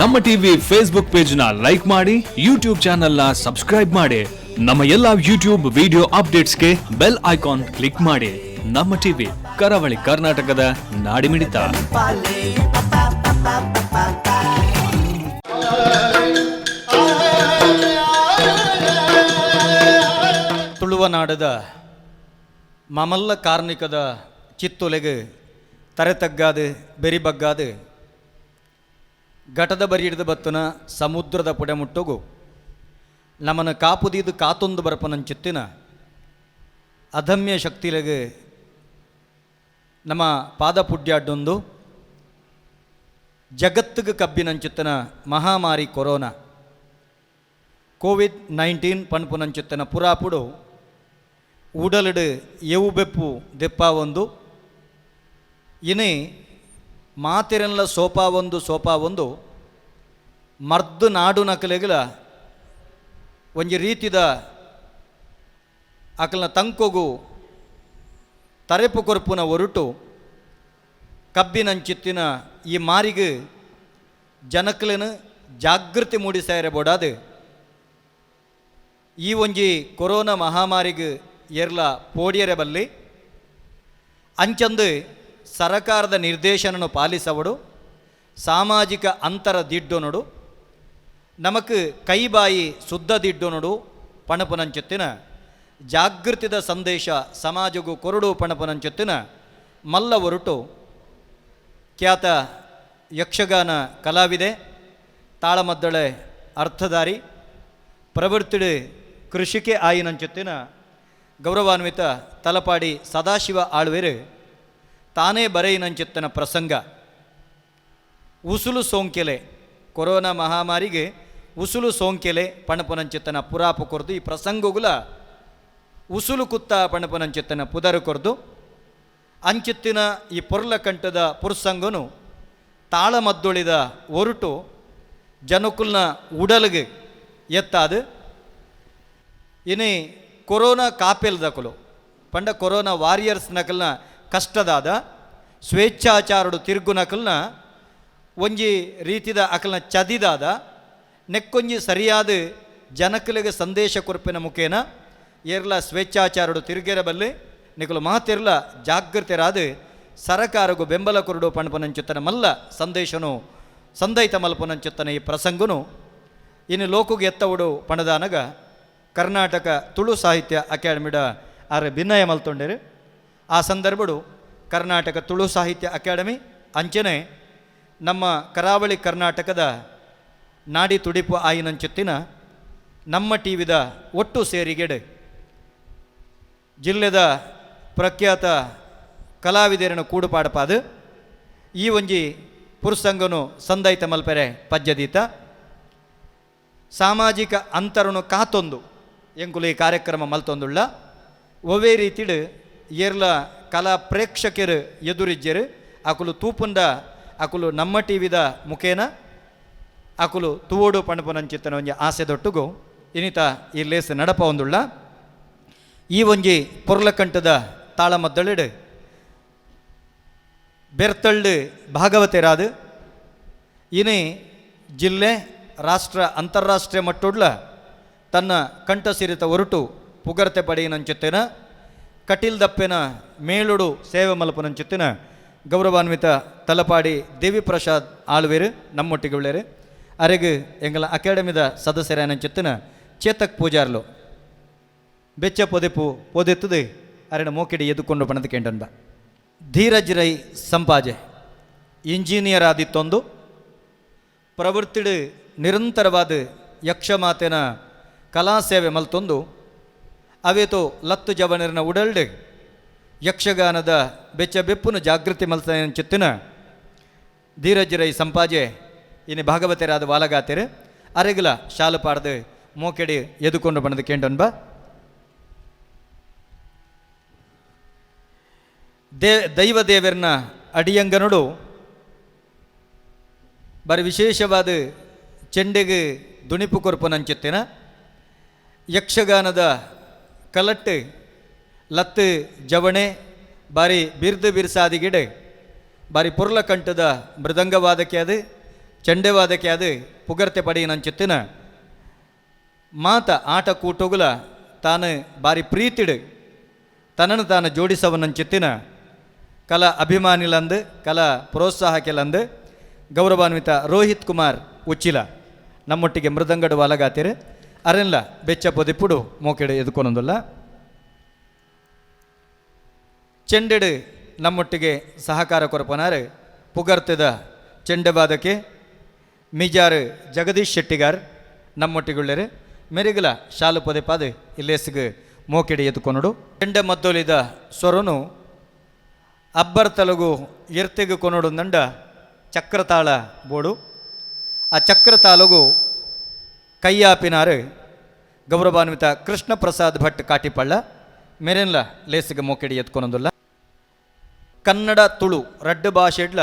ನಮ್ಮ TV Facebook page ನ like ಮಾಡಿ, ಯೂಟ್ಯೂಬ್ ಚಾನೆಲ್ ನ ಸಬ್ಸ್ಕ್ರೈಬ್ ಮಾಡಿ. ನಮ್ಮ ಎಲ್ಲಾ ಯೂಟ್ಯೂಬ್ ವಿಡಿಯೋ ಅಪ್ಡೇಟ್ಸ್ಗೆ bell icon click ಮಾಡಿ. ನಮ್ಮ ಟಿವಿ, ಕರಾವಳಿ ಕರ್ನಾಟಕದ ನಾಡಿಮಿಡಿತ. ತುಳುವನಾಡದ ಮಾಮಲ್ಲ ಕಾರ್ನಿಕದ ಚಿತ್ತೊಲೆಗೆ ತರೆ ತಗ್ಗಾದು ಬೆರಿಬಗ್ಗಾದು ಘಟದ ಬರಿಯಿಡ್ದು ಬತ್ತನ ಸಮುದ್ರದ ಪುಡೆಮುಟ್ಟುಗು ನಮನ ಕಾಪುದೀದು ಕಾತೊಂದು ಬರಪನಂಚಿತ್ತಿನ ಅದಮ್ಯ ಶಕ್ತಿಲೆಗೆ ನಮ್ಮ ಪಾದ ಪುಡ್ಯಾಡ್ಡೊಂದು ಜಗತ್ತಿಗೆ ಕಬ್ಬಿನಂಚಿತ್ತನ ಮಹಾಮಾರಿ ಕೊರೋನಾ ಕೋವಿಡ್-19 ಪನ್ಪುನಂಚಿತ್ತನ ಪುರಾಪುಡು ಉಡಲಿಡು ಎವು ಬೆಪ್ಪು ದೆಪ್ಪಾವೊಂದು ಇನಿ ಮಾತೆರೆಲ್ಲ ಸೋಪಾವೊಂದು ಸೋಪಾವೊಂದು ಮರ್ದು ನಾಡು ನಕಲೆಗಳ ಒಂಜಿ ರೀತಿದ ಅಕಲ್ನ ತಂಕೊಗು ತರೆಪು ಕೊರ್ಪುನ ಒರುಟು ಕಬ್ಬಿನಂಚಿತ್ತಿನ ಈ ಮಾರಿಗೆ ಜನಕ್ಲೆನ ಜಾಗೃತಿ ಮೂಡಿಸಾಯರೆ ಬೋಡಾದು ಈ ಒಂಜಿ ಕೊರೋನಾ ಮಹಾಮಾರಿಗೆ ಎರ್ಲ ಪೋಡಿಯರೆ ಬಲ್ಲಿ ಅಂಚಂದು ಸರಕಾರದ ನಿರ್ದೇಶನನು ಪಾಲಿಸವಡು, ಸಾಮಾಜಿಕ ಅಂತರ ದಿಡ್ಡೊನಡು, ನಮಕ್ ಕೈಬಾಯಿ ಶುದ್ಧ ದಿಡ್ಡೊನಡು ಪಣಪುನಂಚೊತ್ತಿನ ಜಾಗೃತಿದ ಸಂದೇಶ ಸಮಾಜಗೂ ಕೊರಡು ಪಣಪುನಂಚೊತ್ತಿನ ಮಲ್ಲ ಒರುಟು ಖ್ಯಾತ ಯಕ್ಷಗಾನ ಕಲಾವಿದೆ, ತಾಳಮದ್ದಳೆ ಅರ್ಥಧಾರಿ, ಪ್ರವೃತ್ತಿಡು ಕೃಷಿಕೆ ಆಯಿನಂಚೊತ್ತಿನ ಗೌರವಾನ್ವಿತ ತಲಪಾಡಿ ಸದಾಶಿವ ಆಳ್ವೇರು ತಾನೇ ಬರೆಯಿನಂಚಿತ್ತನ ಪ್ರಸಂಗ ಉಸುಲು ಸೋಂಕೆಲೆ, ಕೊರೋನಾ ಮಹಾಮಾರಿಗೆ ಉಸುಲು ಸೋಂಕೆಲೆ ಪಣಪುನಂಚಿತ್ತನ ಪುರಾಪು ಕೊರ್ದು, ಈ ಪ್ರಸಂಗಗುಲ ಉಸುಲು ಕುತ್ತ ಪಣಪುನಂಚಿತ್ತನ ಪುದರು ಕೊರ್ದು, ಅಂಚಿತ್ತಿನ ಈ ಪೊರ್ಲ ಕಂಠದ ಪುರ್ಸಂಗನು ತಾಳಮದ್ದೊಳಿದ ಒರುಟು ಜನಕುಲ್ನ ಉಡಲ್ಗೆ ಎತ್ತಾದು ಇನಿ ಕೊರೋನಾ ಕಾಪೆಲ್ದಕುಲು ಪಂಡ ಕೊರೋನಾ ವಾರಿಯರ್ಸ್ ನಕಲ್ನ ಕಷ್ಟದಾದ, ಸ್ವೇಚ್ಛಾಚಾರಡು ತಿರುಗು ನಕಲ್ನ ಒಂಜಿ ರೀತಿದ ಅಕಲ್ನ ಚದಿದಾದ ನೆಕ್ಕೊಂಜಿ ಸರಿಯಾದ ಜನಕಲಿಗೆ ಸಂದೇಶ ಕೊರ್ಪಿನ ಮುಖೇನ ಏರ್ಲ ಸ್ವೇಚ್ಛಾಚಾರಡು ತಿರುಗೇರ ಬಲ್ಲಿ, ನಿಕಲು ಮಾತಿರ್ಲ ಜಾಗೃತರಾದ ಸರಕಾರಗು ಬೆಂಬಲ ಕೊರಡು ಪಣಪನಂಚುತ್ತನ ಮಲ್ಲ ಸಂದೇಶನು ಸಂದೈತ ಮಲ್ಪನಂಚುತ್ತನ ಈ ಪ್ರಸಂಗನು ಇನ್ನು ಲೋಕುಗೆ ಎತ್ತವುಡು ಪಣದಾನಗ ಕರ್ನಾಟಕ ತುಳು ಸಾಹಿತ್ಯ ಅಕಾಡೆಮಿಡ ಆರ್ ಭಿನ್ನಯ ಮಲ್ತೊಂಡೇರು. ಆ ಸಂದರ್ಭಡು ಕರ್ನಾಟಕ ತುಳು ಸಾಹಿತ್ಯ ಅಕಾಡೆಮಿ ಅಂಚನೆ ನಮ್ಮ ಕರಾವಳಿ ಕರ್ನಾಟಕದ ನಾಡಿ ತುಡಿಪು ಆಯಿನಂಚುತ್ತಿನ ನಮ್ಮ ಟಿವಿದ ಒಟ್ಟು ಸೇರಿಗೆಡೆ ಜಿಲ್ಲೆದ ಪ್ರಖ್ಯಾತ ಕಲಾವಿದರನ್ನು ಕೂಡುಪಾಡಪಾದು ಈ ಒಂಜಿ ಪುರುಸಂಗನು ಸಂದೈತ ಮಲ್ಪೆರೆ ಪಜ್ಜದೀತ. ಸಾಮಾಜಿಕ ಅಂತರನು ಕಾತೊಂದು ಎಂಕುಲು ಈ ಕಾರ್ಯಕ್ರಮ ಮಲ್ತೊಂದುಳ್ಳ. ಒವೇ ರೀತಿಡು ಏರ್ಲ ಕಲಾ ಪ್ರೇಕ್ಷಕರು ಎದುರಿಜ್ಜರು, ಅಕುಲು ತೂಪುಂಡ ಅಕುಲು ನಮ್ಮ ಟಿವಿದ ಮುಖೇನ ಅಕುಲು ತೂವೋಡು ಪಣಪುನಂಚಿತ್ತನ ಒಂಜಿ ಆಸೆ ದೊಟ್ಟುಗು ಇನಿತ ಈ ಲೇಸ್ ನಡಪ ಒಂದುಳ್ಳ. ಈ ಒಂಜಿ ಪೊರ್ಲಕಂಠದ ತಾಳಮದ್ದಳಿಡು ಬೆರ್ತಳ್ಳು ಭಾಗವತೆರಾದು ಇನಿ ಜಿಲ್ಲೆ, ರಾಷ್ಟ್ರ, ಅಂತಾರಾಷ್ಟ್ರೀಯ ಮಟ್ಟುಡ್ಲ ತನ್ನ ಕಂಠಸಿರಿತ ಒರಟು ಪುಗರ್ತೆ ಪಡೆಯಿನಂಚುತ್ತಿನ, ಕಟೀಲ್ ದಪ್ಪೆನ ಮೇಳುಡು ಸೇವೆ ಮಲ್ಪನಂಚುತ್ತಿನ ಗೌರವಾನ್ವಿತ ತಲಪಾಡಿ ದೇವಿ ಪ್ರಸಾದ್ ಆಳ್ವೇರು ನಮ್ಮೊಟ್ಟಿಗೆ ಉಳ್ಳೇರು. ಅರೆಗ್ ಎಂಗಲ ಅಕಾಡೆಮಿದ ಸದಸ್ಯರಾನಂಚುತ್ತಿನ ಚೇತಕ್ ಪೂಜಾರ್ಲು ಬೆಚ್ಚ ಪೊದೆಪು ಪೊದೆತ್ತದೆ ಅರೆನ ಮೋಕಿಡಿ ಎದ್ದುಕೊಂಡು ಪಣದ ಕೇಂಡನ್ಬ. ಧೀರಜ್ ರೈ ಸಂಪಾಜೆ ಇಂಜಿನಿಯರ್ ಆದಿತ್ತೊಂದು ಪ್ರವೃತ್ತಿಡು ನಿರಂತರವಾದ ಯಕ್ಷಮಾತೆನ ಕಲಾ ಸೇವೆ ಮಲ್ತೊಂದು ಅವೇತೋ ಲತ್ತು ಜವನರನ ಉಡಲ್ಡ್ ಯಕ್ಷಗಾನದ ಬೆಚ್ಚ ಬೆಪ್ಪುನ ಜಾಗೃತಿ ಮಲ್ತನ ಚಿತ್ತಿನ ಧೀರಜ್ ರೈ ಸಂಪಾಜೆ ಇನಿ ಭಾಗವತರಾದ ವಾಲಗಾತೆರು. ಅರೆಗಲ ಶಾಲು ಪಾಡ್ದು ಮೋಕೆಡಿ ಎದುಕೊಂಡು ಬಣದ ಕೇಂಡನ್ಬ. ದೈವ ದೇವರನ ಅಡಿಯಂಗನುಡು ಬರಿ ವಿಶೇಷವಾದ ಚೆಂಡೆಗೆ ದುಣಿಪು ಕೊರ್ಪುನಂಚಿತ್ತಿನ, ಯಕ್ಷಗಾನದ ಕಲಟ್ಟು ಲತ್ತು ಜವಣೆ ಬಾರಿ ಬಿರ್ದು ಬಿರ್ಸಾದಿಗಿಡೆ ಬಾರಿ ಪೊರ್ಲ ಕಂಠದ ಮೃದಂಗವಾದಕ್ಕೆ ಅದು ಚೆಂಡೆವಾದಕ್ಕೆ ಅದು ಪುಗರ್ತೆ ಪಡೆಯಿನಂಚಿತ್ತಿನ ಮಾತ ಆಟ ಕೂಟೋಗುಲ ತಾನು ಬಾರಿ ಪ್ರೀತಿಡು ತನ್ನನ್ನು ತಾನು ಜೋಡಿಸವನಂಚಿತ್ತಿನ ಕಲಾ ಅಭಿಮಾನಿಲಂದು ಕಲಾ ಪ್ರೋತ್ಸಾಹಕೆಲಂದು ಗೌರವಾನ್ವಿತ ರೋಹಿತ್ ಕುಮಾರ್ ಉಚ್ಚಿಲ ನಮ್ಮೊಟ್ಟಿಗೆ ಮೃದಂಗಡು ಅಲಗಾತಿರು ಅರೆನ್ಲ ಬೆಚ್ಚ ಪೊದಿಪ್ಪುಡು ಮೋಕೆಡು ಎದುಕೊನೊಂದುಲ್ಲ. ಚೆಂಡೆಡು ನಮ್ಮೊಟ್ಟಿಗೆ ಸಹಕಾರ ಕೊರಪನಾರು ಪುಗರ್ತದ ಚೆಂಡೆವಾದಕ್ಕೆ ಮಿಜಾರು ಜಗದೀಶ್ ಶೆಟ್ಟಿಗಾರ್ ನಮ್ಮೊಟ್ಟಿಗುಳ್ಳರು ಮೆರುಗಲ ಶಾಲು ಪದೇ ಪಾದು ಇಲ್ಲೇಸಿಗೆ ಮೋಕೆಡಿ ಎದ್ಕೊನಡು. ಚೆಂಡೆ ಮದ್ದೊಲಿದ ಸ್ವರನು ಅಬ್ಬರ್ ತಲಗು ಎರ್ತೆಗು ಕೊನಡು ನಂಡ ಚಕ್ರತಾಳ ಬೋಡು. ಆ ಚಕ್ರತಾಳಗು ಕೈಯಾಪಿನಾರು ಗೌರವಾನ್ವಿತ ಕೃಷ್ಣ ಪ್ರಸಾದ್ ಭಟ್ ಕಾಟಿಪಳ್ಳ ಮೆರೆನ್ಲ ಲೇಸಿಗೆ ಮೋಕೆಡಿ ಎತ್ಕೊನೊಂದುಲ್ಲ. ಕನ್ನಡ ತುಳು ರಡ್ಡು ಭಾಷೆಡ್ಲ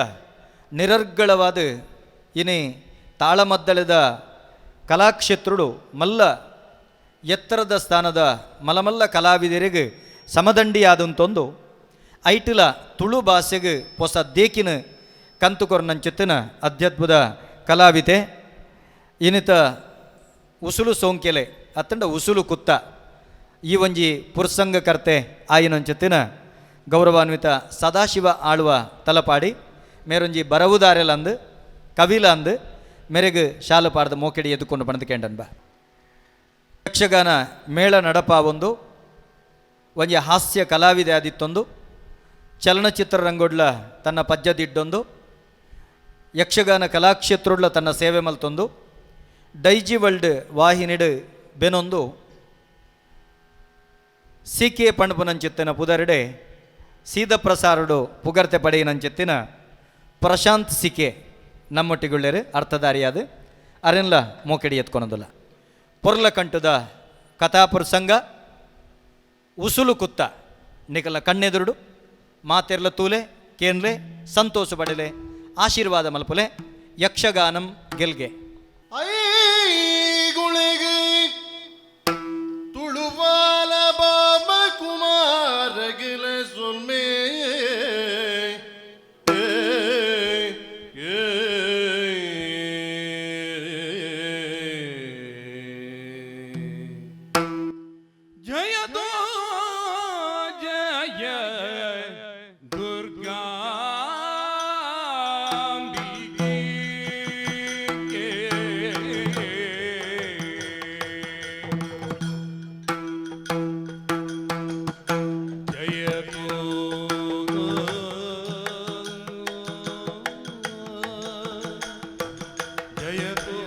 ನಿರರ್ಗಳವಾದ ಇನಿ ತಾಳಮದ್ದಳೆದ ಕಲಾಕ್ಷೇತ್ರುಡು ಮಲ್ಲ ಎತ್ತರದ ಸ್ಥಾನದ ಮಲಮಲ್ಲ ಕಲಾವಿದರಿಗೆ ಸಮದಂಡಿಯಾದಂತೊಂದು ಐಟಿಲ ತುಳು ಭಾಷೆಗೆ ಹೊಸ ದೇಕಿನ ಕಂತುಕೊರ್ನಂಚಿತ್ತಿನ ಅತ್ಯದ್ಭುತ ಕಲಾವಿದೆ ಇನಿತ ಉಸುಲು ಸೋಂಕೆಲೆ ಅತ್ತಂಡ ಉಸುಲು ಕುತ್ತ ಈ ಒಂಜಿ ಪುರ್ಸಂಗಕರ್ತೆ ಆಯಿನಂಚಿತ್ತಿನ ಗೌರವಾನ್ವಿತ ಸದಾಶಿವ ಆಳುವ ತಲಪಾಡಿ ಮೇರೊಂಜಿ ಬರವುದಾರೆಲಂದು ಕವಿಲಂದು ಮೆರೆಗು ಶಾಲು ಪಾಡ್ದ ಮೋಕೆಡಿ ಎದ್ದುಕೊಂಡು ಬಣದ ಕೇಂಡನ್ಬ. ಯಕ್ಷಗಾನ ಮೇಳ ನಡಪ ಒಂದು ಒಂಜಿ ಹಾಸ್ಯ ಕಲಾವಿದೆ ಆದಿತ್ತೊಂದು ಚಲನಚಿತ್ರ ರಂಗೋಡ್ಲ ತನ್ನ ಪಜ್ಜದಿಡ್ಡೊಂದು ಯಕ್ಷಗಾನ ಕಲಾಕ್ಷೇತ್ರೋಡ್ಲ ತನ್ನ ಸೇವೆ ಮಲ್ತೊಂದು ಡೈಜಿ ವರ್ಲ್ಡ್ ವಾಹಿನಿಡು ಬೆನೊಂದು ಸಿ ಕೆ ಪಣಪುನಂಚಿತ್ತಿನ ಪುದರ್ಡೆ ಸೀದ ಪ್ರಸಾರಡು ಪುಗರ್ತೆ ಪಡೆಯಿನಂಚಿತ್ತಿನ ಪ್ರಶಾಂತ್ ಸಿಕೆ ನಮ್ಮೊಟ್ಟಿಗುಳ್ಳೇರು ಅರ್ಥಧಾರಿಯಾದ ಅರೆನ್ಲ ಮೋಕೆಡಿ ಎತ್ಕೊನೊಂದುಲ್ಲ. ಪೊರ್ಲಕಂಟದ ಕಥಾಪ್ರಸಂಗ ಉಸುಲು ಕುತ್ತ ನಿಕಲ ಕಣ್ಣೆದುರುಡು ಮಾತೆರ್ಲ ತೂಲೆ ಕೇನ್ಲೆ ಸಂತೋಷ ಪಡೆಲೆ ಆಶೀರ್ವಾದ ಮಲ್ಪುಲೆ ಯಕ್ಷಗಾನಂ ಗೆಲ್ಗೆ. ಐಗುಳಿಗೆ ತುಳುವಾಲ ಬಾಬ ಕುಮಾರಗಿಲ ಸೊಲ್ಮೆ. ಜಯ ತೋ ಜಯ ದುರ್ಗಾಂಬಿಕೆ. ಜಯ ತೋ ಜಯ ತೋ.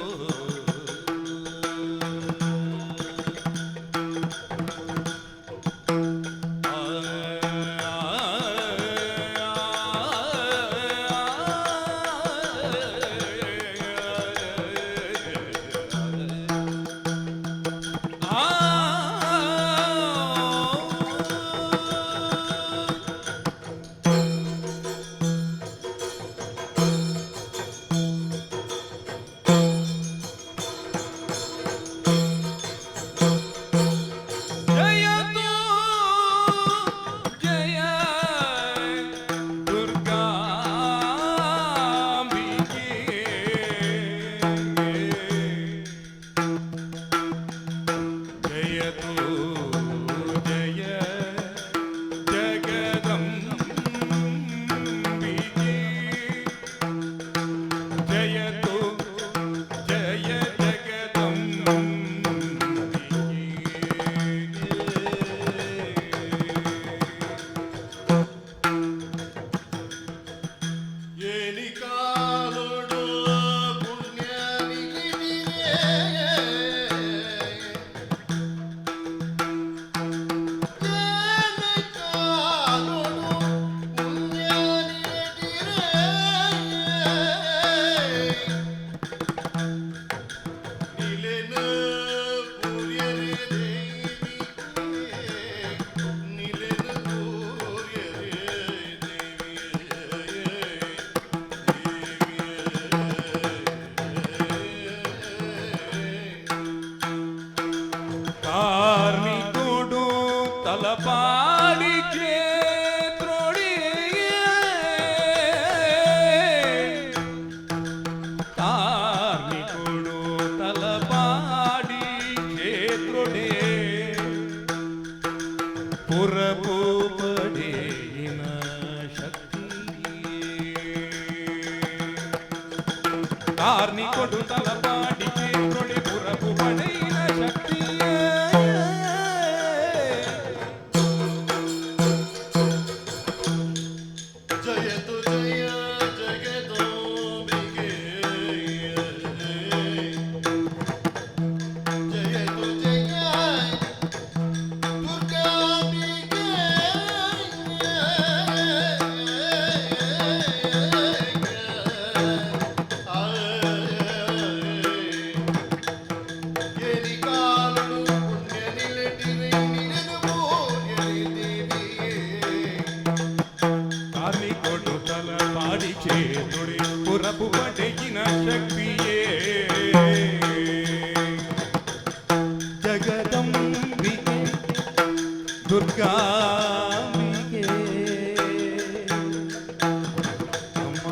ಜಯತು ಜಯ ದುರ್ಗಾಂಬಿಕೆ. ಜಯತು ಜಯ ಜಗದಂಬಿಕೆ. ಜಯತು ಜಯ ಜಗದಂಬಿಕೆ. ಏನಿಕಾಲುಡು ಪುಣ್ಯ ನಿಧಿಯೇ. ಏನಿಕಾಲುಡು ಪುಣ್ಯ ನಿಧಿಯೇ. ಕಾರ್ನಿ ಕೊಡು ತಲಪಾಡಿ ಚೇತ್ರೊಳಿ ಪುರಪು ಪಡೆಯಿನ ಶಕ್ತಿಯೇ. ಜಯತು ಜಯ ಜಗದೋಬಿಗೆ, ಜಯತು ಜಯ ದುರ್ಗಾಂಬಿಕೆ. ಎಲಿಕಾಲುಡು ಪುಣ್ಯ ನಿಲೆಟಿರೆ ನಿಲೆದು ಪೂರ್ಯರಿ ದೇವಿಯೇ. ಕಾರ್ನಿ ಕೊಡು ತಲಪಾಡಿ ಚೇತುಳಿ ಪುರಪು ಪಡೆಯಿನ ಶಕ್ತಿಯೇ. ಜಗದಂಬಿಕೆ ದುರ್ಗಾಂಬಿಕೆ ಅಮ್ಮ.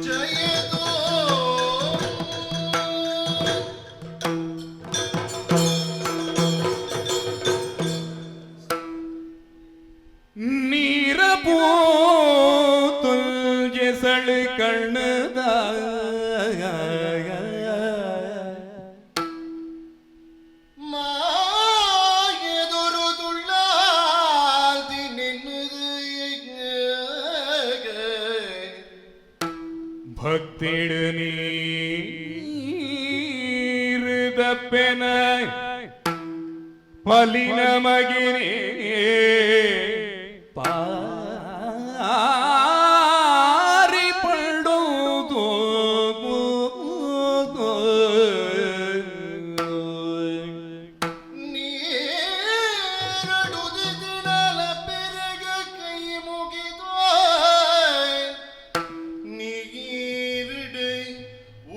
ಜಯತೋ ನೀರ ಪೂತುಲ್ಜೆಸಳು ಕಣ್ಣದ ಮಾಯದೊರು ತುಳ್ಳಾಲ್ದಿ ನಿನ್ನುದು. ಭಕ್ತಿಡು ನೀರು ದಪ್ಪೆನ ಪಲಿನ ಮಗಿನೇ ಪಾರಿ ಪಂಡೋದು. ನೀರಡು ದಿನಲ ಪೆರಗ ಕೈ ಮುಗಿದು, ನೀರಿಡೆ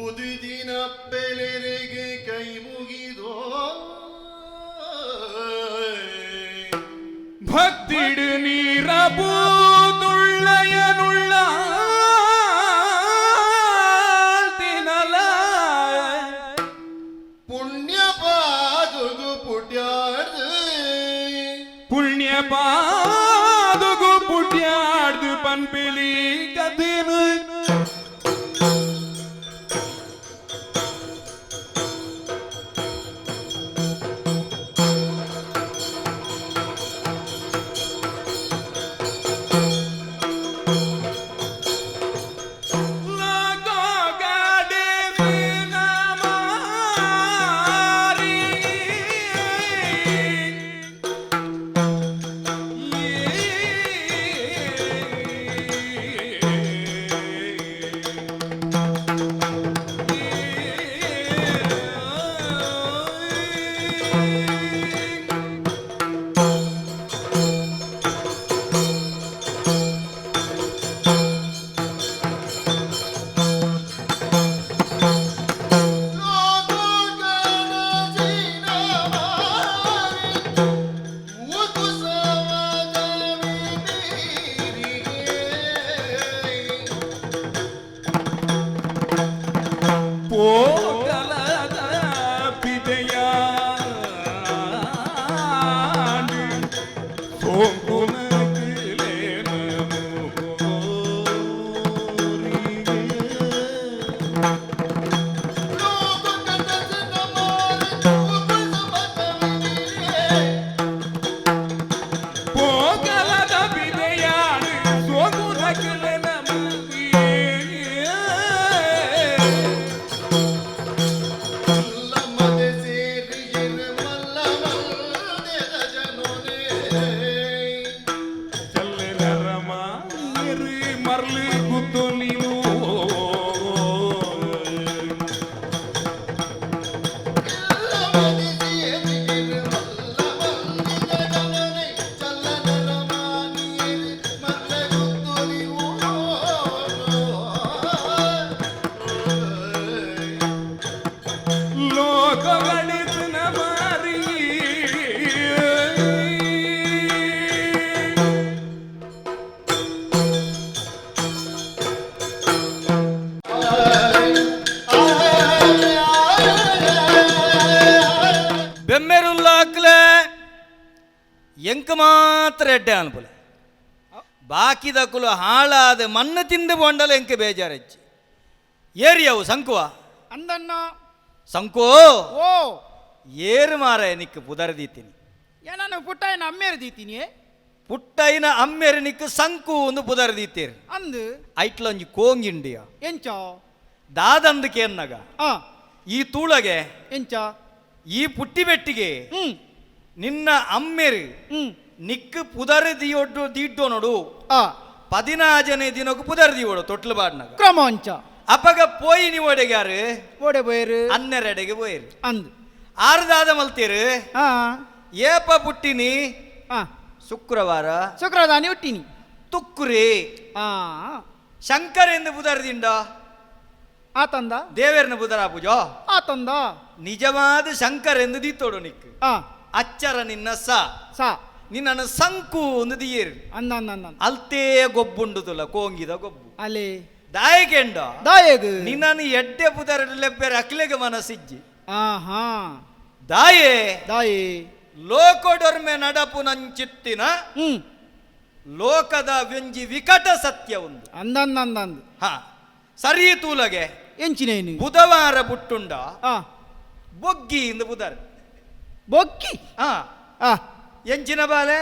ಉದಿದಿನ ಪೆಲೆರೆಗೆ ಕೈ ಮುಗಿದೋ. ಭಕ್ತಿಡು ನೀರಬೂದುಳ್ಳಯನುಳ್ಳ ತಿನಲ ಪುಣ್ಯ ಪಾದುಗು ಪುಟ್ಯಾರ್ದು, ಪುಣ್ಯ ಪಾದುಗು ಪುಟ್ಯಾಡ್ದು ಪನ್ಪಿಲಿ ಕದಿನು. ಪೋಗಲದ ಪಿದೆಯಾಡು ಸೋಂಕುನಕಿಲೇನ ಪೋಗಲದ ಪಿದೆಯಾಡು ಸೋಂಕುನಕಿಲೇನ. ಮರ್ಲಿ ಗುದ್ದು ನೀನು. ಲೋಕಗಳಿತನ ಮಾರಿ. ಆ ಎಂಕ್ ಮಾತ್ರ ಎಡ್ಡೆ ಅನ್ಪುಲೆ ಬಾಕಿದಕುಲು ಹಾಳಾದ ಮಣ್ಣು ತಿಂದು ಬೋಂಡಲ ಎಂಕ್ ಬೇಜಾರಚ್ಚಿ ಏರಿಯವು ಸಂಕುವ ಅಂದನ್ನ ಸಂಕೋ ಓ ಏರು ಮಾರ ನಿಕ್ ಪುದರ್ ದೀತೀನಿ ಏನನ್ನು ಪುಟ್ಟಾಯಿನ ಅಮ್ಮೇರು ದೀತೀನಿ ಪುಟ್ಟೈನ ಅಮ್ಮೇರು ನಿಕ್ ಸಂಕು ಒಂದು ಪುದರ್ ದೀತೀರ್ ಅಂದು ಐಟ್ಲೊಂಜಿ ಕೋಂಗಿಂಡಿಯ ಎಂಚ ದಾದಂದು ಕೇನ್ನಗ ಆ ಈ ತೂಳಗೆ ಎಂಚ ಈ ಪುಟ್ಟಿ ಬೆಟ್ಟಿಗೆ ಹ್ಮ್ ನಿನ್ನ ಅಮ್ಮೇರು ಹ್ಮ್ ನಿಕ್ ಪುದರ್ ದಿಯೊಡ್ಡು ದೀಡ್ಡೋ ನೋಡು ಆ ಪದಿನಾಜನೆ ದಿನಕ್ಕೂ ಪುದರ್ ದಿಯೋಡು ತೊಟ್ಲು ಬಾಡ್ನಾಗ ಕ್ರಮ ಅಂಚ ಅಪಗ ಪೋಯಿ ನೀವು ಒಡೆಗಾರು ಓಡೆ ಬೋಯರು ಹನ್ನೆರಡೆಗೆ ಪೋಯಿರು ಅಂದು ಆರ್ದಾದ ಮಲ್ತೀರು ಆ ಏಪ ಪುಟ್ಟಿನಿ ಆ ಶುಕ್ರವಾರ ಶುಕ್ರದಾನಿ ಹುಟ್ಟಿನಿ ತುಕ್ಕುರಿ ಆ ಶಂಕರ್ ಎಂದು ಪುದರ್ದಿಂಡ ಆ ತಂದ ದೇವೇರ್ನ ಪುದರ ಪೂಜೋ ಆ ತಂದ ನಿಜವಾದ ಶಂಕರ್ ಎಂದು ದೀತೋಡು ನಿಕ್ ಆ ಅಚ್ಚರ ನಿನ್ನ ಸ ಸಾ ನಿನ್ನನ್ನು ಸಂಕು ಒಂದು ದಿಯೇರು ಅಂದ ಅಂದ ಅಂದ ಅಲ್ತೇ ಗೊಬ್ಬುಂಡುದುಲ್ಲ ಕೋಂಗಿದ ಗೊಬ್ಬು ಅಲೆ ದಾಯಕೆಂಡ ದಾಯಗ್ ನಿನ್ನನ್ನು ಎಡ್ಡೆ ಪುದರ ಲೆಪ್ಪೆರೆ ಅಕ್ಲೆಗೆ ಮನಸ್ಸಿಜ್ಜಿ ಆಹಾ ದಾಯೆ ದಾಯೆ ಲೋಕಡೊರ್ಮೆ ನಡಪು ನಂಚಿತ್ತಿನ ಹ್ಮ್ ಲೋಕದ ವ್ಯಂಜಿ ವಿಕಟ ಸತ್ಯ ಒಂದು ಅಂದ ಅಂದ ಅಂದ ಅಂದ ಹಾ ಸರಿ ತೂಲಗೆ ಎಂಚಿನೇನು ಬುಧವಾರ ಪುಟ್ಟುಂಡ ಆ ಬೊಗ್ಗಿ ಇಂದು ಬುಧರ್ ಬೊಕ್ಕಿ ಹಾ ಆ ಎಂಚಿನ ಬಾಲೆ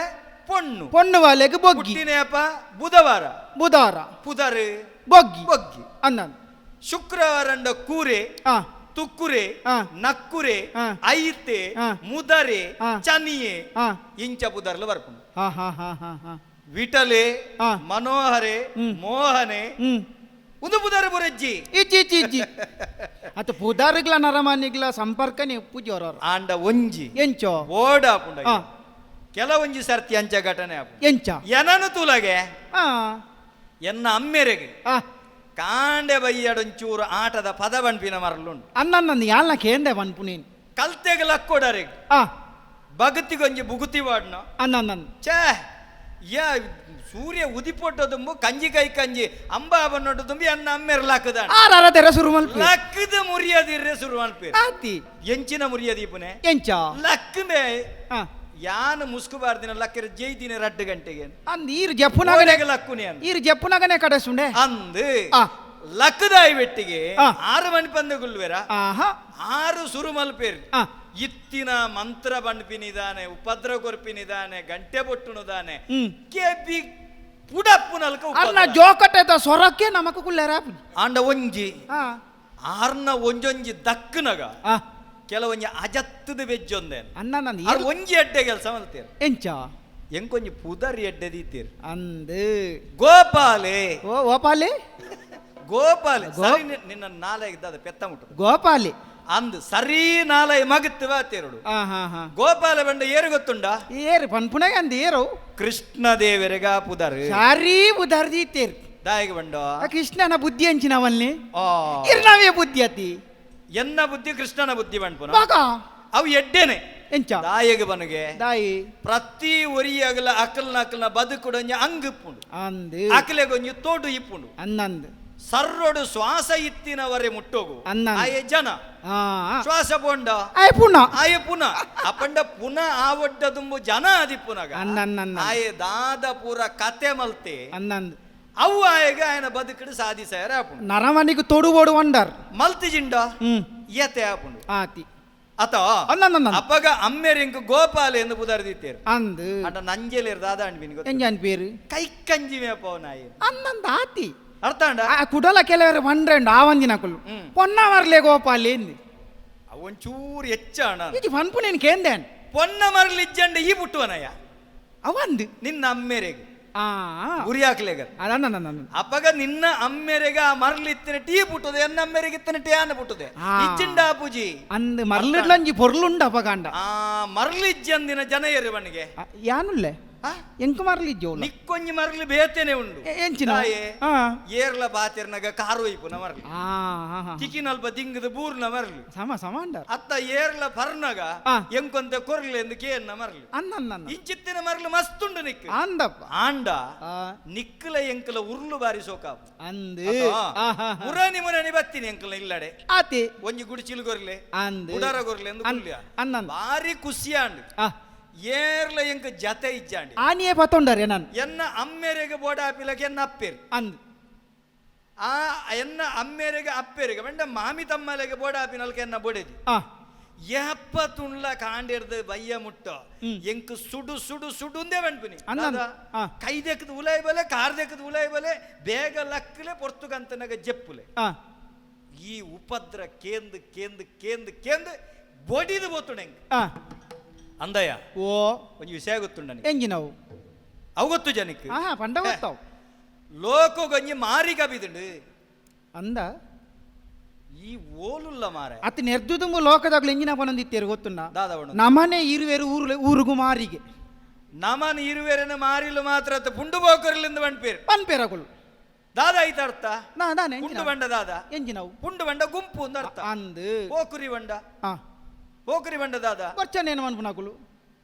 ಪೊಣ್ಣು ಪೊಣ್ಣು ವಾಲೆಗೆ ಬೊಗ್ಗಿ ಪುಟ್ಟಿನೇಪ ಬುಧವಾರ ಬುಧಾರ ಪುದರ್ ಬೊಗ್ಗಿ ಬೊಗ್ಗಿ ಅಂದ ಅಂದ. ಶುಕ್ರವಾರಂಡ ಕೂರೆ ಆ ತುಕ್ಕುರೆ ಆ. ನಕ್ಕುರೆ ಆ. ಐತೆ ಆ. ಮುದರೆ ಆ. ಚನಿಯೆ ಆ ಇಂಚ ಪುದರ್ಲು ಬರ್ಪುಂಡು ಹಾ ಹಾ ಹಾ ಹಾ ಹಾ ವಿಟಲೆ ಆ. ಮನೋಹರೆ ಹ್ಮ್. ಮೋಹನೆ ಹ್ಮ್ ಉಂದು ಪುದರ್ ಬುರಜ್ಜಿ ಇಜ್ಜಿ ಇಜ್ಜಿ ಇಜ್ಜಿ ಅತ್ತ ಪುದಾರ್ಗ್ಲ ನರಮಾನಿಗ್ಲ ಸಂಪರ್ಕನೇ ಪೂಜೆ ಆಂಡ ಒಂಜಿ ಎಂಚೋ ಓಡ ಆಪುಂಡ ಆ. ಕೆಲವೊಂಜಿ ಸರ್ತಿ ಅಂಚ ಘಟನೆ ಆಪುಂಡು ಎಂಚ ಎನನು ತೂಲಗೆ ಆ ಎನ್ನ ಅಮ್ಮೆರೆಗೆ ಆ ಕಾಂಡೆ ಬಯ್ಯಡೊಂಚೂರು ಆಟದ ಪದ ಬಣ್ಪಿನ ಮರಲುಂಡು ಅನ್ನ ಯಾಲ್ನ ಕೇಂದೆ ಪನ್ಪುನೇನು ಕಲ್ತೆಗೆ ಲಕ್ಕೊಡರೆಗ್ ಆ ಬಗತಿಗೊಂಜಿ ಬುಗುತಿ ವಾಡ್ನ ಅನ್ನ ಅನ್ನ ಛೇ ಯಾ ಸೂರ್ಯ ಉದಿಪೊಟ್ಟ ತುಂಬು ಕಂಜಿ ಕೈ ಕಂಜಿ ಅಂಬಾ ಬನ್ನೊಟ್ಟು ತುಂಬಿ ಅನ್ನ ಅಮ್ಮೆರ್ ಲಾಕದ ಆರಾರ ತೆರ ಸುರು ಮಲ್ಪು ಲಕ್ಕದ ಮುರಿಯದಿರ್ರೆ ಸುರು ಅನ್ಪೇರು ಆತಿ ಎಂಚಿನ ಮುರಿಯದೀಪುನೆ ಎಂಚ ಲಕ್ಕಮೆ ಆ ಯಾನು ಮುಸ್ಕುಬಾರ್ದಿನ ಲಕ್ಕರೆ ಜೈದಿನ ರಡ್ಡು ಗಂಟೆಗೆ ಅಂದ್ ಈರು ಜಪ್ಪುನಗನೆ ಓಲೆಗೆ ಲಕ್ಕುನೆ ಅಂದ್ ಈರು ಜಪ್ಪುನಗನೆ ಕಡೆಸುಂಡೆ ಅಂದ್ ಆ. ಲಕ್ಕದಾಯಿ ಬೆಟ್ಟಿಗೆ ಆ. 6 ಮಣಿ ಪಂದೆ ಗುಲ್ವೆರ ಆಹಾ 6 ಸುರು ಮಲ್ಪೇರು ಆ. ಇತ್ತಿನ ಮಂತ್ರ ಬಂಡ್ಪಿನಿದಾನೆ ಉಪದ್ರ ಕೊರ್ಪಿನಿದಾನೆ ಗಂಟೆ ಬೊಟ್ಟುನುದಾನೆ ಹ್ಮ್. ಕೆಬಿ ಪುಡಪ್ಪುನಲ್ಕ ಅರ್ನ ಜೋಕಟೆದ ಸೊರಕ್ಕೆ ನಮಕ್ ಕುಲ್ಲೆರ ಆಂಡ ಒಂಜಿ ಆ ಆರ್ನ ಒಂಜೊಂಜಿ ದಕ್ಕನಗ ಆ ಕೆಲವೊಂಜಿ ಅಜತ್ತದ ಬೆಜ್ಜೊಂದೆ ಅನ್ನ ನಂದು ಆರ್ ಒಂಜಿ ಎಡ್ಡೆ ಕೆಲಸ ಮಲ್ತೀರ್ ಎಂಚ ಎಂಕೊಂಜಿ ಪುದರ್ ಎಡ್ಡೆ ದೀತೀರ್ ಅಂದ್ ಗೋಪಾಲೆ ಓ ಓಪಾಲೆ ಗೋಪಾಲೆ ಸರಿ ನಿನ್ನ ನಾಲೆ ಇದ್ದದ ಪೆತ್ತ ಮುಟ್ಟು ಗೋಪಾಲೆ ಅಂದ್ ಸರಿ ನಾಲೆ ಮಗತ್ತು ಬಾತೇರುಡು ಆ ಹಾ ಹಾ ಗೋಪಾಲ ಬಂಡ ಏರು ಗೊತ್ತುಂಡ ಏರು ಪನ್ಪುನಗ ಅಂದ್ ಏರು ಕೃಷ್ಣ ದೇವರೆಗ ಪುದರ್ ಸಾರಿ ಬುಧಾರ್ ದೀತೇರು ದಾಯಿಗೆ ಬಂಡ ಆ ಕೃಷ್ಣನ ಬುದ್ಧಿ ಅಂಚಿನವಲ್ಲಿ ಆ ಇರ್ನವೇ ಬುದ್ಧಿ ಅತಿ ಎನ್ನ ಬುದ್ಧಿ ಕೃಷ್ಣನ ಬುದ್ಧಿ ಬಂಡ್ಪುನ ಬಾಕ ಅವು ಎಡ್ಡೆನೆ ಎಂಚ ದಾಯಿಗೆ ಬನಗೆ ದಾಯಿ ಪ್ರತಿ ಒರಿಯಗಲ ಅಕಲ್ನ ಅಕಲ್ನ ಬದುಕುಡೊಂಜಿ ಅಂಗ್ ಇಪ್ಪುಂಡು ಅಂದ್ ಅಕಲೆಗೊಂಜಿ ತೋಡು ಇಪ್ಪುಂಡು ಅನ್ನಂದ್ ಸರ್ರೊಡು ಶ್ವಾಸ ಇತ್ತಿನವರೆ ಮುಟ್ಟೋಗು ಅನ್ನ. ಆಯೆ ಜನ ಆ ಶ್ವಾಸ ಪೋಂಡ ಆಯ್ ಪುನಃ ಆಯೆ ಪುನಃ ಅಪಂಡ ಪುನಃ ಆ ಒಡ್ಡ ತುಂಬು ಜನ ಅದಿಪ್ಪುನಗ ಅನ್ನ ಅನ್ನ ಅನ್ನ. ಆಯೆ ದಾದ ಪೂರ ಕತೆ ಮಲ್ತೆ ಅನ್ನಂದ್ ಅವು ಆಯೆಗೆ ಆಯನ ಬದುಕಡು ಸಾಧಿಸಾಯರ ಆಪುಂಡು ನರಮನಿಗೆ ತೊಡು ಓಡು ವಂಡರ್ ಮಲ್ತಿ ಜಿಂಡ ಹ್ಮ್ ಯತೆ ಆಪುಂಡು ಆತಿ ಅತ ಅನ್ನ ಅಪ್ಪಗ ಅಮ್ಮೆರಿಂಕ್ ಗೋಪಾಲ ಎಂದು ಪುದರ್ದಿತ್ತೇರು ಅಂದ್ ಅಂಡ ನಂಜೆಲೇರ್ ದಾದ ಅಂಡ್ಬಿನ್ ಗೊತ್ತು ಎಂಜನ್ ಪೇರು ಕೈ ಕಂಜಿ ಮೇಪವನಾಯಿ ಅನ್ನಂದ್ ಆತಿ ಅರ್ಥ ಅಂಡ ಆ ಕುಡಲ ಕೆಲವರು ಬಂಡ್ರೆಂಡು ಆ ಒಂದಿನ ಕುಲು ಹ್ಮ್. ಪೊನ್ನ ಮರ್ಲೆ ಗೋಪಾಲಿ ಎಂದ್ ಅವೊಂಚೂರು ಹೆಚ್ಚ ಅಣ್ಣ ಇಜಿ ಪನ್ಪು ನೀನು ಕೇಂದೇನ್ ಪೊನ್ನ ಮರಲಿಜ್ಜಂಡ ಈ ಪುಟ್ಟುವನಯ್ಯ ಅವಂದು ನಿನ್ನ ಅಮ್ಮೆರೆಗ್ ಆ ಗುರಿ ಹಾಕ್ಲೇಗ ಅದನ್ನ ಅಪ್ಪಗ ನಿನ್ನ ಅಮ್ಮೆರೆಗ ಆ ಮರಲಿತ್ತಿನ ಟೀ ಪುಟ್ಟುದೆ ಎನ್ನ ಅಮ್ಮೆರೆಗೆ ಇತ್ತಿನ ಟೀ ಆನ ಪುಟ್ಟುದೆ ಆ. ಇಜ್ಜಿಂಡ ಪೂಜಿ ಅಂದ್ ಮರ್ಲಿಡ್ಲಂಜಿ ಪೊರ್ಲುಂಡ ಅಪಗಾಂಡ ಆ ಮರಲಿಜ್ಜಂದಿನ ಜನ ಏರು ಬಣ್ಣಿಗೆ ಯಾನುಲ್ಲೆ ಆ? ಎಂಕು ಮರ್ಲಿಜ್ಜೋಲ ನಿಕ್ಕೊಂಜಿ ಮರಲಿ ಬೇತೇನೆ ಉಂಡು ಎಂಚಿನ ತಾಯೆ, ಆ. ಏರ್ಲ ಬಾತಿರ್ನಗ ಕಾರು ಇಪ್ಪುನ ಮರಲಿ ಆ ಹಾ, ಹಾ. ತಿಕಿನಲ್ಪ ದಿಂಗದ ಬೂರ್ನ ಮರಲಿ ಸಮ ಸಮ ಅಂಡರ್ ಅತ್ತ ಏರ್ಲ ಪರ್ನಗ ಆ. ಎಂಕೊಂತೆ ಕೊರ್ಲೆ ಎಂದು ಕೇನ್ನ ಮರಲಿ ಅನ್ನ ಇಂಚಿತ್ತಿನ ಮರಲು ಮಸ್ತುಂಡು ನಿಕ್ ಅಂದಪ್ಪ ಆಂಡ ಆ. ನಿಕ್ಕಲ ಎಂಕಲ ಉರ್ಲು ಬಾರಿ ಸೋಕಾಪು ಅಂದ್ ಅತಾ? ಆ, ಹಾ, ಹಾ. ಮುರಾನಿ ಮುರಾನಿ ಬತ್ತೀನಿ ಎಂಕಲ ಇಲ್ಲಡೆ ಆತಿ ಒಂಜಿ ಗುಡಿಚಿಲು ಗೊರ್ಲೆ ಅಂದ್ ಗುಡಾರ ಗೊರ್ಲೆ ಎಂದು ಅನ್- ಕುಲ್ಯ ಅನ್ನಂದ್ ಬಾರಿ ಖುಷಿಯಾಂಡ್ ಆ ಏರ್ಲ ಎಂಕ್ ಜತೆ ಇಜ್ಜಾಂಡಿ ಆನಿಯೇ ಪತ್ತೊಂಡರೆ ನಾನು ಎನ್ನ ಅಮ್ಮೆರೆಗೆ ಬೋಡಾಪಿಲಕ್ಕೆ ಎನ್ನ ಅಪ್ಪೇರು ಅಂದ್ ಆ ಎನ್ನ ಅಮ್ಮೆರೆಗೆ ಅಪ್ಪೇರಿಗೆ ಬಂಡ ಮಾಮಿ ತಮ್ಮಲೆಗೆ ಬೋಡಾಪಿನಲ್ಕೆ ಎನ್ನ ಬೋಡೇಜಿ ಆ ಯಪ್ಪ ತುಣ್ಲ ಕಾಂಡಿರ್ದು ಬಯ್ಯ ಮುಟ್ಟ ಎಂಕ್ ಸುಡು ಸುಡು ಸುಡುಂದೇ ಬಂಡ್ಪಿನಿ ಅಂದ ಆ. ಕೈ ದೆಕ್ಕದ ಉಲಾಯ್ ಬಲೆ ಕಾರ್ ದೆಕ್ಕದ ಉಲಾಯ್ ಬಲೆ ಬೇಗ ಲಕ್ಕಲೆ ಪೊರ್ತುಗಂತನಗ ಜೆಪ್ಪುಲೆ ಆ ಈ ಉಪದ್ರ ಕೇಂದ್ ಕೇಂದ್ ಕೇಂದ್ ಕೇಂದ್ ಬೊಡಿದು ಬೋತುಂಡು ಎಂಕ್ ಆ ಅಂದಯ್ಯ ಓ ಒಂಜಿ ವಿಷಯ ಗೊತ್ತುಂಡು ನನಗೆ ಎಂಜಿನವು ಅವು ಗೊತ್ತು ಜನಕ್ಕೆ ಆಹಾ ಪಂಡ ಗೊತ್ತಾವು ಲೋಕಗೊಂಜಿ ಮಾರಿ ಕಬಿದುಂಡು ಅಂದ ಈ ಓಲುಲ್ಲ ಮಾರ ಅತ್ತ ನೆರ್ದುದುಂಬು ಲೋಕದಾಗ್ಲು ಎಂಜಿನ ಪನೊಂದಿತ್ತೇರು ಗೊತ್ತುಂಡ ದಾದ ಪನೊಂದು. ನಮನೆ ಇರುವೆರು ಊರು ಊರುಗು ಮಾರಿಗೆ ನಮನ್ ಇರುವೆರನ ಮಾರಿಲು ಮಾತ್ರ ಅತ್ತ ಪುಂಡು ಬೋಕರ್ಲಿಂದ ಬಂಡ್ಪೇರು ಪನ್ಪೇರಗಳು ದಾದ ಐತ ಅರ್ಥ ನಾ ದಾನೆ ಪುಂಡು ಬಂಡ ದಾದ ಎಂಜಿನವು ಪುಂಡು ಬಂಡ ಗುಂಪು ಅಂತ ಅರ್ಥ ಅಂದ್ ಪೋಕುರಿ ಬಂಡ ಆ ಪೋಕುರಿ ಬಂಡ ದಾದ ಬರ್ಚನೇನು ಮನ್ಪುನಕುಲು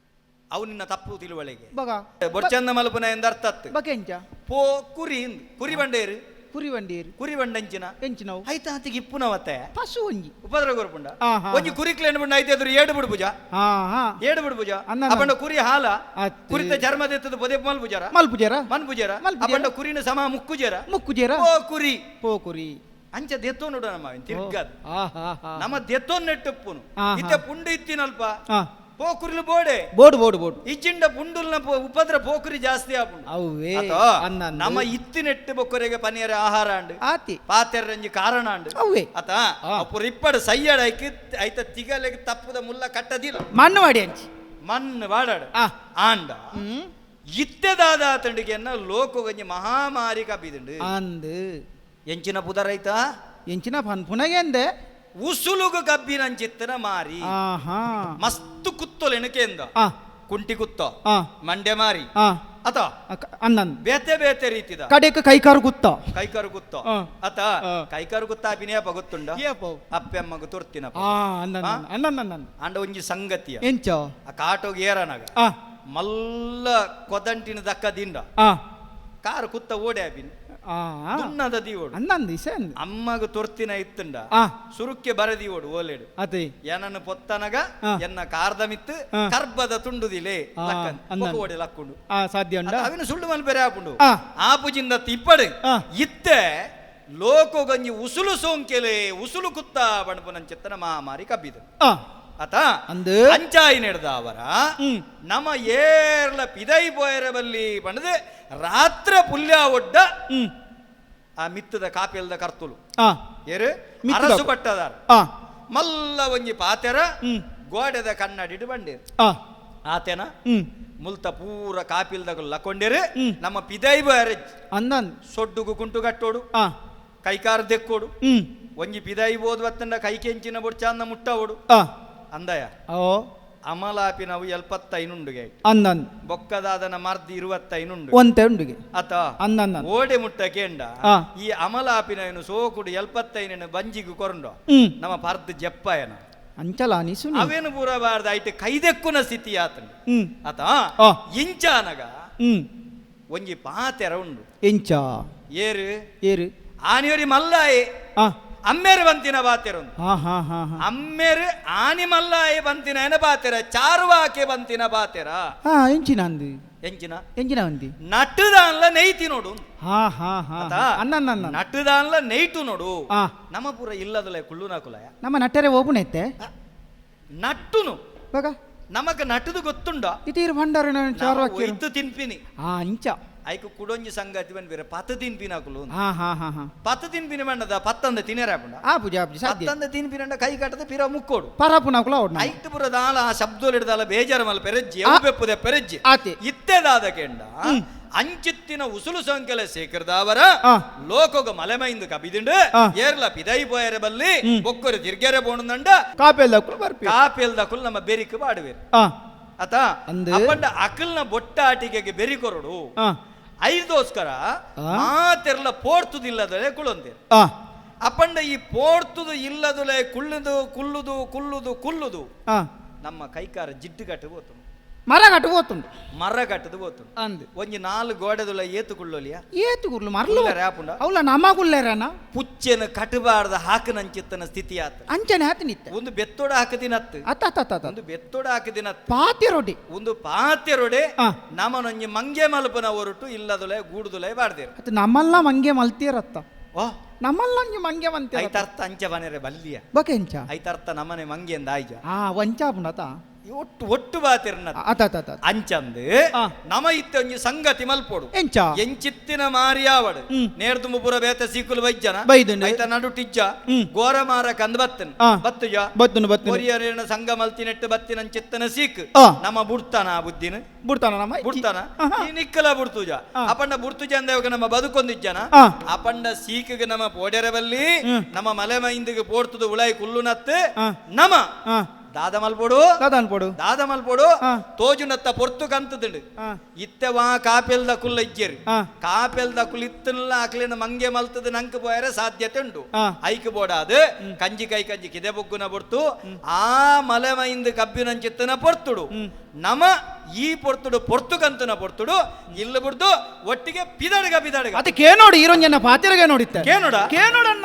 ಅವು ನಿನ್ನ ತಪ್ಪು ತಿಳುವಳಿಗೆ ಬಗ ಬೊರ್ಚಂದ ಮಲ್ಪುನ ಎಂದ ಅರ್ಥ ಅತ್ತು ಬಕೆಂಚ ಪೋ ಕುರಿ ಇಂದ್. ಕುರಿ ಬಂಡೇರು ಕುರಿ ಬಂಡೇರು ಕುರಿ ಬಂಡಂಚಿನ ಎಂಚಿನವು ಐತ ಆತಿಗೆ ಇಪ್ಪುನವತ್ತೆ ಪಶು ಒಂಜಿ ಉಪದ್ರ ಕೊರ್ಪುಂಡ ಆಹಾ. ಒಂಜಿ ಕುರಿಕ್ಲೇನು ಬುಂಡ ಐತೆ ಎದುರು ಏಡು ಬಿಡು ಪೂಜ ಹಾ ಹಾ ಏಡು ಬಿಡು ಪೂಜ ಅನ್ನ ಅಪಂಡ ಕುರಿ ಹಾಲ ಅತ್ತೆ. ಕುರಿತ ಚರ್ಮ ದೆತ್ತದ ಪೊದೆ ಮಲ್ಪುಜಾರ ಮಲ್ಪುಜೇರ ಮನ್ಪುಜಾರ ಮಲ್ಪುಜಾರ. ಅಪಂಡ ಕುರಿನ ಸಮ ಮುಕ್ಕುಜಾರ ಮುಕ್ಕುಜೇರ ಓ ಕುರಿ ಪೋ ಕುರಿ ಅಂಚ ದೆತ್ತೋ ನೋಡು ನಮ್ಮ ತಿರ್ಗಾದ ಆ ಹಾ ಹಾ ನಮ್ಮ ದೆತ್ತೋ ನೆಟ್ಟುಪ್ಪುನು ಆಹಾ. ಇತ್ತೆ ಪುಂಡು ಇತ್ತಿನಲ್ಪ ಆ ಪೋಕುರಿಲು ಬೋಡೆ board board board ಇಜ್ಜಿಂಡ ಪುಂಡುಲ್ನ ಉಪದ್ರ ಪೋಕುರಿ ಜಾಸ್ತಿ ಆಪುಂಡು ಅವ್ವೇ ಅಥೋ ಅನ್ನ ನಮ್ಮ ಇತ್ತಿನೆಟ್ಟು ಬೊಕ್ಕರೆಗೆ ಪನಿಯರ ಆಹಾರ ಅಂಡು ಆತಿ ಪಾತೆರಂಜಿ ಕಾರಣ ಅಂಡು ಅವ್ವೇ ಆತ ಆ. ಅಪುರ ಇಪ್ಪಡು ಸಯ್ಯಡ ಐಕ್ ಐತ ತಿಗಲೆಗೆ ತಪ್ಪುದ ಮುಲ್ಲ ಕಟ್ಟದಿಲ್ಲ ಮಣ್ಣು ಮಾಡಿ ಅಂಚಿ ಮಣ್ಣು ವಾಡಾಡು ಆ. ಆಂಡ ಹ್ಮ್ ಇತ್ತೆದಾದ ತಂಡಿಗೆನ್ನ ಲೋಕಗಂಜಿ ಮಹಾಮಾರಿ ಕಬ್ಬಿದುಂಡು ಅಂದ್ ಎಂಚಿನ ಪುದರೈತ ಎಂಚಿನ ಪನ್ಪುನಗೆ ಅಂದೆ ಉಸುಲುಗು ಕಬ್ಬಿನಂಚಿತ್ತನ ಮಾರಿ ಆಹಾ ಮಸ್ತ್ ಕುತ್ತೊಲೆನು ಕೇಂದ ಆ ಕುಂಟಿ ಕುತ್ತೋ ಆ ಮಂಡೆ ಮಾರಿ ಆ ಅತ ಅನ್ನನ್ ಬೇತೆ ಬೇತೆ ರೀತಿದ ಕಡೆಕ್ ಕೈಕಾರು ಗುತ್ತ ಕೈಕಾರು ಗುತ್ತೋ ಆ. ಅತ ಆ. ಕೈಕಾರು ಗುತ್ತ ಅಭಿನಯ ಗೊತ್ತುಂಡ ಅಪ್ಪೆ ಅಮ್ಮಗ ತುರ್ತಿನ ಆ ಅನ್ನನ್ ಅನ್ನನ್ ಅನ್ನನ್ ಅಂಡ ಒಂಜಿ ಸಂಗತಿಯ ಎಂಚ ಆ ಕಾಟೋಗ್ ಏರನಾಗ ಆ ಮಲ್ಲ ಕೊದಂಟಿನ ದಕ್ಕ ದಿಂಡ ಆ ಕಾರು ಕುತ್ತ ಓಡೆ ಅಭಿನ ಆ ದುನ್ನದ ದೀವೋಡು ಅನ್ನಂದು ಇಸೆ ಅಂದ್ ಅಮ್ಮಗ ತೊರ್ತಿನ ಇತ್ತುಂಡ ಆ ಸುರುಕ್ಕೆ ಬರದಿವೋಡು ಓಲೆಡು ಅದೇ ಏನನ್ನು ಪೊತ್ತನಗ ಆ. ಎನ್ನ ಕಾರ್ದ ಮಿತ್ತು ಆ. ಕರ್ಬದ ತುಂಡುದಿಲೆ ಆ, ಅಂದನ್. ಓಡೆ ಲಕ್ಕುಂಡು ಆ ಸಾಧ್ಯ ಉಂಡ ಅವಿನ ಸುಳ್ಳು ಮಲ್ ಬೇರೆ ಆಪುಂಡು ಆ. ಆಪುಜಿಂದ ತಿಪ್ಪಡು ಆ. ಇತ್ತೆ ಲೋಕೋಗಂಜಿ ಉಸುಲು ಸೋಂಕೆಲೆ ಉಸುಲು ಕುತ್ತ ಬಣಪುನಂಚಿತ್ತನ ಮಹಾಮಾರಿ ಕಬ್ಬಿದು ಆ ಆತ ಅಂದು ಅಂಚಾಯಿ ನಡೆದ ಅವರ ಹ್ಮ್. ನಮ್ಮ ಏರ್ಲ ಪಿದೈ ಪೋಯರ ಬಲ್ಲಿ ಬಣದು ರಾತ್ರ ಪುಲ್ಯ ಒಡ್ಡ ಹ್ಮ್ ಆ ಮಿತ್ತದ ಕಾಪಿಯಲ್ದ ಕರ್ತುಲು ಆ ಏರು ಮಿತ್ತದ- ಅರಸು ಪಟ್ಟದಾರ ಆ ಮಲ್ಲ ಒಂಜಿ ಪಾತೆರ ಹ್ಮ್. ಗೋಡೆದ ಕನ್ನಡಿಡು ಬಂಡೇರು ಆ ಆತೆನ ಹ್ಮ್ ಮುಲ್ತ ಪೂರ ಕಾಪಿಲ್ದಾಗ ಲಕ್ಕೊಂಡಿರು ಹ್ಮ್. ನಮ್ಮ ಪಿದೈ ಬೋಯರ ಅಂದನ್ ಸೊಡ್ಡುಗು ಕುಂಟು ಕಟ್ಟೋಡು ಆ ಕೈಕಾರ ದೆಕ್ಕೋಡು ಹ್ಮ್ ಒಂಜಿ ಪಿದೈ ಬೋದು ಅತ್ತಂಡ ಕೈ ಕೆಂಚಿನ ಬೊಡ್ಚಾಂದ ಮುಟ್ಟವಡು ಆ ಅಂದಯ ಓ ಅಮಲಾಪಿನವು ಎಲ್ಪತ್ತೈನುಂಡುಗೆ ಅಂದನ್ ಬೊಕ್ಕದಾದನ ಮರ್ದಿ ಇರುವತ್ತೈನುಂಡು ಒಂತೆ ಉಂಡುಗೆ ಅತ ಅಂದನ್ ಓಡೆ ಮುಟ್ಟ ಕೇಂಡ ಆ. ಈ ಅಮಲಾಪಿನ ಸೋಕುಡು ಎಲ್ಪತ್ತೈನ ಬಂಜಿಗು ಕೊರಂಡು ಹ್ಮ್ ನಮ್ಮ ಪರ್ದು ಜಪ್ಪಾಯನ ಅಂಚಲ ಅನಿಸು ಅವೇನು ಪೂರಬಾರ್ದು ಐಟ್ ಕೈದೆಕ್ಕುನ ಸ್ಥಿತಿ ಆತಂಡು ಹ್ಮ್ ಆತ ಆ. ಇಂಚಾನಗ ಹ್ಮ್ ಒಂಜಿ ಪಾತೆರ ಉಂಡು ಎಂಚ ಏರು ಏರು ಆನಿಯರಿ ಮಲ್ಲಾಯೆ ಆ ಅಮ್ಮೇರು ಬಂತಿನ ಬಾತೆರ ಉಂಡು ಹಾ ಹಾ ಹಾ ಹಾ ಅಮ್ಮೇರು ಆನಿ ಮಲ್ಲಾಯೆ ಬಂತಿನ ಏನ ಬಾತೆರ ಚಾರುವಾಕೆ ಬಂತಿನ ಬಾತೆರ ಹಾ ಎಂಚಿನ ಅಂದು ಎಂಚಿನ ಎಂಚಿನ ಅಂದಿ ನಟ್ಟುದಾನ್ಲ ನೆಯ್ತಿ ನೋಡು ಹಾ ಹಾ ಹಾ ಆತ? ಅನ್ನ ಅನ್ನ ನಟ್ಟುದಾನ್ಲ ನೆಯ್ತು ನೋಡು ಆ ನಮ್ಮ ಪೂರ ಇಲ್ಲದಲ್ಲ ಕುಳ್ಳುನ ಕುಲಯ ನಮ್ಮ ನಟ್ಟರೆ ಓಪನ್ ಐತೆ ನಟ್ಟುನು ಬಗ ನಮಗ ನಟ್ಟುದು ಗೊತ್ತುಂಡ ಇತೀರ್ ಭಂಡಾರ ಚಾರು ಹಾಕಿರು ಒಯ್ತು ತಿನ್ಪಿನಿ ಆ ಅಂಚ ಐಕು ಕುಡೊಂಜಿ ಸಂಗತಿ ಬಂದ್ಬೇರೆ ಪತ ತಿನ್ಪಿನ ಕುಲು ಹಾ ಹಾ ಹಾ ಹಾ ಪತ ತಿನ್ಪಿನ ಮಂಡದ ಪತ್ತಂದ ತಿನೇರ ಪುಂಡ ಆ ಪೂಜೆ ಆ ಪೂಜೆ ಸಾಧ್ಯ ಪತ್ತಂದ ತಿನ್ಪಿನಂಡ ಕೈ ಕಟ್ಟದ ಪಿರ ಮುಕ್ಕೋಡು ಪರಪುನ ಕುಲ ಓಡ್ ಐಟ್ ಪುರ ದಾಲ ಆ ಶಬ್ದೋಲಿಡ್ದಾಲ ಬೇಜಾರ ಮಲ್ ಪೆರೆಜ್ಜಿ ಆ. ಬೆಪ್ಪುದೆ ಪೆರೆಜ್ಜಿ ಆತೆ. ಇತ್ತೆದಾದ ಕೆಂಡ ಅಂಚಿತ್ತಿನ ಉಸುಲು ಸಂಕೆಲೆ ಸೇಕರ್ದಾವರ ಆ. ಲೋಕೋಗ ಮಲೆಮೈಂದು ಕಬಿದಿಂಡು ಆ. ಏರ್ಲ ಪಿದೈ ಪೋಯರೆ ಬಲ್ಲಿ ಬೊಕ್ಕರು ತಿರ್ಗೆರೆ ಬೋಣದಂಡ ಕಾಪೆಲ್ಲ ಕುಲ ಬರ್ಪಿ ಕಾಪೆಲ್ದ ಕುಲ್ ನಮ್ಮ ಬೆರಿಕ್ ಬಾಡುವೆರು ಆ ಆತ ಅಂದು? ಅಪ್ಪಂಡ ಅಕಲ್ನ ಬೊಟ್ಟ ಆಟಿಕೆಗೆ ಬೆರಿ ಕೊರಡು ಆ ಐದೋಸ್ಕರ ಆ. ಮಾತೆರ್ಲ ಪೋರ್ತುದಿಲ್ಲದಲೆ ಕುಳೊಂದೇರು ಆ ಅಪ್ಪಂಡ ಈ ಪೋರ್ತುದು ಇಲ್ಲದುಲೆ ಕುಳ್ಳುದು ಕುಲ್ಲುದು ಕುಲ್ಲುದು ಕುಲ್ಲುದು ಆ ನಮ್ಮ ಕೈಕಾರ ಜಿಡ್ಡು ಕಟ್ಟು ಹೋತು ಮರ ಕಟ್ಟು ಪೋತುಂಡು ಮರ ಕಟ್ಟದು ಪೋತುಂಡು ಅಂದ್ ಒಂಜಿ ನಾಲ್ ಗೋಡೆದುಲ ಏತು ಕುಳ್ಳೊಲಿಯ ಏತು ಕುರ್ಲು ಮರ್ಲು ಕುಲ್ಲೆರೆ ಆಪುಂಡ? ಅವಲ ನಮ ಕುಲ್ಲೆರನ ಪುಚ್ಚೆನ ಕಟಬಾರ್ದ ಹಾಕನಂಚಿತ್ತನ ಸ್ಥಿತಿ ಆತ ಅಂಚನೆ ಆತನಿತ್ತ ಒಂದು ಬೆತ್ತೋಡ ಹಾಕದಿನತ್ತು ಅತ್ತ ಅತ್ತ ಅತ್ತ ಒಂದು ಬೆತ್ತೋಡ ಹಾಕದಿನತ್ತು ಪಾತಿರೊಡಿ ಒಂದು ಪಾತೆರೊಡೆ ಆ. ನಮನೊಂಜಿ ಮಂಗೆ ಮಲ್ಪನ ಹೊರಟು ಇಲ್ಲದುಲೆ ಗೂಡುದುಲೆ ಬಾಡ್ದೇರು ಅತ್ತ ನಮ್ಮಲ್ಲ ಮಂಗೆ ಮಲ್ತೀರತ್ತ ಓ ನಮ್ಮಲ್ಲ ಒಂಜಿ ಮಂಗೆ ಮಂತೀರ ಐತರ್ಥ ಅಂಚ ಬನೆರೆ ಬಲ್ಲಿಯ ಬಕೆಂಚ ಐತರ್ಥ ನಮನೆ ಮಂಗೆ ಅಂದ ಆಯ್ಜ ಆ ವಂಚಾಪುಂಡತ ಒಟ್ಟು ಒಟ್ಟು ಬಾತಿರ್ನ ಅತ್ತ ಅತ್ತ ಅತ್ತ ಅಂಚಂದು ಆ. ನಮ ಇತ್ತ ಒಂಜಿ ಸಂಗತಿ ಮಲ್ಪೊಡು ಎಂಚ ಎಂಚಿತ್ತಿನ ಮಾರಿಯಾವಡು ಹ್ಮ್. ನೇರ್ದು ಮುಪುರ ಬೇತ ಸೀಕುಲು ವೈಜ್ಜನ ಬೈದುಂಡು. ಐತ ನಡುಟಿಜ್ಜ ಹ್ಮ್. ಗೋರ ಮಾರ ಕಂದ್ ಬತ್ತನ್ ಆ. ಬತ್ತುಜ ಬತ್ತುನು ಬತ್ತುನು ಕೊರಿಯರೇನ ಸಂಘ ಮಲ್ತಿನೆಟ್ಟು ಬತ್ತಿನಂಚಿತ್ತನ ಸೀಕ್ ಆ. ನಮ್ಮ ಬುಡ್ತಾನ ಆ ಬುದ್ಧಿನ ಬಿಡ್ತಾನ ನಮ್ಮ ಬುಡ್ತಾನ ಆಹಾ. ಈ ನಿಕ್ಕಲ ಬುಡ್ತುಜ ಆ. ಅಪಂಡ ಬುಡ್ತುಜ ಅಂದ ನಮ್ಮ ಬದುಕೊಂದಿಜ್ಜನ ಆ. ಅಪಂಡ ಸೀಕಿಗೆ ನಮ್ಮ ಪೋಡೆರಬಲ್ಲಿ ಹ್ಮ್. ನಮ್ಮ ಮಲೆ ಮೈಂದಿಗೆ ಪೋಡ್ತುದು ಉಳಾಯಿ ಕುಲ್ಲುನತ್ತು ಆ. ನಮ ಆ. ದಾದ ಮಲ್ಪೊಡು ದಾದ ಅನ್ಪೊಡು ದಾದ ಮಲ್ಪೊಡು ಆ. ತೋಜುನತ್ತ ಪೊರ್ತು ಕಂತದುಂಡು ಆ. ಇತ್ತೆವಾ ಕಾಪೆಲ್ದ ಕುಲ್ಲ ಇಜ್ಜೆರು ಆ. ಕಾಪೆಲ್ದ ಕುಲ್ ಇತ್ತನ್ಲ ಅಕ್ಲಿನ ಮಂಗೆ ಮಲ್ತದ ನಂಕ್ ಪೋಯರೆ ಸಾಧ್ಯತೆ ಉಂಡು ಆ. ಐಕ್ ಬೋಡಾದು ಕಂಜಿ ಕೈ ಕಂಜಿ ಕಿದೆ ಬೊಗ್ಗುನ ಪೊರ್ತು ಆ ಮಲೆ ಮೈಂದು ಕಬ್ಬಿನಂಚಿತ್ತನ ಪೊರ್ತುಡು ನಮ ಈ ಪೊರ್ತುಡು ಪೊರ್ತು ಕಂತನ ಪೊರ್ತುಡು ಇಲ್ಲ ಬಿಡ್ದು ಒಟ್ಟಿಗೆ ಪಿದಡಗ ಪಿದಡಗ ಅತ್ತ ಕೇನೋಡು ಈರೊಂಜನ ಪಾತಿರಗೆ ನೋಡಿತ್ತ ಕೇನೋಡ? ಕೇನೋಡಣ್ಣ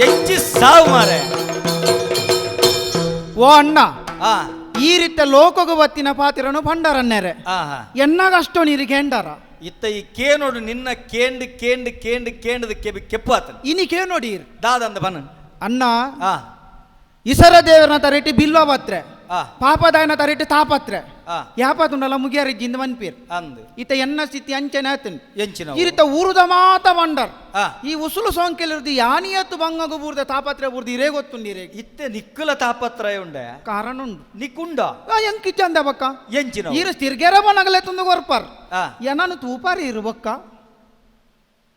ಎಂಚಿ ಸಾವು ಮಾರೆ ಓ ಅಣ್ಣ ಆ ಈ ರೀತಿ ಲೋಕಗ ಬತ್ತಿನ ಪಾತಿರನು ಭಂಡಾರನ್ನೇರೆ ಆಹಾ ಎನ್ನಾಗ ಅಷ್ಟೋ ನೀರಿಗೆ ಹೆಂಡಾರ ಇತ್ತ ಈ ಕೇನೋಡು ನಿನ್ನ ಕೇಂಡ್ ಕೇಂಡ್ ಕೇಂಡ್ ಕೇಂಡದ ಕೆಬಿ ಕೆಪ್ಪು ಆತನ ಇನಿ ಕೇನೋಡಿ ದಾದಂದ ಬನ ಅಣ್ಣ ಆ ಇಸರ ದೇವರನ ತರಿಟಿ ಬಿಲ್ವ ಪತ್ರೆ ಆ. ಪಾಪದಾಯನ ತರಿಟಿ ತಾಪತ್ರೆ ಆ. ಯಾಪತುಂಡಲ ಮುಗಿಯರಿಜ್ಜಿಂದ ಮನ್ಪೀರ್ ಅಂದ್ ಇತ ಎನ್ನ ಸ್ಥಿತಿ ಅಂಚನೆ ಆತನ್ ಎಂಚಿನ ಈ ರೀತ ಊರುದ ಮಾತ ಬಂಡರ್ ಆ. ಈ ಉಸುಲು ಸೋಂಕೆಲಿರ್ದು ಯಾನಿಯತ್ತು ಬಂಗಗು ಬೂರ್ದ ತಾಪತ್ರೆ ಬೂರ್ದು ಇರೇ ಗೊತ್ತುಂಡು ಇರೇ ಇತ್ತೆ ನಿಕ್ಕುಲ ತಾಪತ್ರಯ ಉಂಡೆ ಕಾರಣ ಉಂಡು ನಿಕ್ಕುಂಡ ಆ, ಎಂಕ್ ಇಚ್ಚಂದ ಬಕ್ಕ ಎಂಚಿನ ಈರು ತಿರ್ಗೆರ ಬನಗಲೆ ತುಂದು ಕೊರ್ಪಾರ್ ಆ. ಎನನು ತೂಪಾರಿ ಇರು ಬಕ್ಕ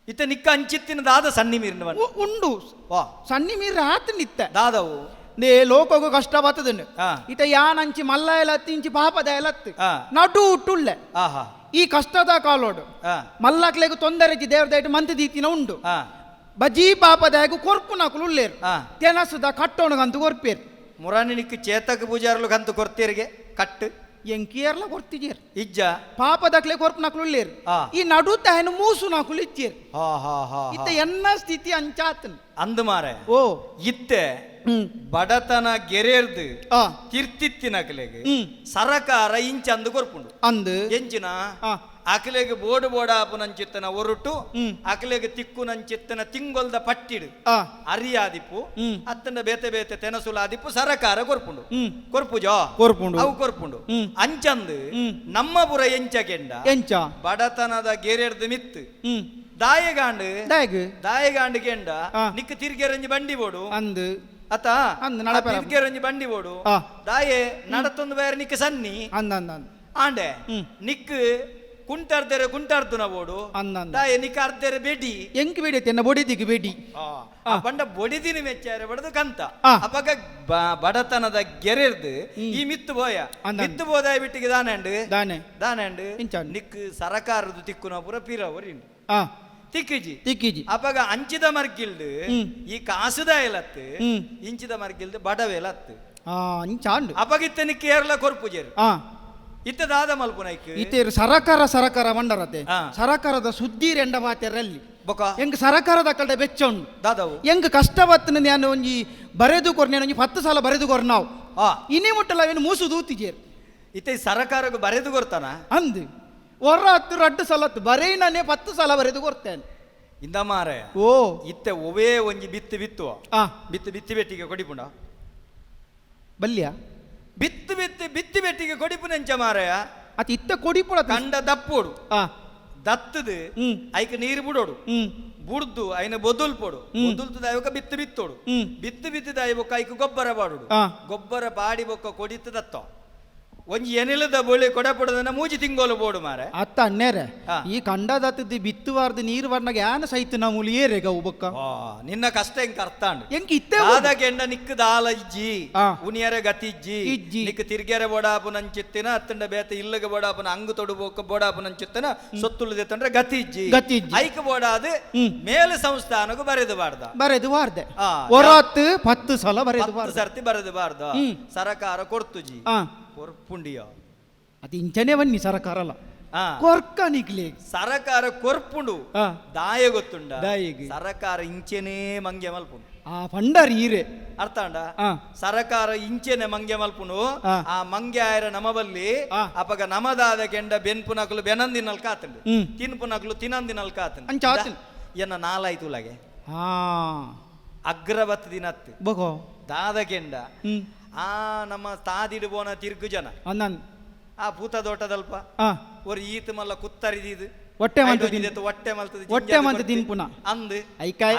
ಇತ್ತೆ ನಿಕ್ಕ ಅಂಚಿತ್ತಿನ ದಾದ ಸಣ್ಣಿ ಮೀರಿನ ಉಂಡು ವಾ ಸಣ್ಣಿ ಮೀರ್ ಆತ ನಿತ್ತೆ ದಾದವು ನೇ ಲೋಕಗು ಕಷ್ಟ ಬತ್ತದನ್ನು ಆ. ಇತ ಯಾನಂಚಿ ಮಲ್ಲ ಎಲತ್ತು ಇಂಚಿ ಪಾಪದ ಎಲತ್ತು ಆ. ನಡು ಉಟ್ಟುಳ್ಳೆ ಆಹಾ ಈ ಕಷ್ಟದ ಕಾಲೋಡು ಆ. ಮಲ್ಲಕ್ಲೆಗು ತೊಂದರೆ ದೇವ್ರ ದಯಟು ಮಂತ್ ದೀತಿನ ಉಂಡು ಆ. ಬಜೀ ಪಾಪದಾಯಗು ಕೊರ್ಪು ನಕುಲು ಉಳ್ಳೇರು ಆ. ತೆನಸುದ ಕಟ್ಟೋಣಗಂತು ಕೊರ್ಪೇರು ಮುರಾನಿ ನಿಕ್ಕು ಚೇತಕ ಪೂಜಾರ್ಲು ಕಂತು ಕೊರ್ತೀರಿಗೆ ಕಟ್ಟು ಎಂಕಿಯರ್ಲ ಕೊರ್ತಿಜೇರ್ ಇಜ್ಜ ಪಾಪದಕ್ಲೆ ಕೊರ್ಪು ನಕುಲು ಉಳ್ಳೇರು ಆ. ಈ ನಡುತ ಹೆಣ್ಣು ಮೂಸು ನಕುಲು ಇಚ್ಚೇರು ಹಾ ಹಾ ಹಾ ಇತ್ತ ಎನ್ನ ಸ್ಥಿತಿ ಅಂಚಾತನ್ ಅಂದು ಮಾರೆ ಓ ಇತ್ತೆ ಹ್ಮ್ ಬಡತನ ಗೆರೆರ್ದು ಆ ತಿರ್ತಿತ್ತಿನಕಲೆಗ್ ಹ್ಮ್. ಸರಕಾರ ಇಂಚಂದು ಕೊರ್ಪುಂಡು ಅಂದು ಎಂಚಿನ ಆ. ಅಕಲೆಗ್ ಬೋಡು ಬೋಡಾಪುನಂಚಿತ್ತನ ಒರುಟು ಹ್ಮ್. ಅಕಲೆಗ್ ತಿಕ್ಕುನಂಚಿತ್ತನ ತಿಂಗೊಲ್ದ ಪಟ್ಟಿಡು ಆ ಅರಿಯಾದಿಪ್ಪು ಹ್ಮ್. ಅತ್ತಂಡ ಬೇತೆ ಬೇತೆ ತೆನಸುಲಾದಿಪ್ಪು ಸರಕಾರ ಕೊರ್ಪುಂಡು ಹ್ಮ್. ಕೊರ್ಪುಜೋ ಕೊರ್ಪುಂಡು. ಅವು ಕೊರ್ಪುಂಡು ಹ್ಮ್. ಅಂಚಂದು ಹ್ಮ್. ನಮ್ಮ ಪುರ ಎಂಚ ಕೆಂಡ ಎಂಚ ಬಡತನದ ಗೆರೆರ್ದು ಮಿತ್ತು ಹ್ಮ್ ದಾಯಗಾಂಡು ದಾಯಗ್ ದಾಯಗಾಂಡು ಕೆಂಡ ಆ. ನಿಕ್ಕ ತಿರ್ಗೆರಂಜಿ ಬಂಡಿ ಬೋಡು ಅಂದು ಅತ ಅಂದ್ ನಡಪೆರ. ತಿರ್ಗೆರಂಜಿ ಬಂಡಿ ಬೋಡು ಆ. ದಾಯೆ ನಡತೊಂದು ಬೇರೆ ನಿಕ್ಕ ಸನ್ನಿ ಅಂದ ಅಂದ ಅಂದ ಆಂಡೆ ಹ್ಮ್. ನಿಕ್ ಕುಂಟಾರ್ದೆರೆ ಕುಂಟಾರ್ದುನ ಬೋಡು ಅಂದ ಅಂದ. ದಾಯೆ ನಿಕ್ಕ ಅರ್ಧೆರೆ ಬೇಡಿ ಎಂಕ್ ಬೇಡಿ ತೆನ್ನ ಬೊಡಿದಿಗ್ ಬೇಡಿ ಆ ಬಂಡ ಬೊಡಿದಿನ ಮೆಚ್ಚಾರೆ ಬಡದು ಕಂತ ಆ. ಅಪಗ ಬಡತನದ ಗೆರೆರ್ದು ಈ ಮಿತ್ತು ಬೋಯ ಅಂದ. ಮಿತ್ತು ಬೋದಾಯ ಬಿಟ್ಟಿಗೆ ದಾನಂಡು ದಾನೆ ದಾನಂಡು ಇಂಚ ಅಂದ್. ನಿಕ್ ಸರಕಾರದ ತಿಕ್ಕುನ ಪುರ ಪಿರವರಿ ಆ ತಿಕ್ಕಿಜಿ ತಿಕ್ಕಿಜಿ ಅಪಗ ಅಂಚಿದ ಮರ್ಗಿಲ್ದು ಹ್ಮ್. ಈ ಕಾಸುದ ಎಲತ್ತು ಹ್ಮ್. ಇಂಚಿದ ಮರ್ಗಿಲ್ದು ಬಡವೆಲತ್ತು ಆ ಇಂಚ ಅಂಡು ಅಪಗಿತ್ತ ನಿಕ್ ಏರ್ಲ ಕೊರ್ಪುಜೇರು ಆ ಇತ್ತ ದಾದ ಮಲ್ಪುನೈಕ್ ಇತ್ತೇರು ಸರಕಾರ ಸರಕಾರ ಮಂಡರತೆ ಆ. ಸರಕಾರದ ಸುದ್ದಿ ರೆಂಡ ಬಾತೆರಲ್ಲಿ ಬೊಕ ಎಂಕ್ ಸರಕಾರದ ಕಡೆ ಬೆಚ್ಚ ಉಂಡು ದಾದವು ಎಂಕ್ ಕಷ್ಟ ಬತ್ತನ ನಾನು ಒಂಜಿ ಬರೆದು ಕೊರ್ ನಾನು ಒಂಜಿ 10 ಸಲ ಬರೆದು ಕೊರ್ ನಾವು ಆ ಇನಿ ಮುಟ್ಟಲ ಅವೇನು ಮೂಸು ದೂತಿಜೇರು ಇತ್ತ ಈ ಸರಕಾರಕ್ಕೆ ಬರೆದು ಕೊರ್ತಾನ ಅಂದು ಒರ ಹತ್ತು ರಡ್ಡು ಸಲ ಹತ್ತು ಬರೇ ನಾನೇ 10 ಸಲ ಬರೆದು ಕೊರ್ತೇನೆ ಇಂದ ಮಾರೆ ಓ ಇತ್ತೆ ಒವೇ ಒಂಜಿ ಬಿತ್ತು ಬಿತ್ತುವ ಆ ಬಿತ್ತು ಬಿತ್ತಿ ಬೆಟ್ಟಿಗೆ ಕೊಡಿಪುಂಡ ಬಲ್ಯ ಬಿತ್ತು ಬಿತ್ತು ಬಿತ್ತಿ ಬೆಟ್ಟಿಗೆ ಕೊಡಿಪುನಂಚ ಮಾರಾಯ ಅತ್ ಇತ್ತ ಕೊಡಿಪುಡ ಕಂಡ ದಪ್ಪೋಡು ಆ ದತ್ತದು ಹ್ಮ್. ಐಕ್ ನೀರು ಬಿಡೋಡು ಹ್ಮ್. ಬುಡ್ದು ಐನ ಬೊದುಲ್ ಪೋಡು ಬೊದುಲ್ತದ ಐವಕ ಬಿತ್ತು ಬಿತ್ತೋಡು ಬಿತ್ತು ಬಿತ್ತದ ಐವಕ ಐಕ್ ಗೊಬ್ಬರ ಪಾಡೋಡು ಗೊಬ್ಬರ ಪಾಡಿ ಬೊಕ್ಕ ಕೊಡಿತದತ್ತ ಒಂಜಿ ಎನಿಲದ ಬೊಳಿ ಕೊಡಪಡದನ್ನ ಮೂಜಿ ತಿಂಗೋಲು ಬೋಡು ಮಾರೆ ಅತ್ತ ಅಣ್ಣೇರೆ ಈ ಕಂಡದತ್ತದ ಬಿತ್ತುವಾರ್ದು ನೀರು ವರ್ಣಗ ಯಾನ ಸೈತು ನಾವು ಏರೆಗ ಉಬಕ್ಕ ನಿನ್ನ ಕಷ್ಟ ಹೆಂಗ್ ಅರ್ಥ ಎಂಕ್ ಇತ್ತೆ ಆದ ಕೆಂಡ ನಿಕ್ ದಾಲ ಇಜ್ಜಿ ಉನಿಯರ ಗತಿ ಇಜ್ಜಿ ನಿಕ್ ತಿರ್ಗೆರೆ ಬೋಡಾಪುನಂಚಿತ್ತಿನ ಅತ್ತಂಡ ಬೇತ ಇಲ್ಲಗ ಬೋಡಾಪುನ ಅಂಗು ತೊಡು ಬೋಕ ಬೋಡಾಪುನಂಚಿತ್ತಿನ ಸೊತ್ತುಳ್ಳು ತಂಡ್ರೆ ಗತಿ ಇಜ್ಜಿ ಗತಿ ಇಜ್ಜಿ ಐಕ್ ಬೋಡಾದ ಮೇಲು ಸಂಸ್ಥಾನಕ್ಕೂ ಬರೆದು ಬಾರ್ದ ಬರೆದು ಬಾರ್ದೆ ಒರತ್ತು 10 ಸಲ ಬರೆದು ಬಾರ್ದ ಸರ್ತಿ ಬರೆದು ಬಾರ್ದ ಸರಕಾರ ಕೊಡ್ತುಜಿ ಕೊರ್ಪುಂಡಿಯ ಅದು ಇಂಚನೆ ಬನ್ನಿ ಸರಕಾರ ಅಲ್ಲ ಕೊರ್ಕ ನಿಕ್ಲೆ ಸರಕಾರ ಕೊರ್ಪುಂಡು ದಾಯ ಗೊತ್ತುಂಡ ಸರಕಾರ ಇಂಚೆನೇ ಮಂಗೆ ಮಲ್ಪುಂಡು ಆ ಪಂಡರ್ ಈರೆ ಅರ್ಥ ಅಂಡ ಸರಕಾರ ಇಂಚೆನೆ ಮಂಗೆ ಮಲ್ಪುಂಡು ಆ ಮಂಗೆ ಆಯರ ನಮಬಲ್ಲಿ ಅಪಗ ನಮದಾದ ಕೆಂಡ ಬೆನ್ಪುನಕಲು ಬೆನಂದಿನಲ್ ಕಾತಂಡು ತಿನ್ಪುನಕಲು ತಿನಂದಿನಲ್ ಕಾತಂಡು ಎನ್ನ ನಾಲಾಯ್ತು ಲಾಗೆ ಅಗ್ರವತ್ ದಿನತ್ತು ಬಗೋ ದಾದ ಕೆಂಡ ಆ ನಮ್ಮ ತಾದಿಡು ಬೋನ ತಿರ್ಗು ಜನ ಆ ಭೂತ ದೋಟದಲ್ಪ ஒரு ಈತ ಮಲ್ಲ ಕುತ್ತರಿದಿದು ಹೊಟ್ಟೆ ಮಂತ ಹೊಟ್ಟೆ ಮಲ್ತದ ಹೊಟ್ಟೆ ಮಂತ ತಿನ್ಪುನ ಅಂದ್ ಐಕಾಯ್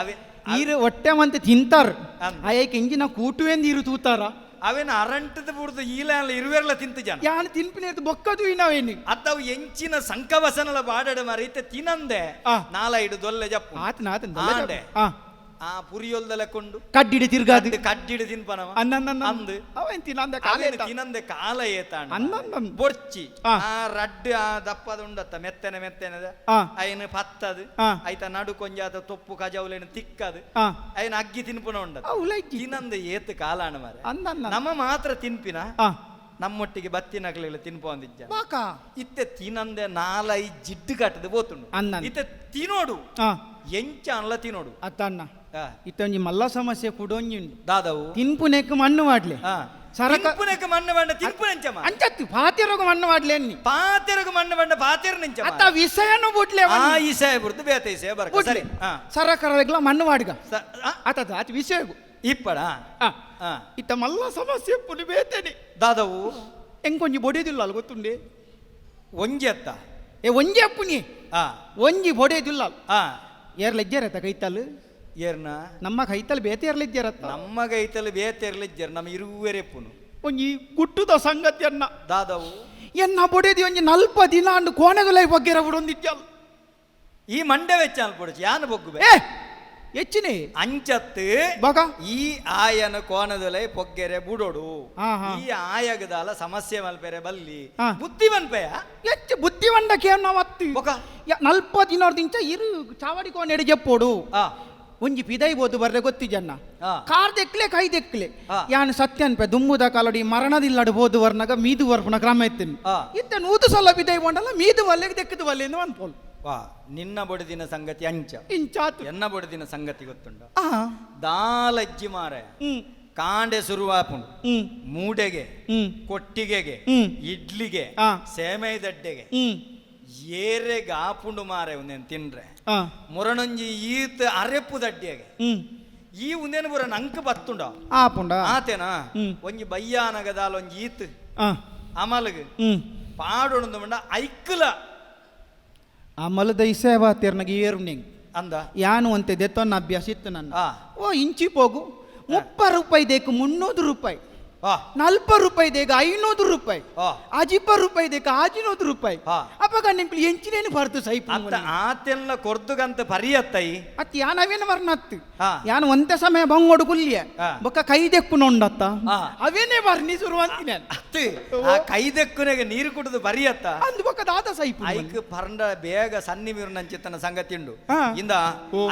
ಈರು ಹೊಟ್ಟೆ ಮಂತ ತಿಂತಾರ ಐಕ ಇಂಜಿನ ಕೂಟುವೆಂದು ಈರು ತೂತಾರ ಅವೇನ ಅರಂಟದ ಬುಡ್ದು ಈಲ ಇರುವೆರ್ಲ ತಿಂತು ಜನ ಯಾನ್ ತಿನ್ಪಿನ ಬೊಕ್ಕದು ಇನವೇನು ಅತ್ತವು ಎಂಚಿನ ಸಂಕವಸನಲ ಬಾಡಡ ಮರೀತ ತಿನಂದೆ ನಾಲೈಡು ದೊಲ್ಲೆ ಜಪ್ಪು ಆತನ ಆತನ ಆಂಡೆ ಆ ಪುರಿಯೊಲ್ದಲ ಕೊಂಡು ಕಡ್ಡಿಡಿ ತಿರ್ಗಾದು ಕಡ್ಡಿಡಿ ತಿನ್ಪನವ ಅಂದು ಅವೇನ್ ತಿನ್ನಂದೆ ಕಾಲ ತಿನ್ನಂದೆ ಕಾಲ ಏತಾಣ ಬೊರ್ಚಿ ಆ ರಡ್ಡು ಆ ದಪ್ಪದ ಉಂಡತ್ತ ಮೆತ್ತನೆ ಮೆತ್ತನೆದ ಐನ ಪತ್ತದು ಐತ ನಡು ಕೊಂಜಾತ ತೊಪ್ಪು ಕಜೌಲೇನು ತಿಕ್ಕದು ಐನ ಅಗ್ಗಿ ತಿನ್ಪುನ ಉಂಡತ್ತ ತಿನ್ನಂದೆ ಏತು ಕಾಲಾಣ ಮಾರೆ ನಮ್ಮ ಮಾತ್ರ ತಿನ್ಪಿನ ನಮ್ಮೊಟ್ಟಿಗೆ ಬತ್ತಿನಕ್ಲೆಲ್ಲ ತಿನ್ಪು ಅಂದಿಜ್ಜ ಇತ್ತೆ ತಿನ್ನಂದೆ ನಾಲೈ ಜಿಡ್ಡು ಕಟ್ಟದು ಬೋತುಂಡು ಇತ್ತೆ ತಿನೋಡು ಎಂಚ ಅನ್ಲ ತಿನೋಡು ಅತ್ತಣ್ಣ ಇತ್ತೊಂಜಿ ಮಲ್ಲ ಸಮಸ್ಯೆ ಕುಡೊಂಜಿ ದಾದವು ತಿನ್ಪುನೆಕ್ ಮಣ್ಣು ಮಾಡ್ಲೆ ತಿನ್ಪುನೆಕ್ ಮಣ್ಣು ಮಾಡ್ಲೆ ತಿನ್ಪುನೆಂಚ ಅಂಚತ್ತು ಪಾತೆರಗು ಮಣ್ಣು ಮಾಡ್ಲೆ ಅನ್ನಿ ಪಾತೆರಗು ಮಣ್ಣು ಮಾಡ್ಲೆ ಪಾತೆರ ನಿಂಚ ಅತ್ತ ವಿಷಯನು ಬುಡ್ಲೆ ಆ ಇಸಯ ಬುಡ್ದು ಬೇತ ಇಸಯ ಬರಕ ಸರಿ ಸರಕರಗ್ಲ ಮಣ್ಣು ಮಾಡ್ಗ ಅತ್ತ ಆತ ವಿಷಯಗು ಇಪ್ಪಡ ಇತ್ತ ಮಲ್ಲ ಸಮಸ್ಯೆ ಪುಲಿ ಬೇತೇನೆ ದಾದವು ಎಂಕೊಂಜಿ ಬೊಡೆದಿಲ್ಲ ಅಲ್ಲ ಗೊತ್ತುಂಡೆ ಒಂಜಿ ಅತ್ತ ಏ ಒಂಜಿ ಅಪ್ಪುನಿ ಒಂಜಿ ಬೊಡೆದಿಲ್ಲ ಏರ್ಲೆಜ್ಜಾರತ್ತ ಕೈತಲ್ ಏರ್ನ ನಮ್ಮ ಕೈತಲ್ ಬೇತೆ ಇರ್ಲಿಜ್ಜಾರತ್ತ ನಮ್ಮ ಕೈತಲ್ ಬೇತೆ ಇರ್ಲಿಜ್ಜಾರ ನಮ್ಮ ಇರುವೆರೆಪ್ಪುನು ಒಂಜಿ ಗುಟ್ಟುದ ಸಂಗತಿಯನ್ನ ದಾದವು ಎನ್ನ ಬೊಡೆದಿ ಒಂಜಿ ನಲ್ಪ ದಿನ ಅಂಡು ಕೋಣೆಗುಲೈ ಬಗ್ಗೆರ ಬಿಡೊಂದಿಜ್ಜಲ್ ಈ ಮಂಡೆ ವೆಚ್ಚ ಅನ್ಪೊಡ್ಚಿ ಯಾನ್ ಬೊಗ್ಗುಬೆ ಏ ಹೆಚ್ಚಿನೇ ಅಂಚತ್ತು ಬಗ ಈ ಆಯನ ಕೋಣದಲೈ ಪೊಗ್ಗೆರೆ ಬುಡೋಡು ಈ ಆಯಗದಾಲ ಸಮಸ್ಯೆ ಮಲ್ಪೆರೆ ಬಲ್ಲಿ ಬುದ್ಧಿ ಮನ್ಪೆಯ ಹೆಚ್ಚು ಬುದ್ಧಿ ವಂಡಕ್ಕೆ ನಾವು ಅತ್ತಿ ನಲ್ಪ ದಿನದಿಂಚ ಇರು ಚಾವಡಿ ಕೋಣೆಡೆ ಜಪ್ಪೋಡು ಒಂಜಿ ಪಿದೈ ಬೋದು ಬರ್ರೆ ಗೊತ್ತಿ ಜನ ಕಾರ್ ದೆಕ್ಲೆ ಕೈ ದೆಕ್ಲೆ ಯಾನ್ ಸತ್ಯ ಅನ್ಪೆ ದುಮ್ಮುದ ಕಾಲಡಿ ಮರಣದಿಲ್ಲಡು ಬೋದು ವರ್ನಗ ಮೀದು ವರ್ಪುನ ಕ್ರಮ ಇತ್ತೇನೆ ಇತ್ತ ನೂತು ಸಲ ಪಿದೈ ಬೋಂಡಲ್ಲ ಮೀದು ವಲ್ಲೆಗೆ ದೆಕ್ಕದು ವಲ್ಲೆ ಅನ್ಪೋಲ್ ವಾ ನಿನ್ನ ಬೊಡೆದಿನ ಸಂಗತಿ ಅಂಚ ಇಂಚಾತು ಎನ್ನ ಬೊಡೆದಿನ ಸಂಗತಿ ಗೊತ್ತುಂಡ ದಾಲಜ್ಜಿ ಮಾರೆ ಕಾಂಡೆ ಸುರುವಾಪುಂಡು ಮೂಡೆಗೆ ಕೊಟ್ಟಿಗೆಗೆ ಇಡ್ಲಿಗೆ ಸೇಮೈದಡ್ಡೆಗೆ ಏರೆಗೆ ಆಪುಂಡು ಮಾರೆ ಒಂದೇನು ತಿನ್ರೆ ಮೊರಣೊಂಜಿ ಈತ ಅರೆಪ್ಪು ದಡ್ಡಿಯಾಗೆ ಈ ಒಂದೇನು ಪೂರ ನಂಕ್ ಬತ್ತುಂಡ ಆಪುಂಡ ಆತೇನಾ ಒಂಜಿ ಬಯ್ಯಾನಗದಾಲ ಒಂಜಿ ಈತ್ ಅಮಲಗ್ ಪಾಡೊಂದು ಮಂಡ ಐಕ್ಕಲ ಅಮಲದ ಇಸೇವಾ ತಿರ್ನಗ ಏರು ನಿಂಗ್ ಅಂದ ಯಾನು ಅಂತೆ ದೆತ್ತೊನ್ನ ಅಭ್ಯಾಸ ಇತ್ತು ನನ್ನ ಓ ಇಂಚಿ ಪೋಗು 30 ರೂಪಾಯಿ ದೇಕು 300 ರೂಪಾಯಿ 40 ರೂಪಾಯಿ ದೇಗ 500 ರೂಪಾಯಿ ಅಜಿಪ ರೂಪಾಯಿ ದೇಕ 600 ರೂಪಾಯಿ ಅಪ್ಪಗ ನಿಂಕ್ಲು ಎಂಚಿನೇನು ಬರ್ತು ಸೈಪ್ ಅತ್ತ ಆತೆಲ್ಲ ಕೊರ್ದುಗಂತ ಪರಿಯತ್ತೈ ಅತ್ತ ಯಾನ್ ಅವೇನು ವರ್ಣತ್ತು ಯಾನ್ ಒಂತೆ ಸಮಯ ಬಂಗೋಡು ಕುಲ್ಲಿಯ ಬೊಕ್ಕ ಕೈ ದೆಕ್ಕು ನೋಂಡತ್ತ ಅವೇನೇ ಬರ್ನಿ ಶುರು ಅಂತೀನಿ ಅತ್ತು ಆ ಕೈ ದೆಕ್ಕುನೆಗೆ ನೀರು ಕುಡಿದು ಬರಿಯತ್ತ ಅಂದು ಬೊಕ್ಕ ದಾದ ಸೈಪ್ ಐಕ್ ಪರಂಡ ಬೇಗ ಸನ್ನಿ ಮೀರು ನಂಚಿತ್ತನ ಸಂಗತಿ ಉಂಡು ಇಂದ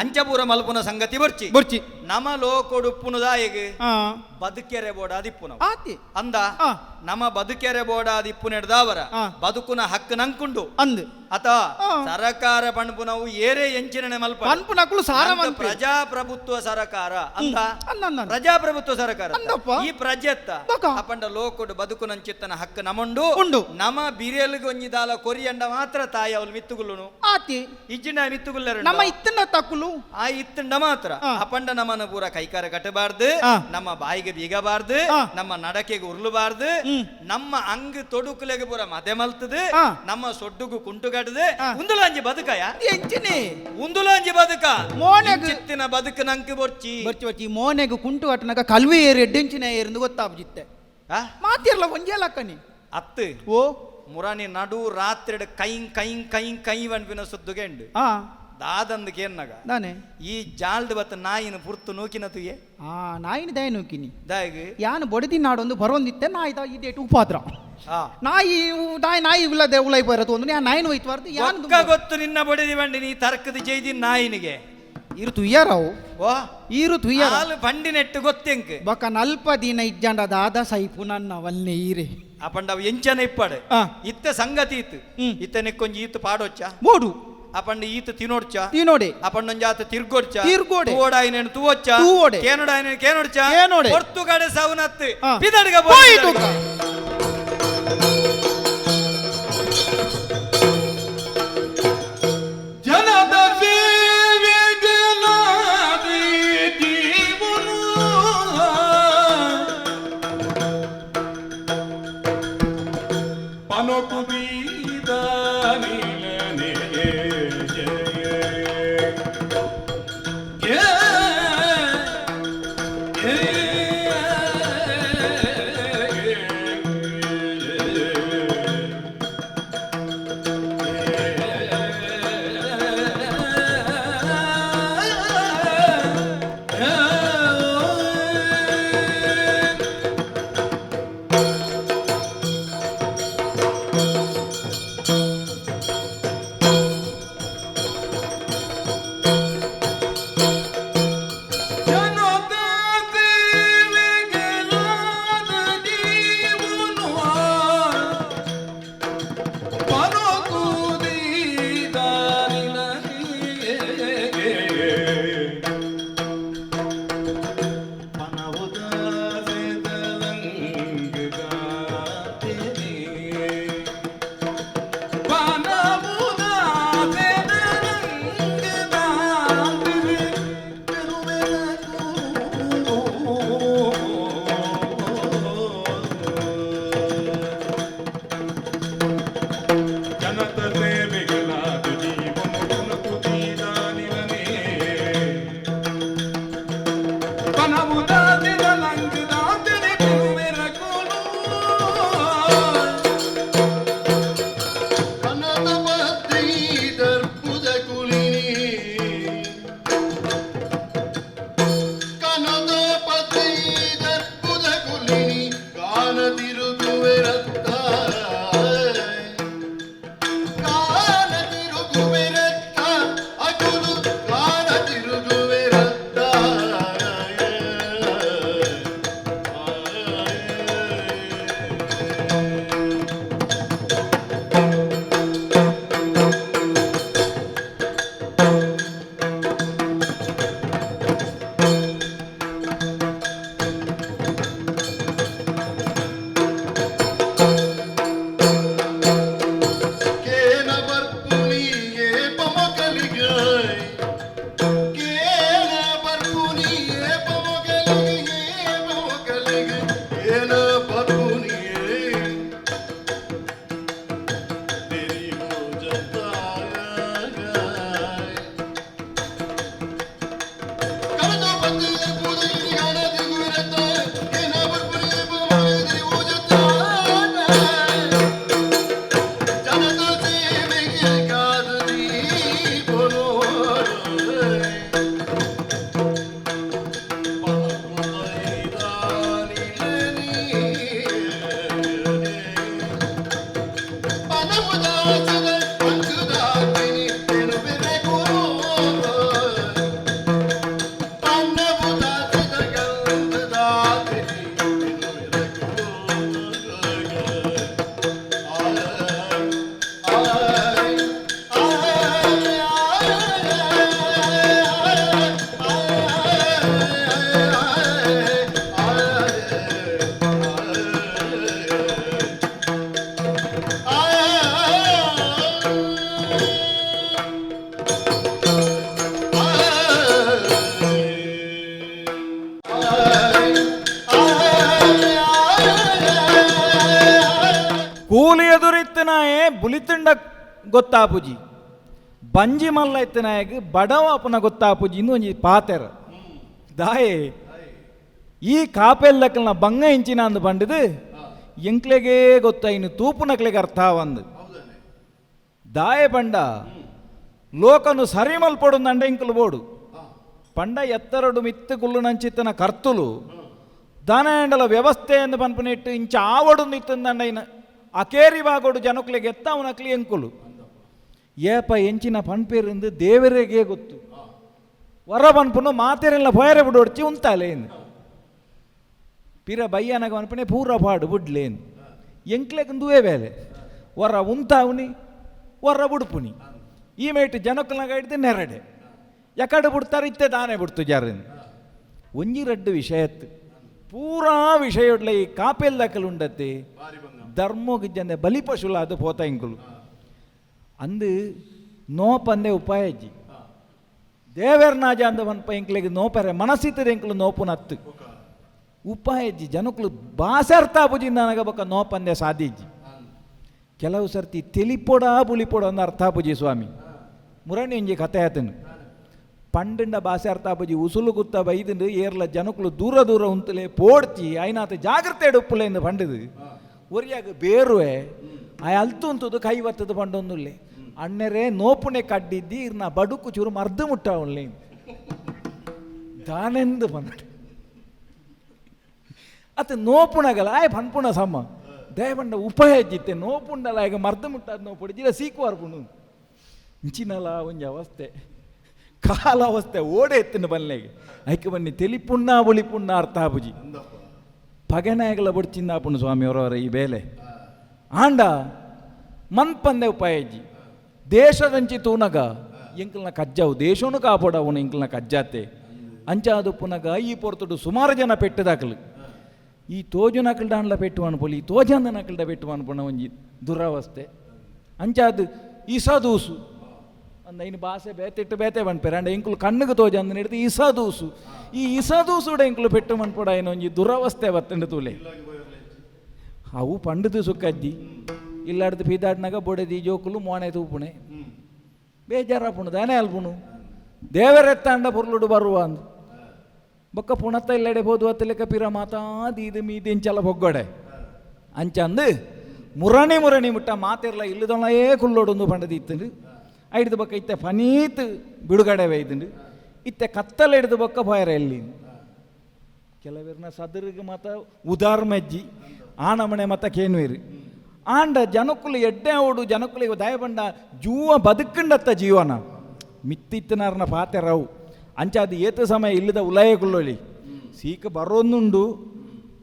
ಅಂಚಪುರ ಮಲ್ಪುನ ಸಂಗತಿ ಬರ್ಚಿ ಬರ್ಚಿ ನಮ ಲೋಕೊಡುಪ್ಪುನುದಾಯಿಗೆ ಬದುಕೆರೆ ಬೋಡಾದಿಪ್ಪುನ ಆತಿ ಅಂದ ನಮ್ಮ ಬದುಕೆರೆ ಬೋಡಾದಿಪ್ಪುನೆಡ್ದಾವರ ಬದುಕುನ ಹಕ್ಕು ನಂಕುಂಡು ಅಂದು ಅತ ಸರಕಾರ ಪಣ್ಪುನವು ಏರೇ ಎಂಚಿನ ಮಲ್ಪ ಪನ್ಪುನಕುಲು ಸಾರ ಪ್ರಜಾಪ್ರಭುತ್ವ ಸರಕಾರ ಅಂದ ಪ್ರಜಾಪ್ರಭುತ್ವ ಸರಕಾರ ಈ ಪ್ರಜೆತ್ತ ಅಪಂಡ ಲೋಕೊಡು ಬದುಕುನಂಚಿತ್ತನ ಹಕ್ಕು ನಮುಂಡು ಉಂಡು ನಮ ಬಿರಿಯಲ್ಗೆ ಒಂಜಿದಾಲ ಕೊರಿಯಂಡ ಮಾತ್ರ ತಾಯಿ ಅವಳು ಮಿತ್ತುಗುಲ್ಲುನು ಆತಿ ಇಜ್ಜಿನ ಮಿತ್ತುಗುಲ್ಲರು ನಮ್ಮ ಇತ್ತನ ತಕ್ಕುಲು ಆ ಇತ್ತಂಡ ಮಾತ್ರ ಅಪಂಡ ನಮ್ಮನ್ನು ಪೂರ ಕೈಕಾರ ಕಟ್ಟಬಾರ್ದು, ನಮ್ಮ ಬಾಯಿಗೆ ಬೀಗಬಾರ್ದು, ನಮ್ಮ ನಡಕೆಗೆ ಉರುಳಬಾರ್ದು, ನಮ್ಮ ಅಂಗ್ ತೊಡುಕುಲೆಗೆ ಪೂರ ಮದೆ ಮಲ್ತದು, ನಮ್ಮ ಸೊಡ್ಡುಗು ಕುಂಟುಗಡದೆ ಉಂದುಲಾಂಜಿ ಬದುಕಯ ಎಂಚಿನಿ ಉಂದುಲಾಂಜಿ ಬದುಕ ಮೋನೆಗ್ ಚಿತ್ತಿನ ಬದುಕು ನಂಗೆ ಬೊರ್ಚಿ ಬರ್ಚಿ ಬರ್ಚಿ ಮೋನೆಗ್ ಕುಂಟು ಕಟ್ಟನಗ ಕಲ್ವಿ ಏರು ಎಡ್ಡೆಂಚಿನ ಏರಿಂದು ಗೊತ್ತಾಪುಜಿತ್ತೆ ಮಾತಿರ್ಲ ಒಂಜೇ ಲಕ್ಕನಿ ಅತ್ತು ಓ ಮುರಾನಿ ನಡು ರಾತ್ರಿ ಕೈ ಕೈ ಕೈ ಕೈ ವನ್ಪಿನ ಸುದ್ದುಗೆಂಡು ದಾದಂದು ಕೇನ್ನಗ ದಾನೆ ಈ ಜಾಲ್ಡ್ ಬತ್ತ ನಾಯಿನ ಪುರ್ತು ನೂಕಿನ ತುಯೆ ಆ ನಾಯಿನ ದಯ ನೂಕಿನಿ ದಾಯಗ್ ಯಾನು ಬೊಡದಿ ನಾಡೊಂದು ಬರೋಂದಿತ್ತೆ ನಾಯಿ ಇದೇಟು ಉಪಾದ್ರ ನಾಯಿ ನಾಯಿ ನಾಯಿ ಉಲ್ಲದೆ ಉಲೈ ಬರದು ಒಂದು ಯಾನ್ ನಾಯಿನ ಹೋಯ್ತು ಬರ್ದು ಯಾನ್ ಗೊತ್ತು ನಿನ್ನ ಬೊಡದಿ ಬಂಡಿ ನೀ ತರ್ಕದ ಜೈದಿ ನಾಯಿನಿಗೆ ಇರು ತುಯ್ಯರವು ಓ ಈರು ತುಯ್ಯರ ಹಾಲು ಬಂಡಿ ನೆಟ್ಟು ಗೊತ್ತೆಂಕ್ ಬೊಕ ನಲ್ಪ ದಿನ ಇಜ್ಜಂಡ ದಾದ ಸೈಪು ನನ್ನ ವಲ್ನೆ ಈರೆ ಅಪಂಡ ಅವು ಎಂಚನ ಇಪ್ಪಾಡು ಇತ್ತ ಸಂಗತಿ ಇತ್ತು ಇತ್ತ ನೆಕ್ಕೊಂಜಿ ಈತು ಪಾಡೊಚ್ಚ ಬೋಡು ಅಪಂಡ ಈತ ತಿನೋಡ್ಚ ತಿನೋಡೆ ಅಪಂಡೊಂಜಾತ ತಿರ್ಗೊಡ್ಚ ತಿರ್ಗೋಡೆ ತೂವೋಡಾಯಿನೇನು ತೂವೊಚ್ಚ ತೂವೋಡೆ ಕೇನೋಡಾಯಿನೇನು ಕೇನೋಡ್ಚ ಕೇನೋಡೆ ಪೊರ್ತುಗಡೆ ಸವನತ್ತು ಪಿದಡ್ಗ ಪೋಯಿತು ಜನದ ಸೇವೆಗೆ ನಾದೆ ಜೀವನು ಪನೊಕುಬೀದ ನೀಲನೆ ಕೂಲಿ ಎದುರಿತ್ತನಾಯೇ ಬುಲಿತುಂಡ ಗೊತ್ತಾಪುಜಿ ಬಂಜಿ ಮಲ್ಲ ಇತ್ತನಾಯಗ್ ಬಡವ ಅಪನ ಗೊತ್ತಾಪುಜಿ ಇಂದು ಒಂಜಿ ಪಾತೆರ ದಾಯೆ ಈ ಕಾಪೆಲ್ಲಕ್ಕಲ್ನ ಬಂಗ ಇಂಚಿನ ಅಂದು ಬಂಡಿದು ಎಂಕ್ಲೆಗೇ ಗೊತ್ತಾಯಿನು ತೂಪುನಕ್ಲೆಗೆ ಅರ್ಥ ಒಂದು ದಾಯೆ ಪಂಡ ಲೋಕನು ಸರಿ ಮಲ್ಪೊಡುಂದಂಡ ಇಂಕುಲು ಬೋಡು ಪಂಡ ಎತ್ತರಡು ಮಿತ್ತು ಕುಲ್ಲು ನಂಚಿತ್ತನ ಕರ್ತುಲು ದಾನಯಾಂಡಲ ವ್ಯವಸ್ಥೆಯನ್ನು ಪನ್ಪುನಿಟ್ಟು ಇಂಚ ಆವಡು ನಿತ್ತಂದಂಡ ಇನ್ನ ಅಕೇರಿ ಬಾಗೋಡು ಜನಕ್ಲೆಗೆ ಎತ್ತಾವನಕ್ಲಿ ಎಂಕುಲು ಏಪ ಎಂಚಿನ ಪನ್ಪೇರಿಂದು ದೇವರಿಗೆ ಗೊತ್ತು ವರ ಪನ್ಪುನು ಮಾತೆರೆಲ್ಲ ಪೋಯರೆ ಬಿಡೋಡ್ಚಿ ಉಂತಾಲೇನು ಪಿರ ಬಯ್ಯನಗ ಪನ್ಪುನೆ ಪೂರ ಪಾಡು ಬುಡ್ಲೇನು ಎಂಕ್ಲೆಗ್ ದುವೆ ಬೇಲೆ ವರ ಉಂತಾವ್ನಿ ವರ ಬುಡ್ಪುನಿ ಈ ಮೇಟು ಜನಕ್ಕಲ್ನಾಗ ಹಿಡ್ದು ನೆರಡೆ ಎಕಡೆ ಬಿಡ್ತಾರೆ ಇತ್ತೆ ದಾನೆ ಬಿಡ್ತು ಜಾರೇನು ಒಂಜಿ ರಡ್ಡು ವಿಷಯತ್ತು ಪೂರಾ ವಿಷಯೊಡ್ಲೆ ಈ ಕಾಪೆಲ್ದಕಲು ಉಂಡತ್ತೆ ಧರ್ಮೋಗಿಜ್ಜಂದೆ ಬಲಿಪಶುಲ ಅದು ಪೋತ ಇಂಕುಲು ಅಂದು ನೋಪಂದೆ ಉಪಾಯಜ್ಜಿ ದೇವೆರ್ನಾಜ ಅಂದ ಪನ್ಪ ಇಂಕ್ಲೆಗ್ ನೋಪರೆ ಮನಸ್ಸಿತ್ತದ ಎಂಕ್ಲು ನೋಪು ನತ್ತು ಉಪಾಯಜ್ಜಿ ಜನಕ್ಲು ಬಾಸರ್ಥ ಪುಜಿಂದ ನನಗ ಬೊಕ್ಕ ನೋಪಂದೆ ಸಾಧಿಜ್ಜಿ. ಕೆಲವು ಸರ್ತಿ ತೆಲಿಪೊಡ ಬುಲಿಪೊಡ ಅಂದ ಅರ್ಥ ಪೂಜಿ ಸ್ವಾಮಿ ಮುರಣಿ ಒಂಜಿ ಕತೆ ಆತನು ಪಂಡಂಡ ಬಾಸೆ ಅರ್ಥ ಪೂಜಿ ಉಸುಲು ಗುತ್ತ ಬೈದಂಡು ಏರ್ಲ ಜನಕ್ಲು ದೂರ ದೂರ ಉಂತಲೆ ಪೋಡ್ಚಿ ಐನಾತ ಜಾಗ್ರತೆ ಎಡುಪ್ಪುಲೆ ಎಂದು ಪಂಡದು ಒರಿಯಾಗ ಬೇರುವೆ ಆಯ್ ಅಲ್ತು ಉಂತದು ಕೈ ಬತ್ತದು ಪಂಡೊಂದುಲ್ಲೆ ಅಣ್ಣರೇ ನೋಪುಣೆ ಕಡ್ಡಿದ್ದಿ ಇರ್ನ ಬಡುಕು ಚೂರು ಮರ್ದು ಮುಟ್ಟಾವನ್ಲೆ ದಾನೆಂದು ಪಂಡ ಅತ್ತ ನೋಪುಣಗಲ ಆಯ್ ಪನ್ಪುಣ ಸಮ ದಯಪಂಡ ಉಪಾಯ ಜಿತ್ತೆ ನೋಪುಂಡಲ ಆಗ ಮರ್ದು ಮುಟ್ಟಾದ ನೋಪುಡಿ ಜಿರ ಸೀಕುವಾರ್ಪುಣು ಇಂಚಿನಲ ಒಂಜಿ ಅವಸ್ಥೆ ಕಾಲ ಅವಸ್ಥೆ ಓಡೆ ಎತ್ತಿನ ಬಲ್ಲೆಗೆ ಐಕೆ ಬನ್ನಿ ತೆಲಿಪುಣ್ಣ ಬುಳಿಪುಣ್ಣ ಅರ್ಥ ಆಪುಜಿ ಪಗೆನಾಯಗಲ ಬುಡ್ಚಿಂದಾಪುಣು ಸ್ವಾಮಿ ಅವರವರ ಈ ಬೇಲೆ ಆಂಡ ಮನ್ಪಂದೆ ಉಪಾಯಜ್ಜಿ ದೇಶದಂಚಿ ತೂನಗ ಎಂಕಲ್ನ ಕಜ್ಜಾವು ದೇಶನು ಕಾಪಾಡವನು ಎಂಕಲ್ನ ಕಜ್ಜಾತೆ ಅಂಚಾದು ಪುನಗ ಈ ಪೊರ್ತುಡು ಸುಮಾರು ಜನ ಪೆಟ್ಟದಾಕಲು ಈ ತೋಜು ನಕಲ್ಡ ಅಂಡ್ಲ ಪೆಟ್ಟು ಅನ್ಪೊಲಿ ಈ ತೋಜಂದ ನಕಲ್ಡ ಪೆಟ್ಟು ಅನ್ಪುಣ ಒಂಜಿ ದುರವಸ್ಥೆ ಅಂಚಾದು ಇಸದೂಸು ಅಂದ ಇನ್ನು ಬಾಸೆ ಬೇತಿಟ್ಟು ಬೇತೆ ಪನ್ಪೆರ್ ಅಂಡ ಎಂಕುಲು ಕಣ್ಣುಗೆ ತೋಜಂದ ಹಿಡಿದು ಇಸದೂಸು ಈ ಇಸದೂಸುಡ ಎಂಕುಲು ಪೆಟ್ಟು ಮನ್ಪೊಡ ಒಂಜಿ ದುರವಸ್ಥೆ ಬತ್ತಂಡು ತೂಲೆ ಅವು ಪಂಡದು ಸುಕ್ಕಜ್ಜಿ ಇಲ್ಲಾಡ್ದು ಪೀದಾಡ್ನಾಗ ಬೊಡೆದಿ ಜೋಕುಲು ಮೋಣೆ ತೂಪುಣೆ ಬೇಜಾರಾಪುಣು ದಾನೆ ಅಲ್ಪುಣು ದೇವರೆತ್ತಾಂಡ ಪೊರ್ಲುಡು ಬರುವ ಅಂದು ಬೊಕ್ಕ ಪುಣತ್ತ ಇಲ್ಲಡೆ ಬೋದು ಅತ್ತಲೆಕ್ಕ ಪಿರ ಮಾತಾ ದೀದು ಮೀದಿ ಇಂಚಲ ಬೊಗ್ಗೊಡೆ ಅಂಚಂದು ಮುರಣಿ ಮುರಣಿ ಮುಟ್ಟ ಮಾತಿರ್ಲ ಇಲ್ಲದೊಳಯೇ ಕುಲ್ಲೋಡೊಂದು ಪಂಡದು ಇತ್ತಂಡು ಐಡ್ದು ಬೊಕ್ಕ ಇತ್ತೆ ಫನೀತ್ ಬಿಡುಗಡೆ ಒಯ್ದುಂಡು ಇತ್ತೆ ಕತ್ತಲೆ ಹಿಡ್ದು ಬೊಕ್ಕ ಪೋಯರ ಎಲ್ಲಿ ಕೆಲವರ್ನ ಸದರಿಗೆ ಮಾತ ಉದಾರ್ ಮೆಜ್ಜಿ ಆನಮಣೆ ಮತ ಕೇನ್ವೇರು ಆಂಡ ಜನಕ್ಕುಲು ಎಡ್ಡೆ ಓಡು ಜನಕ್ಕುಲು ದಯಬಂಡ ಜೂವ ಬದುಕಂಡತ್ತ ಜೀವನ ಮಿತ್ತಿತ್ತನಾರ್ನ ಪಾತೆ ರಾವು ಅಂಚಾದ ಏತ ಸಮಯ ಇಲ್ಲದ ಉಲಾಯ ಕುಳ್ಳೊಳಿ ಸೀಕ ಬರೋನುಂಡು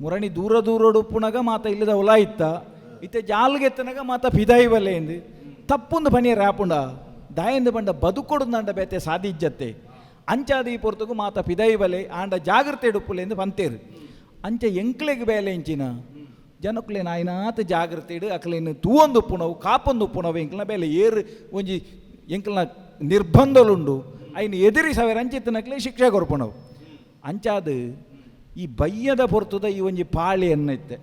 ಮುರಣಿ ದೂರ ದೂರೋಡು ಉಪ್ಪುನಗ ಮಾತ ಇಲ್ಲದ ಉಲಾಯಿತ್ತ ಇತ್ತೆ ಜಾಲ್ಗೆತ್ತನಗ ಮಾತ ಫಿದಾಯಿ ಬಲ್ಲೆ ಎಂದು ತಪ್ಪುಂದು ಪನಿಯ ರಾಪುಂಡ ದಾಯಂದು ಬಂಡ ಬದುಕೊಡುಂದಂಡ ಬೇತೆ ಸಾಧಿಜ್ಜತ್ತೆ ಅಂಚಾದ ಈ ಪೊರ್ತುಗು ಮಾತ ಪಿದೈ ಬಲೆ ಆಂಡ ಜಾಗ್ರತೆ ಎಡುಪ್ಪುಲೆ ಎಂದು ಪಂತೇರು ಅಂಚ ಎಂಕ್ಲೆಗ್ ಬೇಲೆ ಇಂಚಿನ ಜನಕ್ಕುಲೆ ನಾಯಿನಾತ ಜಾಗ್ರತೆ ಇಡು ಅಕ್ಲೇನು ತೂವೊಂದು ಉಪ್ಪುನವು ಕಾಪೊಂದು ಉಪ್ಪುನವು ಎಂಕ್ಲನ ಬೇಲೆ ಏರು ಒಂಜಿ ಎಂಕ್ಲನ ನಿರ್ಬಂಧಲುಂಡು ಐನು ಎದುರಿ ಸಾವಿರ ಅಂಚಿತ್ತನಕ್ಲೆ ಶಿಕ್ಷೆ ಕೊರ್ಪುನವು ಅಂಚಾದ ಈ ಬಯ್ಯದ ಪೊರ್ತುದ ಈ ಒಂಜಿ ಪಾಳಿ ಎನ್ನೈತೆ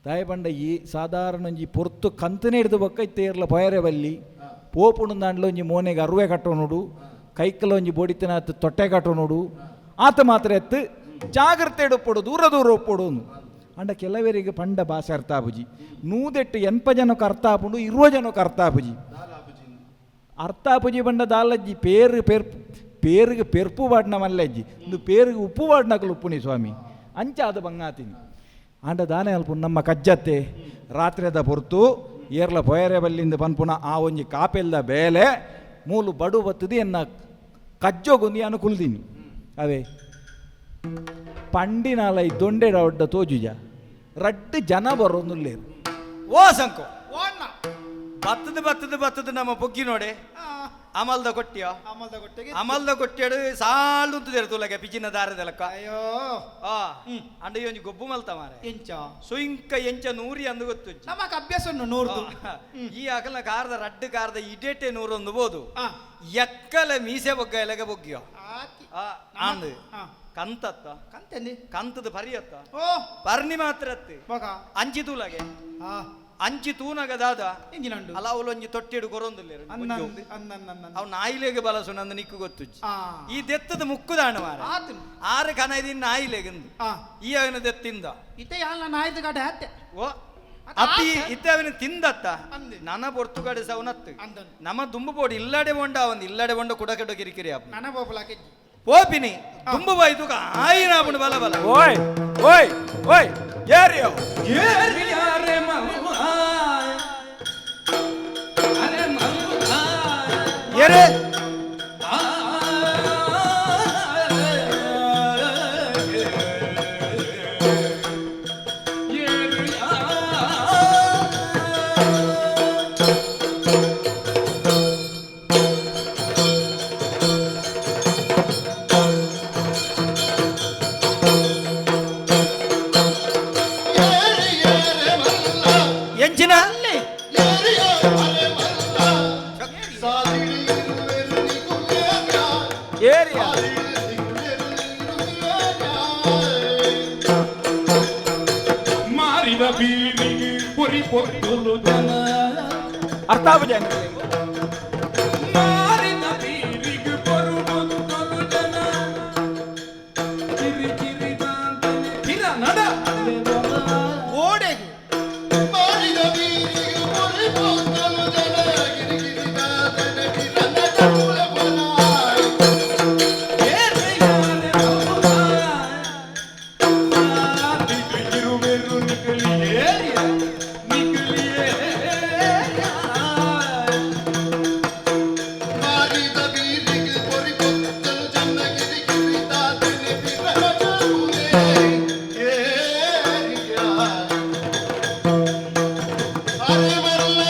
ತಾಯಿ ಈ ಸಾಧಾರಣ ಒಂಜಿ ಪೊರ್ತು ಕಂತನೆ ಹಿಡ್ದು ಬೊಕ್ಕ ಇತ್ತೆ ಏರ್ಲ ಪಯರೆ ಬಲ್ಲಿ ಪೋಪುಣು ಒಂಜಿ ಮೋನೆಗೆ ಅರುವೆ ಕಟ್ಟೋನುಡು ಕೈಕಲ ಒಂಜಿ ಬೋಡಿತನ ಆತು ತೊಟ್ಟೆ ಕಟ್ಟೋನುಡು ಆತ ಮಾತ್ರ ಎತ್ತು ಜಾಗ್ರತೆ ಎಡುಪ್ಪೊಡು ದೂರ ದೂರ ಒಪ್ಪೊಡು ಅಂಡ ಕೆಲವರಿಗೆ ಪಂಡ ಭಾಷೆ ಅರ್ಥ ಆಪುಜಿ ನೂದೆಟ್ಟು ಎನ್ಪ ಜನಕ್ಕೆ ಅರ್ಥ ಆಪುಂಡು ಇರುವ ಜನಕ್ಕೆ ಅರ್ಥ ಆಪುಜಿ ಅರ್ಥ ಆಪುಜಿ ಪಂಡ ದಾಲಜ್ಜಿ ಪೇರು ಪೇರ್ ಪೇರಿಗೆ ಪೆರ್ಪು ಪಾಡ್ನ ಮಲ್ಲಜ್ಜಿ ಇಂದು ಪೇರಿಗೆ ಉಪ್ಪು ಪಾಡ್ನಕಲು ಉಪ್ಪುನಿ ಸ್ವಾಮಿ ಅಂಚ ಅದು ಬಂಗಾತಿನಿ ಆಂಡ ದಾನೆ ಅಲ್ಪ ನಮ್ಮ ಕಜ್ಜತ್ತೆ ರಾತ್ರಿದ ಪೊರ್ತು ಏರ್ಲ ಪೊಯರೆ ಬಲ್ಲಿಂದ ಪನ್ಪುನ ಆ ಒಂಜಿ ಕಾಪೆಲ್ದ ಬೇಲೆ ಮೂಲು ಬಡು ಬತ್ತದಿ ಎನ್ನ ಕಜ್ಜೊಗುಂದಿ ಅನು ಕುಲ್ದಿನಿ ಅವೇ ಪಂಡಿನಾಲ ಈ ದೊಂಡೆಡ ಒಡ್ಡ ತೋಜುಜ ರಡ್ಡು ಜನ ಬರೋನುಲ್ಲೇರು ಓ ಸಂಕು ಬತ್ತದ ಬತ್ತದ ಬತ್ತದ ನಮ್ಮ ಪೊಗ್ಗಿ ನೋಡೆ. ಅಮಲ್ದ ಕೊಟ್ಟಿಯ? ಅಮಲ್ದ ಕೊಟ್ಟಿಗೆ ಅಮಲ್ದ ಕೊಟ್ಟಿಯಡು ಸಾಲು ಉಂತುದೇರು ತುಲಗೆ ಪಿಜಿನ ದಾರದಲಕ್ಕ. ಅಯ್ಯೋ. ಆ ಅಂಡ ಈ ಒಂಜಿ ಗೊಬ್ಬು ಮಲ್ತ ಮಾರೆ. ಎಂಚ? ಸುಯಿಂಕ ಎಂಚ ನೂರಿ ಅಂದು ಗೊತ್ತು ನಮಕ್ ಅಭ್ಯಾಸ ಉಂಡು ನೂರ್ದು. ಈ ಅಕಲ್ನ ಕಾರದ ರಡ್ಡು ಕಾರದ ಇಡೇಟೆ ನೂರೊಂದು ಬೋದು. ಎಕ್ಕಲ ಮೀಸೆ ಬೊಗ್ಗ ಎಲಗ ಬೊಗ್ಗಿಯೋ. ಆಂದು. ಕಂತತ್ತ. ಕಂತೆಂದಿ? ಕಂತದ ಪರಿಯತ್ತ. ಓ. ಪರ್ಣಿ ಮಾತ್ರ ಅತ್ತು. ಬೊಕ. ಅಂಚಿ ತೂಲಗೆ. ಅಂಚಿ ತೂನಗ ದಾದ ಎಂಜಿನಂಡು ಅಲ್ಲ ಅವಲೊಂಜಿ ತೊಟ್ಟಿಡು ಕೊರೊಂದುಲ್ಲೇರು. ಅನ್ನಂದು ಅನ್ನನ್ನನ್ನ. ಅವ್ ನಾಯಿಲೆಗೆ ಬಲಸುನಂದು ನಿಕ್ಕು ಗೊತ್ತುಜ್ಜಿ. ಆ. ಈ ದೆತ್ತದ ಮುಕ್ಕುದಾಣ ಮಾರ. ಆತನು. ಆರು ಕನ ಇದೀನಿ ನಾಯಿಲೆಗಂದು. ಆ. ಈ ಅವನ ದೆತ್ತಿಂದ ಇತ್ತೆ ಯಾಲ ನಾಯ್ದು ಗಡೆ ಹತ್ತೆ. ಓ ಅತ್ತ ಅತ್ತಿ ಆತ. ಇತ್ತೆ ಅವನ ತಿಂದತ್ತ. ಅಂದೆ. ನನ ಪೊರ್ತುಗಡೆ ಸವನತ್ತು. ಅಂದನು. ನಮ್ಮ ದುಂಬು ಬೋಡಿ ಇಲ್ಲಾಡೆ ಬೊಂಡ ಅವಂದು ಇಲ್ಲಾಡೆ ಬೊಂಡ ಕುಡಕಡ ಕಿರಿಕಿರಿ ಅಪ್ಪ. ನನ ಬೋಬಲಾಕೆ. ಪೋಪಿನಿ ದುಂಬು ಬಾಯ್ತು ಆಯಿನ ಆಪುಂಡು ಬಲ ಬಲ. ಓಯ್ ಓಯ್ ಓಯ್ ಏರಿಯೋ ಏರಿಯಾರೆ ಮಲ್ವ ಅರೆ ಮಲ್ವ ಏರೇ ಆ ಏರಿ ಏರೆ ಮಲ್ಲ ಎಂಚಿನ ಏರಿ ಅರೆ ಮಲ್ಲ ಸಾದಿಡಿ ಇರುವೆರು ನಿಕುಲೇನ ಏರಿಯಾ ಸಾದಿಡಿ ನಿಕುಲೇರು ಇರುವೇನ. ಮಾರಿದ ಬೀರಿಗೆ ಪೊರಿ ಪೊತ್ತುಲು ಜನ ಅರ್ಥ ಆಪುಜ ಮಾರಿದ ಬೀರಿಗೆ ಪೊರು ಪೊತ್ತುಲು ಜನ ಕಿರಿ ಕಿರಿ ದಾಂತನೆ ಕಿರ ನಡ ಓಡೆಗೆ ಮಾರಿದ ಬೀರಿಗೆ ಪೊರಿ ಪೊತ್ತಲು ಜನ ಗಿರಿಗಿರಿ ದಾತನ ಕಿರಣ ಕುಲಪನ. ಇರುವೆರು ನಿಕಲಿಯೇ ನಿಕಲಿಯೇ ಮಾರಿದ ಬೀರಿಗೆ ಪೊರಿ ಪೊತ್ತಲು ಜನ ಗಿರಿಗಿರಿ ದಾತನ ಕಿರಣ ಕುಲೆ. ಏರಿಯ ಅರೆ ಮಲ್ಲ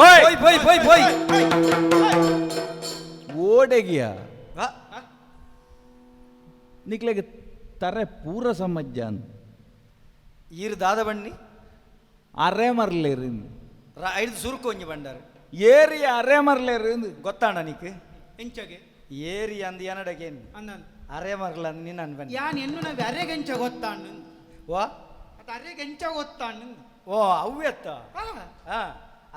ಓಯ್ ಪೋಯ್ ಪೋಯ್ ಪೋಯ್ ಪೋಯ್ ಓಡೆಗಿಯ ವಾ. ನಿಕ್ಲೆಗೆ ತರೆ ಪೂರ ಸಮಜ್ಜಾನ್ ಈರ್ ದಾದ ಬಣ್ಣಿ ಅರೆ ಮರ್ಲೇರು ಐದು ಸುರುಕು ಒಂಜಿ ಬಂಡಾರು. ಏರಿಯ ಅರೆ ಮರ್ಲೇರು ಗೊತ್ತಾಣ ನಿಕ್ ಎಂಚಗೆ ಏರಿ ಅಂದ್ ಏನಡಗೇನು ಅನ್ನನ್ ಅರೆ ಮರ್ಲ ಅಂದ್ ನಿನ್ನ ಅನ್ಬನ್ನಿ. ಯಾನ್ ಎನ್ನು ನಾವು ಅರೆಗೆಂಚ ಗೊತ್ತಾಣ್ಣು. ವಾ ಅದು ಅರೆಗೆಂಚ ಗೊತ್ತಾಣ್ಣು. ಓ ಅವ್ಯತ್ತ. ಆ. ಹಾ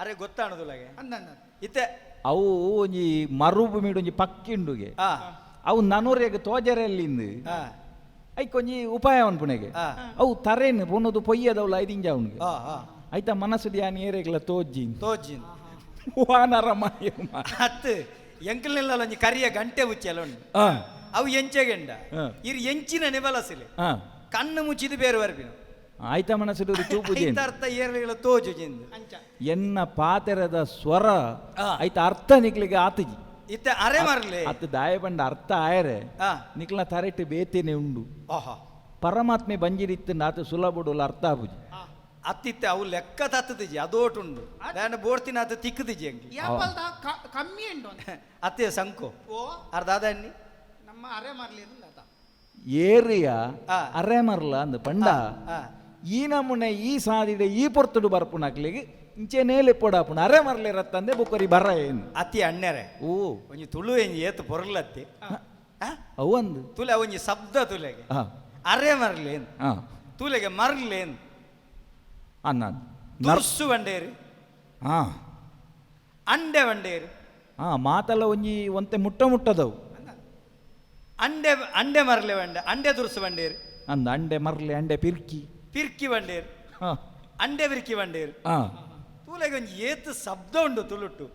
ಅರೆ ಗೊತ್ತಾಣದುಲಗೆ ಅಂದನ್ನ. ಇತ್ತೆ ಅವು ಒಂಜಿ ಮರುಭೂಮಿಡ್ ಒಂಜಿ ಪಕ್ಕಿ ಉಂಡುಗೆ. ಆ ಅವು ನನೂರೆಗ್ ತೋಜರೆಲ್ಲಿಂದು ಆ ಐಕ್ ಒಂಜಿ ಉಪಾಯ ಪುಣೆಗೆ. ಆ. ಅವು ತರೇನು ಪುನದು ಪೊಯ್ಯದವಳು ಐದಿಂಜ ಅವನಿಗೆ. ಆ ಆ ಐತ ಮನಸ್ಸು ಯಾನ್ ಏರೆಗ್ಲ ತೋಜ್ಜಿ ತೋಜಿನ್ ವಾನರ ಮಾಯ. ಅತ್ತು ಎಂಕಲ್ನೆಲ್ಲ ಒಂಜಿ ಕರಿಯ ಗಂಟೆ ಉಚ್ಚೆಲ್ಲ ಉಂಡು. ಆ ಅವು ಎಂಚೆಗೆಂಡ ಹಾ. ಇರ್ ಎಂಚಿನ ನೆಬಲಸಿಲೆ ಆ ಕಣ್ಣು ಮುಚ್ಚಿದು ಬೇರೆ ಬರ್ಪಿನ ಆಯ್ತ ಮನಸ್ಸು ತೂಪುಜಿ ಐತ ಅರ್ಥ ಏರ್ಲಿಗಳ ತೋಜು ಜಿಂದು ಅಂಚ ಎನ್ನ ಪಾತೆರದ ಸ್ವರ ಆ. ಐತ ಅರ್ಥ ನಿಕ್ಲಿಗೆ ಆತಜಿ. ಇತ್ತೆ ಅರೆ ಮರ್ಲೆ ಅತ್ತು ದಾಯ ಬಂಡ ಅರ್ಥ ಆಯರೆ ಆ ನಿಕ್ಲ ತರೆಟ್ ಬೇತೇನೆ ಉಂಡು. ಆಹಾ ಪರಮಾತ್ಮೆ ಬಂಜಿರಿತ್ತು ಆತ ಸುಲಭಡುಲ ಅರ್ಥ ಆಪುಜಿ. ಅತ್ತಿತ್ತೆ ಅವು ಲೆಕ್ಕ ತತ್ತದಿಜಿ ಅದೋಟುಂಡು ದಾನ ಬೋರ್ತಿನ ಅತ್ತ ತಿಕ್ಕದಿಜಿ ಅಂಗಿ. ಯಾಪಲ್ದ ಕಮ್ಮಿ ಉಂಟು ಅಂದ. ಅತ್ತೆ ಸಂಕೋ ಓ ಅರ್ಧ ಅಣ್ಣಿ ನಮ್ಮ ಅರೆ ಮರ್ಲಿ ಅಂದ. ಏರಿಯ ಆ. ಅರೆ ಮರ್ಲ ಅಂದ್ ಪಂಡ ಆ. ಈ ನಮೂನೆ ಈ ಸಾದಿಡೆ ಈ ಪೊರ್ತುಡು ಬರ್ಪುನಕ್ಲಿಗೆ ಇಂಚೆ ನೇಲೆ ಪೊಡಾಪುಣ ಅರೆ ಮರ್ಲೆ ರತ್ತಂದೆ ಬೊಕ್ಕರಿ ಬರ ಏನು ಅತಿ ಅಣ್ಣರೆ ಓ ಒಂಜಿ ತುಳು ಎಂಜಿ ಏತು ಪೊರ್ಲತ್ತಿ ಆ? ಅವು ಅಂದು ತುಲೆ ಒಂಜಿ ಶಬ್ದ ತುಲೆಗೆ ಆ ಅರೆ ಮರ್ಲೇನ್ ಆ ತುಲೆಗೆ ಮರ್ಲೇನ್ ಅನ್ನ ನರ್ ದುರ್ಸು ಬಂಡೇರು ಆ ಅಂಡೆ ಬಂಡೇರು ಆ ಮಾತಲ್ಲ ಒಂಜಿ ಒಂತೆ ಮುಟ್ಟ ಮುಟ್ಟದವು. ಅಂಡೆ ಅಂಡೆ ಮರ್ಲೆ ಬಂಡೆ ಅಂಡೆ ದುರ್ಸು ಬಂಡೇರು ಅಂದ ಅಂಡೆ ಮರ್ಲೆ ಅಂಡೆ ಪಿರ್ಕಿ ಪಿರ್ಕಿ ಬಂಡೇರು ಹಾ ಅಂಡೆ ಬಿರ್ಕಿ ಬಂಡೇರು ಆ ತೂಲೆಗೆ ಒಂಜಿ ಏತು ಶಬ್ದ ಉಂಡು ತುಳುಟು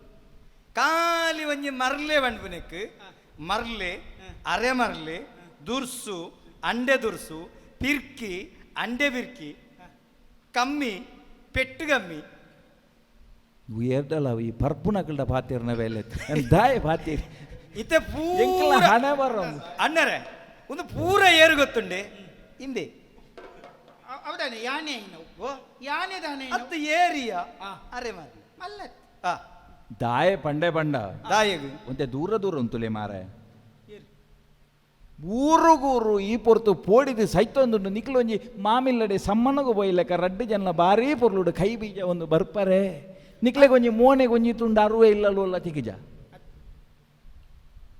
ಖಾಲಿ ಒಂಜಿ ಮರ್ಲೆ ಬಂಡ್ಪುನೆಕ್ ಮರ್ಲೆ ಅರೆ ಮರ್ಲೆ ದುರ್ಸು ಅಂಡೆ ದುರ್ಸು ಪಿರ್ಕಿ ಅಂಡೆ ಬಿರ್ಕಿ ಕಮ್ಮಿ ಪೆಟ್ಟು ಕಮ್ಮಿ. ಏರ್ಡಲ ಈ ಪರ್ಪುನಕಲ್ಡ ಪಾತಿರ್ನ ಬೇಲೆ ದಾಯ ಪಾತಿರ್ ಇತ್ತೆ ಎಂಕಲ ಪೂರ ಹಣೆ ಬರ ಅಣ್ಣರೆ ಒಂದು ಪೂರ ಏರು ಗೊತ್ತುಂಡೆ ಹಿಂದೆ ಹೌದಾನೆ ಯಾನೆ ನಾವು ಓ ಯಾನೆ ದಾನೆ ಅತ್ತು ಏರಿಯ ಆ. ಅರೆ ಮರ್ಲೆ ಮಲ್ಲತ್ ಆ ದಾಯ ಪಂಡೆ ಪಂಡ ದಾಯಗು ಒಂತೆ ದೂರ ದೂರ ಉಂತುಲೆ ಮಾರೆ ಊರುಗೂರು ಈ ಪೊರ್ತು ಪೋಡಿದು ಸೈತೊಂದುಂಡು ನಿಕ್ಲೊಂಜಿ ಮಾಮಿಲ್ಲಡೆ ಸಮ್ಮನಗು ಬೋಯ್ಲೆಕ್ಕ ರಡ್ಡು ಜನ ಭಾರೀ ಪೊರ್ಲುಡು ಕೈ ಬೀಜ ಒಂದು ಬರ್ಪರೆ. ನಿಕ್ಲೆ ಒಂಜಿ ಮೋನೆ ಒಂಜಿ ತುಂಡು ಅರುವೆ ಇಲ್ಲಲ್ಲ ತಿಕ್ಕಿಜ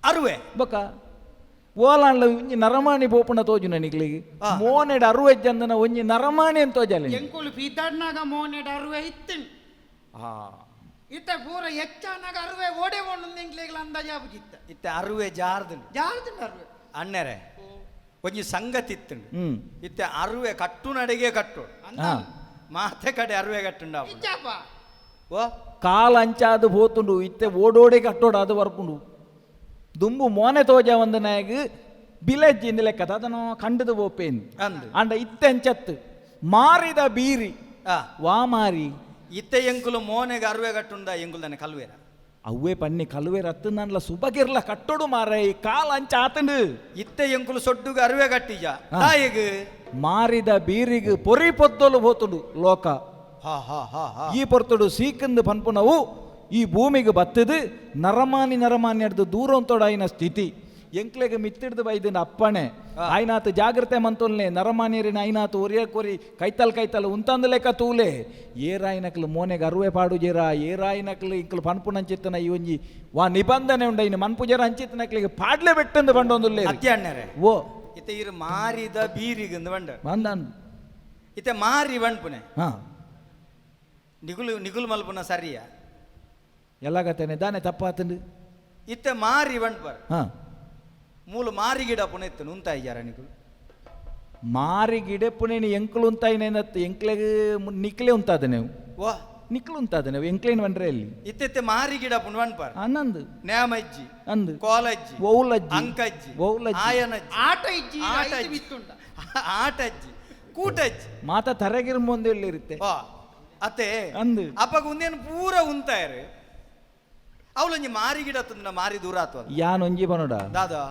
ಅರುವೆ ಬೊಕ ಓಲಾಂಡ್ಲ ಒಂಜಿ ನರಮಾಣಿ ಪೋಪುನ ತೋಜುನ ನಿಕ್ಲೆಗ್ ಮೋನೆಡ್ ಅರುವೆ ಚಂದನ ಒಂಜಿ ನರಮಾಣಿ ಅಂತ ತೋಜಲೆ ಎಂಕುಲು ಪೀತಾಡ್ನಾಗ ಮೋನೆಡ್ ಅರುವೆ ಇತ್ತಿನ್ ಇತ್ತ ಪೂರ ಹೆಚ್ಚಾನಾಗ ಅರುವೆ ಓಡೆ ಓಣು ಎಂಕ್ಲೆಗ್ಲ ಅಂದಾಜಾಬುಜಿತ್ತ ಇತ್ತೆ ಅರುವೆ ಜಾರ್ದುಂಡು ಜಾರ್ದುಂಡು ಅರುವೆ ಅಣ್ಣರೆ ಒಂಜಿ ಸಂಗತಿ ಇತ್ತುಂಡು ಇತ್ತೆ ಅರುವೆ ಕಟ್ಟು ನಡಿಗೆ ಕಟ್ಟು ಮಾತೆ ಕಡೆ ಅರುವೆ ಕಟ್ಟುಂಡು ಇಜ್ಜಾಪ ಓ ಕಾಲ ಅಂಚಾದು ಪೋತುಂಡು ಇತ್ತೆ ಓಡೋಡೆ ಕಟ್ಟೋಡು ಅದು ಬರ್ಪುಂಡು ದುಂಬು ಮೋನೆ ತೋಜ ಒಂದು ನಾಯಗ್ ಬಿಲಜ್ಜಿ ಇಂದ ಲೆಕ್ಕ ಅದನ್ನು ಕಂಡದು ಪೋಪೇನು ಅಂದು. ಅಂಡ ಇತ್ತೆ ಅಂಚತ್ತು ಮಾರಿದ ಬೀರಿ ವಾ ಮಾರಿ ಇತ್ತೆ ಎಂಕುಲು ಮೋನೆಗೆ ಅರುವೆ ಕಟ್ಟುಂಡ ಎಂಕುಲು దాని ಕಲ್ವೇರ ಅವ್ವೇ ಪನ್ನಿ ಕಲ್ವೇರ ಅತ್ತು ನನ್ಲ ಸುಬಗಿರ್ಲ ಕಟ್ಟೋಡು ಮಾರೈ ಕಾಲ ಅಂಚ ಆತಂಡು ಇತ್ತೆ ಎಂಕುಲು ಸೊಡ್ಡುಗೆ ಅರುವೆ ಕಟ್ಟಿಜ ತಾಯಿಗ್ ಮಾರಿದ ಬೀರಿಗ್ ಪೊರಿ ಪೊತ್ತೊಲು ಪೋತುಂಡು ಲೋಕ ಹಾ ಹಾ ಹಾ ಹಾ ಈ ಪೊರ್ತುಡು ಸೀಕಂದು ಪನ್ಪುನವು ಈ ಭೂಮಿಗೆ ಬತ್ತದು ನರಮಾನಿ ನರಮಾನಿ ಅಡ್ದು ದೂರಂತೊಡಾಯಿನ ಸ್ಥಿತಿ ಎಂಕ್ಲೆಗ್ ಮಿತ್ತಿಡ್ದು ಬೈದಿನ ಅಪ್ಪಣೆ ಆಯ್ನಾತ್ ಜಾಗ್ರತೆ ಮಂತೊಲ್ನೆ ನರಮಾನಿಯರಿನ ಐನಾತ್ ಒರಿಯ ಕೊರಿ ಕೈತಲ್ ಕೈತಲ್ ಉಂತಂದು ಲೆಕ್ಕ ತೂಲೆ ಏರಾಯಿನಕ್ಲು ಮೋನೆಗೆ ಅರುವೆ ಪಾಡು ಜೇರ ಏರಾಯಿನಕ್ಲು ಇಂಕ್ಲು ಪನ್ಪುನಂಚಿತ್ತನ ಈ ಒಂಜಿ ವಾ ನಿಬಂಧನೆ ಉಂಡ ಇನ್ನು ಮನ್ಪುಜೇರ ಅಂಚಿತ್ತನಕ್ಲಿಗೆ ಪಾಡ್ಲೆ ಬೆಟ್ಟಂದು ಬಂಡೊಂದುಲ್ಲೆ ಅತ್ತಿ ಅಣ್ಣರೆ ಓ ಇತ್ತೆ ಇರು ಮಾರಿದ ಬೀರಿಗಂದು ಬಂಡ ಬಂದನ್ ಇತ್ತೆ ಮಾರಿ ಬಂಡ್ಪುನೆ ಹಾ ನಿಗುಲು ನಿಗುಲು ಮಲ್ಪುನ ಸರಿಯ ಎಲ್ಲ ಕತೆನೆ ದಾನೆ ತಪ್ಪಾತಂದು ಇತ್ತೆ ಮಾರಿ ಬಂಡ್ಪರ್ ಹಾ ಮೂಲು ಮಾರಿ ಗಿಡ ಪುಣೆ ಇತ್ತು ನುಂತಾಯಿಜಾರ ನಿಗುಲು ಮಾರಿ ಗಿಡೆಪುಣೇನಿ ಎಂಕ್ಲು ಉಂತಾಯಿನೇನತ್ತು ಎಂಕ್ಲೆಗ್ ನಿಕ್ಲೆ ಉಂತಾದ ನೀವು ವಾ ನಿಕ್ಲು ಉಂತಾದ ನೀವು ಎಂಕ್ಲೇನ್ ಬಂದ್ರೆ ಅಲ್ಲಿ ಇತ್ತೆತ್ತೆ ಮಾರಿ ಗಿಡ ಪುಣ್ ಬಂಡ್ಪರ್ ಆನಂದ್ ನ್ಯಾಮಜ್ಜಿ ಅಂದು ಕೋಲಜ್ಜಿ ಓಲಜ್ಜಿ ಅಂಕಜ್ಜಿ ಓಲಜ್ಜಿ ಆಯನಜ್ಜಿ ಆಟ ಇಜ್ಜಿ ಆಟ ಐದು ಇಜ್ಜಿ. ಬಿತ್ತುಂಡ ಆಟಜ್ಜಿ ಕೂಟಜ್ಜಿ ಮಾತ ತರಗಿರ್ ಮುಂದೆ ಇರುತ್ತೆ ವಾ ಅತ್ತೆ ಅಂದು. ಅಪ್ಪಗ ಉಂದೇನು ಪೂರ ಉಂತಾಯರು ಅವಳೊಂಜಿ ಮಾರಿ ಗಿಡ ತಂದು ಮಾರಿ ದೂರ ಆತ್ವಲ್ಲ ಯಾನ್ ಒಂಜಿ ಬನೋಡ ದಾದಾ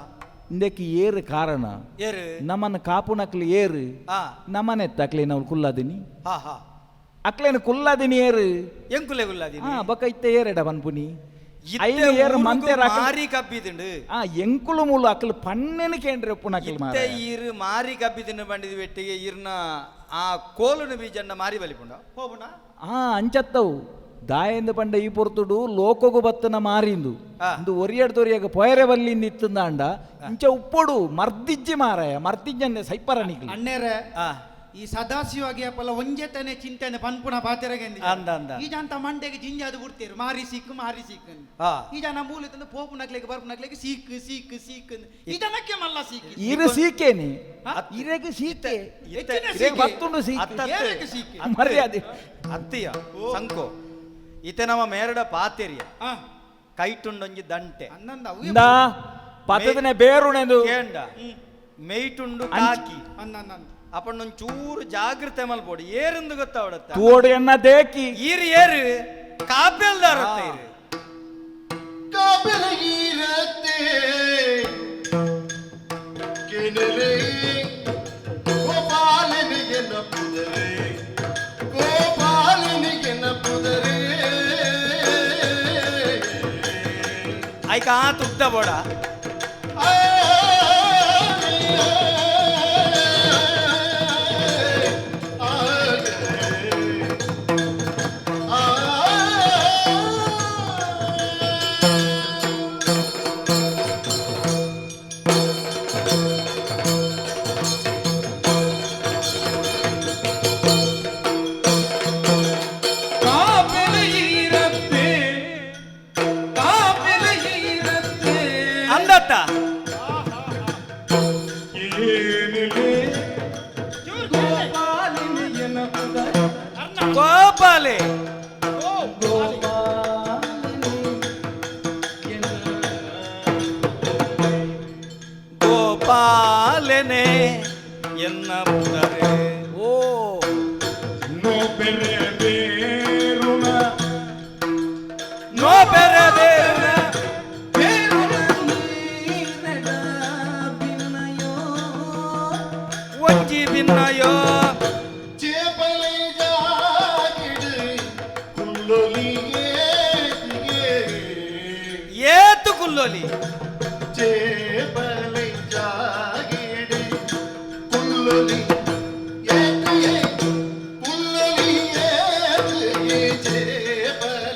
ಇಂದಕ್ಕೆ ಏರು ಕಾರಣ ಏರು ನಮ್ಮನ್ನ ಕಾಪುನಕ್ಲು ಏರು ಆ ನಮ್ಮನೆತ್ತ ಅಕ್ಲೇನ ಅವ್ಳು ಕುಲ್ಲಾದಿನಿ ಹಾ ಹಾ ಅಕ್ಲೇನ ಕುಲ್ಲಾದಿನಿ ಏರು ಎಂಕುಲೆ ಗುಲ್ಲಾದಿನಿ ಹಾ ಬೊಕ ಇತ್ತೆ ಏರೆಡ ಪನ್ಪುನಿ ಇತ್ತೆ ಐನು ಏರು ಊರುಗು ಮಂತೆರ ಅಕ್ಲು- ಮಾರಿ ಕಬ್ಬಿದುಂಡು ಆ ಎಂಕುಲು ಮೂಲು ಅಕ್ಲು ಪನ್ನೆನು ಕೇಂದ್ರ ಉಪ್ಪುನಕ್ಲು ಇತ್ತೆ ಮಾರ ಈರು ಮಾರಿ ಕಬ್ಬಿದಿನ ಬಂಡಿದ ಬೆಟ್ಟಿಗೆ ಈರ್ನ ಆ ಕೋಲುನ ಬೀಜನ್ನ ಮಾರಿ ಬಲಿಪುಂಡ ಹೋಗುಣ ಆ ಅಂಚತ್ತವು ದಾಯೆಂದು ಪಂಡ ಈ ಪೊರ್ತುಡು ಲೋಕೊಗು ಬತ್ತನ ಮಾರಿಂದು ಇಂದು ಒರಿಯಡ್ ತೊರಿಯಾಗ ಪೊಯರೆ ಬಲ್ಲಿಂದ ಇತ್ತಂದಾಂಡ ಇಂಚ ಉಪ್ಪೊಡು ಮರ್ದಿಜ್ಜಿ ಮಾರಾಯ ಮರ್ದಿಜ್ಜಂದೆ ಸೈಪರ ನಿಕ್ಲು ಅಣ್ಣೇರೆ ಈ ಸದಾಶಿವಾಗಿ ಅಪ್ಪಲ ಒಂಜೆತನೆ ಚಿಂತನೆ ಪನ್ಪುನ ಪಾತೆರಗೆ ಅಂದ, ಅಂದ. ಈ ಜನ ಮಂಡೆಗೆ ಜಿಂಜಾದು ಬಿಡ್ತೇರು ಮಾರಿ ಸೀಕು ಮಾರಿ ಸೀಕು ಈ ಜನ ಮೂಲ ತಂದು ಪೋಪುನಕ್ಲೆಗೆ ಬರ್ಪುನಕ್ಲೆಗೆ ಸೀಕು ಸೀಕು ಸೀಕು ಈ ಜನಕ್ಕೆ ಮಲ್ಲ ಸೀಕು ಇರು ಸೀಕೇನಿ ಇರೆಗ್ ಸೀಕೆ ಇರೆಗ್ ಬತ್ತುಂಡು ಸೀಕೆ ಏರೆಗ್ ಸೀಕೆ? ಮರ್ಯಾದೆ ಅತ್ತಿಯ ಸಂಕೋ ಇತ್ತೆ ನಮ್ಮ ಮೇರಡ ಪಾತೆರಿಯ ಕೈಟುಂಡೊಂಜಿ ದಂಟೆ ಅನ್ನಂದ ಅವ್ವೇ ಇಂದಾ ಪತ್ತದನೆ ಬೇರುಣೆಂದು ಕೇಂಡ ಮೇಯ್ಟುಂಡು ಕಾಕಿ ಅನ್ನಂದ ಅಪ್ಪಣ್ಣೊಂದ್ ಚೂರು ಜಾಗೃತೆ ಮಲ್ಪೋಡು ಏರಿಂದು ಗೊತ್ತಾವಡತ್ತ ತೋಡು ಎನ್ನ ದೇಕಿ ಈರು ಏರು ಕಾಪೆಲ್ದಾರ ಇರು ಕಾಪೆಲಗೀರತ್ತೆ ಕೆನಲೆ ಗೋಪಾಲನಿಗೆ ನಪ್ಪುದರೆ ಗೋಪಾಲನಿಗೆ ನಪ್ಪುದರೆ ಐಕ ಆ ತುಗ್ದ ಬೋಡ ಆ ಕಾಪೆಲೆಯಿರತ್ತೆ ಕಾಪೆಲೆಯಿರತ್ತೆ ಅಂದತ್ತ ಏನಿಲೆ ಗೋಪಾಲಿನಿಯನ ಪುದರ್ ಗೋಪಾಲೆ ಗೋಪಾಲನೆ ಎನ್ನ ಪುದರೆ ಓ ನೋ ಬೆರೆ ಬೇರುಣ ನೋ ಬೆರೆ ಬೇರುನ ಒಂಜಿ ಭಿನ್ನಯೋ ಚೇಪಲೆ ಜಾಗಿಡು ಕುಲ್ಲೊಲಿಗೆ ಏತು ಕುಲ್ಲೊಲಿ ಚೇಪಲೆ ಜಾಗಿಡು ಕುಲ್ಲೊಲಿ ಏತು ಕುಲ್ಲೊಲಿ ಏತು ಚೇಪಲೆ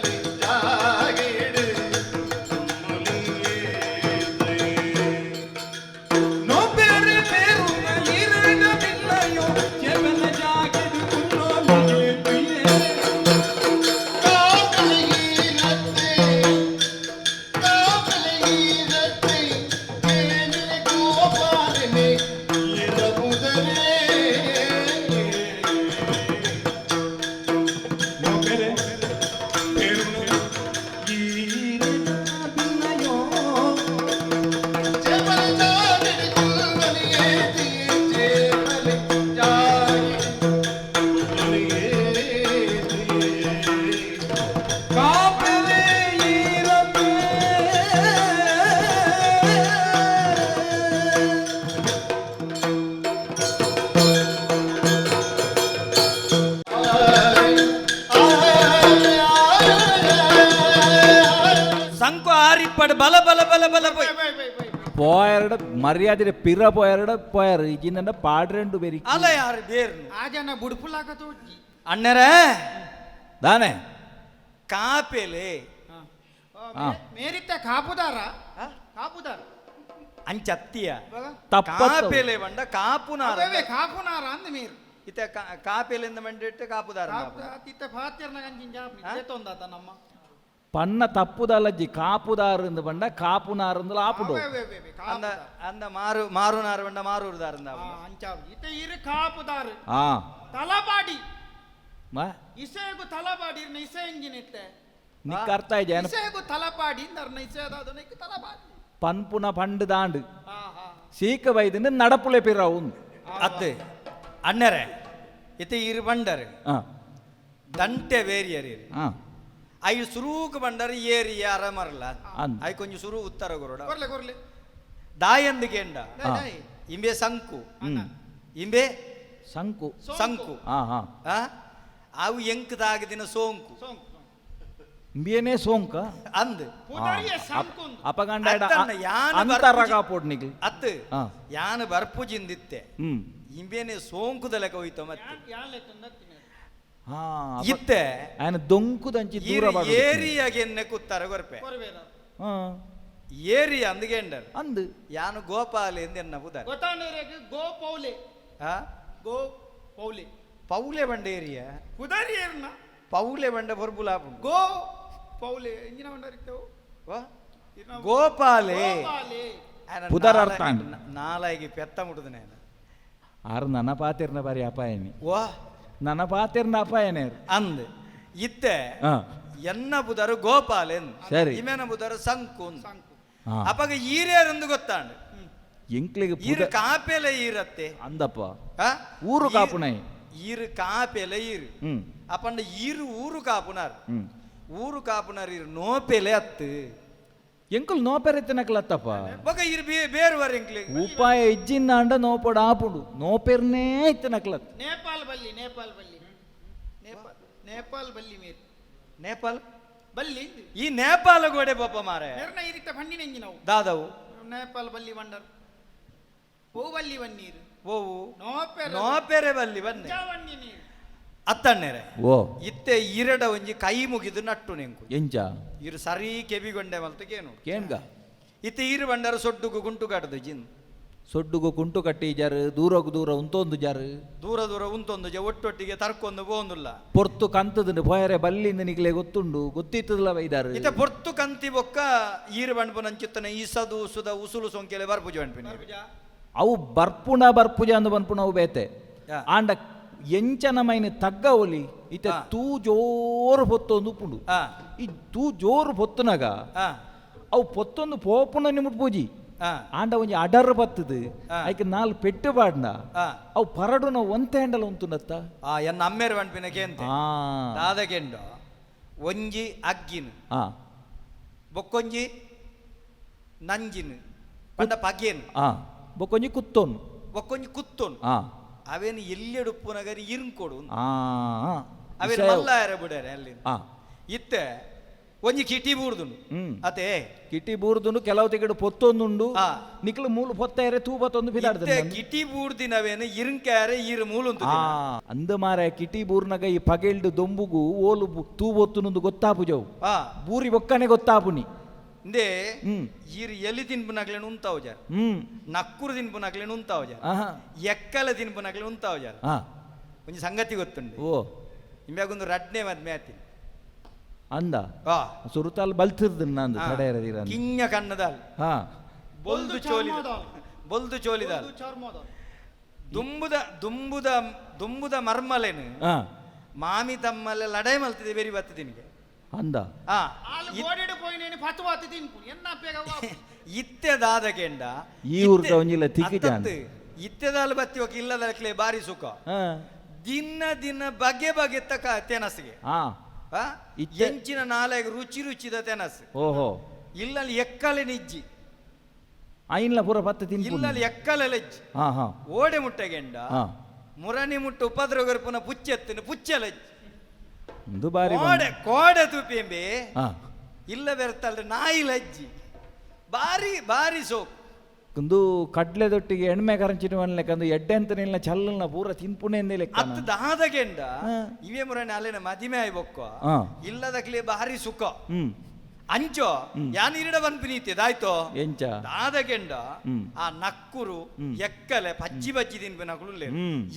ಉಪ್ಪಡ್ ಬಲ ಬಲ ಬಲ ಬಲ ಪೋಯ್ ಪೋಯರ್ಡ ಮರ್ಯಾದೆ ಪಿರ ಪೋಯರ್ಡ ಪೋಯರ್ ಈಜಿನ ಪಾಡ್ರೆಂಡು ಬೇರಿ ಅಲ್ಲ ಯಾರು ಬೇರ್ನು ಆ ಜನ ಬುಡ್ಪುಲಾಕ ತೋಜಿ ಅಣ್ಣರೇ ದಾನೆ ಕಾಪೆಲೆ ಆ. ಮೇರಿತ್ತ ಕಾಪುದಾರ ಕಾಪುದಾರ ಅಂಚತ್ತಿಯ ತಪ್ಪ ಕಾಪೆಲೆ ಬಂಡ ಕಾಪುನಾರ ಅವೇ ಕಾಪುನಾರ ಅಂದ ಮೇರು ಇತ್ತ ಕಾಪೆಲೆಂದ ಮಂಡಿಟ್ಟು ಕಾಪುದಾರ ಇತ್ತ ಫಾತಿರ್ನ ಗಂಜಿನ ಜಾಪನಿ ತೊಂದಾತ ನಮ್ಮ ಪನ್ನ ತಪ್ಪುದಲ್ಲಜ್ಜಿ ಕಾಪುದಾರಂದು ಬಂಡ ಕಾಪುನಾರಂದು ಆಪುಡು ಅವೇ ಅವೇ ಅವೇ ಅಂದ ಕಾಪುದಾರ ಅಂದ ಮಾರು ಮಾರುನಾರು ಬಂಡ ಮಾರೂರುದಾರಂದ ಅಂಚಾವ್ ಇತ್ತ ಇರು ಕಾಪುದಾರ ಆ ತಲಪಾಡಿ ಮ ಇಸೆಗು ತಲಪಾಡಿ ಇರ್ನ ಇಸೆ ಎಂಜಿನ ಇತ್ತೆ ನಿಕ್ಕ ಅರ್ಥ ಇಜೆ ಇಸೆಗು ತಲಪಾಡಿ ಇಂದರ್ನ ಇಸೆದಾದ ನಿಕ್ಕು ತಲಪಾಡಿ ಪನ್ಪುನ ಪಂಡು ದಾಂಡು ಹಾ ಹಾ ಸೀಕ ವೈದ್ಯನ ನಡಪುಲೆ ಪಿರವು ಅತ್ತೆ ಅಣ್ಣರೇ ಇತ್ತ ಇರು ಬಂಡರು ಆ ದಂಟೆ ಬೇರಿಯರಿ ಆ I ಸುರೂಕ್ ಬಂಡರು ಏರಿ ಯಾರ ಮರಲ ಅಂದ್. I ಕೊಂಚ ಸುರು ಉತ್ತರ ಕೊರಡ ಕೊರ್ಲೆ ಕೊರ್ಲೆ ದಾಯಂದು ಕೇಂಡ ದೈ, ದೈ. ಇಂಬೆ ಸಂಕು ಹ್ಮ್ ಇಂಬೆ ಸಂಕು ಸಂಕು ಆ ಹಾ ಆ ಅವು ಎಂಕದಾಗದಿನ ಸೋಂಕು ಸೋಂಕು ಇಂಬಿಯನೇ ಸೋಂಕ ಅಂದ್ ಪುದರಿಯ ಸಂಕು ಅಪಗಂಡ ಅತ್ತನ್ನ ಯಾನ್ ಅಂತರ ಬರ್ಪುಜಿ- ಕಾಪೋಡ್ನಿಗೆ ಅತ್ತು ಆ. ಯಾನ್ ಬರ್ಪುಜಿಂದಿತ್ತೆ ಹ್ಮ್ ಇಂಬೇನೆ ಸೋಂಕುದ ಲೆಕ್ಕ ಹೋಯ್ತು ಮತ್ತೆ ಹಾ ಇತ್ತೆ ఆయన ದೊಂಕುದಂಚಿ ದೂರ ಬಾಡು ಏರಿಯಾಗೆ ಕುತ್ತಾರ ಕೊರ್ಪೆ ಕೊರ್ಬೇದ ಹಾ ಏರಿಯಾ ಅಂದ್ಗೆಂಡರ್ ಅಂದು ಯಾನು ಗೋಪಾಲ ಎಂದು ಎನ್ನ ಪುದರ್ ಗೊತ್ತಾಂಡೇರಿಗೆ ಗೋ ಪೌಲೆ ಆ ಗೋ ಪೌಲೆ ಪೌಲೆ ಬಂಡ ಏರಿಯಾ ಪುದರಿಯರ್ನ ಪೌಲೆ ಬಂಡ ಬೊರ್ಬುಲಾಪುಂಡು ಗೋ ಪೌಲೆ ಎಂಜಿನ ಬಂಡರಿತ್ತವು ವಾ? ಗೋಪಾಲೆ ಗೋಪಾಲೆ ಆನ ಪುದರ್ ಅರ್ಥ ಆಂಡ್. ನಾಲಾಯಿಗೆ ಪೆತ್ತ ಮುಟ್ಟುದು ನೇನ ಆರು ನನ್ನ ಪಾತಿರ್ನ ಬಾರಿ ಅಪಾಯನಿ ವಾ ನನ್ನ ಪಾತಿರ್ನ ಅಪಾಯನೇ ಅಂದ್ ಇತ್ತೆ ಹಾ ಎನ್ನ ಬುದರು ಗೋಪಾಲೆನ್ ಸರಿ. ಇಮೆನ ಬುದರು ಸಂಕು ಸಂಕು ಹಾ. ಅಪಗ ಈರ್ಯಾರೆಂದು ಗೊತ್ತಾಂಡ್ ಎಂಕ್ಲಿಗೆ ಈರು ಪುದ ಕಾಪೆಲೆ ಈರತ್ತೆ ಅಂದಪ್ಪ ಆ? ಊರು ಕಾಪುನೈ ಈರು ಕಾಪೆಲೆ ಈರು ಹ್ಮ್ ಅಪಂಡ ಈರು ಊರು ಕಾಪುನಾರ್ ಹ್ಮ್ ಊರು ಕಾಪುನಾರ್ ಈರು ನೋಪೆಲೆ ಅತ್ತು ಎಂಕುಲ್ ನೋಪೆರೆತ್ತಿನಕ್ಲತ್ತಪ್ಪ ಬೊಕ ಈರು ಬೇರು ಎಂಕ್ಲಿ ಉಪಾಯ ಇಜ್ಜಿಂದ ಅಂಡ ನೋಪಡ ಆಪುಂಡು ನೋಪೆರ್ನೇ ಇತ್ತನಕ್ಲತ್ ನೇಪಾಲ್ ಬಲ್ಲಿ ನೇಪಾಲ್ ಬಲ್ಲಿ ನೇಪಾಲ್ ನೇಪಾಲ್ ಬಲ್ಲಿ ಮೇರ್ ನೇಪಾಲ್ ಬಲ್ಲಿ ಈ ನೇಪಾಲ ಗೋಡೆ ಪಾಪ ಮಾರೆ ಮೇರ್ನ ಈ ರೀತಿ ಬಂಡಿನ ಎಂಜಿನವು ದಾದವು ನೇಪಾಲ್ ಬಲ್ಲಿ ಬಂಡರ್ ಓ ಬಲ್ಲಿ ಬನ್ನೀರು ಓವು ನೋಪೆರ ನೋಪೆರೆ ಬಲ್ಲಿ ಬನ್ನಿ ಬನ್ನಿ ನೀರು ಅತ್ತಣ್ಣೆರೆ ಓ ಇತ್ತೆ ಈರಡ ಒಂಜಿ ಕೈ ಮುಗಿದು ನಟ್ಟು ನೆಂಕು ಎಂಚ ಇರು ಸರಿ ಕೆಬಿಗೊಂಡೆ ಮಲ್ತಕೇನು ಕೇಣ್ಗ ಇತ್ತೆ ಈರು ಬಂಡಾರ ಸೊಡ್ಡುಗು ಗುಂಟು ಕಾಟದು ಜಿನ್ ಸೊಡ್ಡುಗು ಕುಂಟು ಕಟ್ಟಿ ಜಾರು ದೂರಗು ದೂರ ಉಂತೊಂದು ಜಾರು ದೂರ ದೂರ ಉಂತೊಂದು ಜ ಒಟ್ಟೊಟ್ಟಿಗೆ ತರ್ಕೊಂದು ಪೋಂದುಲ್ಲ ಪೊರ್ತು ಕಂತದಂಡು ಪೋಯರೆ ಬಲ್ಲಿಂದ ನಿಕ್ಲೆ ಗೊತ್ತುಂಡು ಗೊತ್ತಿತ್ತದಲ್ಲ ಬೈದಾರು ಇತ್ತೆ ಪೊರ್ತು ಕಂತಿ ಬೊಕ್ಕ ಈರು ಬಂಡ್ಪು ನಂಚಿತ್ತನ ಈಸದು ಉಸುದ ಉಸುಲು ಸೊಂಕೆಲೆ ಬರ್ಪುಜ ಬಂಡ್ಪಿನ ಅವು ಬರ್ಪುಣ ಬರ್ಪುಜ ಅಂದು ಬನ್ಪುಣ ಅವು ಬೇತೆ ಯಾ. ಆಂಡ ಎಂಚನ ಮೈನ್ ತಗ್ಗ ಒಲಿ ಇತ್ತೆ ಆ. ತೂ ಜೋರು ಪೊತ್ತೊಂದು ಉಪ್ಪುಂಡು ಆ. ಈ ತೂ ಜೋರು ಪೊತ್ತುನಗ ಆ ಅವು ಪೊತ್ತೊಂದು ಪೋಪುಣ ನಿಮುಟ್ ಪೂಜಿ ಆ ಆಂಡ ಒಂಜಿ ಅಡರ್ ಬತ್ತದು ಆ. ಐಕ್ ನಾಲ್ ಪೆಟ್ಟು ಪಾಡ್ನ ಆ. ಅವು ಪರಡುನ ಒಂತೆ ಹಂಡಲ ಉಂತುನತ್ತ ಆ ಎನ್ನ ಅಮ್ಮೇರು ಬಂಡ್ಪಿನ ಕೇಂತೆ ಆ ದಾದ ಕೆಂಡು ಒಂಜಿ ಅಗ್ಗಿನ ಆ ಬೊಕ್ಕೊಂಜಿ ನಂಜಿನ ಪಂಡ ಪಗೇನು ಆ ಬೊಕ್ಕೊಂಜಿ ಕುತ್ತೋನು ಬೊಕ್ಕೊಂಜಿ ಕುತ್ತೋನು ಆ ಅವೇನು ಎಲ್ಲಿಡುಪ್ಪುನಗರಿ ಇರ್ಕೊಡು ಆ ಆ. ಅವೇನು ವಿಷಯ- ಮಲ್ಲಾಯರ ಬಿಡಾರೆ ಅಲ್ಲಿ ಆ ಇತ್ತೆ ಒಂಜಿ ಕಿಟಿ ಬೂರ್ದುಂಡು ಹ್ಮ್. ಅತೆ ಕಿಟಿ ಬೂರ್ದುಂಡು ಕೆಲವು ತಿಗಡು ಪೊತ್ತೊಂದುಂಡು ಆ. ನಿಕ್ಲು ಮೂಲು ಪೊತ್ತೇರೆ ತೂ ಪತ್ತೊಂದು ಇತ್ತೆ ಬಿದಾಡ್ದು ಕಿಟಿ ಬೂರ್ದಿನವೇನು ಇರುಂಕ್ಯಾರೆ ಇರು ಮೂಲುಂತು ಆ ಅಂದ ಮಾರ ಕಿಟಿ ಬೂರ್ನಗ ಈ ಪಗೆಲ್ಡು ದೊಂಬುಗು ಓಲು ತೂ ಒತ್ತುನೊಂದು ಗೊತ್ತಾಪುಜವು ಆ ಬೂರಿ ಬೊಕ್ಕನೆ ಗೊತ್ತಾಪುನಿ ಇಂದೇ ಹ್ಮ್. ಇರು ಎಲಿ ತಿನ್ಪುನಕ್ಲೇನು ಉಂತಾವು ಜಾರ್ ಹ್ಮ್ ನಕ್ಕುರು ತಿನ್ಪುನಕ್ಲೇನು ಉಂತಾವು ಜಾರ್ ಆಹಾ ಎಕ್ಕಲ ತಿನ್ಪುನಕ್ಲೇನು ಉಂತಾವು ಜಾರ್ ಆ ಒಂಜಿ ಸಂಗತಿ ಗೊತ್ತುಂಡು ಓ ಇಂಬ್ಯಾಗೊಂದು ರಡ್ನೆ ಮದ್ಮೆ ಆತಿನಿ ಅಂದ ಆ ಸುರುತಾಲ್ ಬಲ್ತಿರ್ದು ನಂದು ಆ. ತಡೆಯರದಿರ ಕಿಂಜ ಕಣ್ಣದಾಲ್ ಹಾ ಬೊಲ್ದು ಬೊಲ್ದು ಚೋಲಿದ ಚರ್ಮದಾಲ್. ಬೊಲ್ದು ಚೋಲಿದಾಲ್ ಚರ್ಮದ ದುಂಬುದ ದುಂಬುದ ದುಂಬುದ ಮರ್ಮಲೇನು ಆ ಮಾಮಿ ತಮ್ಮಲ್ಲ ಲಡಾಯಿ ಮಲ್ತಿದೆ ಬೇರಿ ಬತ್ತಿದಿನಿಗೆ ಅಂದ ಆ ಆಲು ಗೋಡೆಡು ಪೋಯಿನೇನು ಪತುವಾತಿ ತಿನ್ಪು ಎನ್ನ ಬೇಗ ಇತ್ತೆ ದಾದ ಕೆಂಡ ಈ ಊರ್ದ ಒಂಜಿಲ್ಲ ತಿಕ್ಕಿ ಜಾನ್. ಇತ್ತೆದಾಲ್ ಬತ್ತಿ ಒಕ್ಕ ಇಲ್ಲದಕ್ಲೆ ಬಾರಿ ಸುಖ ಹಾ ದಿನ ದಿನ ಬಗೆ ಬಗೆ ತಕ ತೆನಸಿಗೆ ಆ ಆ? ಇತ್ತೆ- ಎಂಚಿನ ನಾಲೆಗೆ ರುಚಿ ರುಚಿದ ತೆನಸು ಓಹೋ ಇಲ್ಲಲ್ಲಿ ಎಕ್ಕಲೆ ನಿಜ್ಜಿ ಐನ್ಲ ಪೂರ ಪತ್ತ ತಿನ್ಪುನಿ ಇಲ್ಲಲ್ಲಿ ಎಕ್ಕಲೆ ಲಜ್ಜಿ ಹಾ ಹಾ ಓಡೆ ಮುಟ್ಟೆಗೆಂಡ ಹಾ ಮುರಣಿ ಮುಟ್ಟು ಉಪದ್ರವ ಪುಚ್ಚೆತ್ತಿನ ಪುಚ್ಚಲಜ್ಜಿ ಒಂದು ಬಾರಿ ಬಂದು. ಕೋಡೆ ಕೋಡೆ ತುಪಿಂಬೆ ಹಾ ಇಲ್ಲ ಬೆರ್ತಲ್ರೆ ನಾಯಿ ಲಜ್ಜಿ ಬಾರಿ ಬಾರಿ ಸೋಕ್ ಒಂದು ಕಡ್ಲೆ ದೊಟ್ಟಿಗೆ ಎಣ್ಮೆ ಕರಂಚಿನ ಲೆಕ್ಕ ಎಡ್ಡೆ ಅಂತ ನಿಲ್ಲ ಚಲ್ಲಲ್ನ ಪೂರ ತಿನ್ಪುಣೆ ಲೆಕ್ಕ ಅತ್ತು ದಾದಗೆಂಡ ಇವೇ ಮುರನೆ ಅಲ್ಲೇನ ಮದಿಮೆ ಆಯ್ಬೊಕ್ಕ ಇಲ್ಲದಕ್ಲೆ ಬಾರಿ ಸುಖ ಅಂಚೋ ಯಾನ್ ಇರಿಡ ಬನ್ಪಿನೀತಿ ದಾಯ್ತೋ ಎಂಚ ದಾದಗೆಂಡ ಆ ನಕ್ಕುರು ಎಕ್ಕಲೆ ಪಜ್ಜಿ ಬಜ್ಜಿ ತಿನ್ಪಿನಕುಲು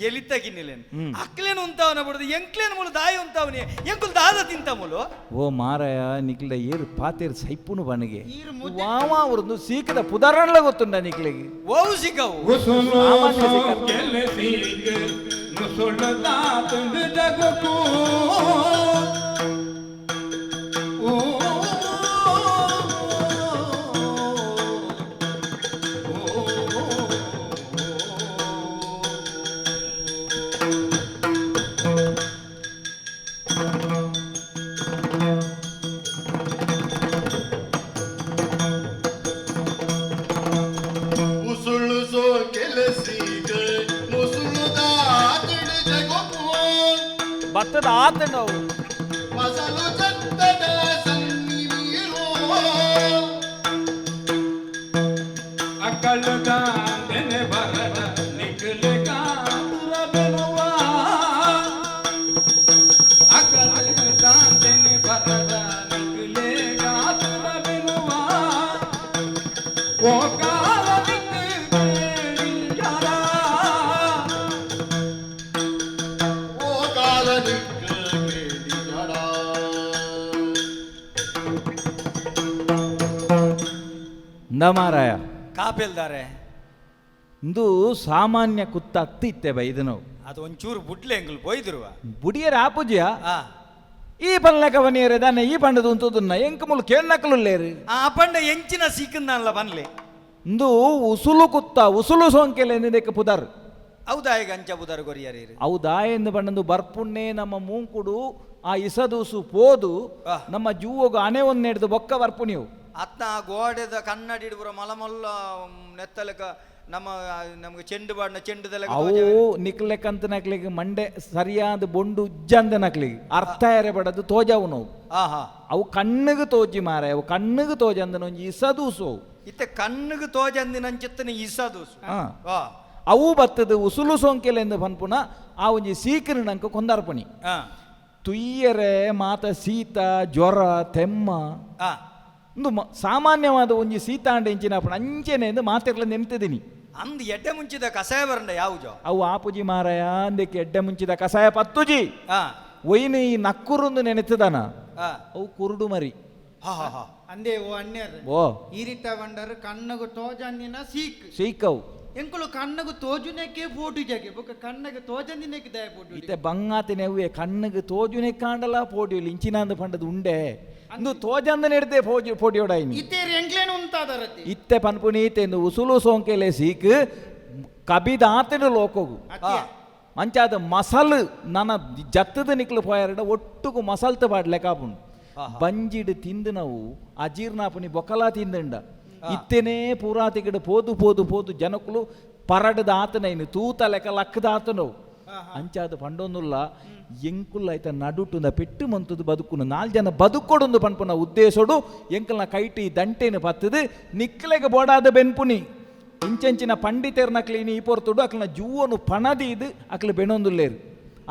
ಎಲಿತ ಗಿನ್ನಿಲೇನು ಅಕ್ಲೇನು ಉಂತಾವನ ಬಿಡುದು ಎಂಕ್ಲೇನು ಮುಳು ದಾಯಿ ಉಂತಾವನಿ ಎಂಕುಲು ದಾದ ತಿಂತ ಮುಳು ಓ ಮಾರಾಯ ನಿಕ್ಲ ಏರು ಪಾತೇರು ಸೈಪುನು ಬನಗೆ ವಾವಾ ಅವ್ರದ್ದು ಸೀಕದ ಪುದಾರಣ್ಲ ಗೊತ್ತುಂಡ ನಿಕ್ಲೆಗೆ ಓವು ಸಿಕ್ಕವು ಭತ್ತದ ಆತ ನಾವು ಮಾರಾಯ ಕಾಪೆಲ್ದಾರೆ ಇಂದು ಸಾಮಾನ್ಯ ಕುತ್ತ ಅತ್ತಿ ಇತ್ತೆ ಬೈ ಇದು ನಾವು ಅದು ಒಂಚೂರು ಬುಡ್ಲೆ ಎಂಗುಲು ಪೋಯ್ದಿರುವ ಬುಡಿಯರ ಆಪುಜಿಯ ಈ ಪನ್ಲಕ ಬನಿಯರೆ ದಾನೆ ಈ ಪಂಡದ ಉಂತುದುನ್ನ ಎಂಕ ಮುಲು ಕೇಳ್ನಕಲುಲ್ಲೇರು ಆ ಪಂಡ ಎಂಚಿನ ಸೀಕಂದಲ್ಲ ಬನ್ಲೆ ಇಂದು ಉಸುಲು ಕುತ್ತ ಉಸುಲು ಸೋಂಕೆಲೆ ಎಂದಕ್ಕೆ ಪುದರ್ ಹೌದಾ ಈಗ ಅಂಚ ಪುದರ್ ಕೊರಿಯರಿ ಹೌದಾ ಎಂದು ಬಣ್ಣಂದು ಬರ್ಪುಣ್ಣೆ ನಮ್ಮ ಮೂಂಕುಡು ಆ ಇಸದೂಸು ಪೋದು ನಮ್ಮ ಜೂವಗು ಅಣೆ ಒಂದು ನೆಡ್ದು ಬೊಕ್ಕ ಬರ್ಪು ನೀವು ಅತ್ನ ಆ ಗೋಡೆದ ಕನ್ನಡಿ ಹಿಡ್ಬುರ ಮಲಮಲ್ಲ ನೆತ್ತಲಕ ನಮ್ಮ ನಮ್ಗೆ ಚೆಂಡು ಬಾಡ್ನ ಚೆಂಡುದೆಲ್ಲ ಅವು ನಿಕ್ಲೆಕಂತ ನಕ್ಲಿಗೆ ಮಂಡೆ ಸರಿಯಾದ ಬೊಂಡು ಉಜ್ಜಂದ ನಕ್ಲಿಗೆ ಅರ್ಥ ಎರೆ ಬಡದು ತೋಜವು ನೋವು. ಅವು ಕಣ್ಣಿಗೆ ತೋಜಿ ಮಾರ ಅವು ಕಣ್ಣಿಗೆ ತೋಜಂದನ ಒಂಜಿ ಇಸದೂಸು ಅವು. ಇತ್ತೆ ಕಣ್ಣಿಗೆ ತೋಜಂದಿನ ಅಂಚಿತ್ತನ ಇಸದೂಸು. ಅವು ಬತ್ತದು ಉಸುಲು ಸೋಂಕೆಲೆಂದು ಪನ್ಪುನ ಆ ಒಂಜಿ ಸೀಕರು ನಂಕ ಕೊಂದಾರ್ಪಣಿ. ತುಯ್ಯರೆ ಮಾತ ಶೀತ ಜ್ವರ ತೆಮ್ಮ ಒಂದು ಸಾಮಾನ್ಯವಾದ ಒಂಜಿ ಸೀತಾಂಡ ಇಂಚಿನ ಅಂಚೆನೆ ಎಂದು ಮಾತೆರ್ಲ ನೆನ್ತಿದ್ದೀನಿ. ಅಂದ್ ಎಡ್ಡೆ ಮುಂಚಿದ ಕಷಾಯ ಬರಂಡ ಯಾವುಜೋ ಅವು ಆಪುಜಿ ಮಾರಾಯ ಅಂದಕ್ಕೆ ಎಡ್ಡೆ ಮುಂಚಿದ ಕಷಾಯ ಪತ್ತುಜಿ ಒಯ್ನು ಈ ನಕ್ಕುರುಂದು ನೆನೆತದಾನ ಅವು ಕುರುಡು ಮರಿ. ಅಂದೇ ಓ ಅಣ್ಣರ್ ಓ ಈ ರೀತ ಬಂಡರ್ ಕಣ್ಣಗು ತೋಜಂದಿನ ಸೀಕ್ ಸೀಕವು ಎಂಕುಲು ಕಣ್ಣಗು ತೋಜುನೆಕ್ಕೆ ಫೋಟು ಜಾಗೆ ಬೊಕ್ಕ ಕಣ್ಣಗೆ ತೋಜಂದಿನಕ್ಕೆ ದಯ ಫೋಟು ಇತ್ತೆ ಬಂಗಾತಿನ ಅವ್ವೆ ಕಣ್ಣಗೆ ತೋಜುನೆ ಕಾಂಡಲ ಪೋಡಿಯು ಇಂಚಿನಾಂದು ಪಂಡದು ಉಂಡೆ ಇಂದು ತೋಜಂದ ನೆಡ್ದೆ ಫೋಜಿ ಫೋಟಿಯೋಡಾಯಿನಿ ಇತ್ತೆ ಎಂಕ್ಲೇನು ಉಂತಾದರತಿ ಇತ್ತೆ ಪನ್ಪುನಿ ಇತ್ತೆ ಇಂದು ಉಸುಲು ಸೋಂಕೆಲೆ ಸೀಕ್ ಕಬಿದ ಆತನು ಲೋಕೋಗು ಮಂಚಾದ ಮಸಲ್ ನನ ಜತ್ತದ ನಿಕ್ಲು ಪೋಯಾರಡ ಒಟ್ಟುಗು ಮಸಲ್ತ ಪಾಡ್ಲೆ ಕಾಪುಂಡು ಬಂಜಿಡು ತಿಂದು ನಾವು ಅಜೀರ್ಣಾಪುನಿ ಬೊಕಲಾ ತಿಂದಂಡ ಇತ್ತೇನೆ ಪೂರಾತಿಗಡು ಪೋದು ಪೋದು ಪೋದು ಜನಕುಲು ಪರಡದ ಆತನೈನು ತೂತ ಲೆಕ್ಕ ಲಕ್ಕದ ಆತನವು ಅಂಚಾದ ಪಂಡೊಂದುಲ್ಲ ಎಂಕುಲ್ಲ ಐತ ನಡುಟುಂದ ಪೆಟ್ಟು ಮಂತದ್ದು ಬದುಕುನು ನಾಲ್ ಜನ ಬದುಕೊಡೊಂದು ಪನ್ಪುನ ಉದ್ದೇಶೋಡು ಎಂಕಲ್ನ ಕೈಟಿ ದಂಟೇನು ಪತ್ತದು ನಿಕ್ಲೆಗೆ ಬೋಡಾದ ಬೆನ್ಪುನಿ ಇಂಚೆಂಚಿನ ಪಂಡಿತೆರ್ನ ಕ್ಲೀನಿ ಈ ಪೊರ್ತುಡು ಅಕ್ಲನ ಜೂವನು ಪಣದೀದು ಅಕ್ಲು ಬೆಣೊಂದುಲ್ಲೇರು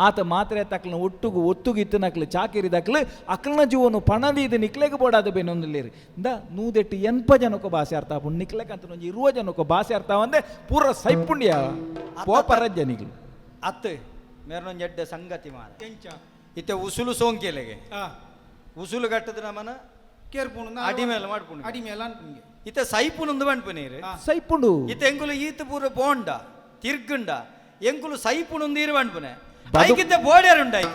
ಆತ ಮಾತ್ರೆ ತಕ್ಲನ ಒಟ್ಟುಗು ಒತ್ತುಗು ಇತ್ತು ನಕ್ಲು ಚಾಕಿರಿದಕ್ಲು ಅಕ್ಲನ ಜೀವನು ಪಣದೀದು ನಿಕ್ಲೆಗೆ ಬೋಡಾದ ಬೆನೊಂದುಲ್ಲೇರು ಇಂದ ನೂದೆಟ್ಟು ಎನ್ಪ ಜನಕ್ಕೆ ಭಾಷೆ ಅರ್ಥ ಆಪುಂಡು ನಿಕ್ಲೆಗೆ ಅಂತ ಒಂಜಿ ಇರುವ ಜನಕ್ಕೆ ಭಾಷೆ ಅರ್ಥ ಅಂದೆ ಪೂರ ಸೈಪುಂಡ್ಯ ಪೋಪರ ಜನಿಗಳು ಅತ್ತು ಮೇರ್ನೊಂದು ಎಡ್ಡೆ ಸಂಗತಿ ಮಾರ ಇತ್ತೆ ಉಸುಲು ಸೋಂಕೆಲೆಗೆ ಉಸುಲು ಕಟ್ಟದ ನಮನ ಕೇರ್ಪುಂಡು ಅಡಿಮೇಲೆ ಮಾಡ್ಪುಂಡು ಅಡಿಮೇಲೆ ಅನ್ಪುಂಗೆ ಇತ್ತೆ ಸೈಪುನೊಂದು ಪನ್ಪುನೀರು ಸೈಪುಂಡು ಇತ್ತೆ ಎಂಕುಲು ಈತ ಪೂರ ಪೋಂಡ ತಿರ್ಗುಂಡ ಎಂಕುಲು ಸೈಪುನೊಂದು ಇರು ಪನ್ಪುನೆ ಐಕಿತ್ತೆ ಬೋಡ್ಯಾರುಂಡ ಐಕ್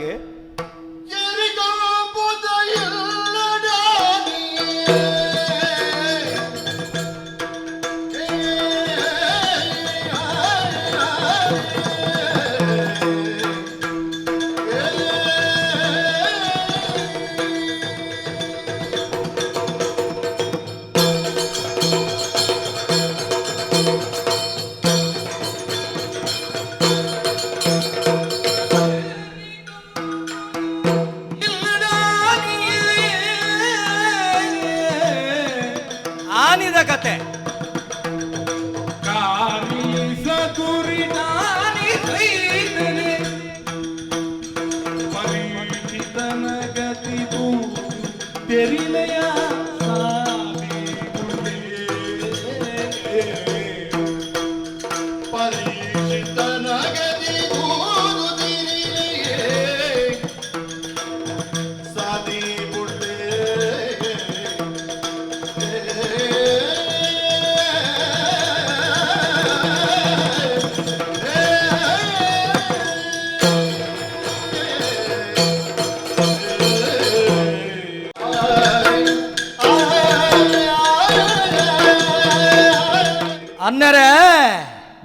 ಇಲ್ಲಡಾನಿಯೇ.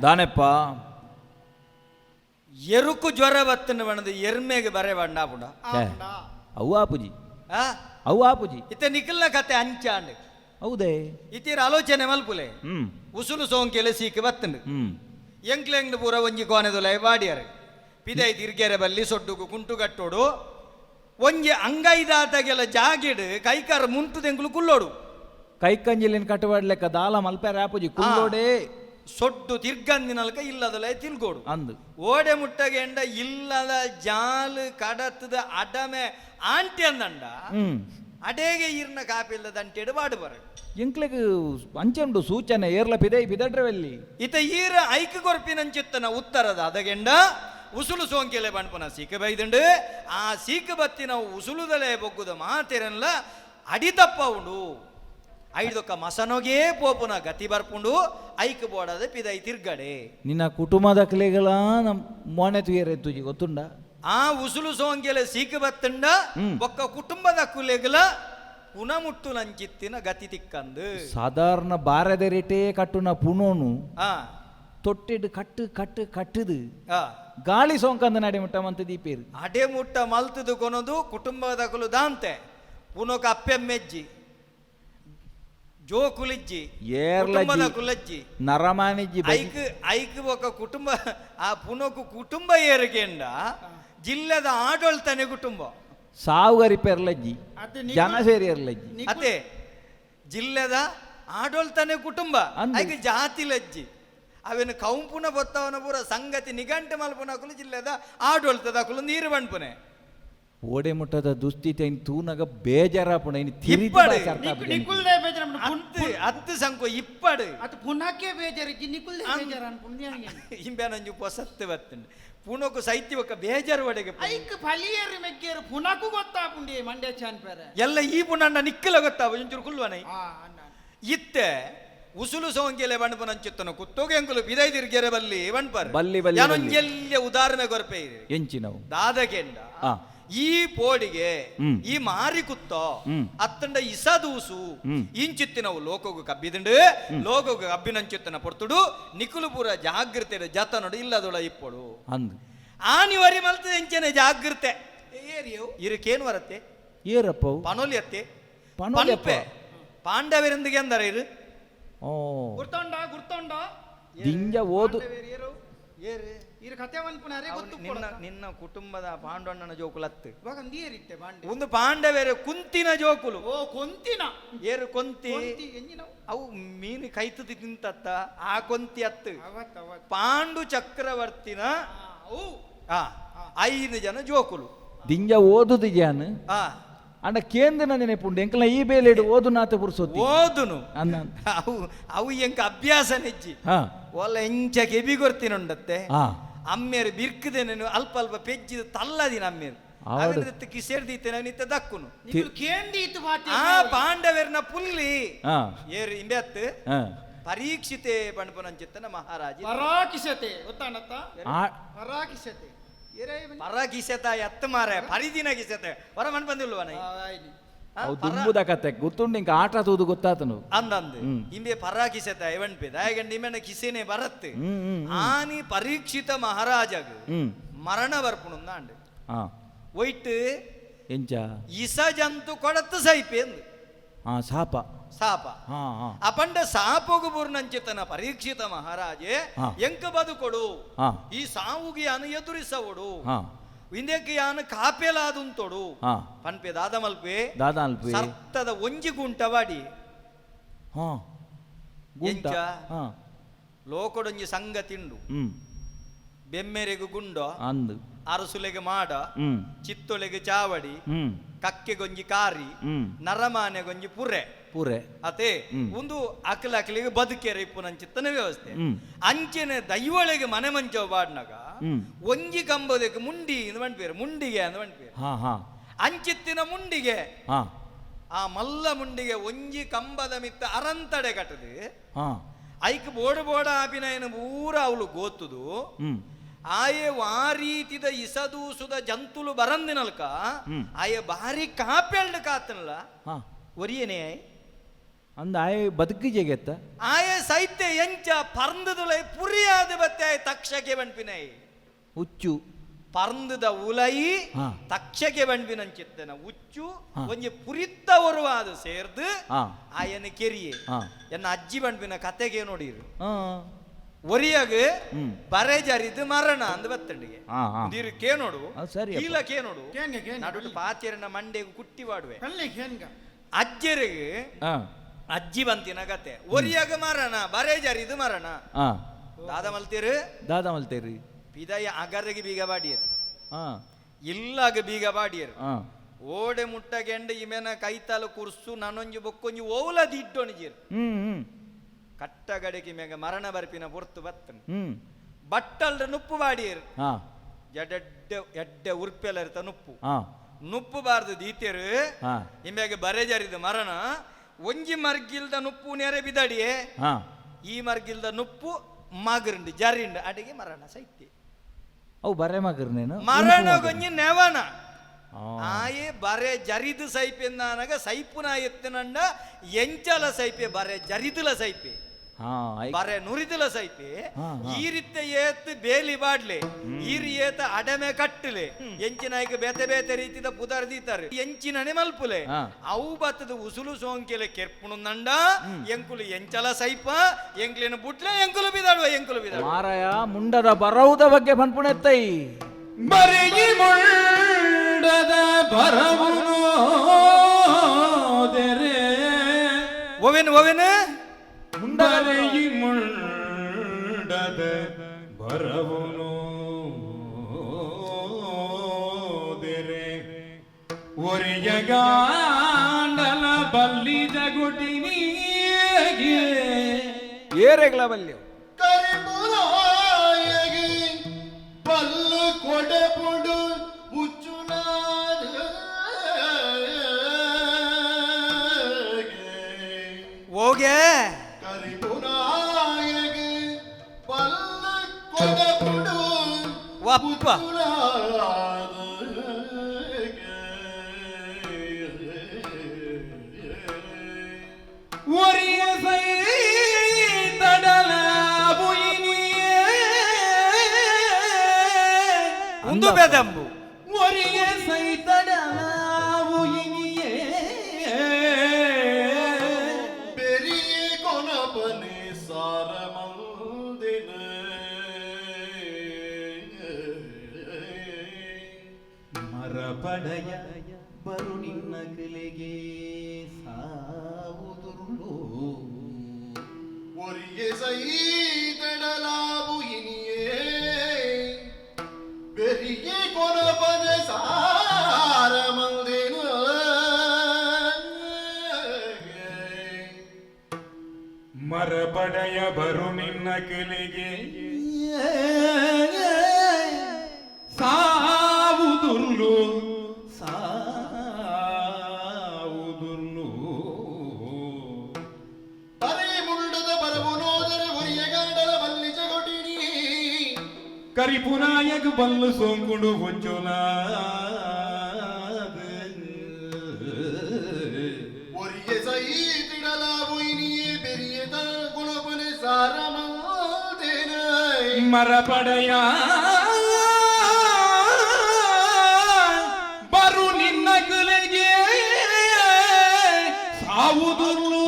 ದಾನೆಪ್ಪ ಎರುಕು ಜ್ವರ ಬತ್ತನ ಬಣ್ಣದ ಎರ್ಮೆಗೆ ಬರೆ ಬಂಡ ಪುಂಡ. ಅವು ಆಪುಜಿ. ಆ? ಅವು ಆಪುಜಿ. ಇತ್ತೆ ನಿಖಲ್ನ ಕತೆ ಅಂಚಾಂಡ್. ಹೌದೇ? ಇತ್ತೀರ ಆಲೋಚನೆ ಮಲ್ಪುಲೆ. ಉಸುಲು ಸೋಂಕೆಲೆ ಸೀಕೆ ಬತ್ತಂಡು. ಎಂಕ್ಲೆಂಗ್ ಪೂರ ಒಂಜಿ ಕೋನೆದುಲೈ ವಾಡಿಯರ್ ಪಿದೈ ತಿರ್ಗೆರೆ ಬಲ್ಲಿ ಸೊಡ್ಡುಗು ಕುಂಟು ಕಟ್ಟೋಡು ಒಂಜಿ ಅಂಗೈದಾತಗೆಲ್ಲ ಜಾಗೆಡ್ ಕೈಕಾರ ಮುಂಟು ದೆಂಗುಲು ಕುಲ್ಲೋಡು. ಕೈಕಂಜಿಲಿನ ಕಟ್ಟುವಾಡ್ಲೆಕ್ಕ ದಾಲ ಮಲ್ಪೆರೆ ಆಪುಜಿ, ಕುಲ್ಲೋಡೆ. ಸೊಡ್ಡು ತಿರ್ಗಂದಿನಲ್ಕ ಇಲ್ಲದಲೈ ತಿಲ್ಗೋಡು. ಅಂದು. ಓಡೆ ಮುಟ್ಟಗೆಂಡ ಇಲ್ಲದ ಜಾಲು ಕಡತದ ಅಡಮೆ ಆಂಟಿ ಅಂದಂಡ. ಅಡೇಗೆ ಈರ್ನ ಕಾಪಿಲ್ಲದ ಅಂಟೆಡು ಬಾಡು ಬರ. ಎಂಕ್ಲೆಗ್ ಅಂಚೆಂಡು ಸೂಚನೆ ಏರ್ಲ ಪಿದೈ ಪಿದಡ್ರವೆಲ್ಲಿ. ಇತ ಈರ ಐಕ ಕೊರ್ಪಿನಂಚಿತ್ತನ ಉತ್ತರದ ಅದಗೆಂಡ ಉಸುಲು ಸೋಂಕೆಲೆ ಬಣ್ಪನ ಸೀಕ ಬೈದಂಡು ಆ ಸೀಕ ಬತ್ತಿನ ಉಸುಲುದಲೆ ಬೊಗ್ಗುದ ಮಾತೆರನ್ಲ ಅಡಿತಪ್ಪ ಉಂಡು ಐದೊಕ್ಕ ಮಸನೊಗೇ ಪೋಪುನ ಗತಿ ಬರ್ಪುಂಡು ಐಕ್ ಬೋಡದ ಪಿದೈ ತಿರ್ಗಡೆ. ನಿನ್ನ ಕುಟುಂಬದ ಕ್ಲೇಗಳ ನಮ್ ಮೋನೆ ತುಯರೆ ತುಜಿ ಗೊತ್ತುಂಡ. ಆ ಉಸುಲು ಸೋಂಕೆಲೆ ಸೀಕ ಬತ್ತಂಡ ಬೊಕ್ಕ ಕುಟುಂಬದ ಕುಲೆಗಳ ಪುನಮುಟ್ಟು ನಂಚಿತ್ತಿನ ಗತಿ ತಿಕ್ಕಂದು. ಸಾಧಾರಣ ಬಾರದ ರೇಟೇ ಕಟ್ಟುನ ಪುನೋನು ತೊಟ್ಟಿಡು ಕಟ್ಟು ಕಟ್ಟು ಕಟ್ಟುದು ಗಾಳಿ ಸೋಂಕಂದ ನಡೆ ಮುಟ್ಟ ಮಂತ ದೀಪೇರು. ಅಡೆ ಮುಟ್ಟ ಮಲ್ತದು ಕೊನದು ಕುಟುಂಬದಕುಲು ದಾಂತೆ ಪುನೊಕ ಅಪ್ಪೆಮ್ಮೆಜ್ಜಿ ಜೋಕುಲಿಜ್ಜಿ ಕುಟುಂಬದ ಕುಲಜ್ಜಿ ನರಮಾನಿಜ್ಜಿ. ಐಕ್ ಐಕ್ ಒಕ್ಕ ಕುಟುಂಬ ಆ ಪುನೊಕು ಕುಟುಂಬ ಏರಿಕೆಂಡ ಜಿಲ್ಲೆದ ಆಡೊಳ್ತಾನೆ ಕುಟುಂಬ. ಸಾವುಗರಿ ಪೆರ್ಲಜ್ಜಿ ಜನ ಸೇರಿ ಎರ್ಲಜ್ಜಿ. ಅದೇ ಜಿಲ್ಲೆದ ಆಡೊಳ್ತಾನೆ ಕುಟುಂಬ ಐಕ್ ಜಾತಿ ಲಜ್ಜಿ ಅವೇನು ಕೌಂಪುನ ಬೊತ್ತವನ ಪೂರ ಸಂಗತಿ ನಿಘಂಟು ಮಲ್ಪುನಕುಲು ಜಿಲ್ಲೆದ ಆಡೊಳ್ತದ ಅಕುಲು ನೀರು ಬಣ್ಪುನೆ. ಓಡೆ ಮುಟ್ಟದ ದುಸ್ಥಿತಿ ಐನ್ ತೂನಗ ಬೇಜಾರಾಪುಣ ಐನ್ ತಿರಿದು. ಅತ್ತು ಸಂಕೊ ಇಪ್ಪಡು. ಅದು ಪುನಕ್ಕೆ ಬೇಜಾರಿಜ್ಜಿ ನಿಕುಲ್ದೆ ಬೇಜಾರು ಅನ್ಪುಂಡು. ಇಂಬೆನಂಜು ಪೊಸತ್ತು ಬತ್ತುಂಡು ಪುನೊಕು ಸೈತಿ ಒಕ್ಕ ಬೇಜಾರು ಒಡೆಗೆ. ಐಕ್ ಫಲಿಯರು ಮೆಗ್ಗೇರು ಪುನಕು ಗೊತ್ತಾಪುಂಡಿ ಮಂಡ್ಯ ಚಾನ್ಪೇರೆ. ಎಲ್ಲ ಈ ಪುನಣ್ಣ ನಿಕ್ಕಲ ಗೊತ್ತಾವ ಒಂಚೂರು ಕುಲ್ವನೈ. ಇತ್ತೆ ಉಸುಲು ಸೋಂಕೆಲೆ ಬಣ್ಪುನಂಚಿತ್ತನ ಕುತ್ತೋಗೆ ಎಂಕುಲು ಬಿದೈ ತಿರ್ಗೆರೆ ಬಲ್ಲಿ ಬಣ್ಪರ್ ಬಲ್ಲಿ ಬಲ್ಲಿ. ಯಾನೊಂಜೆಲ್ಯ ಉದಾಹರಣೆ ಕೊರ್ಪೆ. ಎಂಚಿನವು ದಾದಕೆಂಡ ಈ ಪೋಡಿಗೆ ಈ ಮಾರಿ ಕುತ್ತೋ ಅತ್ತಂಡ ಇಸದೂಸು ಇಂಚಿತ್ತಿನವು ಲೋಕಗು ಕಬ್ಬಿದಂಡು ಲೋಕಗು ಕಬ್ಬಿನಂಚಿತ್ತನ ಪೊರ್ತುಡು ನಿಕುಲು ಪೂರ ಜಾಗೃತೆ ಜತನಡು ಇಲ್ಲದೊಳ ಇಪ್ಪೊಡು ಅಂದು ಆನಿವರಿ ಮಲ್ತದ ಎಂಚನೆ ಜಾಗೃತೆ ಇರಕೇನು ಬರತ್ತೆ. ಏರಪ್ಪ ಪನೊಲಿ ಅತ್ತೆ ಪನೊಲಿ ಪಾಂಡವರಿಂದಿಗೆ ಅಂದಾರೆ ಇರು. ಓ ಗುರ್ತೊಂಡ ಗುರ್ತೊಂಡ ದಿಂಜ ಓದು ಇರು ಕತೆ ಮನ್ಪುನಾರೆ ಗೊತ್ತು. ನಿನ್ನ ನಿನ್ನ ಕುಟುಂಬದ ಪಾಂಡವಣ್ಣನ ಜೋಕುಲತ್ತು ಇವಾಗ ನೀರಿತ್ತೆ ಪಾಂಡೆ ಒಂದು ಪಾಂಡವೇರೆ ಕುಂತಿನ ಜೋಕುಲು. ಓ ಕೊಂತಿನ ಏರು ಕೊಂತಿ ಅವು ಮೀನು ಕೈತದಿ ತಿಂತತ್ತ ಆ ಕೊಂತಿ ಅತ್ತು ಪಾಂಡು ಚಕ್ರವರ್ತಿನ 5 ಜನ ಜೋಕುಲು. ದಿಂಜ ಓದುದು ಜಾನ್ ಅಂಡ ಕೇಂದ್ರ ನೆನಪುಂಡು ಎಂಕಲ ಈ ಬೇಲೆಡು ಓದು ನಾತ ಪುರುಸೊತ್ತಿ ಓದುನು ಅವು ಅವು ಎಂಕ ಅಭ್ಯಾಸ ನೆಜ್ಜಿ ಒಲ್ಲ ಎಂಚ ಕೆಬಿ ಕೊರ್ತಿನುಂಡತ್ತೆ ಅಮ್ಮೇರು ಬಿರ್ಕದೇನು ಅಲ್ಪ ಅಲ್ಪ ಪೆಜ್ಜಿದ ತಲ್ಲದಿನ ಅಮ್ಮೇರು ಕಿಸೇರ್ದೀತೆ ನಿತ್ತ ದಕ್ಕುನು ಆ ಪಾಂಡವೇರ್ನ ಪುಲ್ಲಿ ಏರು ಇಂಬೆತ್ತು ಪರೀಕ್ಷಿತೆ ಪಣಪುನಂಚಿತ್ತನ ಮಹಾರಾಜ ಪರಾಕಿಸತೆ ಗೊತ್ತಾನತ್ತ ಪರಾಕಿಸತೆ ಪರಗಿಸೆತ ಎತ್ತ ಮಾರೆ ಪರಿದಿನ ಗಿಸೆತೆ ಹೊರ ಮಣ್ ಬಂದಿಲ್ವ ನೈ ಅವು ದುಂಬುದ ಕತೆ ಗೊತ್ತುಂಡು ಇಂಕ ಆಟ ತೂದು ಗೊತ್ತಾತನು ಅಂದಂದು ಇಂಬೆ ಪರಾಕಿಸೆತ ಇವನ್ಪೆ ದಾಯಗಂಡ ಇಮೆನ ಕಿಸೆನೆ ಬರತ್ತೆ ಆನಿ ಪರೀಕ್ಷಿತ ಮಹಾರಾಜಗ್ ಮರಣ ಬರ್ಪುಣು ಅಂಡು ಒಯ್ಟ್ ಎಂಚ ಇಸ ಜಂತು ಕೊಡತ್ತು ಸೈಪೆ ಅಂದು ಸಾಪ ಸಾಪ ಅಪಂಡ ಸಾಪಗು ಬುರ್ನಂಚಿತನ ಪರೀಕ್ಷಿತ ಮಹಾರಾಜೆ ಎಂಕ ಬದುಕೊಡು ಈ ಸಾವುಗೆ ಯಾನು ಎದುರಿಸವಡು ಇಂದಕ್ಕೆ ಯಾನು ಕಾಪೆಲಾದುಂತೊಡು ಪನ್ಪೆ ದಾದಮಲ್ಪೆ ದಾದಮಲ್ಪೆ ಸರ್ತದ ಒಂಜಿ ಗುಂಟವಾಡಿ ಎಂಚ ಲೋಕೊಡೊಂಜಿ ಸಂಗ ತಿಂಡು ಬೆಮ್ಮೆರೆಗು ಗುಂಡೋ ಅಂದು ಅರಸುಲೆಗೆ ಮಾಡ ಚಿತ್ತೊಲೆಗೆ ಚಾವಡಿ ಕಕ್ಕೆಗೊಂಜಿ ಕಾರಿ ನರಮಾನೆಗೊಂಜಿ ಪುರೆ ಪುರೆ ಅತೆ ಒಂದು ಅಕಲ ಅಕಲಿಗೆ ಬದುಕೆರೆ ಇಪ್ಪು ನಂಚಿತ್ತನ ವ್ಯವಸ್ಥೆ ಅಂಚೆನೆ ದೈವಳಿಗೆ ಮನೆ ಮಂಚ ಬಾಡ್ನಾಗ ಒಂಜಿ ಕಂಬದಕ್ಕೆ ಮುಂಡಿ ಅಂದ್ ಪನ್ಪೇರು ಮುಂಡಿಗೆ ಅಂದ್ ಪನ್ಪೇರು ಅಂಚಿತ್ತಿನ ಮುಂಡಿಗೆ ಆ ಮಲ್ಲ ಮುಂಡಿಗೆ ಒಂಜಿ ಕಂಬದ ಮಿತ್ತ ಅರಂತಡೆ ಕಟ್ಟದು ಐಕ್ ಬೋಡ ಬೋಡ ಆಪಿನ ಪೂರ ಅವಳು ಗೋತುದು ಆಯೆ ವಾರೀತಿದ ಇಸದೂಸುದ ಜಂತುಲು ಬರಂದಿನಲ್ಕ ಆಯೆ ಬಾರಿ ಕಾಪೆಲ್ಡ್ ಕಾತನಲ್ಲ ಒರಿಯನೇ. ಅಂದ ಆಯೆ ಬದುಕಿಜೆಗೆತ್ತ ಆಯೆ ಸೈತ್ಯ ಎಂಚ ಪರ್ಂದದುಲೈ ಪುರಿಯಾದ ಬತ್ತೆ ಆಯೆ ತಕ್ಷಕೆ ಬಣ್ಪಿನೈ. ಉಚ್ಚು. ಪರ್ಂದದ ಉಲೈ ತಕ್ಷಕೆ ಬಣ್ಪಿನಂಚಿತ್ತನ ಉಚ್ಚು ಒಂಜಿ ಪುರಿತ್ತ ಒರುವಾದ ಸೇರ್ದು ಆಯನ ಕೆರಿಯೆ. ಎನ್ನ ಅಜ್ಜಿ ಬಣ್ಪಿನ ಕತೆಗೆ ನೋಡಿರು. ಒರಿಯಾಗ ಬರೆ ಜರಿದು ಮರಣ ಅಂದ್ ಬತ್ತಂಡಿಗೆ ನೀರು ಕೇ ನೋಡು, ಕೀಲ ಕೇ ನೋಡು, ನಡುಟು ಪಾಚೇರಿನ ಮಂಡೆಗೆ ಕುಟ್ಟಿ ಬಾಡುವೆ ಅಜ್ಜರಿಗೆ. ಅಜ್ಜಿ ಬಂತಿನ ಕತೆ ಒರಿಯಾಗ ಮರಣ ಬರೆ ಜರಿದು ಮರಣ. ದಾದ ಮಲ್ತೀರು, ದಾದ ಮಲ್ತೇರಿ ಪಿದಯ ಅಗರಗೆ ಬೀಗ ಬಾಡಿಯರು, ಇಲ್ಲಾಗ ಬೀಗ ಬಾಡಿಯರು. ಓಡೆ ಮುಟ್ಟ ಗೆಂಡ ಇಮೆನ ಕೈತಾಲ ಕುರ್ಸು ನಾನೊಂಜಿ ಬೊಕ್ಕೊಂಜಿ ಓಲ ದಿಟ್ಟೊಣಿಜಿರು. ಕಟ್ಟಗಡೆಗೆ ಮೇಗ ಮರಣ ಬರ್ಪಿನ ಪೊರ್ತು ಬತ್ತನು. ಬಟ್ಟಲ್ರ ನುಪ್ಪು ಬಾಡಿಯರು, ಜಡೆಡ್ಡ ಎಡ್ಡೆ ಉರ್ಪೆಲ ಇರ್ತ ನುಪ್ಪು ನುಪ್ಪು ಬಾರ್ದು ದೀತೆರು. ಇಮ್ಯಾಗ ಬರೆ ಜರಿದ ಮರಣ ಒಂಜಿ ಮರ್ಗಿಲ್ದ ನುಪ್ಪು ನೆರೆ ಬಿದಡಿಯೇ, ಈ ಮರ್ಗಿಲ್ದ ನುಪ್ಪು ಮಗರಿಂಡು ಜರಿಂಡು ಅಡಿಗೆ ಮರಣ ಸೈತಿ. ಅವು ಬರೆ ಮಗರ್ನೇನು ಮರಣ ಗೊಂಜಿ ನೆವನ ಆಯೆ ಬರೆ ಜರಿದು ಸೈಪೆ ನಾನಗ ಸೈಪುನ ಎತ್ತನಂಡ ಎಂಚಲ ಸೈಪೆ ಬರೆ ಜರಿದುಲ ಸೈಪೆ ಬರೆ ನುರಿದುಲ ಸೈಪೆ. ಈ ರೀತಿ ಏತ್ ಬೇಲಿ ಬಾಡ್ಲೆ, ಈ ಏತ ಅಡಮೆ ಕಟ್ಟಲೆ, ಎಂಚಿನಾಯ್ಕ ಬೇತೆ ಬೇತೆ ರೀತಿದ ಪುದರ್ ದೀತಾರೆ, ಎಂಚಿನನೆ ಮಲ್ಪುಲೆ ಅವು ಬತ್ತದ ಉಸುಲು ಸೋಂಕೆಲೆ ಕೆರ್ಪುಣಂದಂಡ ಎಂಕುಲು ಎಂಚಲ ಸೈಪ ಎಂಕ್ಲೇನು ಬುಟ್ಲೆ ಎಂಕುಲು ಬಿದಾಡುವ ಎಂಕುಲು ಬಿದಾಡುವ. ಮಾರಾಯ ಮುಂಡದ ಬರವುದ ಬಗ್ಗೆ ಪನ್ಪುಣೆತ್ತೈ ಬರೆಯಿ ಮುಂಡದ ಬರವುನೋದೆರೆ. ಒವೆನು ಒವೆನು ಬರೆಯಿ ಮುಂಡದ ಬರವುನೋದೆರೆ ಒರಿಯಗಾಂಡಲ ಬಲ್ಲಿ ಜಗುಟಿನಿಗೆ ಏರೆಗ್ಲ ಬಲ್ಯ ಕರಿಪುರಾಯಗೆ ಬಲ್ಲು ಕೊಡೆಪುಡು ಉಚ್ಚುನಾದ. ಓಗೆ ಕರಿಪುರಾಯಗೆ ಬಲ್ಲು ಕೊಡೆಪುಡು ವಪ್ಪ. ಒರಿಯ ಸೈತಡಲ ಬುಯಿನಿಯೇ ಒಂದು ಬೆದಂಬು ಒರಿಯ ಸೈತಡಲ ಬುಯಿನಿಯೇ பெரிய கொனபனே சாரமந்தின. ಮರಪಡೆಯ ಬರು ನಿನ್ನ ಕಲೆಗೆ ಸಾವುದುರುಳು. ஒரிய சைதடலாபு இனியே பெரிய கொனபனே சாரமந்தின. ಮರಪಡೆಯ ಬರು ನಿನ್ನ ಕಲೆಗೆ ಸಾವುದುರುಳು ಸಾವುದುರುಳು. பறை முண்டத பரவு நோதர ஒரிய காண்டல வல்லி ஜகொடினி. ಕರಿಪುನಾಯಗ ಬಲ್ಲು ಸೋಂಕುಡು ಹುಚ್ಚುನಾದ. ஒரிய சைதிடலாபு இனியே பெரிய குணபனே சாரமந்தின. ಮರಪಡೆಯ ಬರು ನಿನ್ನ ಕಲೆಗೆ ಸಾವುದುರುಳು.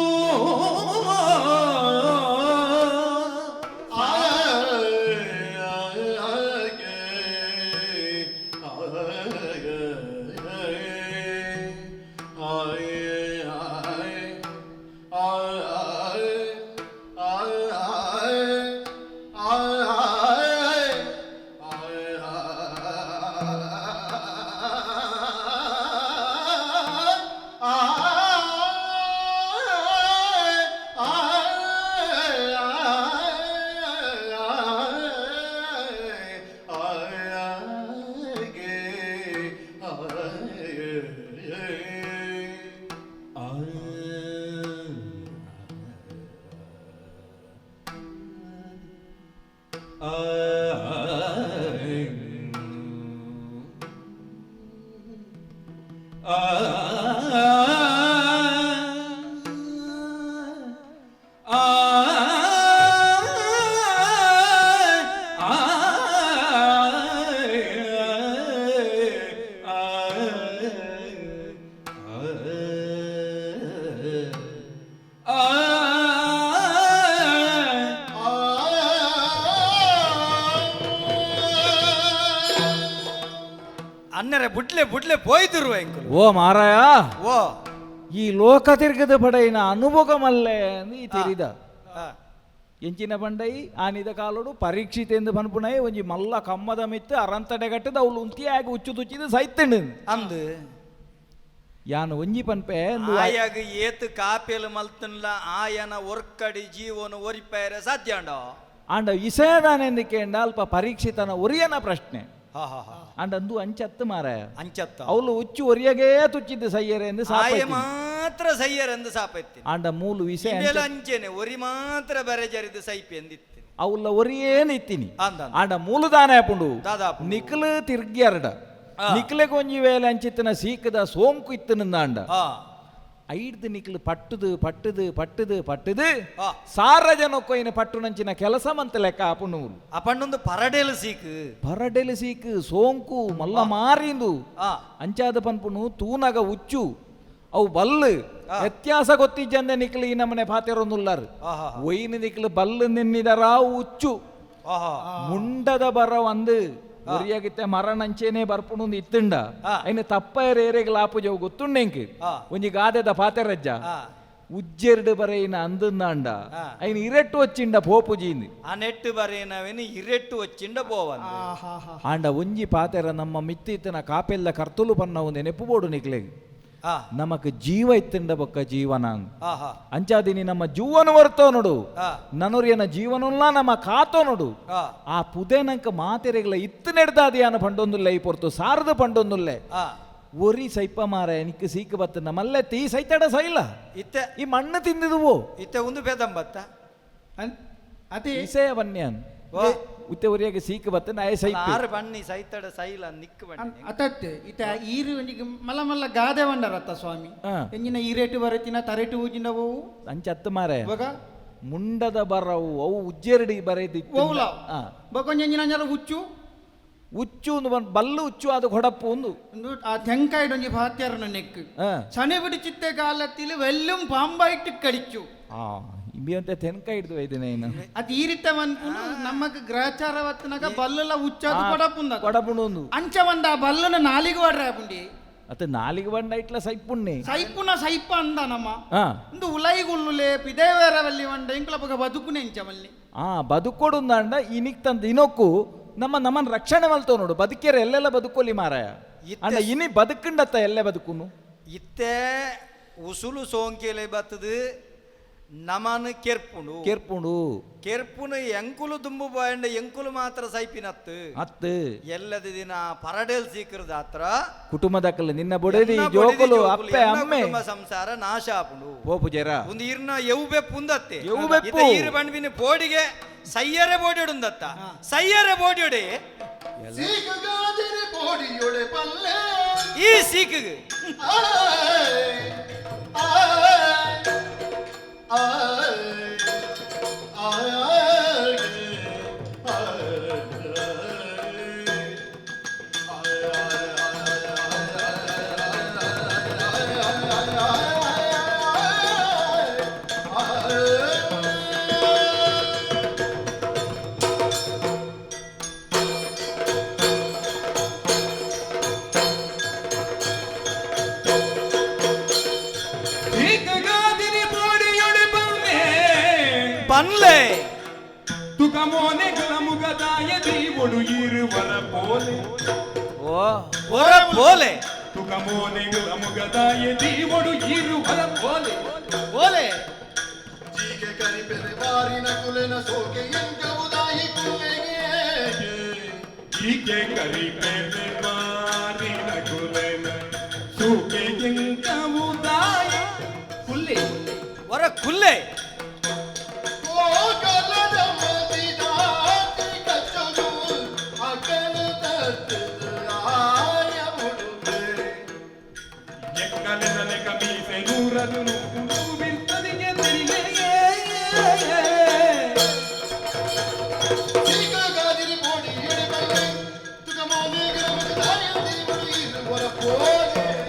ಅನ್ನರೆ ಬುಡ್ಲೆ ಬುಡ್ಲೆ ಪೋಯ್ತಿರುವ ಎಂಕುಲು. ಓ ಮಾರಾಯ, ಓ ಈ ಲೋಕ ತಿರ್ಗದ ಪಡೆಯಿನ ಅನುಭೋಗ ಮಲ್ಲೆ ಈ ತಿರಿದ ಎಂಚಿನ ಬಂಡೈ ಆನಿದ ಕಾಲೋಡು ಪರೀಕ್ಷಿತ ಎಂದು ಪನ್ಪುಣೈ ಒಂಜಿ ಮಲ್ಲ ಕಮ್ಮದ ಮಿತ್ತು ಅರಂತಡೆ ಕಟ್ಟದ ಅವಳು ಉಂತಿಯಾಗಿ ಉಚ್ಚು ತುಚ್ಚಿದ ಸೈತಂಡು ಅಂದು ಯಾನು ಒಂಜಿ ಪನ್ಪೆ ಆಯಾಗ ಏತು ಕಾಪೇಲು ಮಲ್ತನ್ಲ ಆಯನ ಒರ್ಕಡಿ ಜೀವನ ಒರಿಪೇರೆ ಸಾಧ್ಯ ಅಂಡ ಆಂಡ ಇಸೇದಾನೆಂದು ಅಲ್ಪ ಪರೀಕ್ಷಿತನ ಒರಿಯನ ಪ್ರಶ್ನೆ. ಅಂಡ ಅಂದು ಅಂಚತ್ತು ಮಾರಾಯ ಅಂಚತ್ತ ಅವಳು ಉಚ್ಚು ಒರಿಯಗೇ ತುಚ್ಚಿದ್ದು ಸೈಯರೆ ಎಂದು ಆಯ ಮಾತ್ರ ಸೈಯರೆಂದು ಸಾಪೆತ್ತಿ ಆಂಡ ಮೂಲು ವಿಷಯ ಅಂಚೆನೆ ಒರಿ ಮಾತ್ರ ಬೆರೆ ಜರಿದು ಸೈಪಿ ಎಂದಿತ್ತಿ ಅವಳ ಒರಿಯೇನು ಇತ್ತೀನಿ ಆಂಡ ಮೂಲುದಾನೆ ಪುಂಡು ನಿಕ್ಲು ತಿರ್ಗಿಯರ್ಡ ನಿಕ್ಲೆ ಕೊಂಜಿ ವೇಲೆ ಅಂಚಿತ್ತನ ಸೀಕದ ಸೋಂಕು ಇತ್ತನಂದಾಂಡ ಐಡ್ದು ನಿಕ್ಲು ಪಟ್ಟುದು ಪಟ್ಟುದು ಪಟ್ಟುದು ಪಟ್ಟುದು ಸಾರ ಜನಕ್ಕೊಯ್ನ ಪಟ್ಟು ನಂಚಿನ ಕೆಲಸ ಮಂತ ಲೆಕ್ಕ ಆಪುಣ್ಣೂರು ಅಪಣ್ಣೊಂದು ಪರಡೆಲು ಸೀಕು ಪರಡೆಲು ಸೀಕು ಸೋಂಕು ಮಲ್ಲ ಮಾರಿಂದು ಅಂಚಾದ ಪನ್ಪುನು ತೂನಗ ಉಚ್ಚು ಅವು ಬಲ್ಲು ವ್ಯತ್ಯಾಸ ಗೊತ್ತಿಜ್ಜಂದೆ ನಿಕ್ಲು ಈ ನಮ್ಮನೆ ಪಾತೆರೊಂದುಲ್ಲಾರು ಒಯ್ನ ನಿಕ್ಲು ಬಲ್ಲು ನಿನ್ನಿದರ ಉಚ್ಚು ಮುಂಡದ ಬರ ಒಂದು ಒರಿಯಾಗಿತ್ತೆ ಮರಣಂಚೇನೆ ಬರ್ಪುಣು ಇತ್ತುಂಡ ಐನ ತಪ್ಪ ಏರೆಗ್ಲ ಆಪುಜವು ಗೊತ್ತುಂಡೆಂಕ್ ಒಂಜಿ ಗಾದೆದ ಪಾತೆರಜ್ಜ ಉಜ್ಜೆರಡು ಬರೆಯಿನ ಅಂದಂದಾಂಡ ಐನ ಇರೆಟ್ಟು ವಚ್ಚಿಂಡ ಪೋಪುಜೀಂದು ಆ ನೆಟ್ಟು ಬರೆಯಿನವೇನು ಇರೆಟ್ಟು ವಚ್ಚಿಂಡ ಪೋವಂದ ಆಂಡ ಒಂಜಿ ಪಾತೆರ ನಮ್ಮ ಮಿತ್ತಿತ್ತನ ಕಾಪೆಲ್ಲ ಕರ್ತುಲು ಪನ್ನ ಒಂದು ನೆನಪು ಬೋಡು ನಿಕ್ಲೆಗ್ ನಮಕ್ ಜೀವ ಇತ್ತಂಡ ಬೊಕ್ಕ ಜೀವನ ಅಂಚಾದಿನಿ ನಮ್ಮ ಜೀವನ ವರ್ತೋ ನೋಡು ನನೊರಿಯನ ಜೀವನಲ್ಲ ನಮ್ಮ ಕಾತೋ ನೋಡು ಆ ಪುದೇನಂಕ ಮಾತೆರೆಗಳ ಇತ್ತು ನೆಡ್ದಾದಿಯಾನ ಪಂಡೊಂದುಲ್ಲೆ ಈ ಪೊರ್ತು ಸಾರದ ಪಂಡೊಂದುಲ್ಲೆ ಒರಿ ಸೈಪ ಮಾರ ನಿಕ್ ಸೀಕ ಬತ್ತ ನಮ್ಮಲ್ಲೇ ತೀ ಸೈತಡ ಸೈಲ ಇತ್ತೆ ಈ ಮಣ್ಣು ತಿಂದಿದುವು ಇತ್ತೆ ಒಂದು ಬೇದಂಬತ್ತ ಅದೇ ಇಸೆಯ ಬನ್ಯಾನ್ ಉತ್ತೆ ಒರಿಯಾಗ ಸೀಕ ಬತ್ತ ನಾಯ ಸೈಪ ಆರು ಬನ್ನಿ ಸೈತಡ ಸೈಲ ನಿಕ್ ಬನ್ನಿ ಅತತ್ತೆ ಇತ ಈರು ಒಂಜಿಗೆ ಮಲ್ಲ ಮಲ್ಲ ಗಾದೆ ಬಂಡರತ್ತ ಸ್ವಾಮಿ ಎಂಜಿನ ಈರೇಟು ಬರತಿನ ತರೇಟು ಊಜಿನ ಹೋವು ಅಂಚತ್ತು ಮಾರೆ ಬೊಗ ಮುಂಡದ ಬರವು ಅವು ಉಜ್ಜೆರಡಿ ಬರೆದಿತ್ತು ಓವುಲ ಬೊಕೊಂಜ ಎಂಜಿನ ಉಚ್ಚು ಉಚ್ಚು ಒಂದು ಬಲ್ಲು ಉಚ್ಚು ಅದು ಹೊಡಪ್ಪು ಒಂದು ಆ ತೆಂಕಾಯ್ಡು ಒಂಜಿ ಭಾತ್ಯರನ ನೆಕ್ ಸಣೆ ಬಿಡಿಚಿತ್ತೆ ಕಾಲತ್ತಿಲು வெல்லும் ಪಾಂಬಾಯಿಟ್ಟು ಕಡಿಚು ಇಂಬಿಯಂತೆ ತೆನ್ಕ ಹಿಡಿದು ಒಯ್ದಿನ ಅದು ಈ ರೀತಿ ಮನ್ಪುನು ನಮಗ್ ಗ್ರಹಚಾರ ವತ್ತನಾಗ ಬಲ್ಲಲ ಉಚ್ಚಾದು ಕೊಡಪುಂದ ಕೊಡಪುಂಡು ಅಂಚ ಒಂದ ಆ ಬಲ್ಲನ ನಾಲಿಗೆ ವಾಡ್ರೆ ಪುಂಡಿ ಅತ್ತ ನಾಲಿಗೆ ಬಂಡ ಇಟ್ಲ ಸೈಪುಣ್ಣೆ ಸೈಪುನ ಸೈಪ ಅಂದ ನಮ್ಮ ಇಂದು ಉಲೈಗುಳ್ಳುಲೆ ಪಿದೇವೇರವಲ್ಲಿ వంಡ ಇಂಕ್ಲಪಗ ಬದುಕುನೆ ಇಂಚಮಲ್ಲಿ ಆ ಬದುಕೊಡುಂದಾಂಡ ಇನಿಕ್ ತಂದ ಇನೊಕ್ಕು ನಮ್ಮ ನಮ್ಮನ್ ರಕ್ಷಣೆ ಮಲ್ತೋ ನೋಡು ಬದುಕ್ಯರ ಎಲ್ಲೆಲ್ಲ ಬದುಕೊಲಿ ಮಾರಾಯ ಅಂಡ ಇನಿ ಬದುಕುಂಡತ್ತ ಎಲ್ಲೆ ಬದುಕುನು ಇತ್ತೆ ಉಸುಲು ಸೋಂಕೆಲೆ ಬತ್ತದು ನಮನ್ ಕೆರ್ಪುಂಡು ಕೆರ್ಪುಂಡು ಕೆರ್ಪುನು ಎಂಕುಲು ದುಂಬು ಬಾಯಂಡ ಎಂಕುಲು ಮಾತ್ರ ಸೈಪಿನತ್ತು ಅತ್ತು ಎಲ್ಲದ ದಿನ ಪರಡೇಲ್ ಸೀಕರದ ಹತ್ರ ಕುಟುಂಬದಕ್ಕಲ್ಲ ನಿನ್ನ ಬೊಡೆದಿ ಜೋಕುಲು ಅಪ್ಪೆ ಅಮ್ಮೆ ಕುಟುಂಬ ಸಂಸಾರ ನಾಶ ಆಪುಂಡು ಪೋಪು ಜರ ಒಂದು ಇರ್ನ ಎವು ಪುಂದತ್ತೆ ಎವು ಬೆಪ್ಪು ಈರು ಬಂಡ್ಬಿನ ಪೋಡಿಗೆ ಸೈಯರೆ ಬೋಡಿಯುಂದತ್ತ ಸೈಯರೆ ಬೋಡಿಯುಡೆ ಸೀಕುಗಾದಿರಿ ಬೋಡಿಯೊಡೆ ಪಲ್ಲೆ ಈ ಸೀಕಿಗೆ ಪನ್ಲೆ ತುಕಮೋನೆ ಮುಗದಾಯ ದೀವುಡು ಇರುವರ ಪೋಲೆ ಓ ಒರ ಪೋಲೆ ತುಕಮೋನೆ ಮುಗದಾಯ ದೀವುಡು ಇರುವರ ಪೋಲೆ ಪೋಲೆ ಜೀಗೆ ಕರಿಪೆರೆ ಬಾರಿನ ಕುಲೆನ ಸೋಕೆ ಎಂಕವುದಾಯಿ ಕುಲ್ಲೆಗೆ ಜೀಗೆ ಕರಿಪೆರೆ ಬಾರಿನ ಕುಲೆನ ಸೋಕೆ ಎಂಕವುದಾಯಿ ಕುಲ್ಲೆ ಒರ ಕುಲ್ಲೆ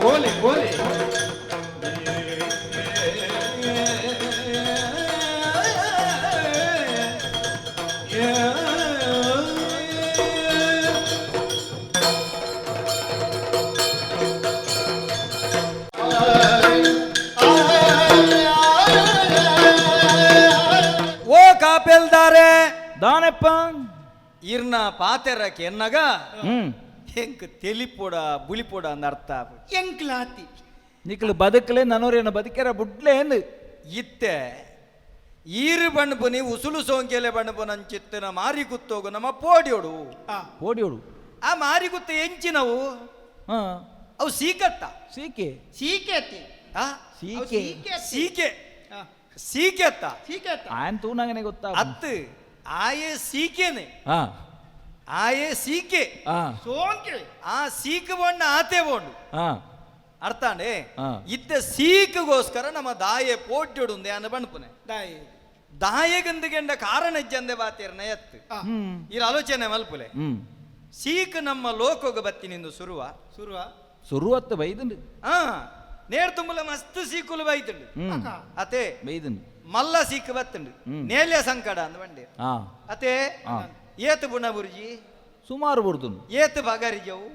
ಓಲೆ ಓಲೆ ತಪ್ಪೆಲ್ದಾರೆ ದಾನೆಪ್ಪ ಇರ್ನ ಪಾತೆರಕ್ಕೆ ಎನ್ನಗ ಎಂಕ್ ತೆಲಿಪೋಡ ಬುಲಿಪೋಡ ಅಂದ ಅರ್ಥ. ಎಂಕ್ಲಾತಿ ನಿಕ್ಲು ಬದುಕಲೆ ನನೋರೇನ ಬದುಕೆರ ಬುಡ್ಲೆ ಎಂದು ಇತ್ತೆ ಈರು ಬಣ್ಣಪುನಿ ಉಸುಲು ಸೋಂಕೆಲೆ ಬಣ್ಣಪುನಂಚಿತ್ತಿನ ಮಾರಿ ಗುತ್ತೋಗು ನಮ್ಮ ಪೋಡಿಯೋಡು. ಪೋಡಿಯೋಡು ಆ ಮಾರಿ ಗುತ್ತ ಎಂಚಿನವು ಅವು ಸೀಕತ್ತ ಸೀಕೆ ಸೀಕೆ ಅತ್ತಿ. ಸೀಕೆ ಸೀಕೆ ಸೀಕೆತ್ತ ಸೀಕೆ ಆಯನ್ ತೂನಂಗನೆ ಗೊತ್ತಾ ಅತ್ತು ಆಯೇ ಸೀಕೆನೆ ಆಯೇ ಸೀಕೆ ಸೋಂಕೆ ಆ ಸೀಕು ಬಣ್ಣ ಆತೆ ಬೋಂಡು ಅರ್ಥಾಂಡೆ ಇತ್ತ ಸೀಕುಗೋಸ್ಕರ ನಮ್ಮ ದಾಯೆ ಪೋಟ್ಯೊಡುಂದೆ ಅನ್ನ ಬಣ್ಪುನೆ ದಾಯೆ ದಾಯೆಗಂದುಗೆಂಡ ಕಾರಣ ಇಜ್ಜಂದೆ ಬಾತೇರ್ನ ಎತ್ತು ಇರ ಆಲೋಚನೆ ಮಲ್ಪುಲೆ ಸೀಕ್ ನಮ್ಮ ಲೋಕೋಗ ಬತ್ತಿನಿಂದು ಸುರುವ ಸುರುವ ಸುರುವತ್ತ ಬೈದುಂಡು ನೇರ್ ತುಂಬಲ ಮಸ್ತ್ ಸೀಕುಲು ಬೈದುಂಡು ಅತೆ ಬೈದುಂಡು ಮಲ್ಲ ಸೀಕ್ ಬತ್ತುಂಡು ನೇಲ್ಯ ಸಂಕಡ ಅಂದ ಬಂಡೆ ಅತೆ ಏತು ಬುಣ ಬುರ್ಜಿ ಸುಮಾರು ಬುರ್ದುಂಡು ಏತು ಬಗರಿಜವು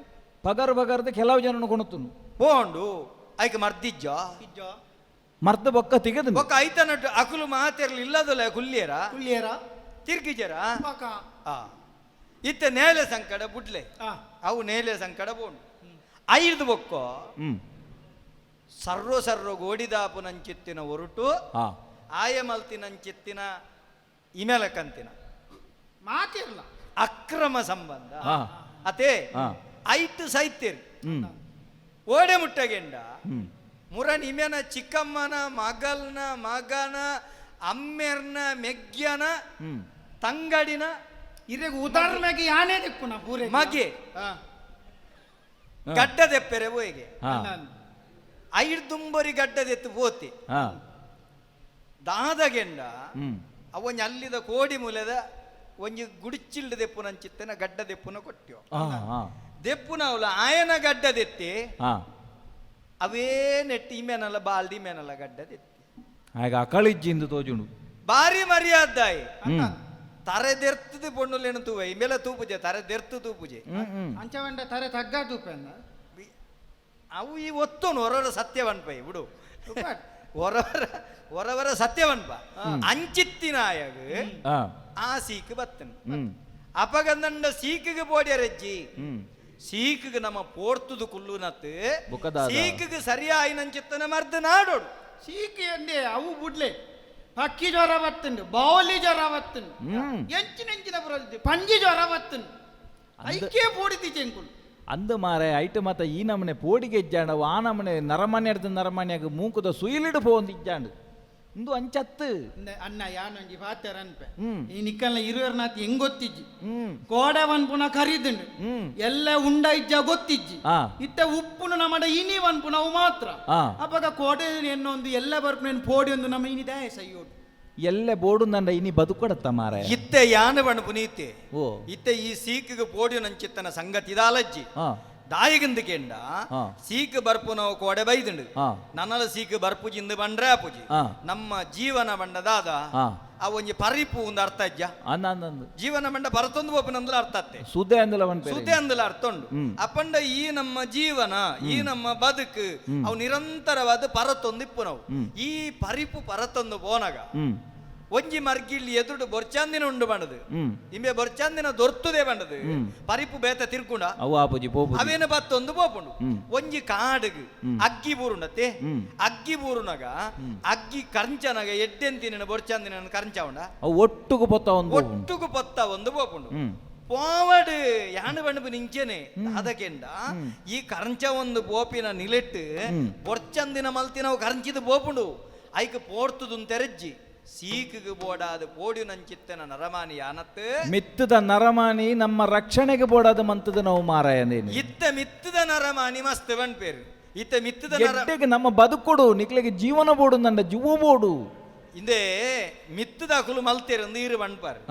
ಪಗರ್ ಬಗರ್ದ ಕೆಲವು ಜನನು ಕೊಣತುನು ಪೋಂಡು ಐಕ್ ಮರ್ದಿಜ್ಜ ಮರ್ದ ಬೊಕ್ಕ ತಿಗದು ಬೊಕ್ಕ ಐತನಟ್ಟು ಅಕುಲು ಮಾತೆರ್ಲು ಇಲ್ಲದಲ್ಲ ಕುಲ್ಯರ ಕುಲ್ಯರ ತಿರ್ಗಿಜರ ಇತ್ತ ನೇಲೆ ಸಂಕಡ ಬುಡ್ಲೆ ಅವು ನೇಲೆ ಸಂಕಡ ಬೋಂಡು ಐದು ಬೊಕ್ಕೋ ಸರ್ರೋ ಸರ್ರೋ ಗೋಡಿದಾಪು ನಂಚಿತ್ತಿನ ಒರಟು ಆಯ ಮಲ್ತಿನಂಚಿತ್ತಿನ ಇಮೆಲಕಂತಿನ ಮಾತಿರಲ್ಲ ಅಕ್ರಮ ಸಂಬಂಧ ಅತೆ ಐತು ಸೈತಿರ್ ಓಡೆ ಮುಟ್ಟಗೆಂಡ ಮುರನ್ ಇಮೆನ ಚಿಕ್ಕಮ್ಮನ ಮಗಲ್ನ ಮಗನ ಅಮ್ಮೆರ್ನ ಮೆಗ್ಯನ ತಂಗಡಿನ ಇರೆಗ್ ಉದಾಹರಣೆಗೆ ಯಾನೇ ದಿಕ್ಕುನ ಪೂರೆ ಮಗೆ ಗಡ್ಡದೆಪ್ಪೆರೆ ಬೋಯಿಗೆ ಐದುಂಬರಿ ಗಡ್ಡದೆತ್ತು ಪೋತಿ ದಾದಗೆಂಡ ಅವೊಂಜಿ ಅಲ್ಲಿದ ಕೋಡಿ ಮೂಲೆದ ಒಂಜಿ ಗುಡಿಚಿಲ್ಡ ದೆಪ್ಪುನಂಚಿತ್ತನ ಗಡ್ಡ ದೆಪ್ಪುನ ಕೊಟ್ಟ್ಯೋ ದೆಪ್ಪುನ ಅವಳು ಆಯನ ಗಡ್ಡದೆತ್ತಿ ಅವೇ ನೆಟ್ಟಿ ಇಮೇನಲ್ಲ ಬಾಲ್ದಿ ಇಮೇನಲ್ಲ ಗಡ್ಡದೆತ್ತಿ ಆಗ ಅಕಳಿಜ್ಜಿಂದು ತೋಜುಂಡು ಬಾರಿ ಮರ್ಯಾದಾಯಿ ತರೆ ದೆರ್ತದ ಪೊಣ್ಣುಲೇನು ತೂವೆ ಇಮೇಲೆ ತೂಪುಜೆ ತರೆ ದೆರ್ತು ತೂಪುಜೆ ಅಂಚವಂಡ ತರೆ ತಗ್ಗ ತೂಪೆಂದ ಅವು ಈ ಒತ್ತೋನು ಹೊರವರ ಸತ್ಯವನ್ಪೈ ಬಿಡು ಹೊರವರ ಹೊರವರ ಸತ್ಯವನ್ಪ ಅಂಚಿತ್ತಿನಾಯಗ ಆ ಸೀಕ್ ಬತ್ತನ್ ಅಪಗಂದಂಡ ಸೀಕಿಗೆ ಬೋಡ್ಯರಜ್ಜಿ ಸೀಕಿಗೆ ನಮ್ಮ ಪೋರ್ತುದು ಕುಲ್ಲುನತ್ತು ಸೀಕಿಗೆ ಸರಿಯಾಯಿನಂಚಿತ್ತನ ಮರ್ದ ನಾಡೋಡು ಸೀಕ್ ಎಂದೆ ಅವು ಬುಡ್ಲೆ ಪಕ್ಕಿ ಜ್ವರ ಬತ್ತುಂಡು ಬಾವಲಿ ಜ್ವರ ಬತ್ತುಂಡು ಎಂಚಿನ ಎಂಚಿನ ಬರೋದು ಪಂಜಿ ಜ್ವರ ಬತ್ತುಂಡು ಐಕೆ ಪೋಡಿತಿ ಚೆಂಕುಲು ಅಂದು ಮಾರೆ ಐಟ್ ಮತ ಈ ನಮನೆ ಪೋಡಿಗೆ ಇಜ್ಜಾಂಡ ಆ ನಮನೆ ನರಮಾನ್ಯ ಅಡ್ದ ನರಮಾನ್ಯಾಗ ಮೂಕುದ ಸುಯಿಲಿಡು ಪೋಂದು ಇಜ್ಜಾಂಡು ಇಂದು ಅಂಚತ್ತು ಅಣ್ಣ ಯಾನೊಂಜಿ ಪಾತೆರ ಅನ್ಪೆ ಈ ನಿಕ್ಕಲ್ಲ ಇರುವರ್ನಾಥ್ ಹೆಂಗ್ ಗೊತ್ತಿಜ್ಜಿ ಕೋಡ ಪುನ ಕರಿದುಂಡು ಎಲ್ಲ ಉಂಡ ಇಜ್ಜ ಗೊತ್ತಿಜ್ಜಿ ಇತ್ತ ಉಪ್ಪುನು ನಮ್ಮಡ ಇನಿ ವನ್ಪುನ ಅವು ಮಾತ್ರ ಅಪಗ ಕೋಡೆ ಎನ್ನೊಂದು ಎಲ್ಲ ಬರ್ಪುನ ಪೋಡಿ ಒಂದು ನಮ್ಮ ಇನಿ ದಾಯ ಸೈಯೋಡು ಎಲ್ಲ ಬೋಡು ನಂಡ ಇನಿ ಬದುಕೊಡತ್ತ ಮಾರ ಇತ್ತೆ ಯಾನ ಬಣ್ಣ ಪುನೀತೆ ಓ ಇತ್ತೆ ಈ ಸೀಕಿಗೆ ಪೋಡಿ ನಂಚಿತ್ತನ ಸಂಗತಿ ಇದಾಲಜ್ಜಿ ದಾಯಿಗಂದು ಕೆಂಡ ಸೀಕ್ ಬರ್ಪು ನಾವು ಕೋಡೆ ಬೈದುಂಡು ನನ್ನಲ ಸೀಕ್ ಬರ್ಪುಜಿಂದು ಬಂಡ್ರೆ ಆಪುಜಿ ನಮ್ಮ ಜೀವನ ಬಂಡದಾದ ಆ ಒಂಜಿ ಪರಿಪು ಒಂದು ಅರ್ಥ ಅಜ್ಜ ಜೀವನ ಬಂಡ ಬರತೊಂದು ಒಪ್ಪನಂದ್ಲ ಅರ್ಥ ಅತ್ತೆ ಸುದ್ದೆ ಅಂದಲ ಸುದ್ದೆ ಅಂದಲ ಅರ್ಥ ಉಂಡು ಅಪ್ಪಂಡ ಈ ನಮ್ಮ ಜೀವನ ಈ ನಮ್ಮ ಬದುಕು ಅವು ನಿರಂತರವಾದ ಪರತೊಂದು ಇಪ್ಪು ನಾವು ಈ ಪರಿಪು ಪರತೊಂದು ಪೋನಗ ಒಂಜಿ ಮರ್ಗಿಲ್ ಎದುರು ಬೊರ್ಚಾಂದಿನ ಉಂಡು ಬಂಡದು ಇಂಬೆ ಬೊರ್ಚಾಂದಿನ ದೊರ್ತುದೇ ಬಂಡದು ಪರಿಪು ಬೇತ ತಿರ್ಕುಂಡ ಅವೇನ ಬತ್ತೊಂದು ಪೋಪುಂಡು ಒಂಜಿ ಕಾಡುಗು ಅಗ್ಗಿ ಬೂರುಂಡತ್ತೆ ಅಗ್ಗಿ ಬೂರುನಗ ಅಗ್ಗಿ ಕರ್ಂಚನಗ ಎಡ್ಡೆಂತಿನ ಬೊರ್ಚಾಂದಿನ ಕರ್ಂಚ ಉಂಡ ಒಟ್ಟುಗು ಪೊತ್ತ ಒಂದು ಒಟ್ಟುಗು ಪೊತ್ತ ಒಂದು ಪೋಪುಂಡು ಪೋವಡ್ ಯಾನು ಬಣ್ಣು ನಿಂಚೆನೆ ಅದಕ್ಕೆಂಡ ಈ ಕರಂಚ ಒಂದು ಪೋಪಿನ ನಿಲೆಟ್ಟು ಬೊರ್ಚಂದಿನ ಮಲ್ತಿನವು ಕರಂಚಿದ ಪೋಪುಂಡು ಐಕ್ ಪೋರ್ತುದು ತೆರಜ್ಜಿ ಸೀಕಿಗೆ ಬೋಡಾದ ಪೋಡಿ ನಂಚಿತ್ತನ ನರಮಾನಿ ಯಾನತ್ತು ಮಿತ್ತದ ನರಮಾನಿ ನಮ್ಮ ರಕ್ಷಣೆಗೆ ಬೋಡಾದ ಮಂತದ ನಾವು ಮಾರಾಯನೇನು ಇತ್ತ ಮಿತ್ತದ ನರಮಾನಿ ಮಸ್ತ್ ಪೇರು ಇತ್ತ ಮಿತ್ತದ ನರ ನಮ್ಮ ಬದುಕೊಡು ನಿಕ್ಲೆಗೆ ಜೀವನ ಬೋಡು ನನ್ನ ಜೀವ ಬೋಡು ಇಂದೇ ಮಿತ್ತದ ಅಕುಲು ಮಲ್ತೇರು ನೀರು ಬಣ್ಪಾರ್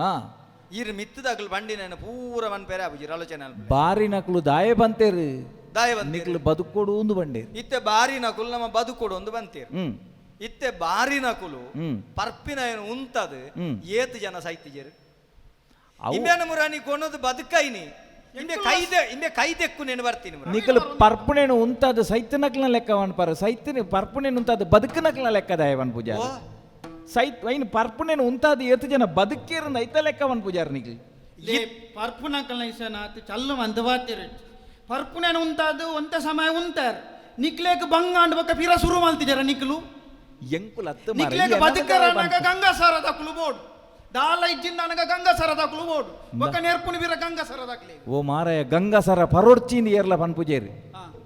ಈರು ಮಿತ್ತದ ಅಕುಲು ಬಂಡಿನ ಪೂರ ಬಣ್ಪೇರೆ ಅಬುಜಿ ಆಲೋಚನೆ ಬಾರಿ ನಕಲು ದಾಯ ಬಂತೇರು ದಾಯ ಬಂತೇರು ನಿಕ್ಲು ಬದುಕೊಡು ಒಂದು ಬಂಡೇರು ಇತ್ತೆ ಬಾರಿ ನಕುಲು ನಮ್ಮ ಬದುಕೊಡು ಒಂದು ಬಂತೇರು ಇತ್ತೆ ಬಾರಿ ನಕುಲು ಪರ್ಪಿನ ಏನು ಉಂತದು ಏತು ಜನ ಸೈತಿಜರು ಇಂಬೆನ ಮುರಾನಿ ಕೊನೋದು ಬದುಕೈನಿ ಇಂಬೆ ಕೈದೆ ಇಂಬೆ ಕೈದೆಕ್ಕು ನೆನು ಬರ್ತೀನಿ ನಿಕಲು ಪರ್ಪುಣೇನು ಉಂತಾದ ಸೈತ ನಕಲ್ನ ಲೆಕ್ಕ ಪರ ಸೈತನ ಪರ್ಪುಣೇನು ಉಂತಾದ ಬದುಕು ನಕಲ್ನ ಲೆಕ್ಕ ದಾಯವನ್ ಪೂಜಾ ಸೈತ್ ವೈನ್ ಪರ್ಪುನೇನು ಉಂತಾದ ಏತು ಜನ ಬದುಕೇರು ಐತ ಲೆಕ್ಕ ಪೂಜಾರ್ ನಿಕ್ಲಿ ಲೇ ಪರ್ಪುನಕಲ್ನ ಇಸನಾತ್ ಚಲ್ಲು ಮಂದ ಬಾತಿರು ಪರ್ಪುನೇನು ಉಂತಾದು ಒಂತೆ ಸಮಯ ಉಂತಾರ್ ನಿಕ್ಲೇಕ್ ಬಂಗಾಂಡ್ ಬೊಕ್ಕ ಪಿರ ಸುರು ಮಲ್ತಿಜರ ನಿಕ್ಲು. ಎಂಕುಲ ಅತ್ತು ಮಾರ್ರೆ, ನಿಕ್ಲೇಕ್ ಈ ಬದುಕರ ಎನನ ಅನಗ ಗಂಗಾಸರ ದಕುಲು ಬೋಡು ದಾಲ ಇಜ್ಜಿಂದ ಅನಗ ಗಂಗಾಸರ ದಕುಲು ಬೋಡು ಬೊಕ್ಕ ನೇರ್ಪುನಿ ಬಿರ ಗಂಗಾಸರ ದಕ್ಲೆ. ಓ ಮಾರಾಯ, ಗಂಗಾಸರ ಪರೋಡ್ಚಿಂದ ಏರ್ಲ ಪನ್ಪುಜೇರಿ,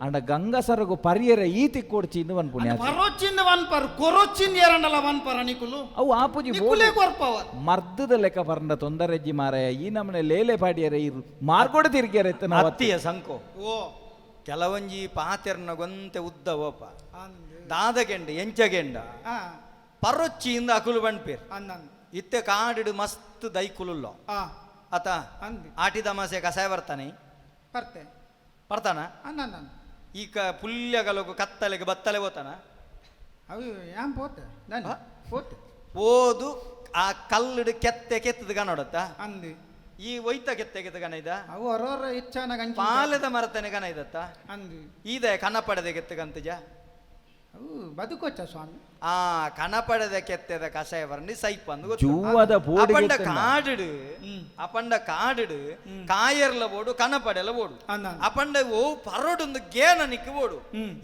ಅಂಡ ಗಂಗಾಸರಗು ಪರಿಯರ ಈತಿ ಕೊಡ್ಚಿಂದು ಪನ್ಪುಣಿ. ಪರೋಚಿಂದ ವನ್ಪರ್ ಕೊರೊಚ್ಚಿಂದ ಏರಂಡಲ ವನ್ಪರ ನಿಕುಲು. ಅವು ಆಪುಜಿ. ನಿಕುಲೇ ಕೊರ್ಪವ. ಮರ್ದದ ಲೆಕ್ಕ ಪರಂಡ ತೊಂದರೆಜ್ಜಿ ಮಾರಾಯ, ಈ ನಮ್ಮನೆ ಲೇಲೆ ಪಾಡಿಯರ ಇರು ಮಾರ್ಗೋಡು ತಿರ್ಗಿಯರ ಎತ್ತ ನಾವು. ಅತ್ತಿಯ ಸಂಕೋ. ಓ. ಕೆಲವೊಂಜಿ ಪಾತೆರ್ನ ಗೊಂತೆ ಉದ್ದ ಓಪ ದಾದಗೆಂಡ ಎಂಚಗೆಂಡ ಪರೊಚ್ಚಿಯಿಂದ ಅಕುಲು ಬಣ್ಪೇರ್. ಅಂದಂದು. ಇತ್ತೆ ಕಾಡಿಡು ಮಸ್ತ್ ದೈಕುಲುಲ್ಲ ಅತ. ಅಂದು. ಆಟಿ ತಮಾಸೆ ಕಸಾಯ ಬರ್ತಾನೆ. ಪರ್ತೆ. ಬರ್ತಾನ. ಅಂದಂದ. ಈ ಕ ಪುಲ್ಯಗಲಗು ಕತ್ತಲೆಗೆ ಬತ್ತಲೆ ಹೋತಾನ. ಅವು ಯಾನ್ ಪೋತೆ ದಾನಿ ಪೋತೆ. ಓದು ಆ ಕಲ್ಲುಡು ಕೆತ್ತೆ ಕೆತ್ತದ ಕನೋಡತ್ತ. ಅಂದು. ಈ ಒಯ್ತ ಕೆತ್ತೆ ಕೆತ್ತ ಕನ ಇದ. ಅವು ಹೊರೊರ ಇಚ್ಛಾನ ಗಂಚಿ. ಪಾಲದ ಮರತನೆ ಕನ ಇದತ್ತ. ಅಂದು. ಈದ ಕನಪಡದೆ ಕೆತ್ತಗಂತಜ. ಅವು ಬದುಕೋಚ ಸ್ವಾಮಿ. ಆ ಕನಪಡದ ಕೆತ್ತೆದ ಕಷಾಯ ಬರಂಡಿ ಸೈಪ್ ಅಂದು ಗೊತ್ತು. ಜೂವದ ಬೋಡಿಗೆ ಅಪಂಡ ಎತ್ತುಂಡ. ಕಾಡುಡು, ಅಪಂಡ ಕಾಡುಡು ಕಾಯರ್ಲ ಬೋಡು ಕನಪಡೆಲ ಬೋಡು. ಅಂದಂದು. ಅಪಂಡ ಓ ಪರೊಡೊಂದು ಗೇನ ನಿಕ್ಕು ಬೋಡು.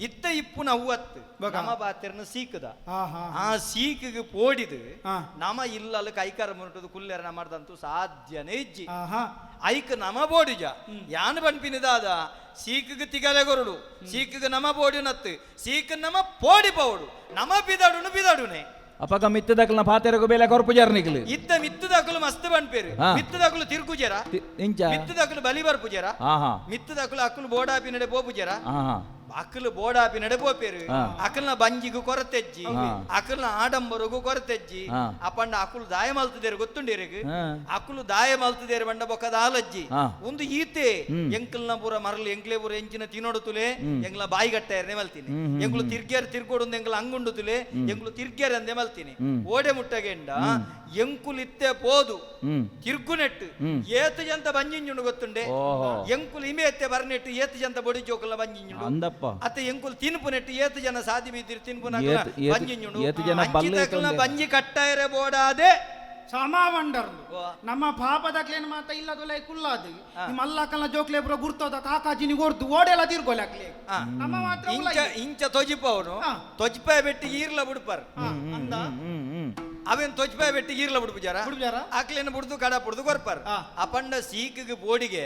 ಇತ್ತ ಇಪ್ಪುನ ಅವ್ವತ್ತು ಬೊಕ. ನಮ ಬಾತಿರ್ನ ಸೀಕದ. ಹಾ ಹಾ. ಆ ಸೀಕಿಗೆ ಪೋಡಿದು ನಮ ಇಲ್ಲಲ್ಲ ಕೈಕಾರ ಮುರುಟದು ಕುಲ್ಲೆರ ನಮರ್ದಂತೂ ಸಾಧ್ಯನೇ ಇಜ್ಜಿ. ಆಹಾ. ಐಕ್ ನಮ ಬೋಡಿಜ ಯಾನ್ ಪನ್ಪಿನದಾದ ಸೀಕಿಗೆ ತಿಗಲೆ ಕೊರಡು, ಸೀಕಿಗೆ ನಮ ಬೋಡಿನತ್ತು, ಸೀಕ್ ನಮ ಪೋಡಿ ಪೋಡು, ನಮ ಬಿದಡುನು ಬಿದಡುನೆ. ಅಪಗ ಮಿತ್ತದಕಲ್ನ ಪಾತೆರಗು ಬೇಲೆ ಕೊರ್ಪುಜಾರ್ ನಿಕ್ಲು. ಇತ್ತ ಮಿತ್ತದಕುಲು ಮಸ್ತ್ ಪನ್ಪೇರು. ಮಿತ್ತದಕುಲು ತಿರ್ಕುಜೆರ. ಎಂಚ? ಮಿತ್ತದಕುಲು ಬಲಿ ಬರ್ಪುಜೆರ. ಆಹಾ. ಮಿತ್ತದಕುಲು ಅಕುಲು ಬೋಡಾಪಿನಡೆ ಪೋಪುಜೆರ. ಆಹಾ. ಅಕಲು ಬೋಡಾಪಿನಡೆ ಪೋಪೇರು. ಅಕಲ್ನ ಬಂಜಿಗು ಕೊರತೆಜ್ಜಿ, ಅಕಲ್ನ ಆಡಂಬರಗು ಕೊರತೆಜ್ಜಿ. ಅಪಂಡ ಅಕುಲು ದಾಯ ಮಲ್ತದೇರು ಗೊತ್ತುಂಡೇರಿಗೆ. ಅಕುಲು ದಾಯ ಮಲ್ತದೇರು ಬಂಡ ಬೊಕ್ಕದ ಆಲಜ್ಜಿ. ಒಂದು ಈತೆ ಎಂಕಲ್ನ ಪೂರ ಮರಲು ಎಂಕ್ಲೆ ಪೂರ ಎಂಚಿನ ತಿನ್ನೊಡುತ್ತುಲೆ ಎಂಗ್ಲ ಬಾಯಿ ಗಟ್ಟಾಯರ್ನೆ ಮಲ್ತೀನಿ. ಎಂಗ್ಲು ತಿರ್ಗ್ಯಾರ ತಿರ್ಗೋಡು ಎಂಗ್ಲ ಅಂಗುಂಡುತ್ತುಲೆ ಎಂಗ್ಲು ತಿರ್ಗ್ಯಾರ ಅಂದೆ ಮಲ್ತೀನಿ. ಓಡೆ ಮುಟ್ಟಗೆಂಡ ಎಂಕುಲು ಇತ್ತೆ ಪೋದು ತಿರ್ಗುನೆಟ್ಟು ಏತು ಜಂತ ಬಂಜಿಂಜುಂಡು ಗೊತ್ತುಂಡೆ. ಓಹೋ. ಎಂಕುಲು ಇಮೆ ಎತ್ತೆ ಬರ್ನೆಟ್ಟು ಏತು ಜಂತ ಬೊಡಿ ಜೋಕುಲ ಬಂಜಿಂಜುಂಡು. ಅಂದಪ್ಪ. ಅತ್ತ ಎಂಕುಲು ತಿನ್ಪುನೆಟ್ಟು ಏತು ಜನ ಸಾದಿ ಬೀದಿರು ತಿನ್ಪುನ ಬಂಜಿಂಜುಂಡು. ಏತು ಜನ ಬಲ್ಲೆ ಅಂಚಿದಕಲ್ನ ಇತ್ತೊಂದೆ. ಬಂಜಿ ಕಟ್ಟಾಯರೆ ಬೋಡಾದೆ ಸಮಾವಂಡರ್ಲು. ಓ. ನಮ್ಮ ಪಾಪದಕ್ಲೇನು ಮಾತ ಇಲ್ಲದೊಲೆ ಕುಲ್ಲಾದು ನಿಮ್ಮ ಅಲ್ಲಕಲ್ನ ಜೋಕ್ಲೆ ಪೂರ ಗುರ್ತೋದ ಕಾಕಾಜಿನಿ ಕೊರ್ದು ಓಡೆಲ್ಲ ತಿರ್ಗೋಲೆ ಅಕ್ಲೆ. ನಮ್ಮ ಮಾತ್ರ ಇಂಚ ಇಂಚ ತೊಜಿಪವನು ತೊಜಿಪ ಬೆಟ್ಟಿ ಈರ್ಲ ಬಿಡ್ಪಾರ್. ಅಂದ. ಹ್ಮ್ ಹ್ಮ್. ಅವೇನ್ ತೊಜಿಪ ಬೆಟ್ಟಿ ಈರ್ಲ ಬಿಡ್ಪುಜಾರ. ಬಿಡ್ಪುಜಾರ? ಆಕ್ಲೇನ ಬಿಡ್ದು ಕಡ ಬಿಡ್ದು ಕೊರ್ಪಾರ್. ಅಪಂಡ ಸೀಕಿಗೆ ಬೋಡಿಗೆ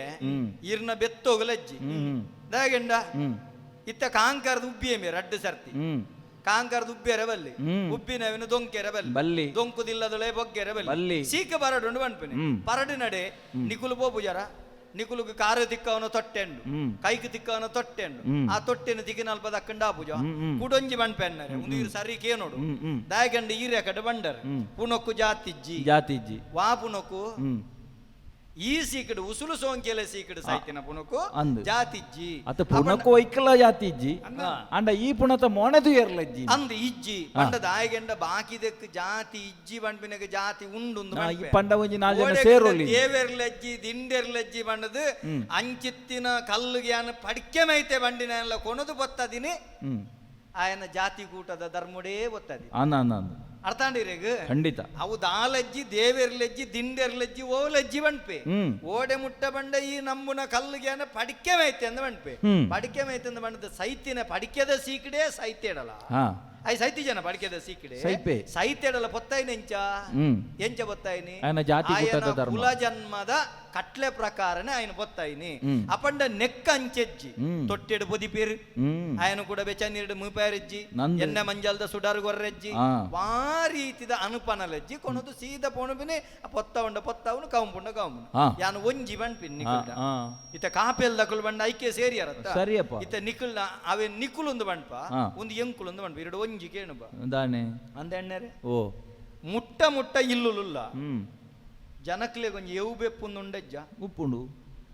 ಈರ್ನ ಬೆತ್ತೋಗಲಜ್ಜಿ ದಾಗೆಂಡ. ಇತ್ತ ಕಾಂಕರದ ಉಬ್ಬಿಯ ಮೇರೆ ಅಡ್ಡ ಸರ್ತಿ ಕಾಂಕರದ ಉಬ್ಬಿಯರ ಬಲ್ಲಿ ಉಬ್ಬಿನವಿನ ದೊಂಕೆರ ಬಲ್ಲಿ ಬಲ್ಲಿ. ದೊಂಕುದಿಲ್ಲದೊಳೆ ಬೊಗ್ಗೆರ ಬಲ್ಲಿ ಬಲ್ಲಿ. ಸೀಕ ಬರಡುಂಡು ಪನ್ಪಿನಿ ಪರಡು ನಡೆ ನಿಕುಲು ಪೋಪುಜಾರ. ನಿಕುಲುಗು ಕಾರು ತಿಕ್ಕವನ ತೊಟ್ಟೆಂಡು, ಕೈಗೆ ತಿಕ್ಕವನ ತೊಟ್ಟೆಂಡು, ಆ ತೊಟ್ಟೆನು ತಿಕ್ಕಿನಲ್ಪ ದಕ್ಕಂಡ ಆಪುಜ. ಕುಡೊಂಜಿ ಬಣ್ಪೆನ್ನರೆ ಒಂದು ಇರು ಸರಿ ಕೇನೋಡು ದಾಯಗಂಡ ಈರೆ ಕಡೆ ಬಂಡರ್ ಪುನೊಕ್ಕು ಜಾತಿಜ್ಜಿ. ಜಾತಿಜ್ಜಿ. ವಾ ಪುನೊಕ್ಕು ಈ ಸೀಕಡು ಉಸುಲು ಸೋಂಕೆಲೆ ಸೀಕಡು ಸಾಯ್ತಿನ ಪುನೊಕ್ಕು ಅಂದು. ಜಾತಿಜ್ಜಿ. ಅತ ಪುನಕ್ಕು ಒಯ್ಕಲ ಜಾತಿಜ್ಜಿ, ಅಂಡ ಈ ಪುನತ ಮೋಣೆದು ಏರ್ಲಜ್ಜಿ. ಅಂದು ಇಜ್ಜಿ ಪಂಡ ದಾಯಗೆಂಡ ಬಾಕಿದಕ್ಕೆ ಜಾತಿ ಇಜ್ಜಿ ಬಂಡ್ಪಿನಗ ಜಾತಿ ಉಂಡು. ಈ ಪಂಡ ಒಂಜಿ ನಾಲ್ ಜನ ಸೇರೊಲಿ. ದೇವೆರ್ಲಜ್ಜಿ ದಿಂಡೆರ್ಲಜ್ಜಿ ಬಂಡದು ಅಂಚಿತ್ತಿನ ಕಲ್ಲುಗೆ ಯಾನ ಪಡಿಕೆ ಮೈತೆ ಬಂಡಿನ ಎಲ್ಲ ಕೊನದು ಬೊತ್ತದಿನಿ. ಆಯನ ಜಾತಿ ಕೂಟದ ಧರ್ಮಡೇ ಬೊತ್ತದಿ. ಅಂದ ಅಂದ ಅಂದ. ಅರ್ಥಾಂಡಿರೇಗ್? ಖಂಡಿತ. ಅವು ದಾಲಜ್ಜಿ ದೇವೆರ್ಲಜ್ಜಿ ದಿಂಡೆರ್ಲಜ್ಜಿ ಓಲಜ್ಜಿ ಬಂಡ್ಪೆ. ಓಡೆ ಮುಟ್ಟ ಬಂಡ ಈ ನಂಬುನ ಕಲ್ಲುಗೆ ಪಡಿಕೆ ಮೈತೆ ಅಂದ ಬಂಡ್ಪೆ. ಪಡಿಕೆ ಮೈತೆ ಅಂದ ಬಂಡದ ಸೈತಿನ ಪಡಿಕೆದ ಸೀಕಡೆ ಸೈತೇಡಲ. I ಸೈತಿ ಜನ ಪಡಿಕೆದ ಸೀಕಡೆ ಸೈಪೆ. ಸೈತೇಡಲ ಪೊತ್ತಾಯಿನ ಎಂಚ ಎಂಚ ಪೊತ್ತಾಯಿನಿ ಆಯನ ಜಾತಿ ಕೂಟದ ಧರ್ಮ. ಕುಲ ಜನ್ಮದ ಕಟ್ಲೆ ಪ್ರಕಾರನೇ ಆಯನ ಪೊತ್ತಾಯಿನಿ. ಅಪಂಡ ನೆಕ್ಕ ಅಂಚೆಜ್ಜಿ ತೊಟ್ಟೆಡು ಪೊದಿಪೇರು ಆಯನ ಕೂಡ ಬೆಚ ನೀರು ಮೂಪಾರೆಜ್ಜಿ ನಂದು. ಎಣ್ಣೆ ಮಂಜಲ್ದ ಸುಡಾರು ಗೊರ್ರೆಜ್ಜಿ ವಾ ರೀತಿದ ಅನುಪನಲಜ್ಜಿ ಕೊನದು ಸೀದ ಪೊಣುಬಿನಿ ಪೊತ್ತ ಉಂಡ ಪೊತ್ತವನು ಕೌಂಪುಂಡ ಕೌಂಪುನು ಯಾನು ಒಂಜಿ ಬಂಡ್ಪಿನ್ ನಿಕುಲ್ಡ. ಇತ್ತ ಕಾಪೆಲ್ ದಕುಲ್ ಬಂಡ ಐಕೆ ಸೇರಿಯರತ್ತ. ಸರಿಯಪ್ಪ. ಇತ್ತ ನಿಕುಲ್ನ ಅವೇ ನಿಕುಲೊಂದು ಬಂಡ್ಪ ಒಂದು ಎಂಕುಲೊಂದು ಬಂಡ್ಪ ಎರಡು ಒಂಜಿ ಕೇಣುಬ. ದಾನೆ. ಅಂದ ಎಣ್ಣೆರೆ. ಓ. ಮುಟ್ಟ ಮುಟ್ಟ ಇಲ್ಲುಲುಲ್ಲ ಜನಕ್ಲೆ ಕೊಂಚ ಎವು ಬೆಪ್ಪುಂದು ಉಂಡಜ್ಜ. ಉಪ್ಪುಂಡು.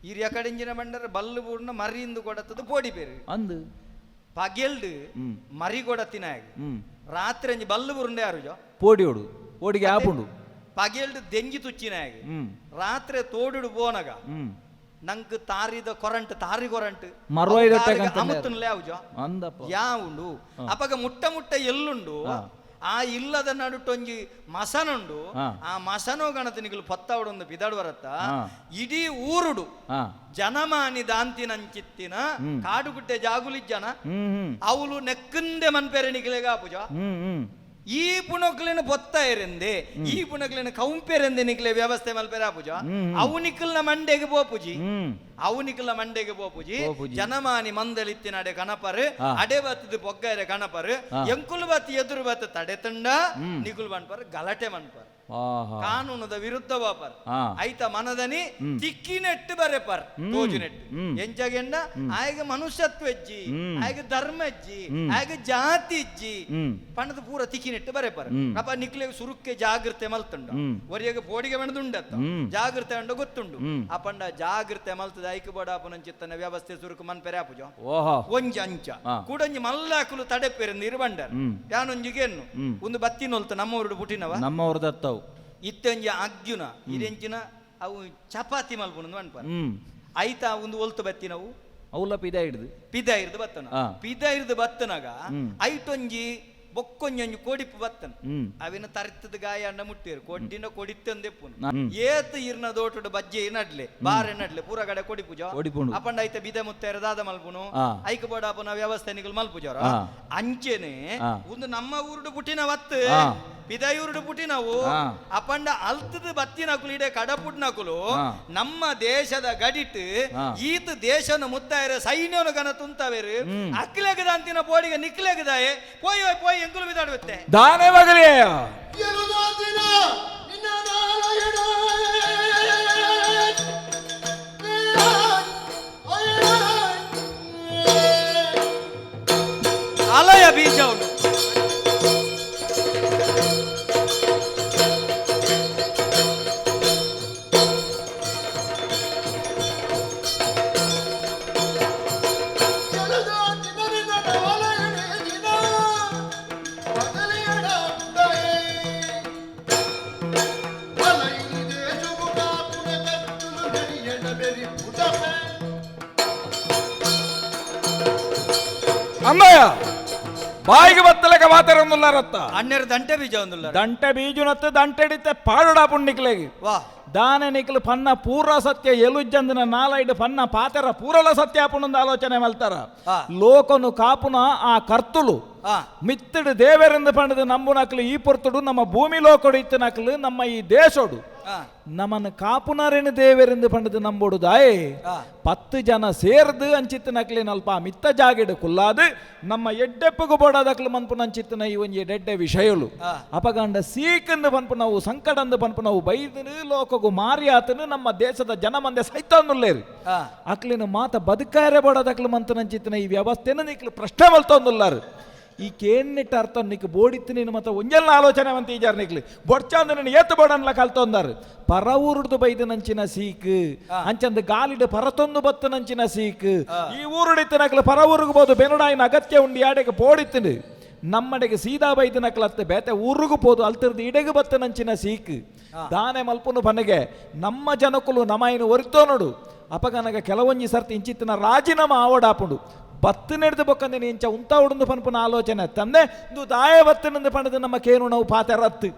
ಈರ್ಯ ಕಡೆಂಜಿನ ಬಂಡರ ಬಲ್ಲು ಬೂರ್ನ ಮರಿಯಿಂದ ಕೊಡತ್ತದು ಪೋಡಿ ಪೇರು. ಅಂದು. ಪಗೆಲ್ಡು ಮರಿ ಕೊಡತ್ತಿನಾಗ ರಾತ್ರಿ ಅಂಜಿ ಬಲ್ಲು ಬುರುಂಡೆ ಯಾರುಜ. ಪೋಡಿಯೋಡು ಪೋಡಿಗೆ ಆಪುಂಡು. ಪಗೆಲ್ಡು ದೆಂಜಿ ತುಚ್ಚಿನಾಗ ರಾತ್ರಿ ತೋಡುಡು ಪೋನಗ ನಂಕ್ ತಾರಿದ ಕೊರಂಟ್ ತಾರಿ ಕೊರಂಟ್ ಮರುವಾಯಿ ದೊಟ್ಟೆ ಅಮುತ್ತನ್ಲೇ ಯಾವುಜ. ಅಂದಪ್ಪ. ಯಾ ಉಂಡು ಅಪಗ ಮುಟ್ಟ ಮುಟ್ಟ ಎಲ್ಲುಂಡು. ಆ ಇಲ್ಲದ ನಡುಟೊಂಜಿ ಮಸನುಂಡು. ಆ ಮಸನೋ ಗಣತ ನಿಕಲು ಪತ್ತಾವಡೊಂದು ಬಿದಾಡು ಬರತ್ತ ಇಡೀ ಊರುಡು ಜನಮಾನಿ ದಾಂತಿನಂಚಿತ್ತಿನ ಕಾಡುಗುಡ್ಡೆ ಜಾಗುಲಿಜ್ಜನ ಅವಳು ನೆಕ್ಕಂದೆ ಮನ್ಪೆರೆ ನಿಕಲೆಗ ಪೂಜ. ಈ ಪುಣಕ್ಲಿನ ಬೊತ್ತ ಎರೆಂದೆ ಈ ಪುಣಕ್ಲಿನ ಕೌಂಪೆರೆಂದೆ ನಿಕ್ಲೆ ವ್ಯವಸ್ಥೆ ಮಲ್ಪೆರ ಪೂಜ. ಅವು ನಿಕ್ಕಲ್ನ ಮಂಡೆಗೆ ಪೋಪುಜಿ, ಅವು ನಿಕ್ಕಲ್ನ ಮಂಡೆಗೆ ಪೋಪುಜಿ. ಜನಮಾನಿ ಮಂದಲಿತ್ತಿನ ಅಡೆ ಕಣಪರು ಅಡೆ ಬತ್ತದ ಪೊಗ್ಗರೆ ಕಣಪರು ಎಂಕುಲು ಬತ್ತಿ ಎದುರು ಬತ್ತ ತಡೆ ತಂಡ ನಿಕುಲು ಮನ್ಪರ್ ಗಲಾಟೆ ಮನ್ಪರ್ ಕಾನೂನದ ವಿರುದ್ಧ ವಾಪರ್ ಐತ ಮನದನಿ ತಿಕ್ಕಿ ನೆಟ್ಟು ಬರೆಪರ್ ತೋಜು ನೆಟ್ಟು ಎಂಚಗೆಂಡ ಆಯಗ ಮನುಷ್ಯತ್ವ ಇಜ್ಜಿ, ಆಯಗ ಧರ್ಮ ಇಜ್ಜಿ, ಆಯಗ ಜಾತಿ ಇಜ್ಜಿ ಪಣದ ಪೂರ ತಿಕ್ಕಿ ನೆಟ್ಟು ಬರೆಪರ್. ಅಪ್ಪ ನಿಕ್ಲೆ ಸುರುಕ್ಕೆ ಜಾಗೃತೆ ಮಲ್ತುಂಡು ಒರಿಯಗ ಪೋಡಿಗೆ ಮೆಣದುಂಡತ್ತ ಜಾಗೃತೆ ಅಂಡ ಗೊತ್ತುಂಡು. ಅಪಂಡ ಜಾಗೃತೆ ಮಲ್ತದ ಐಕ ಬೋಡಾಪುನಂಚಿತ್ತನ ವ್ಯವಸ್ಥೆ ಸುರುಕು ಮನ್ಪೆರೆ ಆಪುಜ ಒಂಜಿ ಅಂಚ ಕೂಡೊಂಜಿ ಮಲ್ಲಾಕುಲು ತಡೆಪೆರೆ ನೀರು ಬಂಡರ್ ಯಾನೊಂಜಿಗೆ ಒಂದು ಬತ್ತಿನೊಲ್ತು ನಮ್ಮ ಊರುಡು ಪುಟಿನವ ನಮ್ಮ ಊರುದತ್ತವು ಇತ್ತಂಜಿ ಅಗ್ಗುನ ಇರೆಂಚಿನ ಅವು ಚಪಾತಿ ಮಲ್ಪುನ ಅನ್ಪ ಐತ ಒಂದು ಒಲ್ತು ಬತ್ತಿನವು ಅವಲ ಪಿದ ಹಿಡ್ದು ಪಿದ ಹಿಡ್ದು ಬತ್ತನ ಪಿದ ಹಿಡ್ದು ಬತ್ತನಾಗ ಐಟೊಂಜಿ ಬೊಕ್ಕೊಂಜಿ ಕೋಡಿಪ್ಪು ಬತ್ತನ ಅವಿನ ತರಿತದ ಗಾಯ ಅಣ್ಣ ಮುಟ್ಟಿರು ಕೊಡ್ಡಿನ ಕೊಡಿತ್ತಂದೆಪ್ಪುನು ಏತ್ ಇರ್ನ ದೋಟುಡು ಬಜ್ಜೆ ನಡ್ಲೆ ಬಾರೆ ನಡ್ಲೆ ಪೂರ ಕಡೆ ಕೊಡಿ ಪೂಜ ಅಪಂಡ ಐತ ಬಿದೆ ಮುತ್ತೆರ ದಾದ ಮಲ್ಪುನು ಐಕ ಬೋಡಾಪುನ ವ್ಯವಸ್ಥೆ ನಿಗಲ್ ಮಲ್ಪುಜಾರ. ಅಂಚೆನೆ ಒಂದು ನಮ್ಮ ಊರುಡು ಪುಟ್ಟಿನ ವತ್ತು ಪಿದಯೂರುಡು ಪುಟ್ಟಿನವು ಅಪಂಡ ಅಲ್ತದ ಬತ್ತಿನಕುಲು ಇಡೆ ಕಡಪುಡ್ನಕುಲು ನಮ್ಮ ದೇಶದ ಗಡಿಟ್ ಈತ ದೇಶನ ಮುತ್ತಾಯರ ಸೈನ್ಯನು ಗನ ತುಂತವೇರು ಅಕ್ಲೆಗದಂತಿನ ಪೋಡಿಗೆ ನಿಕ್ಲೆಗದಾಯೆ ಪೋಯ್ ಪೋಯ್ ಎಂಕುಲು ಬಿದಾಡುತ್ತೆ ದಾನೆ ಮಗಲಿಯ ಅಲಯ ಬೀಜವನು ಅಮ್ಮಯ್ಯ ಬಾಯಿಗೆ ಬತ್ತಲಕ ಮಾತಾಡೊಂದುಲ್ಲಾರತ್ತ ಅಣ್ಣರು ದಂಟೆ ಬೀಜ ಒಂದುಲ್ಲ ದಂಟೆ ಬೀಜುನತ್ತ ದಂಟೆಡಿತ್ತೆ ಪಾಡುಡ ಪುಣ್ಣಿಕ್ಲೆಗೆ ವಾ ದಾನೆ ನಿಕ್ಲು ಪನ್ನ ಪೂರ ಸತ್ಯ ಎಲುಜ್ಜಂದಿನ ನಾಲೈಡು ಪನ್ನ ಪಾತೆರ ಪೂರಲ ಸತ್ಯ ಪುಣ್ಣೊಂದು ಆಲೋಚನೆ ಮಲ್ತಾರ. ಲೋಕನು ಕಾಪುನ ಆ ಕರ್ತುಲು ಮಿತ್ತಡು ದೇವರೆಂದು ಪಂಡದು ನಂಬುನಕ್ಲು ಈ ಪೊರ್ತುಡು ನಮ್ಮ ಭೂಮಿ ಲೋಕಡು ಇತ್ತನಕ್ಲು ನಮ್ಮ ಈ ದೇಶೋಡು ನಮ್ಮನ್ನು ಕಾಪುನರೇನು ದೇವರೆಂದು ಪಂಡದು ನಂಬೋಡು ದಾಯೆ 10 ಜನ ಸೇರ್ದು ಅಂಚಿತ್ತನಕ್ಲೇನಲ್ಪ ಮಿತ್ತ ಜಾಗೆಡು ಕುಲ್ಲಾದು ನಮ್ಮ ಎಡ್ಡೆಪ್ಪಗು ಬೋಡಾದಕ್ಲು ಮನ್ಪುನ ಅಂಚಿತ್ತನ ಈ ಒಂಜಿ ಎಡ್ಡೆಡ್ಡೆ ವಿಷಯಲು ಅಪಗಂಡ ಸೀಕಂದು ಪನ್ಪುನವು ಸಂಕಟಂದು ಪನ್ಪುನವು ಬೈದನು ಲೋಕಗು ಮಾರಿಯಾತನು ನಮ್ಮ ದೇಶದ ಜನ ಮಂದೆ ಸೈತಾನುಲ್ಲೇರು ಅಕ್ಲಿನ ಮಾತ ಬದುಕಾರೆ ಬೋಡಾದಕ್ಲು ಮಂತನಂಚಿತ್ತನ ಈ ವ್ಯವಸ್ಥೆನ ನಿಕ್ಲು ಪ್ರಶ್ನೆ ಮಲ್ತೊಂದುಲ್ಲಾರು. ಈ ಕೇನ್ನಿಟ್ಟ ಅರ್ಥ ನಿಕ್ ಬೋಡಿತ್ತು ನೀನು ಮತ್ತೆ ಒಂಜೆಲ್ಲ ಆಲೋಚನೆ ಅಂತ ಈಜಾರ್ ನಿಕ್ಲಿ ಬೊಡ್ಚಾಂದು ನೀನು ಏತು ಬೋಡನ್ಲ ಕಲ್ತೊಂದಾರು ಪರ ಊರುಡ್ದು ಬೈದು ನಂಚಿನ ಸೀಕ್ ಅಂಚಂದು ಗಾಲಿಡು ಪರತೊಂದು ಬತ್ತು ನಂಚಿನ ಸೀಕ್ ಈ ಊರುಡಿತ್ತು ನಕ್ಲು ಪರ ಊರಿಗೆ ಬೋದು ಬೆನುಡಾಯಿನ ಅಗತ್ಯ ಉಂಡು ಯಾಡೆಗೆ ಪೋಡಿತ್ತು ನಮ್ಮಡೆಗೆ ಸೀದಾ ಬೈದು ನಕ್ಲತ್ತೆ ಬೇತೆ ಊರುಗು ಪೋದು ಅಲ್ತಿರ್ದು ಇಡೆಗೆ ಬತ್ತು ನಂಚಿನ ಸೀಕ್ ದಾನೆ ಮಲ್ಪುನು ಪನಗೆ ನಮ್ಮ ಜನಕುಲು ನಮಾಯಿನ ಒರಿತೋ ನೋಡು ಅಪಗನಗ ಕೆಲವೊಂಜಿ ಸರ್ತಿ ಇಂಚಿತ್ತಿನ ರಾಜೀನಾಮಾ ಆವಡಾಪುಂಡು ಬತ್ತು ನೆಡ್ದು ಬೊಕ್ಕಂದಿನ ಇಂಚ ಉಂತ ಉಡುಂದು ಪನ್ಪುನ ಆಲೋಚನೆ ತಂದೆ ಇಂದು ದಾಯ ಬತ್ತಿನಂದು ಪಂಡದು ನಮ್ಮ ಕೇನು ನಾವು ಪಾತೆರತ್ತು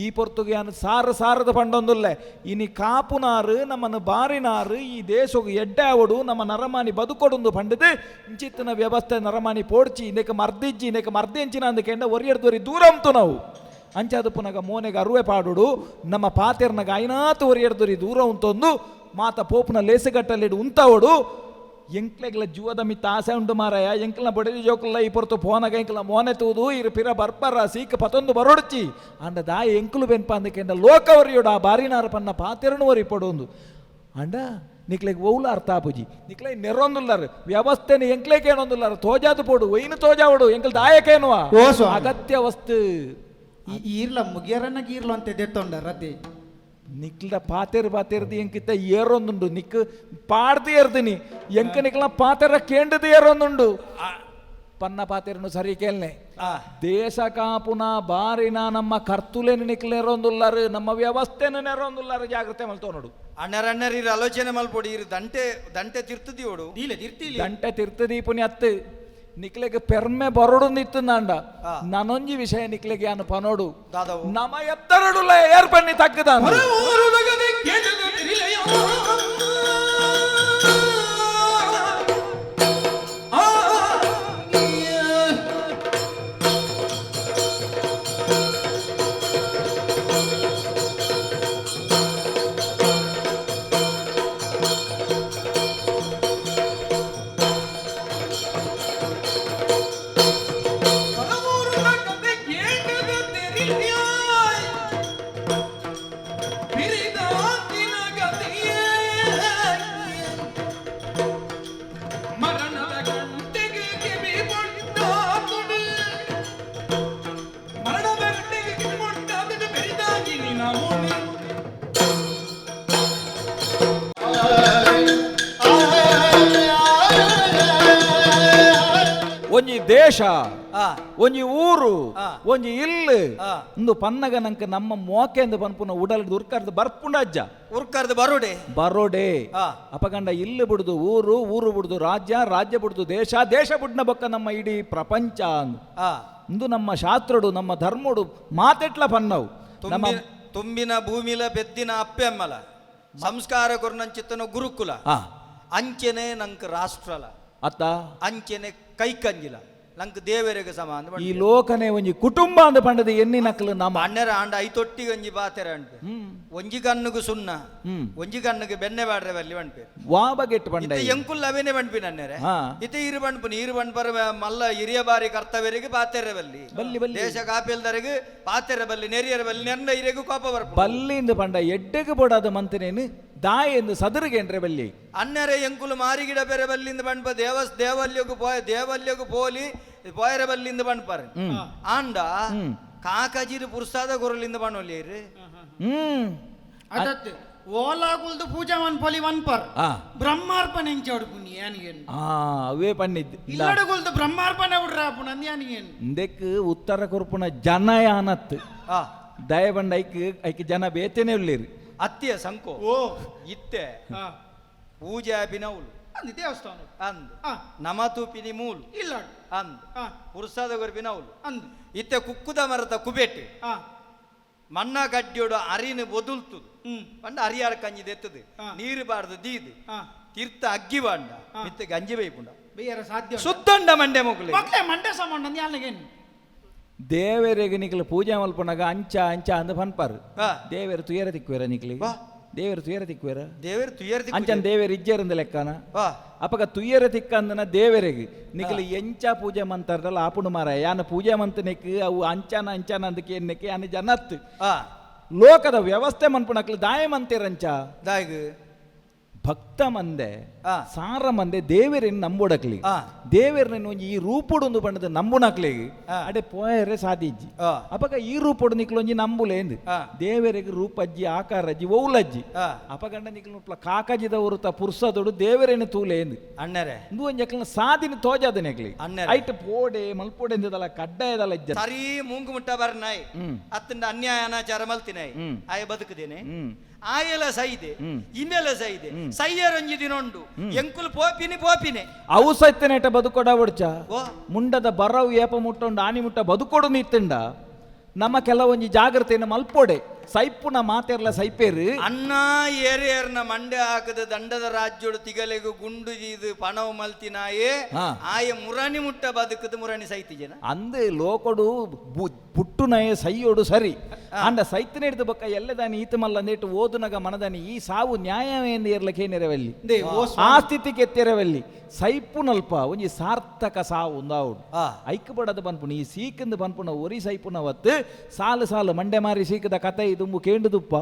ಈ ಪೊರ್ತುಗೆ ಅನು ಸಾರು ಸಾರದ ಪಂಡೊಂದುಲ್ಲೆ ಇನಿ ಕಾಪುನಾರು ನಮ್ಮನ್ನು ಬಾರಿನಾರು ಈ ದೇಶವು ಎಡ್ಡೆ ಅವಡು ನಮ್ಮ ನರಮಾನಿ ಬದುಕೊಡುಂದು ಪಂಡದು ಇಂಚಿತ್ತಿನ ವ್ಯವಸ್ಥೆ ನರಮಾನಿ ಪೋಡ್ಚಿ ಇನ್ನೇಕ ಮರ್ದಿಜ್ಜಿ ಇನ್ನೇಕ ಮರ್ದಿಂಚಿನ ಅಂದಕೆಂಡ ಒರಿಯರ್ದೊರಿ ದೂರಂತು ನಾವು ಅಂಚಾದ ಪುನಗ ಮೋನೆಗೆ ಅರುವೆ ಪಾಡುಡು ನಮ್ಮ ಪಾತೆರ್ನಗ ಐನಾತು ಒರಿಯರ್ದೊರಿ ದೂರ ಉಂತೊಂದು ಮಾತ ಪೋಪುನ ಲೇಸುಗಟ್ಟಲ್ಲಿಡು ಉಂತವಡು ಎಂಕ್ಲೆಗ್ಲ ಜೀವದ ಮಿತ್ತ ಆಸೆ ಉಂಟು ಮಾರಾಯ ಎಂಕ್ಲ ಬಡದಿ ಜೋಕುಲ್ಲ ಈ ಪೊರ್ತು ಫೋನಗ ಎಂಕ್ಲ ಮೋನೆ ತೂದು ಇರು ಪಿರ ಬರ್ಪರ ಸೀಕ್ ಪತೊಂದು ಬರೊಡ್ಚಿ ಅಂಡ ದಾಯ ಎಂಕುಲು ಬೆನ್ಪ ಅಂದಕೆಂಡ ಲೋಕವರಿಯೋಡು ಆ ಬಾರಿನಾರ ಪನ್ನ ಪಾತೆರನು ವರಿ ಪಡೊಂದು ಅಂಡ ನಿಕ್ಲೆಗ್ ಒವ್ಲ ಅರ್ಥ ಆಪುಜಿ ನಿಕ್ಲೆ ನೆರೊಂದುಲ್ಲಾರು ವ್ಯವಸ್ಥೆನ ಎಂಕ್ಲೇಕೇನೊಂದುಲ್ಲಾರು ತೋಜಾದು ಪೋಡು ಒಯ್ನು ತೋಜಾವಡು ಎಂಕಲ್ ದಾಯಕೇನುವ ಅಗತ್ಯ ವಸ್ತು ಈರ್ಲ ಮುಗಿಯರನ್ನ ಗೀರ್ಲ ಅಂತ ದೆತ್ತೊಂಡ ರತಿ ನಿಕ್ಲ ಪಾತೆರ್ ಪಾತೆರ್ದು ಎಂಕಿತ್ತ ಏರೊಂದುಂಡು ನಿಕ್ ಪಾಡ್ದು ಏರ್ದಿನಿ ಎಂಕ ನಿಕ್ಲ ಪಾತೆರ ಕೇಂಡದು ಏರೊಂದುಂಡು ಪನ್ನ ಪಾತೆರನು ಸರಿ ಕೇಳ್ನೆ ದೇಶ ಕಾಪುನ ಬಾರಿನ ನಮ್ಮ ಕರ್ತುಲೇನು ನಿಕ್ಲ ನೆರೊಂದುಲ್ಲಾರು ನಮ್ಮ ವ್ಯವಸ್ಥೆನ ನೆರೊಂದುಲ್ಲಾರು ಜಾಗ್ರತೆ ಮಲ್ತೋ ನೋಡು. ಅಣ್ಣರ ಅಣ್ಣರ್ ಇರು ಆಲೋಚನೆ ಮಲ್ಪೊಡಿ ಇರು ದಂಟೆ ದಂಟೆ ತಿರ್ತದಿಯೋಡು ದಂಟೆ ತಿರ್ತದಿ ಪುನಿ ಅತ್ತು ನಿಕ್ಲೆಗ್ ಪೆರ್ಮೆ ಬರೊಡು ನಿತ್ತುಂದಾಂಡ ನಾನೊಂಜಿ ವಿಷಯ ನಿಕ್ಲೆಗ್ ಯಾನು ಪನೋಡು ನಮ ಎತ್ತರಡುಲ ಏರ್ ಪನ್ನಿ ತಕ್ಕದ ಒಂಜಿ ದೇಶ, ಒಂಜಿ ಊರು, ಒಂಜಿ ಇಲ್ಲು ಇಂದು ಪನ್ನಗ ನಂಕ ನಮ್ಮ ಮೋಕೆ ಎಂದು ಪನ್ಪುನ ಉಡಲ್ ಉರ್ಕರ್ದು ಬರ್ಪುಂಡ ಅಜ್ಜ ಉರ್ಕರ್ದು ಬರೋಡೆ ಬರೋಡೆ ಅಪಗಂಡ ಇಲ್ಲು ಬಿಡುದು ಊರು, ಊರು ಬಿಡುದು ರಾಜ್ಯ, ರಾಜ್ಯ ಬಿಡುದು ದೇಶ, ದೇಶ ಬಿಡ್ನ ಬೊಕ್ಕ ನಮ್ಮ ಇಡೀ ಪ್ರಪಂಚ ಇಂದು ನಮ್ಮ ಶಾಸ್ತ್ರಡು ನಮ್ಮ ಧರ್ಮಡು ಮಾತೆಟ್ಲ ಪನ್ನವು. ನಮ್ಮ ತುಂಬಿನ ಭೂಮಿಲ ಬೆದ್ದಿನ ಅಪ್ಪೆಮ್ಮಲ ಸಂಸ್ಕಾರ ಕೊರ್ನಂಚಿತ್ತನ ಗುರುಕುಲ ಅಂಚೆನೆ ನಂಕ ರಾಷ್ಟ್ರಲ ಅತ್ತ ಅಂಚೆನೆ ಕೈಕಂಜಿಲ ನಂಗೆ ದೇವರಿಗೆ ಸಮಾನ ಈ ಲೋಕನೆ ಒಂಜಿ ಕುಟುಂಬ ಅಂದ ಪಂಡದ ಎನ್ನಿ ನಕಲು ನಮ್ಮ ಅಣ್ಣರ ಆಂಡ ಐತೊಟ್ಟಿ ಒಂಜಿ ಬಾತೆರ ಅಂಟು ಒಂಜಿ ಕಣ್ಣುಗು ಸುಣ್ಣ ಒಂಜಿ ಕಣ್ಣುಗು ಬೆನ್ನೆ ಬಾಡ್ರೆ ಬಲ್ಲಿ ಪನ್ಪೆ ವಾ ಬಗೆಟ್ ಪಂಡ ಎಂಕುಲ್ ಅವೇನೆ ಪನ್ಪಿ ನನ್ನೆರೆ ಇತ್ತೆ ಇರು ಪನ್ಪು ನೀರು ಪನ್ಪರ ಮಲ್ಲ ಹಿರಿಯ ಬಾರಿ ಕರ್ತವ್ಯರಿಗೆ ಪಾತೆರೆ ಬಲ್ಲಿ ಬಲ್ಲಿ ಬಲ್ಲಿ ದೇಶ ಕಾಪಿಲ್ದರೆಗ್ ಪಾತೆರೆ ಬಲ್ಲಿ ನೆರಿಯರ ಬಲ್ಲಿ ನೆರ್ನ ಇರೆಗು ಕೋಪ ಬರ್ಪು ಬಲ್ಲಿಂದ ಪಂಡ ಎಡ್ಡೆಗೆ ಬೋಡಾದ ಮಂತನೇನು ದಾಯ ಎಂದು ಸದರಿಗೆ ಬಲ್ಲಿ ಅನ್ನರೆ ಎಂಕುಲು ಮಾರಿಗಿಡ ಬೇರೆ ಬಲ್ಲಿಂದ ಪನ್ಪ ದೇವಸ್ ದೇವಲ್ಯಗು ಪೋಯ ದೇವಲ್ಯಗು ಪೋಲಿ ಪೋಯರ ಬಲ್ಲಿಂದ ಪನ್ಪಾರೆ ಆಂಡ ಕಾಕಜಿರು ಪುರ್ಸಾದ ಗುರುಲಿಂದ ಪಣೊಲಿಯರು ಅದತ್ತೆ ಓಲಾಗುಲ್ದು ಪೂಜಾ ಮನ್ಪೊಲಿ ಮನ್ಪರ್ ಬ್ರಹ್ಮಾರ್ಪಣೆ ಎಂಚೋಡು ಪುನಿ ಯಾನಿಗೇನು ಅವೇ ಪನ್ನಿದ್ದು ಇಲ್ಲಡುಗುಲ್ದು ಬ್ರಹ್ಮಾರ್ಪಣೆ ಬಿಡ್ರ ಪುನ ಯಾನಿಗೇನು ಇಂದೆಕ್ ಉತ್ತರ ಕೊರ್ಪುನ ಜನ ಯಾನತ್ತು ದಯಬಂಡ ಐಕ್ ಐಕ್ ಜನ ಬೇತೇನೆ ಉಳ್ಳೇರು ಅತ್ತಿಯ ಸಂಕೋ ಓ ಇತ್ತೆ ಪೂಜೆ ಆಪಿನವುಲು ಅಂದು ದೇವಸ್ಥಾನ ಅಂದ್ ನಮತೂಪಿನಿ ಮೂಲು ಇಲ್ಲ ಅಂದ್ ಪುರ್ಸಾದ ಕೊರ್ಪಿನವುಲು ಅಂದ್ ಇತ್ತೆ ಕುಕ್ಕುದ ಮರತ ಕುಬೇಟು ಮಣ್ಣ ಕಡ್ಡಿಯೋಡು ಅರಿನ ಬೊದುಲ್ತುದು ಪಂಡ ಅರಿಯಾರ ಕಂಜಿ ದೆತ್ತದು ನೀರು ಬಾರ್ದು ದೀದು ತೀರ್ಥ ಅಗ್ಗಿ ಬಾಂಡ ಮಿತ್ತೆ ಗಂಜಿ ಬೇಯ್ಪುಂಡ ಬೇಯರ ಸಾಧ್ಯ ಸುತ್ತಂಡ ಮಂಡೆ ಮೊಗ್ಲೆ ಮಕ್ಳೆ ಮಂಡೆ ಸಾಮಾನು ಯಾನಿಗೇನು ದೇವರಿಗೆ ನಿಕ್ಲು ಪೂಜೆ ಮಲ್ಪುನಗ ಅಂಚ ಅಂಚ ಅಂದ ಪನ್ಪಾರು ದೇವರು ತುಯರ ತಿಕ್ಕುವೆರ ನಿಕ್ಲಿ ದೇವರು ತುಯರ ತಿಕ್ಕುವೆರ ದೇವರು ತುಯರ ಅಂಚನ್ ದೇವರು ಇಜ್ಜೇರಂದ ಲೆಕ್ಕನ ಅಪಗ ತುಯರ ತಿಕ್ಕಂದನ ದೇವರಿಗೆ ನಿಕ್ಲು ಎಂಚ ಪೂಜೆ ಮಂತಾರದಲ್ಲ ಆಪುಣು ಮಾರ ಯಾನ ಪೂಜೆ ಮಂತನೆಕ್ ಅವು ಅಂಚಾನ ಅಂಚಾನ ಅಂದಕ್ಕೆ ಎನ್ನಕ್ಕೆ ಯಾನ ಜನತ್ ಲೋಕದ ವ್ಯವಸ್ಥೆ ಮನ್ಪುನಕ್ಲು ದಾಯ ಮಂತಿರಂಚ ದಾಯಗ್ ಭಕ್ತ ಮಂದೆ ಸಾರ ಮಂದೆ ದೇವರನ್ನು ನಂಬುಡಕ್ಲಿ ದೇವರನ್ನ ಒಂಜಿ ಈ ರೂಪುಡೊಂದು ಬಣ್ಣದ ನಂಬುನಕ್ಲಿ ಅಡೆ ಪೋಯರೆ ಸಾಧಿಜ್ಜಿ ಅಪಗ ಈ ರೂಪುಡು ನಿಕ್ಲೊಂಜಿ ನಂಬುಲೇಂದು ದೇವರಿಗೆ ರೂಪಜ್ಜಿ ಆಕಾರಜ್ಜಿ ಓಲಜ್ಜಿ ಅಪಗಂಡ ನಿಕ್ಲು ಕಾಕಜಿದ ಉರುತ ಪುರ್ಸದೊಡು ದೇವರೇನು ತೂಲೇಂದು ಅಣ್ಣರೆ ಇಂದು ಒಂಜಿ ಅಕ್ಲನ ಸಾದಿನ ತೋಜಾದ ನೆಕ್ಲಿ ಅಣ್ಣರೆ ಐಟ್ ಪೋಡೆ ಮಲ್ಪೋಡೆ ಎಂದದಲ್ಲ ಕಡ್ಡಾಯದಲ್ಲ ಇಜ್ಜ ಸರಿ ಮೂಂಗು ಮುಟ್ಟ ಬರ್ನಾಯ್ ಅತ್ತಂಡ ಅನ್ಯಾಯ ಅನಾಚಾರ ಮಲ್ತಿನಾಯ್ ಆಯ ಬದುಕುದೇನೆ ಆಯಲ ಸೈದೆ ಇಮೆಲ ಸೈದೆ ಸೈಯರೊಂಜಿ ದಿನೊಂಡು ಎಂಕುಲು ಪೋಪಿನಿ ಪೋಪಿನೆ ಅವು ಸೈತನೇಟ ಬದುಕೊಡ ಒಡ್ಚ ಮುಂಡದ ಬರವು ಏಪ ಮುಟ್ಟೊಂಡು ಆನಿ ಮುಟ್ಟ ಬದುಕೊಡು ನಿತ್ತಂಡ ನಮ್ಮ ಕೆಲವೊಂಜಿ ಜಾಗ್ರತೆಯನ್ನು ಮಲ್ಪೋಡೆ ಸೈಪುನ ಮಾತೆರ್ಲ ಸೈಪೇರು ಅಣ್ಣ ಏರಿಯರ್ನ ಮಂಡೆ ಹಾಕದ ದಂಡದ ರಾಜ್ಯೋಡು ತಿಗಲೆಗು ಗುಂಡು ಇದು ಪಣವು ಮಲ್ತಿನಾಯೇ ಆಯ ಮುರಾಣಿ ಮುಟ್ಟ ಬದುಕದು ಮುರಾಣಿ ಸೈತಿ ಜನ ಅಂದು ಲೋಕೊಡು ಪುಟ್ಟುನಯ ಸೈಯೋಡು ಸರಿ ಅಂಡ ಸೈತನೆ ಹಿಡಿದು ಬೊಕ್ಕ ಎಲ್ಲದಾನಿ ಈತ ಮಲ್ಲ ಅಂದೇಟು ಓದುನಗ ಮನದಾನಿ ಈ ಸಾವು ನ್ಯಾಯವೇಂದು ಏರ್ಲಕ್ಕೆ ನೆರವಲ್ಲಿ ಆ ಸ್ಥಿತಿಗೆ ಎತ್ತಿರವಲ್ಲಿ ಸೈಪುನಲ್ಪ ಒಂಜಿ ಸಾರ್ಥಕ ಸಾವು ಒಂದಾವುಡು ಐಕ್ ಬಡದ ಪನ್ಪುಣ ಈ ಸೀಕಂದು ಪನ್ಪುಣ ಒರಿ ಸೈಪುನ ವತ್ತು ಸಾಲು ಸಾಲು ಮಂಡೆ ಮಾರಿ ಸೀಕದ ಕತೆ ಇದುಂಬು ಕೇಂಡುದುಪ್ಪ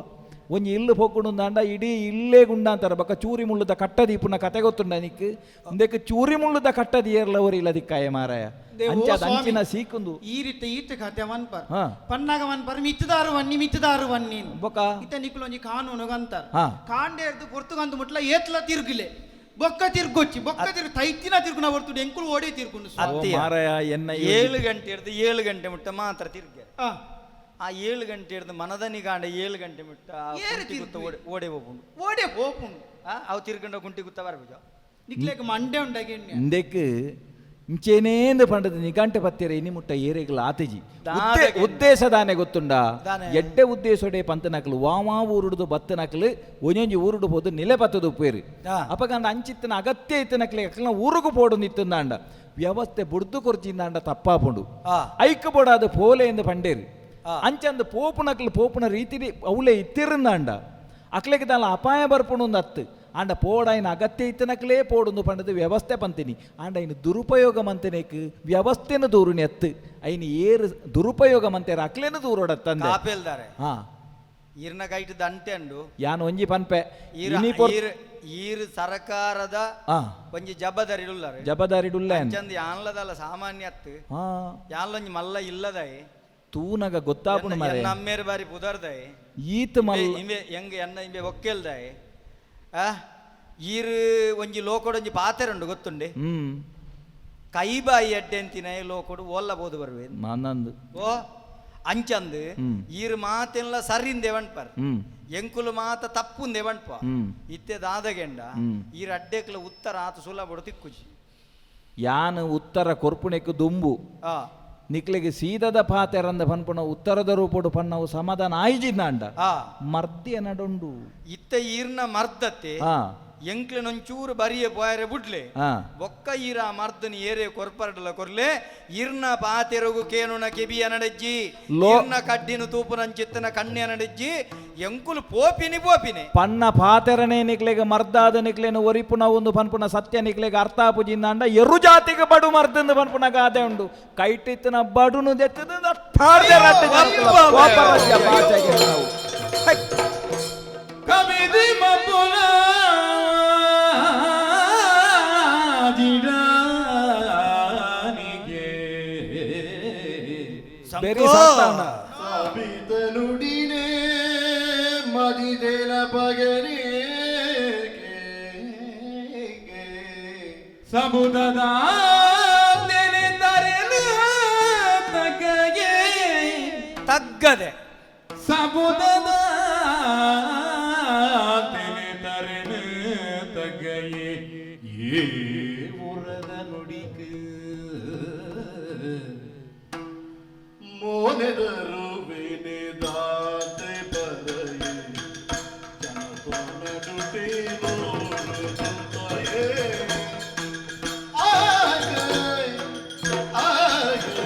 ಒಂಜಿ ಇಲ್ಲು ಪೋಕುಂಡು ಇಡೀ ಇಲ್ಲೇ ಗುಂಡ ಅಂತಾರೆ ಬೊಕ್ಕ ಚೂರಿ ಮುಳ್ಳುದ ಕಟ್ಟದೀಪುನ ಕತೆ ಗೊತ್ತುಂಡ ನಿಕ್ ಇಂದಕ್ಕೆ ಚೂರಿ ಮುಳ್ಳುದ ಕಟ್ಟದಿ ಏರ್ಲ ಒರಿ ಇಲ್ಲದಿಕ್ಕಾಯ ಮಾರಾಯ ಅಂಚಾದ ಅಂಚಿನ ಸೀಕುಂದು ಈ ರೀತಿ ಈತ ಕತೆ ವನ್ಪರ್ ಪನ್ನಾಗ ವನ್ಪರ್ ಮಿತ್ತದಾರು ವನ್ನಿ ಮಿತ್ತದಾರು ವನ್ನಿ ಬೊಕ್ಕ ಇತ್ತ ನಿಕ್ಕುಲೊಂಜಿ ಕಾನೂನು ಅಂತಾರ ಕಾಂಡೇರ್ದು ಪೊರ್ತುಗಂದು ಮುಟ್ಲ ಏತ್ಲ ತಿರ್ಗಿಲೆ ಬೊಕ್ಕ ತಿರ್ಗೊಚ್ಚಿ ಬೊಕ್ಕ ತಿರ್ಗು ತೈತಿನ ತಿರ್ಗುನ ಹೊರ್ತು ಎಂಕುಲು ಓಡಿ ತಿರ್ಗುನು ಮಾರಾಯ ಎನ್ನ 7 ಗಂಟೆ ಹಿಡ್ದು 7 ಗಂಟೆ ಮುಟ್ಟ ಮಾತ್ರ ತಿರ್ಗ ಆ 7 ಗಂಟೆ ಹಿಡ್ದು ಮನದನಿ ಕಾಂಡ 7 ಗಂಟೆ ಮುಟ್ಟ ಓಡೆ ಹೋಗುಂಡು ಓಡೆ ಹೋಗುಂಡು ಅವು ತಿರ್ಗಂಡ ಗುಂಟಿ ಗುತ್ತ ಬರ್ಬುಜ ನಿಕ್ಲೇಕ ಮಂಡೆ ಉಂಡಾಗಿ ಇಂದೆಕ್ ಇಂಚೇನೇಂದು ಪಂಡದ ನಿಗಂಟೆ ಪತ್ತಿರ ಇನಿ ಮುಟ್ಟ ಏರೆಗ್ಲ ಆತಿಜಿ. ಉದ್ದೇಶ ದಾನೆ ಗೊತ್ತುಂಡ? ಎಡ್ಡೆ ಉದ್ದೇಶೋಡೆ ಪಂತನಕ್ಲು ವಾವಾ ಊರುಡುದು ಬತ್ತನಕ್ಲು ಒಂಜೊಂಜಿ ಊರುಡು ಪೋದು ನಿಲೆ ಪತ್ತದು ಉಪ್ಪೇರು. ಅಪಗಂಡ ಅಂಚಿತ್ತನ ಅಗತ್ಯ ಇತ್ತನಕ್ಲೆ ಅಕ್ಲ ಊರುಗು ಪೋಡು ನಿತ್ತಂದಾಂಡ ವ್ಯವಸ್ಥೆ ಬುಡ್ದು ಕೊರ್ಚಿಂದಾಂಡ ತಪ್ಪಾಪುಂಡು. ಐಕ್ ಬೋಡಾದ ಪೋಲೆ ಎಂದು ಪಂಡೇರು. ಅಂಚಂದು ಪೋಪುನಕ್ಲು ಪೋಪುನ ರೀತಿಲಿ ಅವಲೇ ಇತ್ತಿರಂದಾಂಡ ಅಕ್ಲೆಗೆ ದಾಲ ಅಪಾಯ ಬರ್ಪುಂಡು ಒಂದು ಅತ್ತು. ಆಂಡ ಪೋಡಾಯಿನ ಅಗತ್ಯ ಇತ್ತನಕ್ಲೇ ಪೋಡುಂದು ಪಂಡದು ವ್ಯವಸ್ಥೆ ಪಂತಿನಿ. ಆಂಡ ಇನ್ನು ದುರುಪಯೋಗ ಮಂತನೇಕ್ ವ್ಯವಸ್ಥೆನ ದೂರುನಿ ಅತ್ತು. ಐನ ಏರು ದುರುಪಯೋಗ ಮಂತೇರ ಅಕ್ಲೇನು ದೂರೋಡತ್ತಂದೆ. ಕಾಪೇಲ್ದಾರೆ ಹಾ ಇರ್ನ ಕೈಟ್ ದಂಟೆ ಉಂಡು. ಯಾನ್ ಒಂಜಿ ಪನ್ಪೆ ಈರ್ ಸರಕಾರದ ಒಂಜಿ ಜಬದಾರಿ ಉಲ್ಲರು. ಜಬದಾರಿ ಉಲ್ಲ ಅಂಚಂದು ಯಾನ್ಲದಲ್ಲ ಸಾಮಾನ್ಯ ಅತ್ತು. ಯಾನ್ಲೊಂಜಿ ಮಲ್ಲ ಇಲ್ಲದಾಯೆ ತೂನಗ ಗೊತ್ತಾಪುಂಡು ಮಾರೆ. ನಮ್ಮೇರು ಬಾರಿ ಪುದರ್ದಾಯೆ ಈತ್ ಮಲ್ಲ ಇಂಬೆ ಎಂಗ್ ಎನ್ನ ಇಂಬೆ ಒಕ್ಕೆಲ್ದಾಯೆ. ಈರ್ ಒಂಜಿ ಲೋಕೊಡೊಂಜಿ ಪಾತೆರುಂಡು ಗೊತ್ತುಂಡೆ. ಕೈ ಬಾಯಿ ಅಡ್ಡೆ ಅಂತಿನ ಲೋಕೊಡು ಓಲ್ಲ ಬೋದು ಬರುವೆ ನಂದು ಓ ಅಂಚಂದು ಈರ್ ಮಾತೆಲ್ಲ ಸರಿಂದೆ ವಣ್ಪರ್ ಎಂಕುಲು ಮಾತ ತಪ್ಪುಂದೆ ವಣ್ಪ ಇತ್ತೆ ದಾದಗೆಂಡ ಈರ್ ಅಡ್ಡೆಕ್ಲ ಉತ್ತರ ಆತ ಸುಲಭಡು ತಿಕ್ಕುಜಿ. ಯಾನು ಉತ್ತರ ಕೊರ್ಪುಣೆಕ್ಕು ದುಂಬು ನಿಕ್ಲೆಗೆ ಸೀದದ ಪಾತೆರಂದ ಪನ್ಪುಣ ಉತ್ತರದ ರೂಪುಡು ಪನ್ನವು ಸಮಾಧಾನ ಆಯ್ಜಿಂದಾಂಡ ಮರ್ದಿಯ ನಡುಂಡು. ಇತ್ತ ಈರ್ನ ಮರ್ದತ್ತೆ ಎಂಕ್ಲೆನೊಂಚೂರು ಬರಿಯ ಪೋಯರೆ ಬುಡ್ಲೆ ಬೊಕ್ಕ ಈರ ಮರ್ದನ ಏರೆ ಕೊರ್ಪರಡಲ ಕೊರ್ಲೆ ಇರ್ನ ಪಾತೆರಗು ಕೇನುನ ಕೆಬಿಯ ನಡಜ್ಜಿ ಇರ್ನ ಕಡ್ಡಿನ ತೂಪುನಂಚಿತ್ತನ ಕಣ್ಣಿಯ ನಡಜ್ಜಿ ಎಂಕುಲು ಪೋಪಿನಿ ಪೋಪಿನಿ ಪನ್ನ ಪಾತೆರನೆ ನಿಕ್ಲೆಗೆ ಮರ್ದಾದ ನಿಕ್ಲೆನ ಒರಿಪುನ ಒಂದು ಪನ್ಪುನ ಸತ್ಯ ನಿಕ್ಲೆಗೆ ಅರ್ಥ ಆಪುಜಿಂದಾಂಡ ಎರು ಜಾತಿಗೆ ಬಡು ಮರ್ದಂದು ಪನ್ಪುನ ಗಾದೆ ಉಂಡು. ಕೈಟಿತ್ತನ ಬಡುನು ದೆತ್ತದ ಕವಿದಿ ಮಪುನ ನುಡಿನೇ ಮದಿದೆಲ ಪಗರಿ ಸಮುದದ ತಗ್ಗದೆ ಸಬುದದ ತರೆನು ತಗಯೇ ಏ ಉರದ ನುಡಿಗೆ ಮೋನೆದರು ವಿನಿದಾತೆ ಪರಯೇ ಜನತೊನಡುಟೆ ನೋಡುತ್ತಾಯೇ ಆಗೈ ಆಗೈ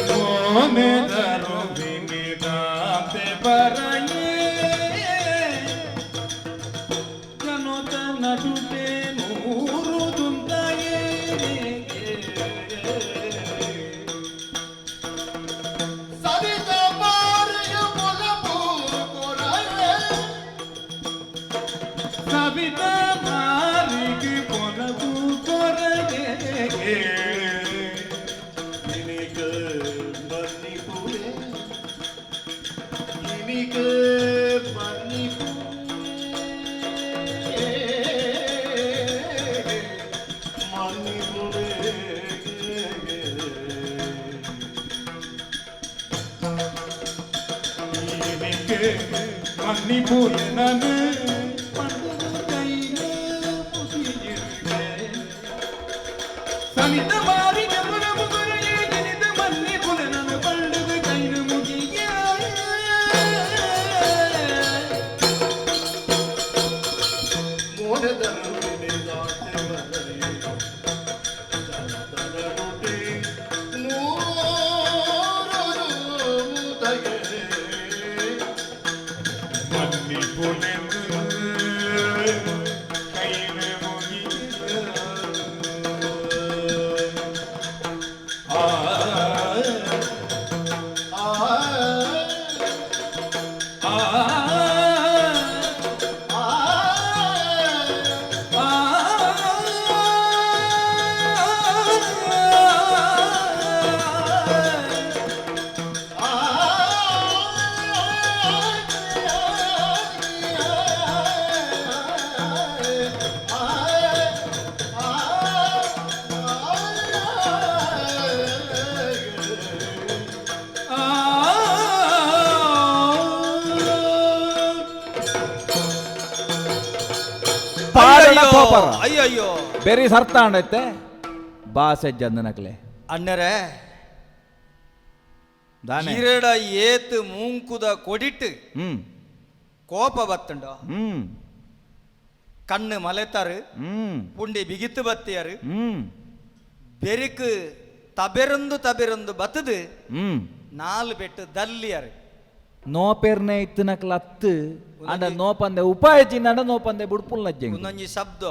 ಮೋನೆದರು ವಿನಿದಾತೆ ಪರಯೇ ಜನತ ನಡುಟೆ ನೂರು ದುಂದಾಯೇ ಸರಿತ ಮಾರಿಯ ಮುಲಪು ಕೊರಯೇ ಸವಿತ ಮಾರಿಗೆ ಪೊಲವು ಕೊರಯೇ ಇನಿಕ ಮನ್ನಿಪುರೇ ಇನಿಕ ಮನ್ನಿಪುರೇ ಮನ್ನಿಪುರೇ ಇನಿಕೆ ಮನ್ನಿಪುರನನು ಪಂಡುದು ಕೈಲು ಮುಗಿಯಿರುವೆ. ಸವಿತ ಮಾರಿಗೆ ಪೊಲವು ಕೊರಯೇ ಇನಿತ ಮನ್ನಿಪುರನನು ಪಂಡುದು ಕೈಲು ಮುಗಿಯ ಮೋನೆದರು ವಿನಿದಾತೆ ಬರಯೇ ಜನತನಡುಟೆ ನೂರು ತಗೆ ಮನ್ನಿಪುಲೆಂದು ಕೈಲು ಮುಗಿಯ ಆ ಆ ಆ ಆ ಪಾಡಣ ಪೋಪರ. ಅಯ್ಯಯ್ಯೋ. ಬೇರೆ ಸರ್ತಾಂಡೈತೆ ಬಾಸೆ ಜಂದನಕ್ಲೆ. ಅಣ್ಣರೇ. ದಾನೆ. ಈರಡ ಏತ್ ಮೂಂಕುದ ಕೊಡಿಟ್ಟು ಕೋಪ ಬತ್ತುಂಡ. ಕಣ್ಣು ಮಲೆತಾರು. ಪುಂಡಿ ಬಿಗಿತ್ತು ಬತ್ತಿಯಾರು. ಬೆರಿಕ್ ತಬೆರೊಂದು ತಬೆರೊಂದು ಬತ್ತದು. ನಾಲ್ ಬೆಟ್ಟು ದಲ್ಲಿಯಾರು. ನೋಪೆರ್ನೆ ಇತ್ತಿನಕ್ಲ ಅತ್ತು ಅಂಡ ನೋಪಂದೆ ಉಪಾಯ ಚಿನ್ನಂಡ ನೋಪಂದೆ ಬುಡ್ಪುಲ್ ನಜ್ಜೆ. ಒಂದೊಂಜಿ ಶಬ್ದ.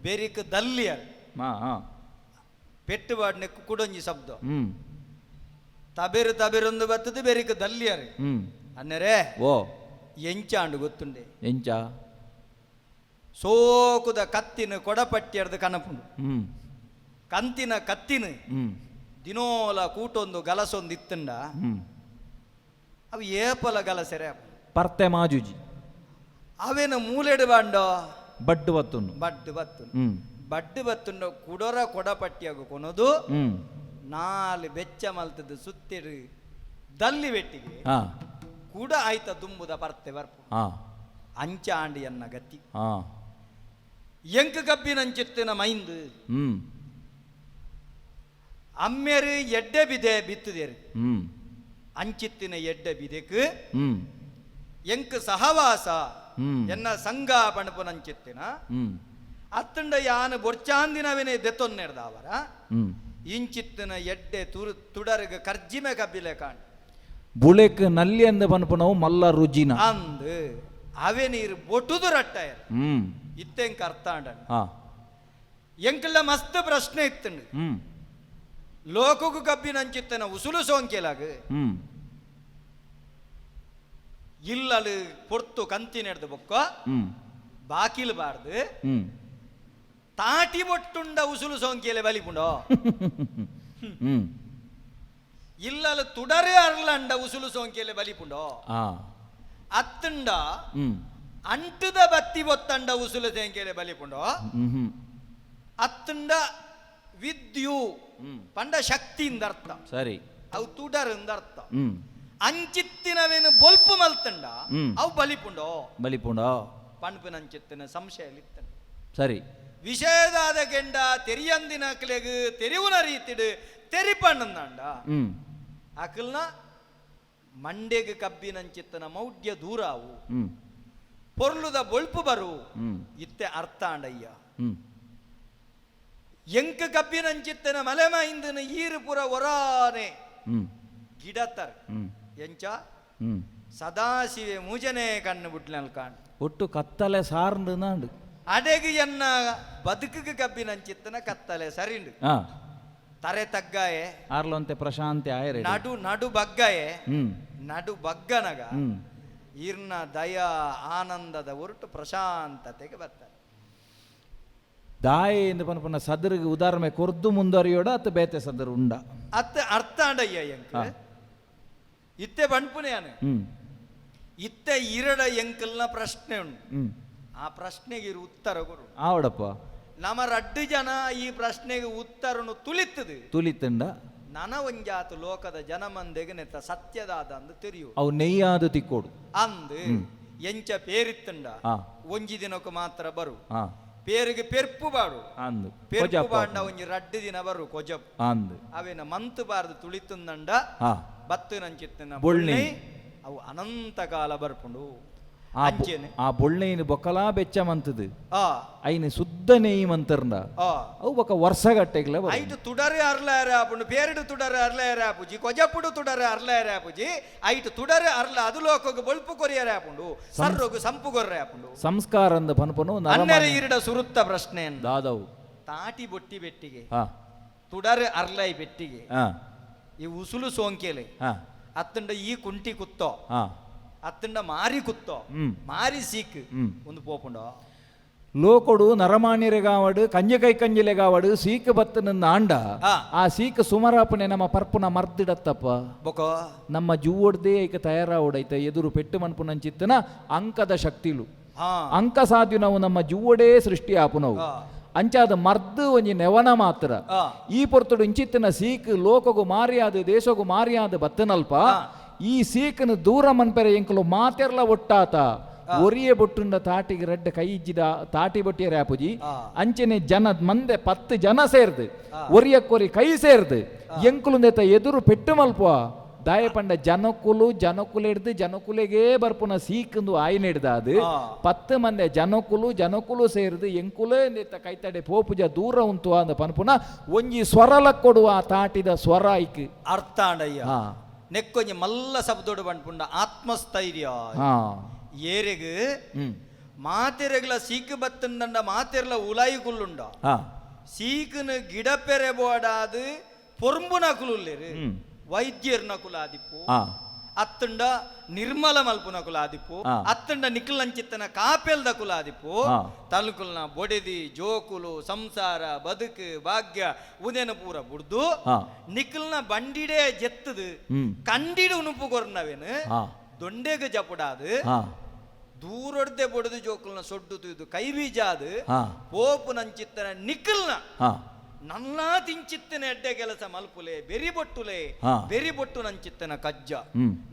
ಬೆರಿಕ್ ದಲ್ಲಿಯಾರು. ಹಾ ಹಾ. ಪೆಟ್ಟು ಬಾಡ್ನೆ ಕುಡೊಂಜಿ ಶಬ್ದ. ತಬೆರು ತಬೆರೊಂದು ಬತ್ತದು ಬೆರಿಕ್ ದಲ್ಲಿಯಾರು. ಅನ್ನರೇ. ಓ. ಎಂಚಾಂಡು ಗೊತ್ತುಂಡೆ. ಎಂಚ? ಸೋಕುದ ಕತ್ತಿನ ಕೊಡಪಟ್ಟಿಯರ್ದು ಕನಪುಂಡು. ಕಂತಿನ ಕತ್ತಿನ ದಿನೋಲ ಕೂಟೊಂದು ಗಲಸೊಂದು ಇತ್ತಂಡ. ಅವು ಏಪಲ ಗಲಸೆರೆ. ಪರ್ತೆ ಮಾಜುಜಿ. ಅವೇನ ಮೂಲೆಡು ಬಾಂಡೋ. ಬಡ್ಡು ಬತ್ತುಂಡು. ಬಡ್ಡು ಬತ್ತುಂಡು. ಬಡ್ಡು ಬತ್ತುಂಡು ಕುಡೊರ ಕೊಡಪಟ್ಟಿಯಾಗ ಕೊನದು. ನಾಲ್ ಬೆಚ್ಚ ಮಲ್ತದ್ದು ಸುತ್ತಿರು ದಲ್ಲಿ ಬೆಟ್ಟಿಗೆ. ಕೂಡ ಆಯ್ತ ದುಂಬುದ ಪರ್ತೆ ಬರ್ಪು. ಅಂಚ ಆಂಡಿಯನ್ನ ಗತಿ. ಎಂಕ್ ಕಬ್ಬಿನಂಚಿತ್ತಿನ ಮೈಂದು. ಅಮ್ಮೇರು ಎಡ್ಡೆ ಬಿದೆ ಬಿತ್ತುದೇರು. ಅಂಚಿತ್ತಿನ ಎಡ್ಡೆ ಬಿದೆಕ್ ಎಂಕ್ ಸಹವಾಸ. ಎನ್ನ ಸಂಘ ಪಣಪುನಂಚಿತ್ತಿನ. ಅತ್ತಂಡ ಯಾನ ಬೊರ್ಚಾಂದಿನವೇನೆ ದೆತ್ತೊನ್ನೆರ್ದಾವರ. ಇಂಚಿತ್ತಿನ ಎಡ್ಡೆ ತುರು ತುಡರ್ಗ ಕರ್ಜಿಮೆ ಕಬ್ಬಿಲೆ ಕಾಣ್. ಬುಳೆಕ್ ನಲ್ಲಿ ಅಂದ ಪನ್ಪುನವು ಮಲ್ಲ ರುಜಿನ. ಅಂದ್ ಅವೆ ನೀರು ಬೊಟುದು ರಟ್ಟಾಯರ್. ಇತ್ತೆಂಕ ಅರ್ಥ ಆಂಡ. ಎಂಕಲ್ಲ ಮಸ್ತ್ ಪ್ರಶ್ನೆ ಇತ್ತಂಡು. ಲೋಕಗು ಕಬ್ಬಿನ ಅಂಚಿತ್ತನ ಉಸುಲು ಸೋಂಕೆಲಾಗ. ಇಲ್ಲಲು ಪೊರ್ತು ಕಂತಿನೆಡ್ದು ಬೊಕ್ಕ. ಬಾಕಿಲ್ ಬಾರ್ದು. ತಾಟಿ ಬೊಟ್ಟುಂಡ ಉಸುಲು ಸೋಂಕೆಲೆ ಬಲಿಪುಂಡೋ. ಇಲ್ಲಲು ತುಡರೆ ಅರ್ಲಂಡ ಉಸುಲು ಸೋಂಕೆಲೆ ಬಲಿಪುಂಡೋ. ಅತ್ತುಂಡ ಅಂಟುದ ಬತ್ತಿ ಬೊತ್ತಂಡ ಉಸುಲು ಸೋಂಕೆಲೆ ಬಲಿಪುಂಡೋ. ಅತ್ತುಂಡ ವಿದ್ಯು ಪಂಡ ಶಕ್ತಿಯಿಂದ ಅರ್ಥ. ಸರಿ. ಅವು ತುಡರಿಂದ ಅರ್ಥ. ಅಂಚಿತ್ತಿನವೇನು ಬೊಲ್ಪು ಮಲ್ತಂಡ ಅವು ಬಲಿಪುಂಡೋ. ಬಲಿಪುಂಡೋ. ಪಣ್ಪಿನ ಅಂಚಿತ್ತಿನ ಸಂಶಯ ಇತ್ತಂಡ. ಸರಿ. ವಿಷಯದಾದ ಗೆಂಡ ತೆರಿಯಂದಿನ ಅಕ್ಲೆಗ್ ತೆರಿವುನ ರೀತಿಡು ತೆರಿಪಣ್ಣಂದಾಂಡ. ಅಕಲ್ನ ಮಂಡೆಗ್ ಕಬ್ಬಿನಂಚಿತ್ತನ ಮೌಢ್ಯ ದೂರ ಅವು. ಪೊರ್ಲುದ ಬೊಲ್ಪು ಬರು. ಇತ್ತೆ ಅರ್ಥ ಆಂಡಯ್ಯ. ಎಂಕ್ ಕಬ್ಬಿನಂಚಿತ್ತನ ಮಲೆಮ ಇಂದನ ಈರು ಪುರ ಒರಾನೆ ಗಿಡತರ್. ಎಂಚ ಸದಾಶಿವೆ ಮೂಜನೆ ಕಣ್ಣು ಬುಟ್ಲಲ್ ಕಾಣ್. ಒಟ್ಟು ಕತ್ತಲೆ ಸಾರ್ಂಡು ನಾಂಡು. ಅಡೆಗೆ ಎನ್ನ ಬದುಕಿಗೆ ಕಬ್ಬಿನಂಚಿತ್ತನ ಕತ್ತಲೆ ಸರಿಂಡು. ತರೆ ತಗ್ಗಾಯೆ. ಆರ್ಲೊಂತೆ ಪ್ರಶಾಂತಿ ಆಯರೆ. ನಡು ನಡು ಬಗ್ಗಾಯೆ. ನಡು ಬಗ್ಗನಗ ಇರ್ನ ದಯಾ ಆನಂದದ ಒರಟು ಪ್ರಶಾಂತತೆಗೆ ಬರ್ತಾರೆ. ದಾಯೆ ಎಂದು ಪನ್ಪುನ ಸದರಿಗೆ ಉದಾಹರಣೆ ಕೊರ್ದು ಮುಂದುವರಿಯೋಡ ಅತ್ತ ಬೇತೆ ಸದರ್ ಉಂಡ. ಅತ್ತ ಅರ್ಥ ಆಂಡಯ್ಯ ಎಂಕ್. ಇತ್ತೆ ಬಣ್ಪುನೆಯಾನು. ಇತ್ತೆ ಇರಡ ಎಂಕಲ್ನ ಪ್ರಶ್ನೆ ಉಂಡು. ಆ ಪ್ರಶ್ನೆಗೆ ಇರು ಉತ್ತರ ಕೊರು. ಆವಡಪ್ಪ. ನಮ್ಮ ರಡ್ಡು ಜನ ಈ ಪ್ರಶ್ನೆಗೆ ಉತ್ತರನು ತುಳಿತದೆ. ತುಳಿತಂಡ. ನನ ಒಂಜಾತು ಲೋಕದ ಜನಮಂದೆಗೆ ನೆತ್ತ ಸತ್ಯದಾದ ಅಂದು ತೆರಿಯು. ಅವು ನೆಯ್ಯಾದ ತಿಕ್ಕೋಡು. ಅಂದು ಎಂಚ ಪೇರಿತ್ತಂಡ. ಒಂಜಿ ದಿನಕ್ಕೆ ಮಾತ್ರ ಬರು. ಪೇರಿಗೆ ಪೆರ್ಪು ಬಾಡು. ಅಂದು ಪೆರ್ಪು ಬಾಂಡ ಒಂಜಿ ರಡ್ಡು ದಿನ ಬರು ಕೊಜಪ್. ಅಂದು ಅವೇನ ಮಂತು ಬಾರ್ದು ತುಳಿತುಂದಂಡ. ಬತ್ತು ನಂಚಿತ್ತಿನ ಬೊಳ್ಳಿ. ಅವು ಅನಂತ ಕಾಲ ಬರ್ಪುಂಡು. ಆ ಬೊಳ್ಳೆಯಿನ ಬೊಕ್ಕಲಾ ಬೆಚ್ಚ ಮಂತದು. ಐನ ಶುದ್ಧ ನೆಯಿ ಮಂತರ್ಂಡ. ಅವು ಬೊಕ್ಕ ವರ್ಷಗಟ್ಟೆಗ್ಲ. ಐಟು ತುಡರೆ ಅರ್ಲಾರ ಆಪುಂಡು ಪೇರಡು ತುಡರೆ ಅರ್ಲಾರ ಆಪುಜಿ ಕೊಜಪುಡು ತುಡರೆ ಅರ್ಲಾರ ಆಪುಜಿ ಐಟು ತುಡರೆ ಅರ್ಲ ಅದು ಲೋಕಗ್ ಬೊಳ್ಪು ಕೊರಿಯರೆ ಆಪುಂಡು ಸರ್ರೋಗು ಸಂಪು ಕೊರ್ರೆ ಆಪುಂಡು. ಸಂಸ್ಕಾರ ಅಂದ ಪನ್ಪುನು. ಅನ್ನೆರೆ ಇರಡ ಸುರುತ್ತ ಪ್ರಶ್ನೆ ದಾದವು. ತಾಟಿ ಬೊಟ್ಟಿ ಬೆಟ್ಟಿಗೆ ತುಡರೆ ಅರ್ಲೈ ಬೆಟ್ಟಿಗೆ ಈ ಉಸುಲು ಸೋಂಕೆಲೆ ಅತ್ತಂಡ ಈ ಕುಂಟಿ ಕುತ್ತೋ ಅತ್ತಂಡ ಮಾರಿ ಕುತ್ತೋ ಮಾರಿ ಸೀಕ್ ಒಂದು ಪೋಪುಂಡೋ. ಲೋಕೊಡು ನರಮಾನ್ಯರೆಗಾವಡು ಕಂಜಕೈ ಕಂಜಿಲೆಗಾವಡು ಸೀಕ ಬತ್ತನ ಆಂಡ ಆ ಸೀಕ ಸುಮರಾಪನೆ ನಮ್ಮ ಪರ್ಪುನ ಮರ್ದಿಡತ್ತಪ್ಪ. ಬೊಕೋ ನಮ್ಮ ಜೂವಡ್ದೇ ಐಕ ತಯಾರಾವಡೈತ ಎದುರು ಪೆಟ್ಟು ಮನ್ಪುನಂಚಿತ್ತನ ಅಂಕದ ಶಕ್ತಿಲು ಅಂಕ ಸಾಧ್ಯ ನಾವು ನಮ್ಮ ಜೂವಡೇ ಸೃಷ್ಟಿ ಆಪುನವು. ಅಂಚಾದ ಮರ್ದು ಒಂಜಿ ನೆವನ ಮಾತ್ರ. ಈ ಪೊರ್ತುಡು ಇಂಚಿತ್ತಿನ ಸೀಕ್ ಲೋಕಗು ಮಾರಿಯಾದ ದೇಶಗು ಮಾರಿಯಾದ ಬತ್ತನಲ್ಪ ಈ ಸೀಕನು ದೂರ ಮನ್ಪೆರೆ ಎಂಕಲು ಮಾತೆರ್ಲ ಒಟ್ಟಾತ. ಒರಿಯೆ ಬೊಟ್ಟುಂಡ ತಾಟಿಗೆ ರಡ್ಡ ಕೈ ಇಜ್ಜಿದ ತಾಟಿ ಬೊಟ್ಟಿಯರೆ ಆಪುಜಿ. ಅಂಚನೆ ಜನ ಮಂದೆ 10 ಜನ ಸೇರ್ದು ಒರಿಯಕ್ಕೊರಿ ಕೈ ಸೇರ್ದು ಎಂಕುಲುಂದೆತ ಎದುರು ಪೆಟ್ಟು ಮಲ್ಪುವ ದಾಯ ಪಂಡ ಜನಕುಲು ಜನಕುಲೆಡ್ದು ಜನಕುಲೆಗೇ ಬರ್ಪುನ ಸೀಕಂದು ಆಯ್ನೆಡ್ದ ಅದು 10 ಮಂದೆ ಜನಕುಲು ಜನಕುಲು ಸೇರ್ದು ಎಂಕುಲೇ ಕೈತಡೆ ಪೋಪುಜ ದೂರ ಉಂತು ಅಂದ ಪನ್ಪುನ ಒಂಜಿ ಸ್ವರಲ ಕೊಡುವ ತಾಟಿದ ಸ್ವರ ಐಕ್ ಅರ್ಥ ಆಂಡಯ್ಯ. ನೆಕ್ಕೊಂಜಿ ಮಲ್ಲ ಶಬ್ದೋಡು ಪನ್ಪುಂಡ ಆತ್ಮಸ್ಥೈರ್ಯ. ಏರೆಗ್ ಮಾತೆರೆಗ್ಲ ಸೀಕು ಬತ್ತಂಡ ಮಾತೆರ್ಲ ಉಲಾಯಿ ಕುಲ್ಲುಂಡ ಸೀಕುನ ಗಿಡಪೆರೆ ಬೋಡಾದು ಪೊರ್ಂಬುನ ಕುಲುಲ್ಲೇರು ವೈದ್ಯರ್ನ ಕುಲಾದಿಪ್ಪು ಅತ್ತಂಡ ನಿರ್ಮಲ ಮಲ್ಪುನ ಕುಲಾದಿಪ್ಪು ಅತ್ತಂಡ ನಿಕ್ಲಂಚಿತ್ತನ ಕಾಪೆಲ್ದ ಕುಲಾದಿಪ್ಪು ತಲುಕುಲ್ನ ಬೊಡೆದಿ ಜೋಕುಲು ಸಂಸಾರ ಬದುಕು ಭಾಗ್ಯ ಉದೇನ ಪೂರ ಬುಡ್ದು ನಿಕ್ಲ್ನ ಬಂಡಿಡೇ ಜೆತ್ತದು ಕಂಡಿಡು ಉನುಪು ಕೊರ್ನವೇನು ದೊಂಡೆಗೆ ಜಪುಡಾದು ದೂರೊಡ್ದೆ ಬೊಡೆದು ಜೋಕುಲ್ನ ಸೊಡ್ಡು ತುಯ್ದು ಕೈ ಬೀಜಾದು ಪೋಪು ನಂಚಿತ್ತನ ನಿಕ್ಲ್ನ ನನ್ನ ತಿಂಚಿತ್ತನ ಎಡ್ಡೆ ಕೆಲಸ ಮಲ್ಪುಲೆ ಬೆರಿ ಬೊಟ್ಟುಲೆ ಬೆರಿ ಬೊಟ್ಟು ನಂಚಿತ್ತನ ಕಜ್ಜ.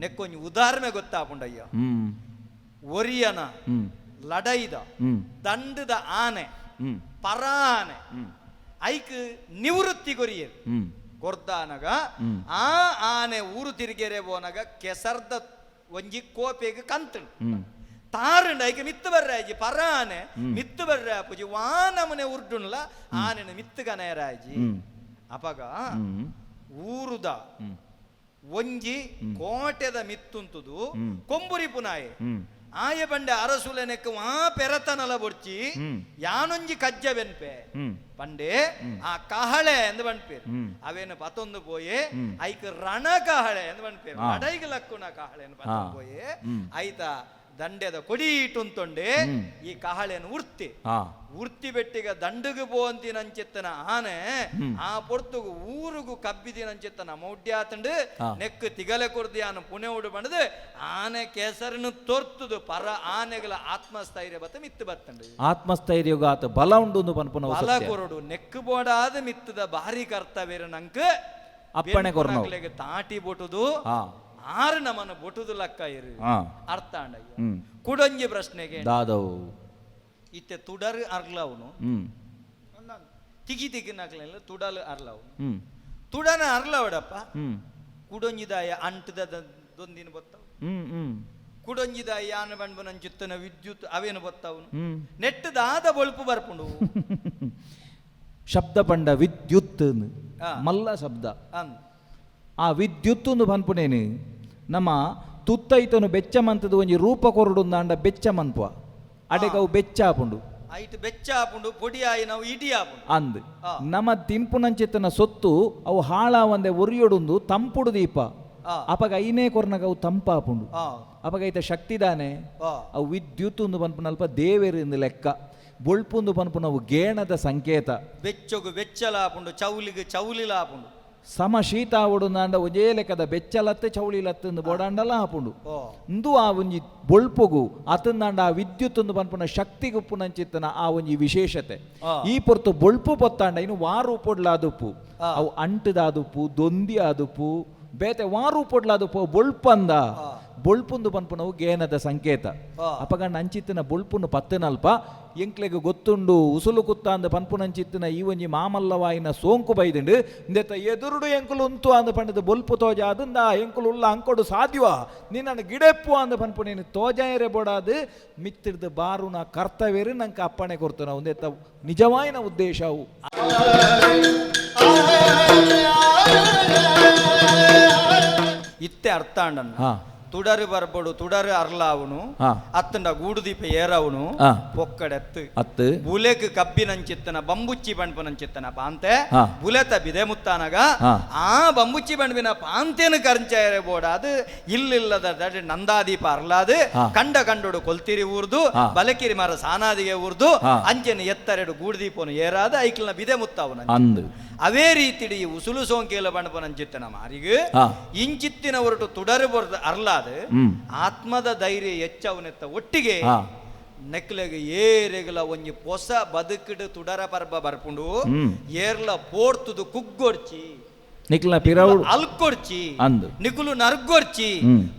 ನೆಕ್ಕೊಂಜಿ ಉದಾಹರಣೆ ಗೊತ್ತಾಪುಂಡಯ್ಯ. ಒರಿಯನ ಲಡೈದ ದಂಡದ ಆನೆ ಪರ ಆನೆ ಐಕ್ ನಿವೃತ್ತಿ ಕೊರಿಯರು ಕೊರ್ದಾನಗ ಆ ಆನೆ ಊರು ತಿರುಗೆರೆ ಪೋನಗ ಕೆಸರ್ದ ಒಂಜಿ ಕೋಪೆಗೆ ಕಂತುಂಡು ತಾರುಂಡು ಐಕೆ ಮಿತ್ತು ಬರ್ರಾಜಿ ಪರ ಆನೆ ಮಿತ್ತು ಬರ್ರ ಪೂಜಿ ವಾನಮನೆ ಉರ್ಡುನ್ಲ ಆನೆನ ಮಿತ್ತು ಕನೆಯರಾಜಿ. ಅಪಗ ಊರುದ ಒಂಜಿ ಕೋಟೆದ ಮಿತ್ತುಂತುದು ಕೊಂಬುರಿ ಪುನಾಯೆ ಆಯ ಬಂಡೆ ಅರಸುಲೆನೆಕ್ ವಾ ಪೆರತನಲ ಬೊರ್ಚಿ ಯಾನೊಂಜಿ ಕಜ್ಜ ಬೆನ್ಪೆ ಪಂಡೆ ಆ ಕಹಳೆ ಎಂದು ಬಣ್ಪೇರು ಅವೇನು ಪತೊಂದು ಪೋಯೆ ಐಕ್ ರಣ ಕಹಳೆ ಎಂದು ಬಣ್ಪೇರು ಲಡೈಗ್ ಲಕ್ಕುನ ಕಹಳೆ ಪತ್ತೊಂದು ಪೋಯೆ ಐತ ದಂಡೆದ ಕೊಡಿ ಇಟ್ಟುಂತೊಂಡೆ ಈ ಕಹಳೆಯನ್ನು ಉರ್ತಿ ಉರ್ತಿ ಬೆಟ್ಟಿಗ ದಂಡಗು ಪೋಂತಿನಂಚಿತ್ತನ ಆನೆ ಆ ಪೊರ್ತುಗು ಊರುಗು ಕಬ್ಬಿದಿನಂಚಿತ್ತನ ಮೌಡ್ಯಾತಂಡು ನೆಕ್ಕು ತಿಗಲೆ ಕೊರ್ದು ಯಾನು ಪುಣೆ ಉಡು ಬಂಡದು ಆನೆ ಕೇಸರನ್ನು ತೋರ್ತುದು ಪರ ಆನೆಗಳ ಆತ್ಮಸ್ಥೈರ್ಯ ಬತ್ತ ಮಿತ್ತು ಬತ್ತಂಡು ಆತ್ಮಸ್ಥೈರ್ಯಗ ಆತ ಬಲ ಉಂಡು ಪನ್ಪುನ ಬಲ ಕೊರಡು ನೆಕ್ಕು ಬೋಡಾದ ಮಿತ್ತದ ಭಾರಿ ಕರ್ತವ್ಯ ನಂಕ್ ಅಪ್ಪಣೆ ಕೊರ್ನವು ತಾಟಿ ಬೊಟುದು ಆರು ನಮನ ಬೊಟುದು ಲಕ್ಕ ಇರು ಅರ್ಥ ಅಂಡಯ್ಯ. ಕುಡೊಂಜಿ ಪ್ರಶ್ನೆಗೆ ದಾದವು ಇತ್ತೆ ತುಡರ್ ಅರ್ಲವನು ತಿಗಿ ತಿಗಿನಾಗ್ಲಿಲ್ಲ ತುಡಲ್ ಅರ್ಲವನು ತುಡನ ಅರ್ಲವಡಪ್ಪ ಕುಡೊಂಜಿದಾಯ ಅಂಟದ ದೊಂದಿನ ಬತ್ತವು ಕುಡೊಂಜಿದಾಯ ಯಾನ ಬಣ್ಬನಂಚಿತ್ತನ ವಿದ್ಯುತ್ ಅವೇನು ಬತ್ತವನು ನೆಟ್ಟದಾದ ಬೊಳುಪು ಬರ್ಪುಂಡು ಶಬ್ದ ಪಂಡ ವಿದ್ಯುತ್ ಮಲ್ಲ ಶಬ್ದ ಆ ವಿದ್ಯುತ್ ಪನ್ಪುನೇನು ನಮ್ಮ ತುತ್ತೈತನು ಬೆಚ್ಚ ಮಂತದ ಒಂಜಿ ರೂಪ ಕೊರಡುಂದಾಂಡ ಬೆಚ್ಚ ಮನ್ಪುವ ಅಡೆಗೆ ಅವು ಬೆಚ್ಚ ಆಪುಂಡು ಐಟ್ ಬೆಚ್ಚ ಆಪುಂಡು ಪೊಡಿ ಆಯಿ ನಾವು ಇಡಿ ಆಪುಂಡು ಅಂದ್ ನಮ್ಮ ತಿನ್ಪುನಂಚಿತ್ತನ ಸೊತ್ತು ಅವು ಹಾಳ ಒಂದೆ ಒರಿಯೊಡುಂದು ತಂಪುಡು ದೀಪ ಅಪಗ ಐನೇ ಕೊರ್ನಗ ಅವು ತಂಪಾಪುಂಡು ಅಪಗ ಐತ ಶಕ್ತಿ ದಾನೆ ಅವು ವಿದ್ಯುತ್ ಒಂದು ಪನ್ಪುನಲ್ಪ ದೇವೆರು ಇಂದು ಲೆಕ್ಕ ಬೊಳ್ಪುಂದು ಪನ್ಪುನವು ಗೇಣದ ಸಂಕೇತ ಬೆಚ್ಚಗು ಬೆಚ್ಚಲ ಆಪುಂಡು ಚೌಲಿಗೆ ಚೌಲಿಲ ಆಪುಂಡು ಸಮ ಶೀತ ಆವಡು ಒಂಜೇ ಲೆಕ್ಕದ ಬೆಚ್ಚಲತ್ತೆ ಚೌಳಿಲತ್ತೆ ಬೋಡಾಂಡಲ ಹಾಪುಂಡು ಇಂದು ಆ ಒಂಜಿ ಬೊಳ್ಪುಗು ಅತಂದಾಂಡ ಆ ವಿದ್ಯುತ್ ಒಂದು ಪನ್ಪುನ ಶಕ್ತಿಗೆ ಉಪ್ಪುನಂಚಿತ್ತನ ಆ ಒಂಜಿ ವಿಶೇಷತೆ. ಈ ಪೊರ್ತು ಬೊಳ್ಪು ಪೊತ್ತಾಂಡ ಇನ್ನು ವಾರು ಪೊಡ್ಲಾದುಪ್ಪು ಅವು ಅಂಟದಾದುಪ್ಪು ದೊಂದಿ ಆದುಪ್ಪು ಬೇತೆ ವಾರು ಪೊಡ್ಲಾದುಪ್ಪು ಬೊಳ್ಪಂದ ಬೊಳ್ಪುಂದು ಪನ್ಪುನವು ಗೇನದ ಸಂಕೇತ. ಅಪಗಂಡ ಅಂಚಿತ್ತಿನ ಬೊಳ್ಪುನು ಪತ್ತನಲ್ಪ ಎಂಕ್ಲೆಗ್ ಗೊತ್ತುಂಡು ಉಸುಲು ಕುತ್ತ ಅಂದ ಪನ್ಪುನಂಚಿತ್ತಿನ ಈ ಒಂಜಿ ಮಾಮಲ್ಲವಾಯಿನ ಸೋಂಕು ಬೈದುಂಡು ಇಂದೆತ್ತ ಎದುರುಡು ಎಂಕುಲು ಉಂತು ಅಂದ ಪಂಡದ ಬೊಲ್ಪು ತೋಜ ಅದಂದ ಎಂಕುಲು ಉಲ್ಲ ಅಂಕೊಡು ಸಾಧ್ಯವ ನಿನ್ನನ್ನು ಗಿಡೆಪ್ಪು ಅಂದ ಪನ್ಪು ನೀನು ತೋಜಾಯರೆ ಬೋಡಾದು ಮಿತ್ತಿಡ್ದು ಬಾರುನ ಕರ್ತವ್ಯರು ನಂಗೆ ಅಪ್ಪಣೆ ಕೊಡ್ತು ನಾವು ಒಂದೆತ್ತ ನಿಜವಾಯಿನ ಉದ್ದೇಶವು. ಇತ್ತೆ ಅರ್ಥ ಅಂಡನ್ನ ತುಡರು ಬರ್ಬೋಡು ತುಡರು ಅರ್ಲಾವನು ಅತ್ತಂಡ ಗೂಡುದೀಪ ಏರವನು ಪೊಕ್ಕಡೆತ್ತು ಅತ್ತು ಬುಲೆಕ್ ಕಬ್ಬಿನಂಚಿತ್ತನ ಬಂಬುಚ್ಚಿ ಬಣ್ಪನಂಚಿತ್ತನ ಪಾಂತೆ ಬುಲೆತ ಬಿದೆ ಮುತ್ತಾನಗ ಆ ಬಂಬುಚ್ಚಿ ಬಣ್ಬಿನ ಪಾಂತೇನು ಕರಂಚಾಯರೆ ಬೋಡ ಅದು ಇಲ್ಲಿಲ್ಲದ ನಂದಾದೀಪ ಅರ್ಲಾದು ಕಂಡ ಕಂಡೋಡು ಕೊಲ್ತಿರಿ ಊರ್ದು ಬಲಕಿರಿ ಮರ ಸಾನಾದಿಗೆ ಊರ್ದು ಅಂಚೆನ ಎತ್ತರೆಡು ಗೂಡುದೀಪನು ಏರಾದ ಐಕ್ಲನ ಬಿದೆ ಮುತ್ತಾವನ ಅಂದು ಅವೇ ರೀತಿಡಿ ಈ ಉಸುಲು ಸೋಂಕೇಲ ಬಣ್ಪನಂಚಿತ್ತನ ಮಾರಿಗು ಇಂಚಿತ್ತಿನ ಹೊರಟು ತುಡರು ಬರ್ದು ಅರ್ಲಾದ ಆತ್ಮದ ಧೈರ್ಯ ಹೆಚ್ಚವನೆತ್ತ ಒಟ್ಟಿಗೆ ನೆಕ್ಲೆಗ್ ಏರೆಗಲ ಒಂಜಿ ಪೊಸ ಬದುಕಿಡು ತುಡರ ಪರ್ಬ ಬರ್ಪುಂಡು ಏರ್ಲ ಪೋರ್ತುದು ಕುಗ್ಗೊರ್ಚಿ ನಿಕ್ಲ ಪಿರವುಡು ಅಲ್ಕೊರ್ಚಿ ಅಂದ್. ನಿಕುಲು ನರ್ಗೊರ್ಚಿ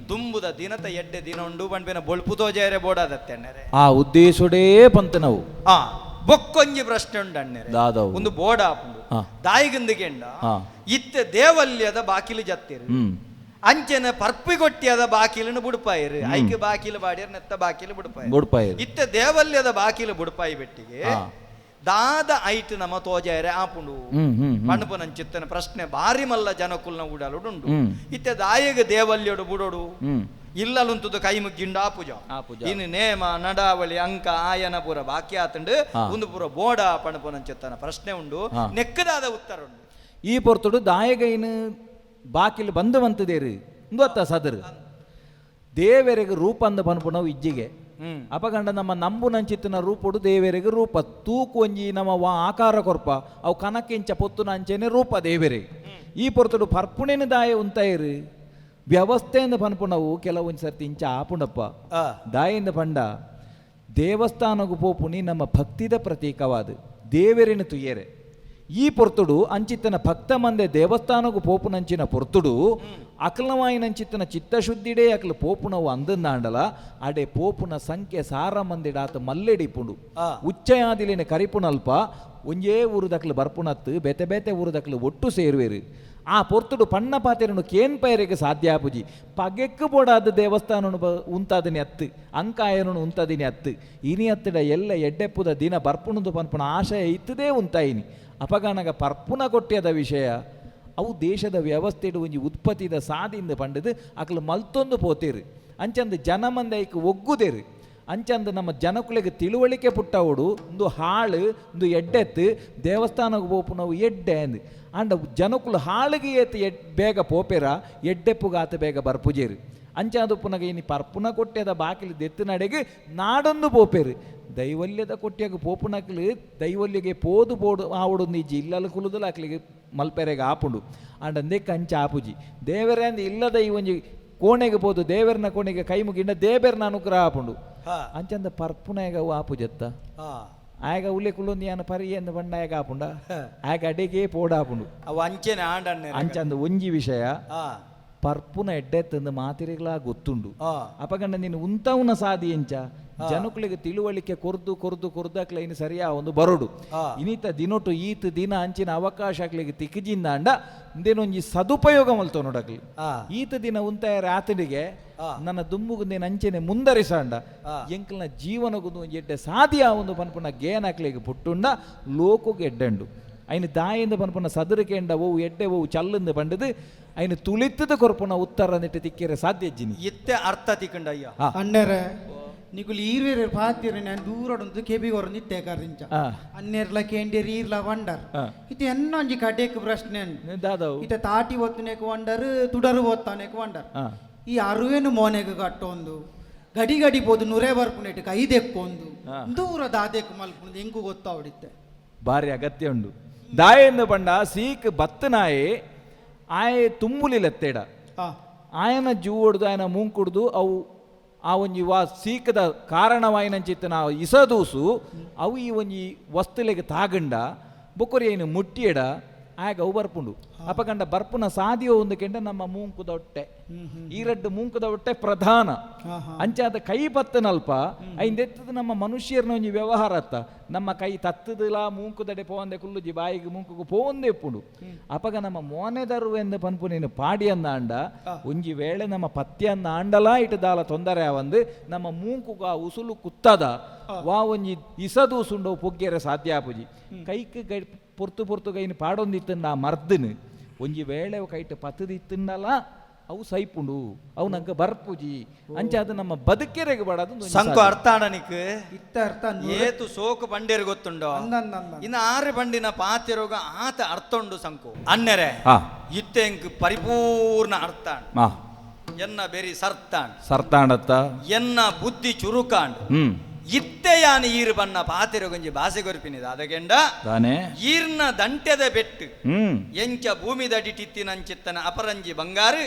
ದುಂಬುದ ದಿನತ ಎಡ್ಡೆ ದಿನ ಉಂಡು ಪನ್ಪಿನ ಬೊಳ್ಪು ತೋಜಾರೆ ಬೋಡಾದತ್ತೆ ಅಣ್ಣರೆ. ಆ ಉದ್ದೇಶೋಡೇ ಪಂತನವು. ಆ ಬೊಕ್ಕೊಂಜಿ ಪ್ರಶ್ನೆ ಉಂಡು ಅಣ್ಣರೆ. ದಾದವು? ಒಂದು ಬೋರ್ಡ್ ಆಪುಂಡು ದಾಯಿಗಂದಿಗೆಂಡ ಇತ್ತೆ ದೇವಲ್ಯದ ಬಾಕಿಲು ಜತ್ತಿರು ಅಂಚೆನ ಪರ್ಪಿಗೊಟ್ಟಿಯದ ಬಾಕಿಲನ್ನು ಬುಡ್ಪಾಯಿರು ಐಕೆ ಬಾಕಿಲು ಬಾಡಿಯರ್ ನೆತ್ತ ಬಾಕಿಲು ಬುಡ್ಪಾಯಿರು ಬುಡ್ಪಾಯಿರು. ಇತ್ತೆ ದೇವಲ್ಯದ ಬಾಕಿಲು ಬುಡ್ಪಾಯಿ ಬೆಟ್ಟಿಗೆ ದಾದ ಐಟ್ ನಮ ತೋಜಾಯರೆ ಆಪುಂಡು ಹ್ಮ್ ಹ್ಮ್ ಹ್ಮ್. ಪಣಪುನಂಚಿತ್ತನ ಪ್ರಶ್ನೆ ಬಾರಿ ಮಲ್ಲ ಜನಕುಲ್ನ ಉಡಲುಡುಂಡು. ಇತ್ತೆ ದಾಯಗ ದೇವಲ್ಯಡು ಬುಡೋಡು ಇಲ್ಲಲುಂತುದು ಕೈ ಮುಗ್ಗಿಂಡು ಆಪುಜ ಆಪುಜ. ಇನ್ನು ನೇಮ ನಡಾವಳಿ ಅಂಕ ಆಯನ ಪೂರ ಬಾಕಿ ಆತುಂಡು ಒಂದು ಪೂರ ಬೋಡ ಪಣಪುನಂಚಿತ್ತನ ಪ್ರಶ್ನೆ ಉಂಡು ನೆಕ್ಕದಾದ ಉತ್ತರ ಉಂಡು. ಈ ಪೊರ್ತುಡು ದಾಯಗೈನು ಬಾಕಿಲು ಬಂದು ಬಂತದೇರು ಗೊತ್ತ ಸದರ್ ದೇವರಿಗೆ ರೂಪ ಅಂದ ಪನ್ಪುನವು ಇಜ್ಜಿಗೆ ಅಪಗಂಡ ನಮ್ಮ ನಂಬುನಂಚಿತ್ತಿನ ರೂಪುಡು ದೇವರಿಗೆ ರೂಪ ತೂಕು ಒಂಜಿ ನಮ್ಮ ವಾ ಆಕಾರ ಕೊರ್ಪ ಅವು ಕನಕಿಂಚ ಪೊತ್ತುನ ಅಂಚೆನೆ ರೂಪ ದೇವರಿಗೆ. ಈ ಪೊರ್ತುಡು ಪರ್ಪುಣೆನ ದಾಯ ಉಂತಾಯಿರು ವ್ಯವಸ್ಥೆಯಿಂದ ಪನ್ಪುನವು ಕೆಲವೊಂದು ಸರ್ತಿ ಇಂಚ ಆಪುಂಡಪ್ಪ. ದಾಯಿಂದ ಪಂಡ ದೇವಸ್ಥಾನಗು ಪೋಪುನಿ ನಮ್ಮ ಭಕ್ತಿದ ಪ್ರತೀಕವಾದ ದೇವರಿನ ತುಯ್ಯರೆ. ಈ ಪೊರ್ತುಡು ಅಂಚಿತ್ತನ ಭಕ್ತ ಮಂದೆ ದೇವಸ್ಥಾನಗು ಪೋಪುನಂಚಿನ ಪೊರ್ತುಡು ಅಕಲವಾಯಿನಂಚಿತ್ತನ ಚಿತ್ತಶುದ್ಧಿಡೇ ಅಕಲು ಪೋಪುನವು ಅಂದನ್ನಾಂಡಲ ಅಡೆ ಪೋಪುನ ಸಂಖ್ಯೆ ಸಾರ ಮಂದಿಡಾತ ಮಲ್ಲೆಡಿಪುಂಡು ಉಚ್ಚಯಾದಿಲಿನ ಕರಿಪುನಲ್ಪ ಒಂಜೇ ಊರುದಕ್ಲು ಬರ್ಪುನತ್ತು ಬೇತೆ ಬೇತೆ ಊರುದಕ್ಲು ಒಟ್ಟು ಸೇರುವೇರು. ಆ ಪೊರ್ತುಡು ಪಣ್ಣ ಪಾತೆರನು ಕೇನ್ ಪೈರಿಗೆ ಸಾಧ್ಯ ಆಪುಜಿ ಪಗೆಕ್ಕು ಬೋಡಾದ ದೇವಸ್ಥಾನನು ಉಂತಾದಿನಿ ಅತ್ತು ಅಂಕಾಯನನು ಉಂತಾದಿನಿ ಅತ್ತು ಇನಿ ಅತ್ತಡ ಎಲ್ಲ ಎಡ್ಡೆಪ್ಪುದ ದಿನ ಬರ್ಪುಣದು ಪನ್ಪುನ ಆಶಯ ಇತ್ತದೇ ಉಂತಾಯಿನಿ. ಅಪಗಣಗ ಪರ್ಪುನ ಕೊಟ್ಟಿಯದ ವಿಷಯ ಅವು ದೇಶದ ವ್ಯವಸ್ಥೆಡು ಒಂಜಿ ಉತ್ಪತ್ತಿದ ಸಾದಿಂದ ಪಂಡದು ಅಕಲು ಮಲ್ತೊಂದು ಪೋತೇರು ಅಂಚಂದು ಜನಮಂದ ಐಕ್ ಒಗ್ಗುದೇರು ಅಂಚಂದು ನಮ್ಮ ಜನಕುಲೆಗೆ ತಿಳುವಳಿಕೆ ಪುಟ್ಟವಡು ಒಂದು ಹಾಳು ಒಂದು ಎಡ್ಡೆತ್ತು ದೇವಸ್ಥಾನಕ್ಕೆ ಪೋಪುನವು ಎಡ್ಡೆ ಅಂದು ಅಂಡ ಜನಕುಲು ಹಾಳಿಗೆ ಏತು ಎಡ್ ಬೇಗ ಪೋಪೆರ ಎಡ್ಡೆಪ್ಪುಗಾತ ಬೇಗ ಬರ್ಪುಜೇರು ಅಂಚಾದು ಪುನಗ ಇನಿ ಪರ್ಪುನ ಕೊಟ್ಟೆದ ಬಾಕಿಲು ದೆತ್ತು ನಡೆಗೆ ನಾಡೊಂದು ಪೋಪೆರು ದೈವಲ್ಯದ ಕೊಟ್ಟಿಯಾಗ ಪೋಪುನಕ್ಲು ದೈವಲ್ಯಗೆ ಪೋದು ಪೋಡು ಆವಡು ಇಜ್ಜಿ ಇಲ್ಲಲು ಕುಲುದಲು ಅಕ್ಲಿಗೆ ಮಲ್ಪೆರೆಗೆ ಆಪುಂಡು ಅಂಡ ಅಂದೆ ಕಂಚ ಆಪುಜಿ ದೇವರೇ ಅಂದ ಇಲ್ಲದ ಈ ಒಂಜಿ ಕೋಣೆಗೆ ಪೋದು ದೇವರನ ಕೋಣೆಗೆ ಕೈ ಮುಗಿಂಡ ದೇವರನ ಅನುಗ್ರಹ ಆಪುಂಡು ಅಂಚಂದ ಪರ್ಪುನಾಗ ಅವು ಆಪುಜತ್ತ ಆಯಗ ಉಲ್ಲೆ ಕುಲ್ಲೊಂದು ಯಾನ ಪರಿ ಎಂದು ಬಣ್ಣ ಆಯಗ ಆಪುಂಡ ಆಯಗ ಅಡೆಗೆ ಪೋಡಾಪುಂಡು ಅವು ಅಂಚೆನೆ ಆಂಡಣ್ಣೆ. ಅಂಚಂದ ಒಂಜಿ ವಿಷಯ ಪರ್ಪುನ ಎಡ್ಡೆತ್ತಂದು ಮಾತಿರಿಗ್ಲಾ ಗೊತ್ತುಂಡು. ಅಪಗಂಡ ನೀನು ಉಂತವುನ ಸಾದಿ ಎಂಚ ಜನಕುಲೆಗೆ ತಿಳುವಳಿಕೆ ಕೊರ್ದು ಕೊರ್ದು ಕೊರ್ದು ಇನ್ನು ಸರಿಯಾ ಒಂದು ಬರೋಡು ಇನಿತ ದಿನೊಟು ಈತ ದಿನ ಅಂಚಿನ ಅವಕಾಶ ಅಕ್ಲಿಗೆ ತಿಕ್ಕಿಜಿಂದಾಂಡ ಇಂದೇನೊಂಜಿ ಸದುಪಯೋಗ ಮಲ್ತೋ ನೋಡಕ್ಲಿ ಈತ ದಿನ ಉಂತಾಯ ಆತನಿಗೆ ನನ್ನ ದುಂಬುಗುಂದೇನು ಅಂಚೆನೆ ಮುಂದರಿಸಾಂಡ ಎಂಕಲ್ನ ಜೀವನಗುಂದು ಒಂಜಿ ಎಡ್ಡೆ ಸಾದಿಯ ಒಂದು ಪನ್ಪುನ ಗೇನಾಕ್ಲಿಗೆ ಪುಟ್ಟುಂಡ ಲೋಕಗೆ ಎಡ್ಡಂಡು ಐನು ದಾಯಿಂದ ಪನ್ಪುನ ಸದರಿಕೆಂಡ ಓವು ಎಡ್ಡೆ ಓವು ಚಲ್ಲಂದು ಪಂಡದು ಐನು ತುಳಿತದ ಕೊರ್ಪುನ ಉತ್ತರ ನೆಟ್ಟು ತಿಕ್ಕಿರೆ ಸಾಧ್ಯ ಜಿನಿ ಇತ್ತೆ ಅರ್ಥ ತಿಕ್ಕಂಡಯ್ಯ. ಅಣ್ಣರೆ ನಿಕುಲು ಈರ್ವೇರು ಪಾತಿರ ನಾನು ದೂರಡೊಂದು ಕೆಬಿಗೊರ ನಿತ್ತೆ ಕರಿಂಚ ಅನ್ನೆರ್ಲ ಕೇಂಡಿರ್ ಈರ್ಲ ವಂಡರ್ ಇತ್ತೆ ಎನ್ನೊಂಜಿ ಕಡೆಕ್ ಪ್ರಶ್ನೆ ದಾದವು ಇತ್ತೆ ತಾಟಿ ಒತ್ತುನೆಕ್ ವಂಡರ್ ತುಡರು ಒತ್ತಾನೆಕ್ ವಂಡರ್ ಈ ಅರುವೆನು ಮೋನೆಗ್ ಕಟ್ಟೊಂದು ಗಡಿ ಗಡಿ ಪೋದು ನುರೆ ಬರ್ಪುನೆಟ್ ಕೈ ದೆಕ್ಕೊಂದು ದೂರ ದಾದೆಕ್ ಮಲ್ಪುಂದು ಎಂಕು ಗೊತ್ತಾವಡಿತ್ತೆ. ಭಾರಿ ಅಗತ್ಯ ಉಂಡು ದಾಯೆಂದು ಪಂಡ ಸೀಕ್ ಬತ್ತನಾಯೆ ಆಯೆ ತುಂಬುಲಿಲತ್ತೆಡ ಆಯನ ಜೂವೊಡ್ದು ಆಯನ ಮೂಂಕುಡ್ದು ಅವು ಆ ಒಂಜಿ ವಾ ಸೀಕದ ಕಾರಣವಾಯಿನಂಚಿತ್ತನ ಇಸದೂಸು ಅವು ಈ ಒಂಜಿ ವಸ್ತುಲೆಗೆ ತಾಗಂಡ ಬೊಕೊರಿ ಐನು ಮುಟ್ಟಿಯಡ ಆಗ ಅವು ಬರ್ಪುಂಡು ಅಪಗಂಡ ಬರ್ಪುನ ಸಾದಿಯೋ ಒಂದು ಕೆಂಡ ನಮ್ಮ ಮೂಂಕುದ ಹೊಟ್ಟೆ ಈ ರಡ್ಡು ಮೂಂಕುದ ಹೊಟ್ಟೆ ಪ್ರಧಾನ ಅಂಚಾದ ಕೈ ಪತ್ತನಲ್ಪ ಐಂದೆತ್ತದ ನಮ್ಮ ಮನುಷ್ಯರ್ನ ಒಂಜಿ ವ್ಯವಹಾರ ಅತ್ತ ನಮ್ಮ ಕೈ ತತ್ತದಲ ಮೂಂಕುದಡೆ ಪೋವಂದೆ ಕುಲ್ಲುಜಿ ಬಾಯಿಗೆ ಮೂಂಕುಗು ಪೋವಂದೆ ಇಪ್ಪುಂಡು ಅಪಗ ನಮ್ಮ ಮೋನೆದರು ಎಂದು ಪನ್ಪು ನೀನು ಪಾಡಿಯನ್ನ ಅಂಡ ಒಂಜಿ ವೇಳೆ ನಮ್ಮ ಪತ್ಯನ್ನ ಆಂಡಲ ಇಟ್ಟು ದಾಲ ತೊಂದರೆ ಆವಂದು ನಮ್ಮ ಮೂಂಕುಗ ಆ ಉಸುಲು ಕುತ್ತದ ವಾ ಒಂಜಿ ಇಸದೂಸುಂಡು ಪೊಗ್ಗೆರೆ ಸಾಧ್ಯ ಆಪುಜಿ ಕೈಕ್ ಗೈ ಪೊರ್ತು ಪೊರ್ತು ಕೈನು ಪಾಡೊಂದಿತ್ತಂಡ ಆ ಮರ್ದನು ಒಂಜಿ ವೇಳೆ ಕೈಟ್ ಪತ್ತದಿತ್ತಂಡಲ ಅವು ಸೈಪುಂಡು ಅವು ನಂಗೆ ಬರ್ಪುಜಿ ಅಂಚೆ ಅದು ನಮ್ಮ ಬದುಕೆರೆಗೆ ಬೇಡ ಅದು ಸಂಕು ಅರ್ಥ ಆಡನಿಕ್ ಇತ್ತ ಅರ್ಥ ಏತು ಸೋಕು ಬಂಡೇರು ಗೊತ್ತುಂಡು ಇನ್ನು ಆರು ಬಂಡಿನ ಪಾತಿರೋಗ ಆತ ಅರ್ಥ ಉಂಡು ಸಂಕು ಅನ್ನೆರೆ ಇತ್ತೆ ಎಂಕ್ ಪರಿಪೂರ್ಣ ಅರ್ಥ ಎನ್ನ ಬೆರಿ ಸರ್ತಾಂಡ್ ಸರ್ತಾಂಡತ್ತ ಎನ್ನ ಬುದ್ಧಿ ಚುರುಕಾಂಡ್ ಇತ್ತೆ ಯಾನ್ ಈರು ಬಣ್ಣ ಪಾತಿರೋಗೊಂಜಿ ಬಾಸೆ ಕೊರ್ಪಿನಿದ ಅದಗೆಂಡ ತಾನೆ ಈರ್ನ ದಂಟೆದ ಬೆಟ್ಟು ಎಂಚ ಭೂಮಿದಡಿಟಿತ್ತಿನಂಚಿತ್ತನ ಅಪರಂಜಿ ಬಂಗಾರು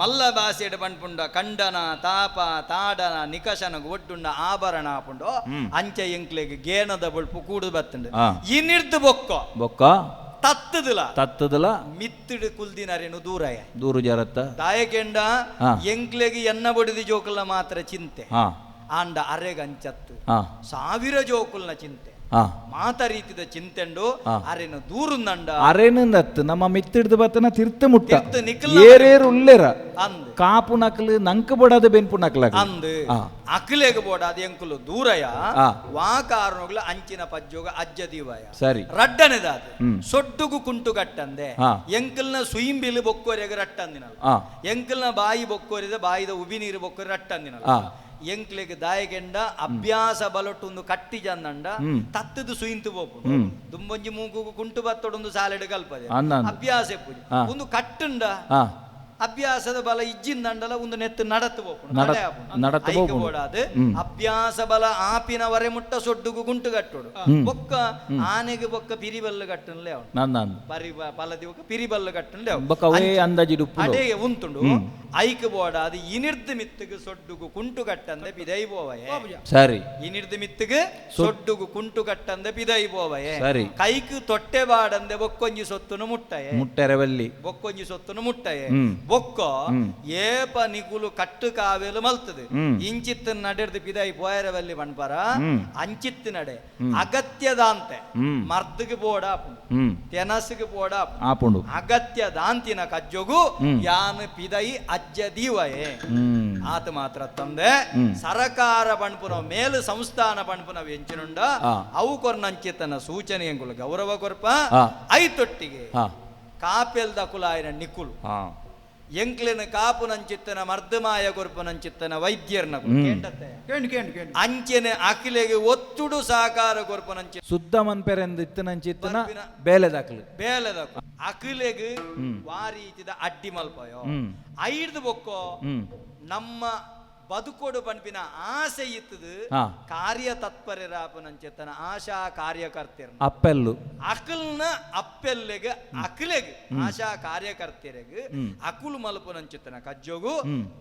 ಮಲ್ಲ ಬಾಸೆಡ್ ಪಂಪುಂಡ ಕಂಡನ ತಾಪ ತಾಡನ ನಿಕಷನ ಒಡ್ಡುಂಡ ಆಭರಣ ಪುಂಡು ಅಂಚೆ ಎಂಕ್ಲೆಗ್ ಗೇಣದ ಬೊಳ್ಪು ಕೂಡು ಬತ್ತುಂಡು ಇನಿರ್ದು ಬೊಕ್ಕ ಬೊಕ್ಕ ತತ್ತದಲ ತತ್ತದಲ ಮಿತ್ತಿಡು ಕುಲ್ದಿನರೇನು ದೂರಾಯ ದೂರು ಜರತ್ತ ದಾಯಕೆಂಡ ಎಂಕ್ಲೆಗ್ ಎನ್ನ ಬಡಿದಿ ಜೋಕುಲ್ನ ಮಾತ್ರ ಚಿಂತೆ ಆಂಡ ಅರೆಗಂಚತ್ತು ಸಾವಿರ ಜೋಕುಲ್ನ ಚಿಂತೆ ಮಾತ ರೀತಿದ ಚಿಂತೆಂಡು ಅರೆನು ದೂರುಂದಂಡ ಅರೆನಂದತ್ತು ನಮ್ಮ ಮಿತ್ತಿಡ್ದು ಬತ್ತನ ತಿರ್ತ ಮುಟ್ಟ ಏರೇರು ಉಲ್ಲೇರ ಅಂದ್ ಕಾಪು ನಕಲು ನಂಕು ಬಡಾದ ಬೆನ್ಪು ನಕಲ ಅಂದ್ ಅಕ್ಲೆಗ್ ಬೋಡಾದ ಎಂಕುಲು ದೂರಯ ವಾ ಕಾರಣಗಳ ಅಂಚಿನ ಪಜ್ಜೋಗ ಅಜ್ಜ ದೀವಯ ಸರಿ ರಡ್ಡನೆದಾದ ಸೊಡ್ಡುಗು ಕುಂಟು ಕಟ್ಟಂದೆ ಎಂಕಲ್ನ ಸುಯಿಂಬಿಲು ಬೊಕ್ಕೋರೆಗ ರಟ್ಟಂದಿನಲ್ಲ ಎಂಕಲ್ನ ಬಾಯಿ ಬೊಕ್ಕೋರಿದ ಬಾಯಿದ ಉಬಿ ನೀರು ಬೊಕ್ಕೋರಿ ರಟ್ಟಂದಿನಲ್ಲ ಎಂಕ್ಲೆಗ್ ದಾಯಕೆಂಡ ಅಭ್ಯಾಸ ಬಲೊಟ್ಟೊಂದು ಕಟ್ಟಿ ಜಂದಂಡ ತತ್ತದು ಸುಯಿಂತು ಪೋಪು ದುಂಬೊಂಜಿ ಮೂಗುಗು ಕುಂಟು ಬತ್ತೊಡೊಂದು ಸಾಲೆಡ್ ಕಲ್ಪದೆ ಅಭ್ಯಾಸ ಎಪ್ಪುಜಿ ಒಂದು ಕಟ್ಟುಂಡ ಅಭ್ಯಾಸದ ಬಲ ಇಜ್ಜಿಂದಂಡಲ ಒಂದು ನೆತ್ತು ನಡತು ಪೋಪುಂಡು ಬೋಡಾದ ಅಭ್ಯಾಸ ಬಲ ಆಪಿನವರೆ ಮುಟ್ಟ ಸೊಡ್ಡುಗು ಗುಂಟು ಕಟ್ಟೋಡು ಬೊಕ್ಕ ಆನೆಗೆ ಬೊಕ್ಕ ಪಿರಿಬಲ್ಲು ಕಟ್ಟನ್ಲೆ ಅವನು ಪರಿ ಪಲದಿ ಬೊಕ್ಕ ಪಿರಿಬಲ್ಲು ಕಟ್ಟನ್ಲೆ ಅಡೇ ಉಂತುಂಡು ಐಕ್ ಬೋಡಾದ ಇನಿರ್ದು ಮಿತ್ತುಗು ಸೊಡ್ಡುಗು ಕುಂಟು ಕಟ್ಟಂದೆ ಪಿದೈ ಪೋವಯೆ ಸರಿ ಇನಿರ್ದು ಮಿತ್ತುಗು ಸೊಡ್ಡುಗು ಕುಂಟು ಕಟ್ಟಂದೆ ಪಿದೈ ಪೋವಯೆ ಸರಿ ಕೈಕು ತೊಟ್ಟೆ ಬಾಡಂದೆ ಬೊಕ್ಕೊಂಜಿ ಸೊತ್ತುನು ಮುಟ್ಟಯೆ ಮುಟ್ಟೆರವಲ್ಲಿ ಬೊಕ್ಕೊಂಜಿ ಸೊತ್ತುನು ಮುಟ್ಟಯೆ ಬೊಕ್ಕ ಏಪ ನಿಗುಲು ಕಟ್ಟು ಕಾವೇಲು ಮಲ್ತದೆ ಇಂಚಿತ್ತ ನಡೆರ್ದು ಪಿದೈ ಪೋಯರವಲ್ಲಿ ಪಣ್ಪರ ಅಂಚಿತ್ತು ನಡೆ ಅಗತ್ಯದಾಂತೆ ಮರ್ದಗೆ ಬೋಡ ತೆನಸುಗೆ ಬೋಡ ಆಪುಂಡು ಅಗತ್ಯ ದಾಂತಿನ ಕಜ್ಜೊಗು ಯಾನು ಪಿದೈ ಅಜ್ಜ ದೀವಯೇ ಆತ ಮಾತ್ರ ತಂದೆ ಸರಕಾರ ಪಣ್ಪುನ ಮೇಲು ಸಂಸ್ಥಾನ ಪಣ್ಪುನ ಎಂಚಿನುಂಡ ಅವು ಕೊರ್ನಂಚಿತನ ಸೂಚನೆ ಎಂಕುಲು ಗೌರವ ಕೊರ್ಪ ಐತೊಟ್ಟಿಗೆ ಕಾಪೆಲ್ದ ಕುಲಾಯಿನ ನಿಕುಲು ಎಂಕ್ಲೆನ ಕಾಪು ನಂಚಿತ್ತನ ಮರ್ದಮಾಯ ಕೊರ್ಪು ನಂಚಿತ್ತನ ವೈದ್ಯರ್ನ ಅಂಚೆನೆ ಅಖಿಲೆಗೆ ಒತ್ತುಡು ಸಹಕಾರ ಕೊರ್ಪು ನಂಚಿ ಶುದ್ಧ ಮನ್ಪೆರೆಂದು ಇತ್ತು ನಂಚಿತ್ತನ ಬೇಲೆದಾಕಲು ಬೇಲೆದಾಕಲು ಅಖಿಲೆಗೆ ವಾರೀತಿದ ಅಡ್ಡಿ ಮಲ್ಪಯೋ ಐದು ಬೊಕ್ಕೋ ನಮ್ಮ ಬದುಕೋಡು ಪನ್ಪಿನ ಆಸೆ ಇತ್ತದು ಕಾರ್ಯ ತತ್ಪರರಾಪನಂಚೆತ್ತನ ಆಶಾ ಕಾರ್ಯಕರ್ತೆರ್ ಅಪ್ಪೆಲ್ಲು ಅಕಲ್ನ ಅಪ್ಪೆಲ್ಲೆಗ್ ಅಕಲೆಗ್ ಆಶಾ ಕಾರ್ಯಕರ್ತೆರೆಗ್ ಅಕುಲು ಮಲ್ಪುನಂಚಿತ್ತನ ಕಜ್ಜೋಗು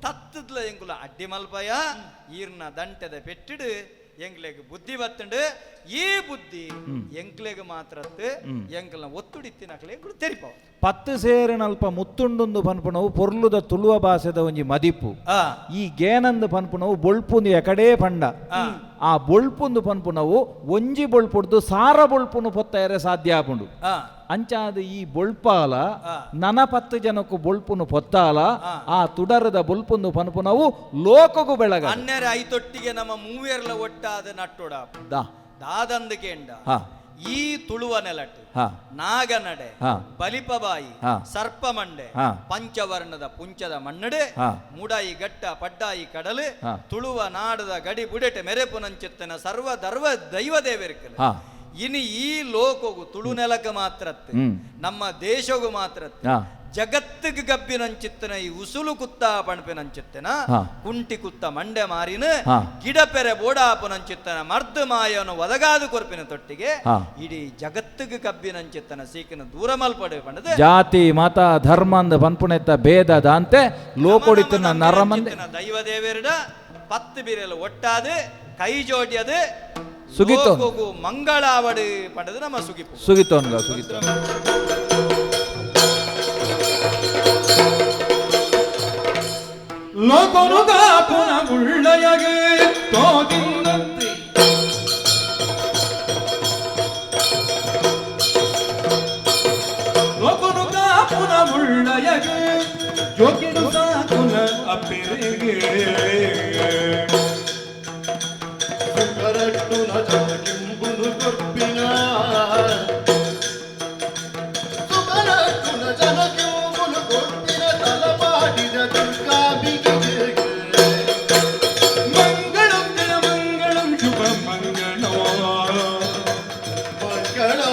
ತತ್ತದ್ಲ ಎಂಕುಲ ಅಡ್ಡಿ ಮಲ್ಪಯ ಈರ್ನ ದಂಟೆದ ಪೆಟ್ಟಿಡು ಎಂಕ್ಲೆಗ್ ಬುದ್ಧಿ ಬತ್ತಂಡು ಈ ಬುದ್ಧಿ ಎಂಕ್ಲೆಗ್ ಮಾತ್ರತ್ತು ಎಂಕ್ಲನ ಒತ್ತುಡಿತ್ತಿನಕ್ಲೆ ಎಂಕುಲು ತೆರಿಪಾವು ಪತ್ತು ಸೇರಿನಲ್ಪ ಮುತ್ತುಂಡುಂದು ಪನ್ಪುನವು ಪೊರ್ಲುದ ತುಳುವ ಭಾಷೆದ ಒಂಜಿ ಮದಿಪು ಈ ಗೇನಂದು ಪನ್ಪುನವು ಬೊಳ್ಪುಂದು ಎಕಡೇ ಪಂಡ ಆ ಬೊಳ್ಪುಂದು ಪನ್ಪುನವು ಒಂಜಿ ಬೊಳ್ಪುಡ್ದು ಸಾರ ಬೊಳ್ಪುನು ಪೊತ್ತಯರೆ ಸಾಧ್ಯ ಆಪುಂಡು ಅಂಚಾದ ಈ ಬೊಳ್ಪಾಲ ನನ ಪತ್ತು ಜನಕ್ಕೂ ಬೊಳ್ಪುನು ಪೊತ್ತಾಲ ಆ ತುಡರದ ಬೊಲ್ಪುಂದು ಪನ್ಪುನವು ಲೋಕಗೂ ಬೆಳಗ ಅನ್ಯರ ಐತೊಟ್ಟಿಗೆ ನಮ್ಮ ಮೂವೇರ್ಲ ಒಟ್ಟಾದ ನಟ್ಟೋಡ ದಾದಂದು ಕೇಂಡ ಈ ತುಳುವ ನೆಲಟ್ಟು ನಾಗನಡೆ ಬಲಿಪಬಾಯಿ ಸರ್ಪಮಂಡೆ ಪಂಚವರ್ಣದ ಪುಂಚದ ಮಣ್ಣಡೆ ಮುಡಾಯಿ ಗಟ್ಟ ಪಡ್ಡಾಯಿ ಕಡಲು ತುಳುವ ನಾಡದ ಗಡಿ ಬುಡೆಟೆ ಮೆರೆಪುನಂಚಿತ್ತನ ಸರ್ವ ದರ್ವ ದೈವ ದೇವರಿಕಲು ಇನಿ ಈ ಲೋಕಗು ತುಳು ನೆಲಕ ಮಾತ್ರತ್ತೆ ನಮ್ಮ ದೇಶಗೂ ಮಾತ್ರತ್ತೆ ಜಗತ್ತಿಗೆ ಗಬ್ಬಿನಂಚಿತ್ತನ ಈ ಉಸುಲು ಕುತ್ತ ಪಣಪಿನಂಚಿತ್ತನ ಕುಂಟಿ ಕುತ್ತ ಮಂಡೆ ಮಾರಿನ ಗಿಡಪೆರೆ ಬೋಡಾಪುನಂಚಿತ್ತನ ಮರ್ದು ಮಾಯನು ಒದಗಾದು ಕೊರ್ಪಿನ ತೊಟ್ಟಿಗೆ ಇಡೀ ಜಗತ್ತಿಗೆ ಕಬ್ಬಿನಂಚಿತ್ತನ ಸೀಕಿನ ದೂರ ಮಲ್ಪಡೆ ಪಂಡದ ಜಾತಿ ಮತ ಧರ್ಮ ಅಂದ ಪನ್ಪುನೆತ್ತ ಭೇದ ದಾಂತೆ ಲೋಕೊಡಿತನ ನರಮಂದೆ ದೈವ ದೇವರಡ ಪತ್ತು ಬಿರೆಲು ಒಟ್ಟಾದು ಕೈ ಜೋಡಿಯದು ಸುಗಿತೋ ಮಂಗಳಾವಡು ಪಡೆದು ನಮ್ಮ ಸುಗಿಪು ಸುಗಿತೋನ್ಗ ಸುಗಿತೋ ಲೋಕನು ಕಾಪುನ ಉಳ್ಳಯಗೆ ತೋದಿಂದಂತೆ ಲೋಕನು ಕಾಪುನ ಉಳ್ಳಯಗೆ ಜೋಗಿಡು ಸಾಕುನ ಅಪ್ಪಿರಿಗೆ ಕರಟ್ಟುನ ಜೋಗಿಂಬುನು ಕೊರ್ಪಿನ ಸುಕರಟ್ಟುನ ಜನಕಿಂಬುನು ಕೊರ್ಪಿನ ತಲಪಾಡಿದ ದುರ್ಗಾಂಬಿಗೆ ಮಂಗಳಂ ಜಯ ಮಂಗಳಂ ಶುಭ ಮಂಗಳೋ ಮಂಗಳೋ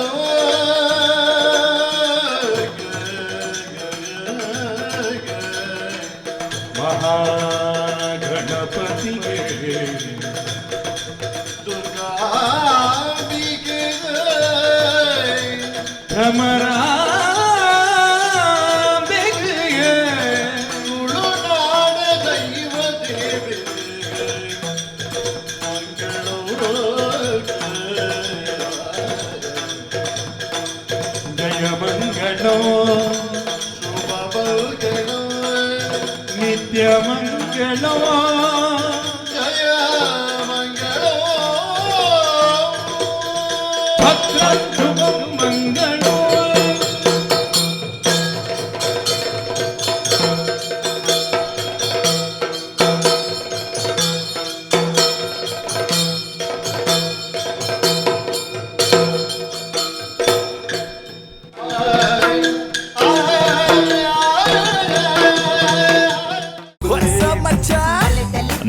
ಮಹಾಗಣಪತಿಗೆ ದುರ್ಗಾಂಬಿಗೆ ಭ್ರಮರಾಂಬಿಗೆ ತುಳುನಾಡ ದೈವ ದೇವಿ ಮಂಗಳೋ ಜಯ ಮಂಗಳೋ. ಜಯ ಮಂಗಳೋ. ಭದ್ರಂ ಶುಭಂ ಮಂಗಳೋ.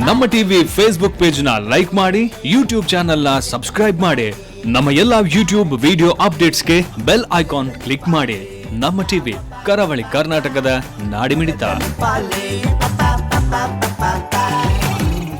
ನಮ್ಮ ಟಿವಿ ಫೇಸ್ಬುಕ್ ಪೇಜ್ ನ ಲೈಕ್ ಮಾಡಿ, ಯೂಟ್ಯೂಬ್ ಚಾನೆಲ್ ನ ಸಬ್ಸ್ಕ್ರೈಬ್ ಮಾಡಿ. ನಮ್ಮ ಎಲ್ಲಾ ಯೂಟ್ಯೂಬ್ ವಿಡಿಯೋ ಅಪ್ಡೇಟ್ಸ್ಗೆ ಬೆಲ್ ಐಕಾನ್ ಕ್ಲಿಕ್ ಮಾಡಿ. ನಮ್ಮ ಟಿವಿ, ಕರಾವಳಿ ಕರ್ನಾಟಕದ ನಾಡಿಮಿಡಿತ. Pa pa pa pa.